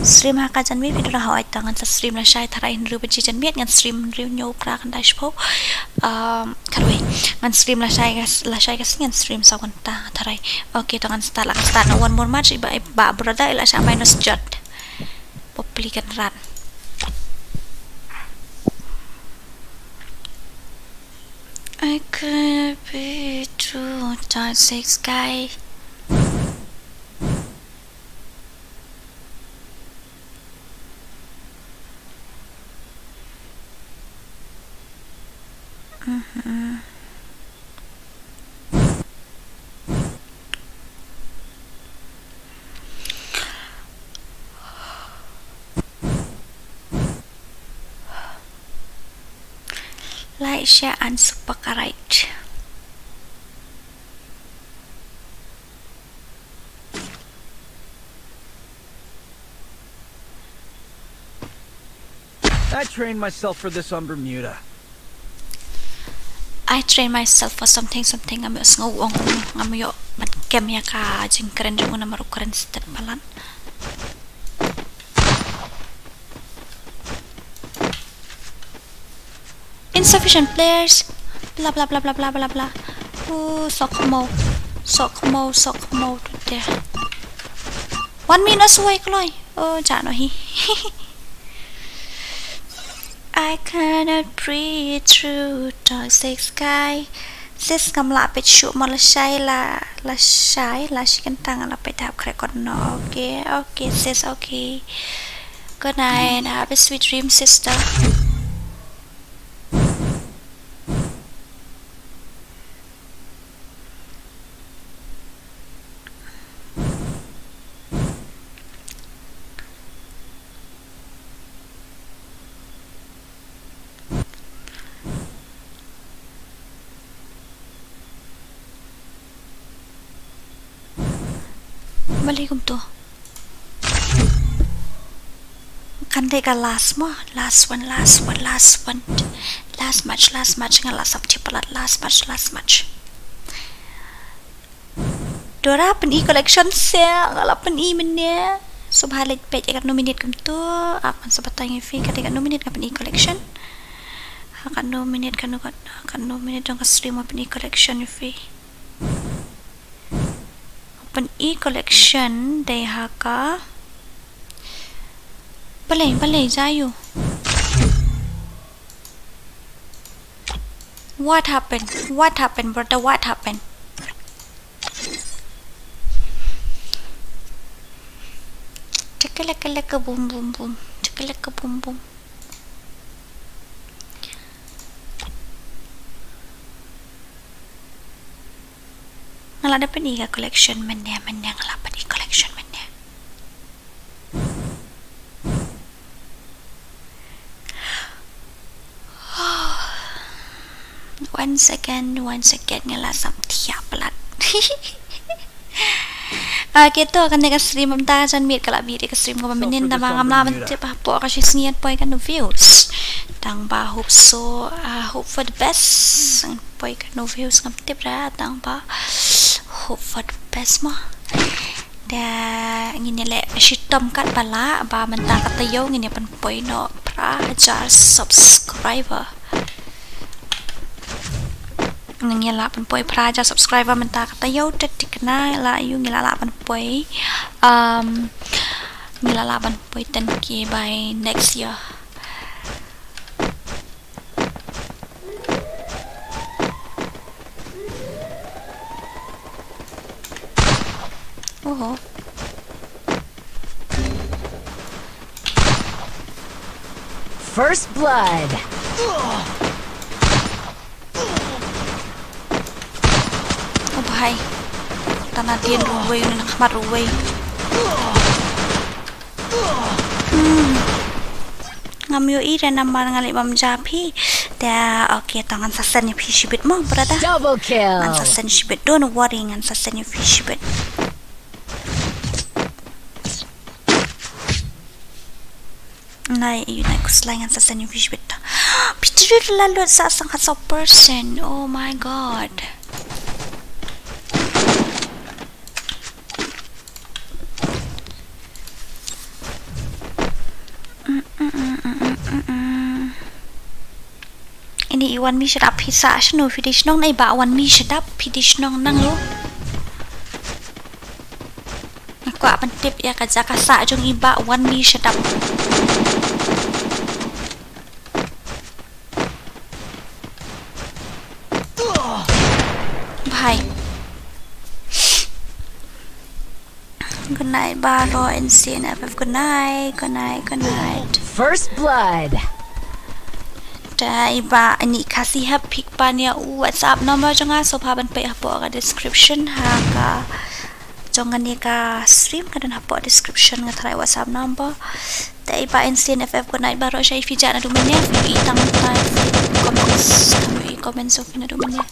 Stream ha ka janmiet phi dura ha? Oi, te ngan sa stream lashai tharai hynriew baje janmiet, ngan stream hynriew, hynñiew, phra, khyndai, shiphew. Um, khatwei. Ngan stream lashai ka, lashai ka sngi, ngan stream saw kynta tharai. Okay, to ngan start, la ngan start noh one more match, i Bah, i Bah Brother i la shah minus jot. Bapli Kynrad. I could be too toxic guy. Mhm. Like, share and subscribe. I trained myself for this on Bermuda. I trained myself for something, something. Ngam ïoh sngew ong, ngam ïoh ban kem ïa ka jingkren jong u namar u kren stet palat. Insufficient players. Bla, bla, bla. Uh, sok mo. Sok mo, sok mo. Te. One minute suwai kloi. Oh, jano hi. I cannot breathe through toxic sky. Sis, ngam lah peit shuh mo, lashai la, lashai la shi kyntang, la peit hap khreh kot noh. Okay, okay sis, okay. Good night, have a sweet dream, sister. Balei kumto? Kan dei ka last mo, last one, last one, last one. Last match, last match, nga la sap ti palat, last match, last match. Dora, pyni collection se, nga la pyni mynne. Sngewbha leit peit ïa katno minit kumto. Ak ngan sa batai ïa phi, ka dei katno minit nga pyni collection. Ha katno minit, katno, katno minit jong ka stream nga pyni collection ïa phi. Pyni collection dei ha ka. Balei, balei, Jayu. What happened? What happened, brother? What happened? Chakalaka boom boom boom. Chakalaka boom boom. Nga la dep pyni ka collection mynne, mynne nga la pyni collection mynne. One second, one second, nga la sam thiah palat. Okay, to kane ka stream mynta jan miet ka la bit ka stream kaba mynnin, tangba ngam lah ban tip hapoh ka shisngi ngan poi katno views. Tangba hope so, uh, hope for the best. Poi katno views ngam tip ra, tangba hope for the best mo. Da ngin ïa leh shitom katba lah ba mynta ka taïew ngin ïa pynpoi noh phra hajar subscriber. Ngin ïa lah pynpoi phra hajar subscriber mynta ka taïew, te thikna la ïoh ngi la lah pynpoi, um, ngi la lah pynpoi ten K by next year. Oho. First blood. Oh bhai. Tang na dien ruh uwei, na khmat ruh uwei. Hmm. Ngam ïohi re namar nga leh bam ja phi. Da, okay, to ngan sa send ïa phi shibit mo, brother. Double kill. Ngan sa send shibit, don't worry, ngan sa send ïa phi shibit. Nai, ïa nai, khuslai, ngan sa send ïa phi shibit. Phi trei la lut sa san khatsaw percent. Oh my God. Ini i wan mi shadap phi sah shano, phi dei shnong na i Bah wan mi shadap, phi dei shnong nangno? Nga kwah ban tip ïa ka jaka sah jong i Bah wan mi shadap. Bhai. Good night baroh, N C N F F. Good night, good night, good night. First blood. Te i Bah, ini Khasi hep phi kpa nia u WhatsApp number jong nga, sngewbha ban peit hapoh ka description ha ka jong kane ka stream, ka don hapoh description, nga tharai WhatsApp number. Te i Bah N C N F F, good night baroh, shaei phi jah naduh mynne? I tang tai comments, i comments jong phi naduh mynne.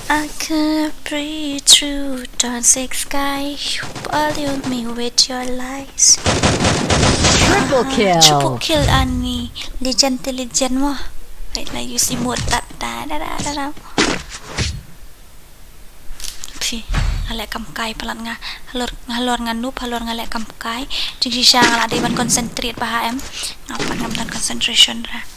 I could breathe through toxic sky. Pollute me with your lies. Triple kill. Triple kill ani. Legend te legend mo. Wait, la use emote tat ta da da da da. Phi, nga leh kam kai palat nga. Halor, halor nga noob, halor nga leh kam kai. Jingshisha nga la dei ban concentrate bha em. Nga pat ngam don concentration ra.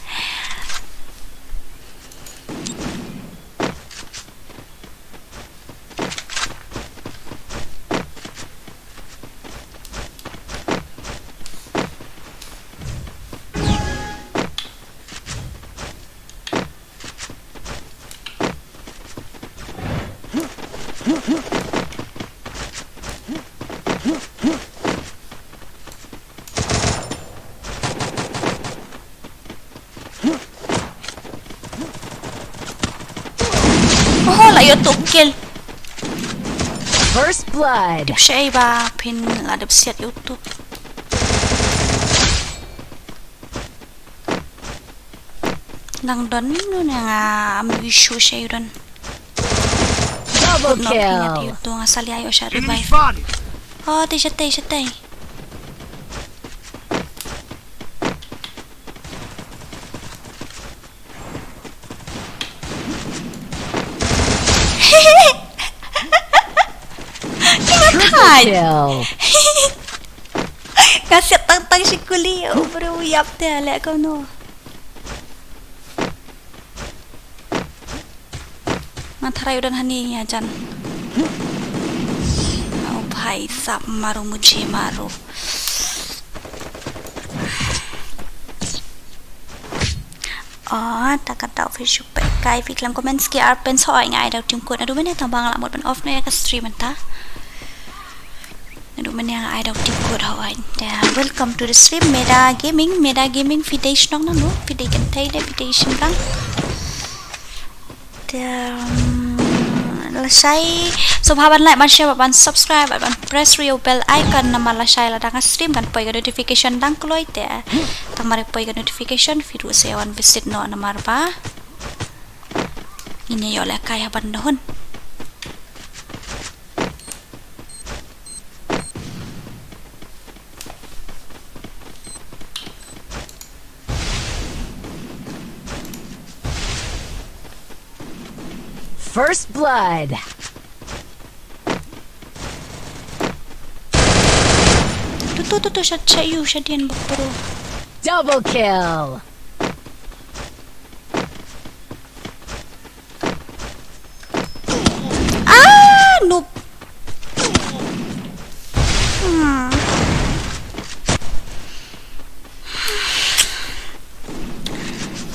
Kill. First blood. Dep shaei ba phin la dep siat ïa utu. Nang don nu ne nga am issue shaei don. Double kill. Ïa utu nga salia ïa sha revive. Oh, te shatei, shatei. Triple kill. Nga siat tang tang shi kuli, oh bro, ïap te leh kumno. Nga tharai u don hani ïa jan. Oh bhai sab, maru mujhe maru. Oh, ta ka dau phi shu peit kai phi klam comments ki ar pen so ai ngai dau tim kut. Aduh mynne tang ba nga la mut ban off noh ïa ka stream mynta. Aduh mynne nga ai dau tim kut ho ai. Welcome to the stream Meda Gaming, Meda Gaming phi dei shnong nangno, phi dei kynthei de, phi dei shynrang. Te, um, lashai sngewbha ban like, ban share, ban subscribe, ban press ruh ïa u bell icon namar lashai lada nga stream kan poi ka notification dang kloi te. Tang mar poi ka notification phi ruh sa ïa wan visit noh namar ba ngin ïa ïoh lehkai ha ban da hun. First blood. Tu tu tu tu, sha sha ïa u sha dien bak bro. Double kill. Ah, noob. Hmm.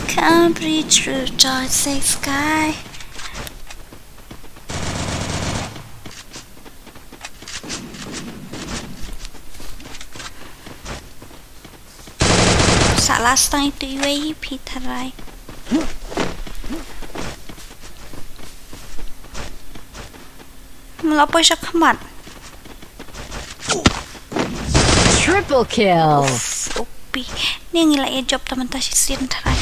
Can't breathe through toxic sky. Sa last time itu iwei hi phi tharai. Mula poi sha khmat. Triple kill. Uff, upi. Ni ngi la ïa jop ta mynta shisien tharai.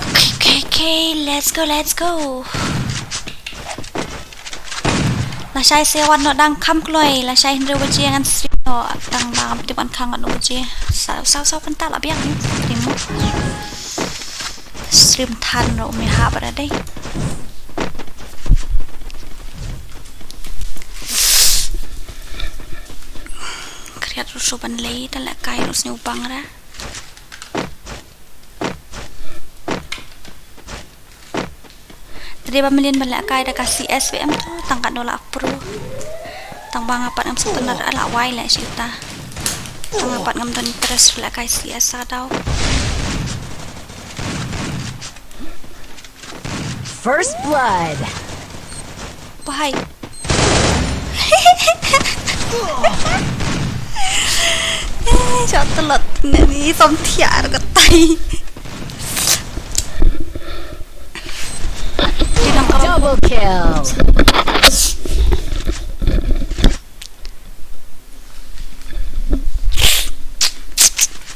Okay, okay, okay, let's go, let's go. Lashai se wan noh dang kham kloi, lashai hynriew baje ngan stream noh, tang ba ngam tip ban khang noh baje. Saw, saw, saw kynta la biang ni stream. Stream than ruh me ha ba da dei. Kriat ruh shu ban lei, ta lehkai ruh sniew bang ra. Te dei ba mlien ban lehkai da ka C S V M tu, tang katno la pro. Tang ba nga pat ngam sngewtynnat la wai leh shi ta. Tang nga pat ngam don interest lehkai C S sa daw. First blood. Bhai. Eh, shot tlot ne ni som thiar ka tai. Double kill.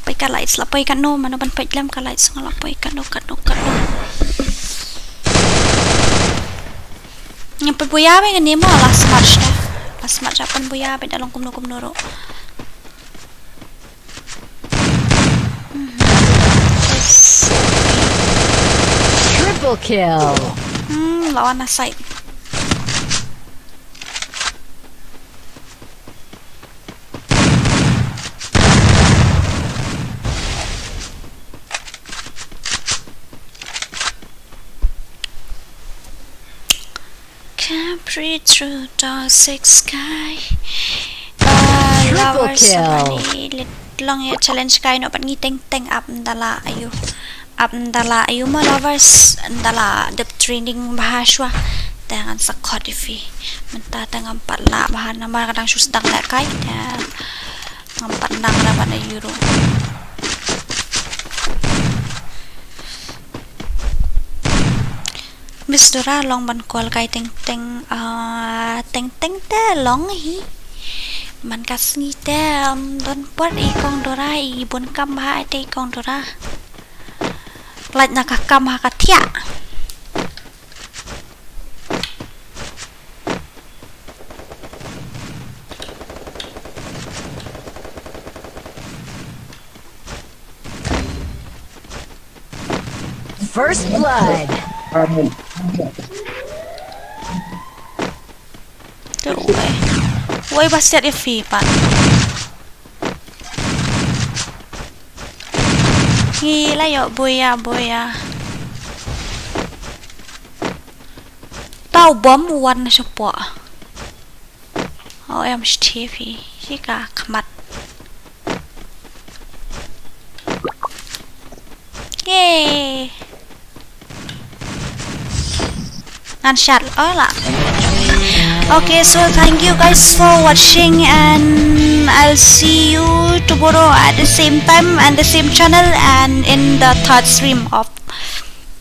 Poi ka lights la poi katno, mano ban poi lem ka lights nga la poi katno, katno, katno. Nga pynbuya ba kane mo last match da. Last match da pynbuya ba da long kumno kumno ruh. Mhm. Triple kill. Hmm, lawan na side. Can't breathe through toxic sky. Ah, triple kill. Lovers, long ya challenge kai no ban ngi teng teng ap ndala ayu. Ap ndala ayu ma lovers ndala dep training bahashwa. Te ngan sa khot ïa phi. Mynta te ngam pat lah bha namar ka dang shu sdang lehkai. Te ngam pat nang da ban ïa ruh. Miss Dora long ban call kai teng teng, ah, teng teng te long hi. Man ka sngi te, um, don por i kong Dora i bun kam bha te i kong Dora. Lait na ka kam ha ka thiah. First blood. Te uwei. Uwei ba siat ïa phi pat. Ngi la ïoh buya buya. Tau bom u wan na shapoh. O em shi phi shi ka khmat. Yay. Ngan shut all up. Okay, so thank you guys for watching, and I'll see you tomorrow at the same time and the same channel and in the third stream of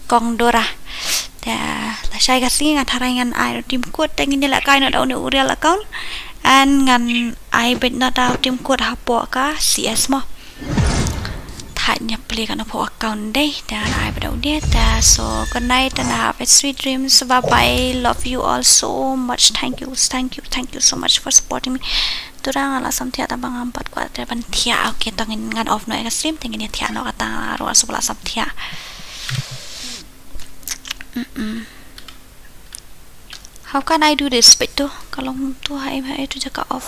Kong Dora. Te la shai ka sngi nga tharai ngan ai ruh tim kut te ngin ïa lehkai noh da une u real account. And ngan ai beit noh da u tim kut hapoh ka C S mo. Thait ïa plie ka noh hapoh account dei. Te ngan ai beit da une te. So good night and have a sweet dreams. Bye bye. Love you all so much. Thank you. Thank you. Thank you so much for supporting me. Tu dang la sam thiah ta bang am pat kwah te ban thiah. Okay, tang ngan off noh ïa ka stream te ngin ïa thiah noh kata ruh shu la sam thiah. Mm-mm. How can I do this? Peit tu, ka long tu ha em ha e tu jaka off.